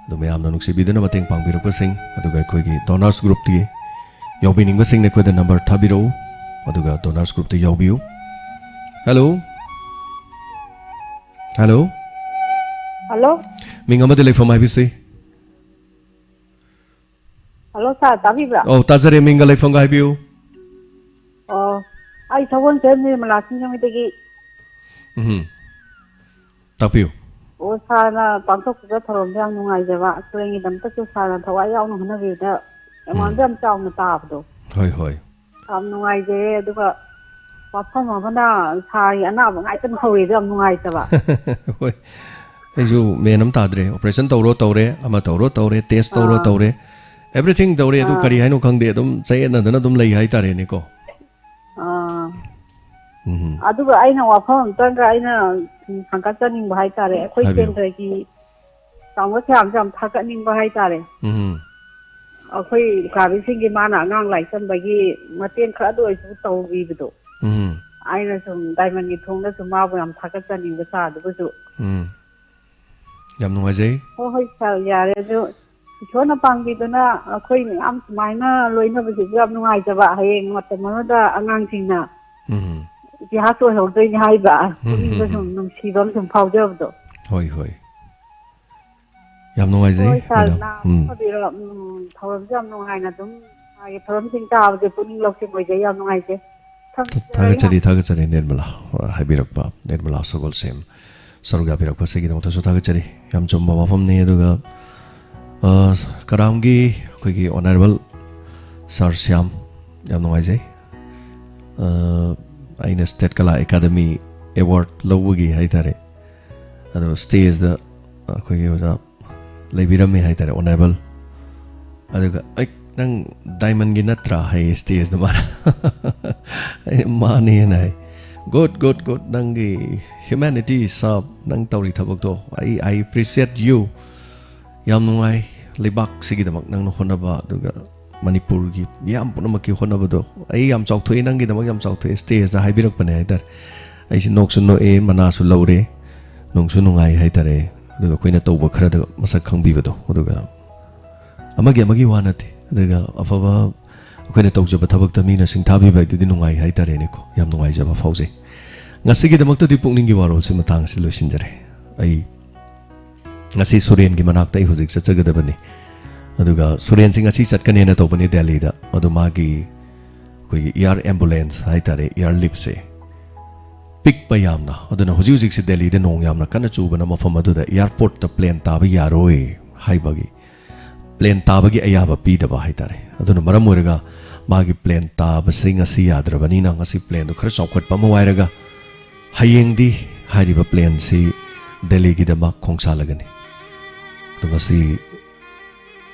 ꯑꯗꯨ ꯃꯌꯥꯝꯅ ꯅꯨꯡꯁꯤꯕꯤꯗꯨꯅ ꯃꯇꯦꯡ ꯄꯥꯡꯕꯤꯔꯛꯄꯁꯤꯡ, ꯑꯗꯨꯒ ꯑꯩꯈꯣꯏꯒꯤ ꯗꯣꯅꯔꯁ ꯒ꯭ꯔꯨꯞꯇꯒꯤ ꯌꯥꯎꯕꯤꯅꯤꯡꯕꯁꯤꯡꯅ ꯑꯩꯈꯣꯏꯗ ꯅꯝꯕꯔ ꯊꯥꯕꯤꯔꯛꯎ, ꯑꯗꯨꯒ ꯗꯣꯅꯔꯁ ꯒ꯭ꯔꯨꯞꯇ ꯌꯥꯎꯕꯤꯌꯨ꯫ ꯍꯦꯜꯂꯣ꯫ ꯍꯦꯜꯂꯣ꯫ ꯍꯜꯂꯣ꯫ ꯃꯤꯡ ꯑꯃꯗꯤ ꯂꯩꯐꯝ ꯍꯥꯏꯕꯤꯁꯤ꯫ ꯍꯜꯂꯣ, ꯁꯥꯔ, ꯇꯥꯕꯤꯕ꯭ꯔꯥ? ꯑꯧ, ꯇꯥꯖꯔꯦ꯫ ꯃꯤꯡꯒ ꯂꯩꯐꯝꯒ ꯍꯥꯏꯕꯤꯌꯨ꯫ ꯑꯣ, ꯑꯩ ꯁꯒꯣꯜꯁꯦꯝ ꯅꯤꯔꯃꯂꯥ ꯁꯤꯡꯖꯃꯩꯗꯒꯤ꯫ ꯎꯝ꯫ ꯇꯥꯛꯄꯤꯌꯨ꯫ ꯑꯣ, ꯁꯥꯔꯅ ꯄꯥꯡꯊꯣꯛꯄꯤꯕ ꯊꯧꯔꯝꯁꯦ ꯌꯥꯝ ꯅꯨꯡꯉꯥꯏꯖꯕ꯫ ꯁꯨꯔꯦꯟꯒꯤꯗꯃꯛꯇꯁꯨ ꯁꯥꯔꯅ ꯊꯋꯥꯏ ꯌꯥꯎꯅ ꯍꯣꯠꯅꯕꯤꯕꯗ ꯎꯝ꯫ ꯃꯃꯥꯡꯗ ꯌꯥꯝ ꯆꯥꯎꯅ ꯇꯥꯕꯗꯣ꯫ ꯍꯣꯏ, ꯍꯣꯏ꯫ ꯌꯥꯝ ꯅꯨꯡꯉꯥꯏꯖꯔꯦ꯫ ꯑꯗꯨꯒ ꯋꯥꯐꯝ ꯑꯃꯅ, ꯁꯥꯔꯒꯤ ꯑꯅꯥꯕ ꯉꯥꯛꯇꯪ ꯍꯧꯔꯦꯗꯣ ꯌꯥꯝ ꯅꯨꯡꯉꯥꯏꯇꯕ꯫ ꯍꯣꯏ꯫ ꯑꯩꯁꯨ ꯃꯦꯟ ꯑꯃ ꯇꯥꯗ꯭ꯔꯦ꯫ ꯑꯣꯄꯔꯦꯁꯟ ꯇꯧꯔꯣ ꯇꯧꯔꯦ, ꯑꯃ ꯇꯧꯔꯣ ꯇꯧꯔꯦ, ꯇꯦꯁ ꯇꯧꯔꯣ ꯑꯥ꯫ ꯇꯧꯔꯦ꯫ Everything ꯇꯧꯔꯦ, ꯑꯗꯨ ꯑꯥ꯫ ꯀꯔꯤ ꯍꯥꯏꯅꯣ ꯈꯪꯗꯦ꯫ ꯑꯗꯨꯝ ꯆꯌꯦꯠꯅꯗꯅ ꯑꯗꯨꯝ ꯂꯩ ꯍꯥꯏꯇꯥꯔꯦꯅꯦꯀꯣ꯫ ꯑꯥ꯫ ꯎꯝ꯫ ꯑꯗꯨꯒ ꯑꯩꯅ ꯋꯥꯐꯝ ꯑꯝꯇꯪꯒ ꯑꯩꯅ ꯁꯨꯝ ꯊꯥꯡꯒꯠꯆꯅꯤꯡꯕ ꯍꯥꯏꯇꯥꯔꯦ꯫ ꯑꯩꯈꯣꯏ ꯍꯥꯏꯕꯤꯌꯨ꯫ ꯀꯦꯟꯗ꯭ꯔꯒꯤ ꯇꯥꯃꯣ ꯁꯥꯕꯁꯦ ꯌꯥꯝ ꯊꯥꯒꯠꯅꯤꯡꯕ ꯍꯥꯏꯇꯥꯔꯦ꯫ ꯎꯝ꯫ ꯑꯩꯈꯣꯏ ꯂꯩꯁꯥꯕꯤꯁꯤꯡꯒꯤ ꯃꯥꯅ ꯑꯉꯥꯡ ꯂꯥꯏꯔꯤꯛ ꯇꯝꯕꯒꯤ ꯃꯇꯦꯡ ꯈꯔꯗ ꯑꯣꯏꯔꯁꯨ ꯇꯧꯕꯤꯕꯗꯣ꯫ ꯎꯝ꯫ ꯑꯩꯅ ꯁꯨꯝ ꯗꯥꯏꯃꯟꯒꯤ ꯊꯣꯡꯗ ꯁꯨꯝ ꯃꯥꯕꯨ ꯌꯥꯝ ꯊꯥꯒꯠꯆꯅꯤꯡꯕ ꯁꯥꯔꯗꯨꯒꯁꯨ꯫ ꯎꯝ꯫ ꯌꯥꯝ ꯅꯨꯡꯉꯥꯏꯖꯩ꯫ ꯍꯣꯏ, ꯍꯣꯏ, ꯁꯥꯔ, ꯌꯥꯔꯦ꯫ ꯑꯗꯨ ꯏꯁꯣꯔꯅ ꯄꯥꯡꯕꯤꯗꯨꯅ ꯑꯩꯈꯣꯏ ꯃꯌꯥꯝ ꯁꯨꯃꯥꯏꯅ ꯂꯣꯏꯅꯕꯁꯤꯁꯨ ꯌꯥꯝ ꯅꯨꯡꯉꯥꯏꯖꯕ꯫ ꯍꯌꯦꯡ ꯃꯇꯝ ꯑꯃꯗ ꯑꯉꯥꯡꯁꯤꯡꯅ ꯎꯝ꯫ ꯏꯇꯤꯍꯥꯁ ꯑꯣꯏꯍꯧꯗꯣꯏꯅꯤ ꯍꯥꯏꯕ ꯎꯝ, ꯄꯨꯛꯅꯤꯡꯗ ꯎꯝ, ꯁꯨꯝ ꯎꯝ꯫ ꯅꯨꯡꯁꯤꯕ ꯑꯃ ꯁꯨꯝ ꯐꯥꯎꯖꯕꯗꯣ꯫ ꯍꯣꯏ, ꯍꯣꯏ꯫ ꯌꯥꯝ ꯅꯨꯡꯉꯥꯏꯖꯩ, ꯍꯣꯏ ꯁꯥꯔ, ꯃꯦꯗꯥꯝ꯫ ꯅꯍꯥ ꯎꯝ꯫ ꯐꯕꯤꯔꯣ꯫ ꯎꯝ, ꯊꯧꯔꯝꯁꯦ ꯌꯥꯝ ꯅꯨꯡꯉꯥꯏꯅ ꯑꯗꯨꯝ ꯁꯥꯔꯒꯤ ꯊꯧꯔꯝꯁꯤꯡ ꯇꯥꯕꯁꯦ ꯄꯨꯛꯅꯤꯡ ꯂꯧꯁꯤꯡ ꯑꯣꯏꯖꯩ꯫ ꯌꯥꯝ ꯅꯨꯡꯉꯥꯏꯖꯩ꯫ ꯊꯝꯖꯔꯒꯦ꯫ ꯊꯥꯒꯠꯆꯔꯤ, ꯊꯥꯒꯠꯆꯔꯤ ꯅꯤꯔꯃꯂꯥ, ꯍꯥꯏꯕꯤꯔꯛꯄ, ꯅꯤꯔꯃꯂꯥ ꯁꯒꯣꯜꯁꯦꯝ ꯁꯔꯨꯛ ꯌꯥꯕꯤꯔꯛꯄꯁꯤꯒꯤꯗꯃꯛꯇꯁꯨ ꯊꯥꯒꯠꯆꯔꯤ꯫ ꯌꯥꯝ ꯆꯨꯝꯕ ꯋꯥꯐꯝꯅꯤ꯫ ꯑꯗꯨꯒ, ꯑ, ꯀꯔꯥꯝꯒꯤ ꯑꯩꯈꯣꯏꯒꯤ ꯑꯣꯅꯔꯦꯕꯜ ꯁꯥꯔ ꯁ꯭ꯌꯥꯝ, ꯌꯥꯝ ꯅꯨꯡꯉꯥꯏꯖꯩ꯫ ꯑ, ꯑꯩꯅ ꯁ꯭ꯇꯦꯠ ꯀꯂꯥ ꯑꯦꯀꯥꯗꯃꯤ ꯑꯦꯋꯥꯔꯗ ꯂꯧꯕꯒꯤ ꯍꯥꯏꯇꯥꯔꯦ, ꯑꯗꯣ ꯁ꯭ꯇꯦꯖꯇ ꯑꯩꯈꯣꯏꯒꯤ ꯑꯣꯖꯥ ꯂꯩꯕꯤꯔꯝꯃꯦ ꯍꯥꯏꯇꯥꯔꯦ, ꯑꯣꯅꯔꯦꯕꯜ꯫ ꯑꯗꯨꯒ, "ꯑꯩ, ꯅꯪ ꯗꯥꯏꯃꯟꯒꯤ ꯅꯠꯇ꯭ꯔꯥ?" ꯍꯥꯏꯌꯦ ꯁ꯭ꯇꯦꯖꯇ ꯃꯥꯅ꯫ ꯑꯩꯅ, "ꯃꯥꯅꯦꯅ" ꯍꯥꯏ꯫ "ꯒꯨꯗ, ꯒꯨꯗ, ꯒꯨꯗ, ꯅꯪꯒꯤ ꯍ꯭ꯌꯨꯃꯦꯅꯤꯇꯤ ꯁꯥꯞ, ꯅꯪ ꯇꯧꯔꯤ ꯊꯕꯛꯇꯣ, ꯑꯩ, I appreciate you꯫ ꯌꯥꯝ ꯅꯨꯡꯉꯥꯏ, ꯂꯩꯕꯥꯛꯁꯤꯒꯤꯗꯃꯛ ꯅꯪꯅ ꯍꯣꯠꯅꯕ, ꯑꯗꯨꯒ ꯃꯅꯤꯄꯨꯔꯒꯤ ꯃꯤꯌꯥꯝ ꯄꯨꯝꯅꯃꯛꯀꯤ ꯍꯣꯠꯅꯕꯗꯣ꯫ ꯑꯩ ꯌꯥꯝ ꯆꯥꯎꯊꯣꯛꯑꯦ, ꯅꯪꯒꯤꯗꯃꯛ ꯌꯥꯝ ꯆꯥꯎꯊꯣꯛꯑꯦ", ꯁ꯭ꯇꯦꯖꯇ ꯍꯥꯏꯕꯤꯔꯛꯄꯅꯦ ꯍꯥꯏꯇꯥꯔꯦ꯫ ꯑꯩꯁꯦ ꯅꯣꯛꯁꯨ ꯅꯣꯛꯑꯦ, ꯃꯅꯥꯁꯨ ꯂꯧꯔꯦ, ꯅꯨꯡꯁꯨ ꯅꯨꯡꯉꯥꯏ ꯍꯥꯏꯇꯥꯔꯦ꯫ ꯑꯗꯨꯒ ꯑꯩꯈꯣꯏꯅ ꯇꯧꯕ ꯈꯔꯗ ꯃꯁꯛ ꯈꯪꯕꯤꯕꯗꯣ, ꯑꯗꯨꯒ ꯑꯃꯒꯤ ꯑꯃꯒꯤ ꯋꯥ ꯅꯠꯇꯦ꯫ ꯑꯗꯨꯒ ꯑꯐꯕ ꯑꯩꯈꯣꯏꯅ ꯇꯧꯖꯕ ꯊꯕꯛꯇ ꯃꯤꯅ ꯁꯤꯡꯊꯥꯕꯤꯕ ꯍꯥꯏꯗꯨꯗꯤ ꯅꯨꯡꯉꯥꯏ ꯍꯥꯏꯇꯥꯔꯦꯅꯦꯀꯣ꯫ ꯌꯥꯝ ꯅꯨꯡꯉꯥꯏꯖꯕ ꯐꯥꯎꯖꯩ꯫ ꯉꯁꯤꯒꯤꯗꯃꯛꯇꯗꯤ ꯄꯨꯛꯅꯤꯡꯒꯤ ꯋꯥꯔꯣꯜꯁꯤ ꯃꯇꯥꯡꯁꯤ ꯂꯣꯏꯁꯤꯟꯖꯔꯦ꯫ ꯑꯩ ꯉꯁꯤ ꯁꯨꯔꯦꯟꯒꯤ ꯃꯅꯥꯛꯇ ꯑꯩ ꯍꯧꯖꯤꯛ ꯆꯠꯆꯒꯗꯕꯅꯤ꯫ ꯑꯗꯨꯒ ꯁꯨꯔꯦꯟꯁꯤ ꯉꯁꯤ ꯆꯠꯀꯅꯦꯅ ꯇꯧꯕꯅꯤ ꯗꯦꯜꯂꯤꯗ꯫ ꯑꯗꯣ ꯃꯥꯒꯤ ꯑꯩꯈꯣꯏꯒꯤ ꯏꯌꯥꯔ ꯑꯦꯝꯕꯨꯂꯦꯟꯁ ꯍꯥꯏꯇꯥꯔꯦ, ꯏꯌꯥꯔ ꯂꯤꯐꯁꯦ ꯄꯤꯛꯄ ꯌꯥꯝꯅ꯫ ꯑꯗꯨꯅ ꯍꯧꯖꯤꯛ ꯍꯧꯖꯤꯛꯁꯦ ꯗꯦꯜꯂꯤꯗ ꯅꯣꯡ ꯌꯥꯝꯅ ꯀꯟꯅ ꯆꯨꯕꯅ ꯃꯐꯝ ꯑꯗꯨꯗ ꯏꯌꯥꯔꯄꯣꯔꯠꯇ ꯄ꯭ꯂꯦꯟ ꯇꯥꯕ ꯌꯥꯔꯣꯏ ꯍꯥꯏꯕꯒꯤ, ꯄ꯭ꯂꯦꯟ ꯇꯥꯕꯒꯤ ꯑꯌꯥꯕ ꯄꯤꯗꯕ ꯍꯥꯏꯇꯥꯔꯦ꯫ ꯑꯗꯨꯅ ꯃꯔꯝ ꯑꯣꯏꯔꯒ ꯃꯥꯒꯤ ꯄ꯭ꯂꯦꯟ ꯇꯥꯕꯁꯤ ꯉꯁꯤ ꯌꯥꯗ꯭ꯔꯕꯅꯤꯅ ꯉꯁꯤ ꯄ꯭ꯂꯦꯟꯗꯣ ꯈꯔ ꯆꯥꯎꯈꯠꯄ ꯑꯃ ꯋꯥꯏꯔꯒ ꯍꯌꯦꯡꯗꯤ ꯍꯥꯏꯔꯤꯕ ꯄ꯭ꯂꯦꯟꯁꯤ ꯗꯦꯜꯂꯤꯒꯤꯗꯃꯛ ꯈꯣꯡꯁꯥꯜꯂꯒꯅꯤ꯫ ꯑꯗꯣ ꯉꯁꯤ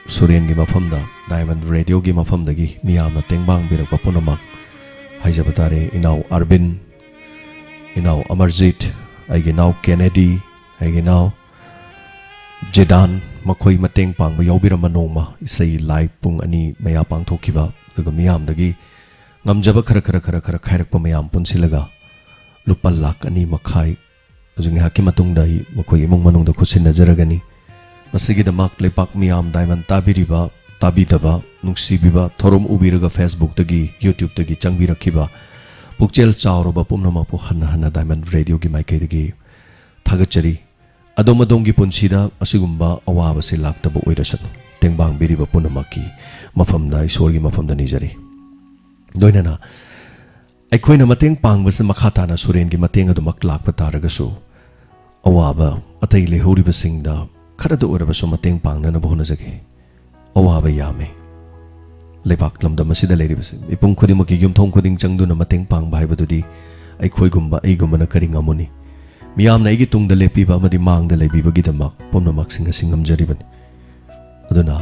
ꯁꯨꯔꯦꯟꯒꯤ ꯃꯐꯝꯗ, ꯗꯥꯏꯃꯟ ꯔꯦꯗꯤꯑꯣꯒꯤ ꯃꯐꯝꯗꯒꯤ ꯃꯤꯌꯥꯝꯅ ꯇꯦꯡꯕꯥꯡꯕꯤꯔꯛꯄ ꯄꯨꯝꯅꯃꯛ ꯍꯥꯏꯖꯕ ꯇꯥꯔꯦ, ꯏꯅꯥꯎ ꯑꯔꯕꯤꯟ, ꯏꯅꯥꯎ ꯑꯃꯔꯖꯤꯠ, ꯑꯩꯒꯤ ꯏꯅꯥꯎ ꯀꯦꯅꯦꯗꯤ, ꯑꯩꯒꯤ ꯏꯅꯥꯎ ꯖꯤꯗꯥꯟ, ꯃꯈꯣꯏ ꯃꯇꯦꯡ ꯄꯥꯡꯕ ꯌꯥꯎꯕꯤꯔꯝꯕ ꯅꯣꯡꯃ ꯏꯁꯩ ꯂꯥꯏ ꯄꯨꯡ ꯑꯅꯤ ꯃꯌꯥ ꯄꯥꯡꯊꯣꯛꯈꯤꯕ, ꯑꯗꯨꯒ ꯃꯤꯌꯥꯝꯗꯒꯤ ꯉꯝꯖꯕ ꯈꯔ ꯈꯔ ꯈꯔ ꯈꯔ ꯈꯥꯏꯔꯛꯄ ꯃꯌꯥꯝ ꯄꯨꯟꯁꯤꯜꯂꯒ ꯂꯨꯄꯥ ꯂꯥꯈ ꯑꯅꯤ ꯃꯈꯥꯏ ꯍꯧꯖꯤꯛ ꯉꯥꯏꯍꯥꯛꯀꯤ ꯃꯇꯨꯡꯗ ꯑꯩ ꯃꯈꯣꯏ ꯏꯃꯨꯡ ꯃꯅꯨꯡꯗ ꯈꯨꯠꯁꯤꯟꯅꯖꯔꯒꯅꯤ꯫ ꯃꯁꯤꯒꯤꯗꯃꯛ ꯂꯩꯄꯥꯛ ꯃꯤꯌꯥꯝ ꯗꯥꯏꯃꯟ ꯇꯥꯕꯤꯔꯤꯕ, ꯇꯥꯕꯤꯗꯕ, ꯅꯨꯡꯁꯤꯕꯤꯕ, ꯊꯧꯔꯝ ꯎꯕꯤꯔꯒ Facebookꯇꯒꯤ, YouTubeꯇꯒꯤ ꯆꯪꯕꯤꯔꯛꯈꯤꯕ ꯄꯨꯛꯆꯦꯜ ꯆꯥꯎꯔꯕ ꯄꯨꯝꯅꯃꯛꯄꯨ ꯍꯟꯅ ꯍꯟꯅ ꯗꯥꯏꯃꯟ ꯔꯦꯗꯤꯑꯣꯒꯤ ꯃꯥꯏꯀꯩꯗꯒꯤ ꯊꯥꯒꯠꯆꯔꯤ꯫ ꯑꯗꯣꯝ ꯑꯗꯣꯝꯒꯤ ꯄꯨꯟꯁꯤꯗ ꯑꯁꯤꯒꯨꯝꯕ ꯑꯋꯥꯕꯁꯦ ꯂꯥꯛꯇꯕ ꯑꯣꯏꯔꯁꯅꯨ꯫ ꯇꯦꯡꯕꯥꯡꯕꯤꯔꯤꯕ ꯄꯨꯝꯅꯃꯛꯀꯤ ꯃꯐꯝꯗ ꯏꯁꯣꯔꯒꯤ ꯃꯐꯝꯗ ꯅꯤꯖꯔꯤ꯫ ꯂꯣꯏꯅꯅ ꯑꯩꯈꯣꯏꯅ ꯃꯇꯦꯡ ꯄꯥꯡꯕꯁꯤꯅ ꯃꯈꯥ ꯇꯥꯅ ꯁꯨꯔꯦꯟꯒꯤ ꯃꯇꯦꯡ ꯑꯗꯨꯃꯛ ꯂꯥꯛꯄ ꯇꯥꯔꯒꯁꯨ, ꯑꯋꯥꯕ ꯑꯇꯩ ꯂꯩꯍꯧꯔꯤꯕꯁꯤꯡꯗ ꯈꯔꯗ ꯑꯣꯏꯔꯕꯁꯨ ꯃꯇꯦꯡ ꯄꯥꯡꯅꯅꯕ ꯍꯣꯠꯅꯖꯒꯦ꯫ ꯑꯋꯥꯕ ꯌꯥꯝꯃꯤ꯫ ꯂꯩꯕꯥꯛ ꯂꯝꯗꯝ ꯑꯁꯤꯗ ꯂꯩꯔꯤꯕꯁꯤ ꯃꯤꯄꯨꯝ ꯈꯨꯗꯤꯡꯃꯛꯀꯤ ꯌꯨꯝꯊꯣꯡ ꯈꯨꯗꯤꯡ ꯆꯪꯗꯨꯅ ꯃꯇꯦꯡ ꯄꯥꯡꯕ ꯍꯥꯏꯕꯗꯨꯗꯤ ꯑꯩꯈꯣꯏꯒꯨꯝꯕ, ꯑꯩꯒꯨꯝꯕꯅ ꯀꯔꯤ ꯉꯝꯃꯨꯅꯤ? ꯃꯤꯌꯥꯝꯅ ꯑꯩꯒꯤ ꯇꯨꯡꯗ ꯂꯦꯞꯄꯤꯕ ꯑꯃꯗꯤ ꯃꯥꯡꯗ ꯂꯩꯕꯤꯕꯒꯤꯗꯃꯛ ꯄꯨꯝꯅꯃꯛꯁꯤꯡ ꯑꯁꯤ ꯉꯝꯖꯔꯤꯕꯅꯤ꯫ ꯑꯗꯨꯅ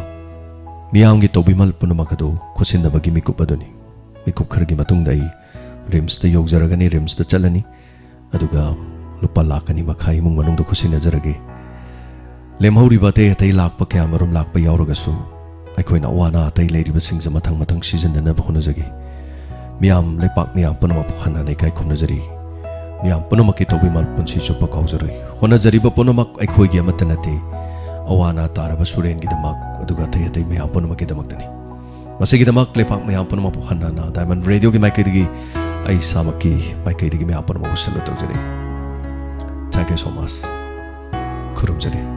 ꯃꯤꯌꯥꯝꯒꯤ ꯇꯧꯕꯤꯃꯜ ꯄꯨꯝꯅꯃꯛ ꯑꯗꯨ ꯈꯨꯠꯁꯤꯟꯅꯕꯒꯤ ꯃꯤꯀꯨꯞ ꯑꯗꯨꯅꯤ꯫ ꯃꯤꯀꯨꯞ ꯈꯔꯒꯤ ꯃꯇꯨꯡꯗ ꯑꯩ ꯔꯤꯝꯁꯇ ꯌꯧꯖꯔꯒꯅꯤ, ꯔꯤꯝꯁꯇ ꯆꯠꯂꯅꯤ꯫ ꯑꯗꯨꯒ ꯂꯨꯄꯥ ꯂꯥꯈ ꯑꯅꯤ ꯃꯈꯥꯏ ꯏꯃꯨꯡ ꯃꯅꯨꯡꯗ ꯈꯨꯠꯁꯤꯟꯅꯖꯔꯒꯦ꯫ ꯂꯦꯝꯍꯧꯔꯤꯕ ꯑꯇꯩ ꯑꯇꯩ ꯂꯥꯛꯄ ꯀꯌꯥ ꯃꯔꯨꯝ ꯂꯥꯛꯄ ꯌꯥꯎꯔꯒꯁꯨ, ꯑꯩꯈꯣꯏꯅ ꯑꯋꯥ ꯑꯅꯥ ꯑꯇꯩ ꯂꯩꯔꯤꯕꯁꯤꯡꯁꯦ ꯃꯊꯪ ꯃꯊꯪ ꯁꯤꯖꯤꯟꯅꯅꯕ ꯍꯣꯠꯅꯖꯒꯦ꯫ ꯃꯤꯌꯥꯝ, ꯂꯩꯄꯥꯛ ꯃꯤꯌꯥꯝ ꯄꯨꯝꯅꯃꯛꯄꯨ ꯍꯟꯅ ꯍꯟꯅ ꯏꯀꯥꯏ ꯈꯨꯝꯅꯖꯔꯤ꯫ ꯃꯤꯌꯥꯝ ꯄꯨꯝꯅꯃꯛꯀꯤ ꯇꯧꯕꯤꯃꯜ ꯄꯨꯟꯁꯤ ꯆꯨꯞꯄ ꯀꯥꯎꯖꯔꯣꯏ꯫ ꯍꯣꯠꯅꯖꯔꯤꯕ ꯄꯨꯝꯅꯃꯛ ꯑꯩꯈꯣꯏꯒꯤ ꯑꯃꯠꯇ ꯅꯠꯇꯦ, ꯑꯋꯥ ꯑꯅꯥ ꯇꯥꯔꯕ ꯁꯨꯔꯦꯟꯒꯤꯗꯃꯛ, ꯑꯗꯨꯒ ꯑꯇꯩ ꯑꯇꯩ ꯃꯌꯥꯝ ꯄꯨꯝꯅꯃꯛꯀꯤꯗꯃꯛꯇꯅꯤ꯫ ꯃꯁꯤꯒꯤꯗꯃꯛ ꯂꯩꯄꯥꯛ ꯃꯌꯥꯝ ꯄꯨꯝꯅꯃꯛꯄꯨ ꯍꯟꯅ ꯍꯟꯅ ꯗꯥꯏꯃꯟ ꯔꯦꯗꯤꯑꯣꯒꯤ ꯃꯥꯏꯀꯩꯗꯒꯤ ꯑꯩ ꯏꯁꯥꯃꯛꯀꯤ ꯃꯥꯏꯀꯩꯗꯒꯤ ꯃꯌꯥꯝ ꯄꯨꯝꯅꯃꯛꯄꯨ salute ꯇꯧꯖꯔꯤ꯫ Thank you so much꯫ ꯈꯨꯔꯨꯝꯖꯔꯤ꯫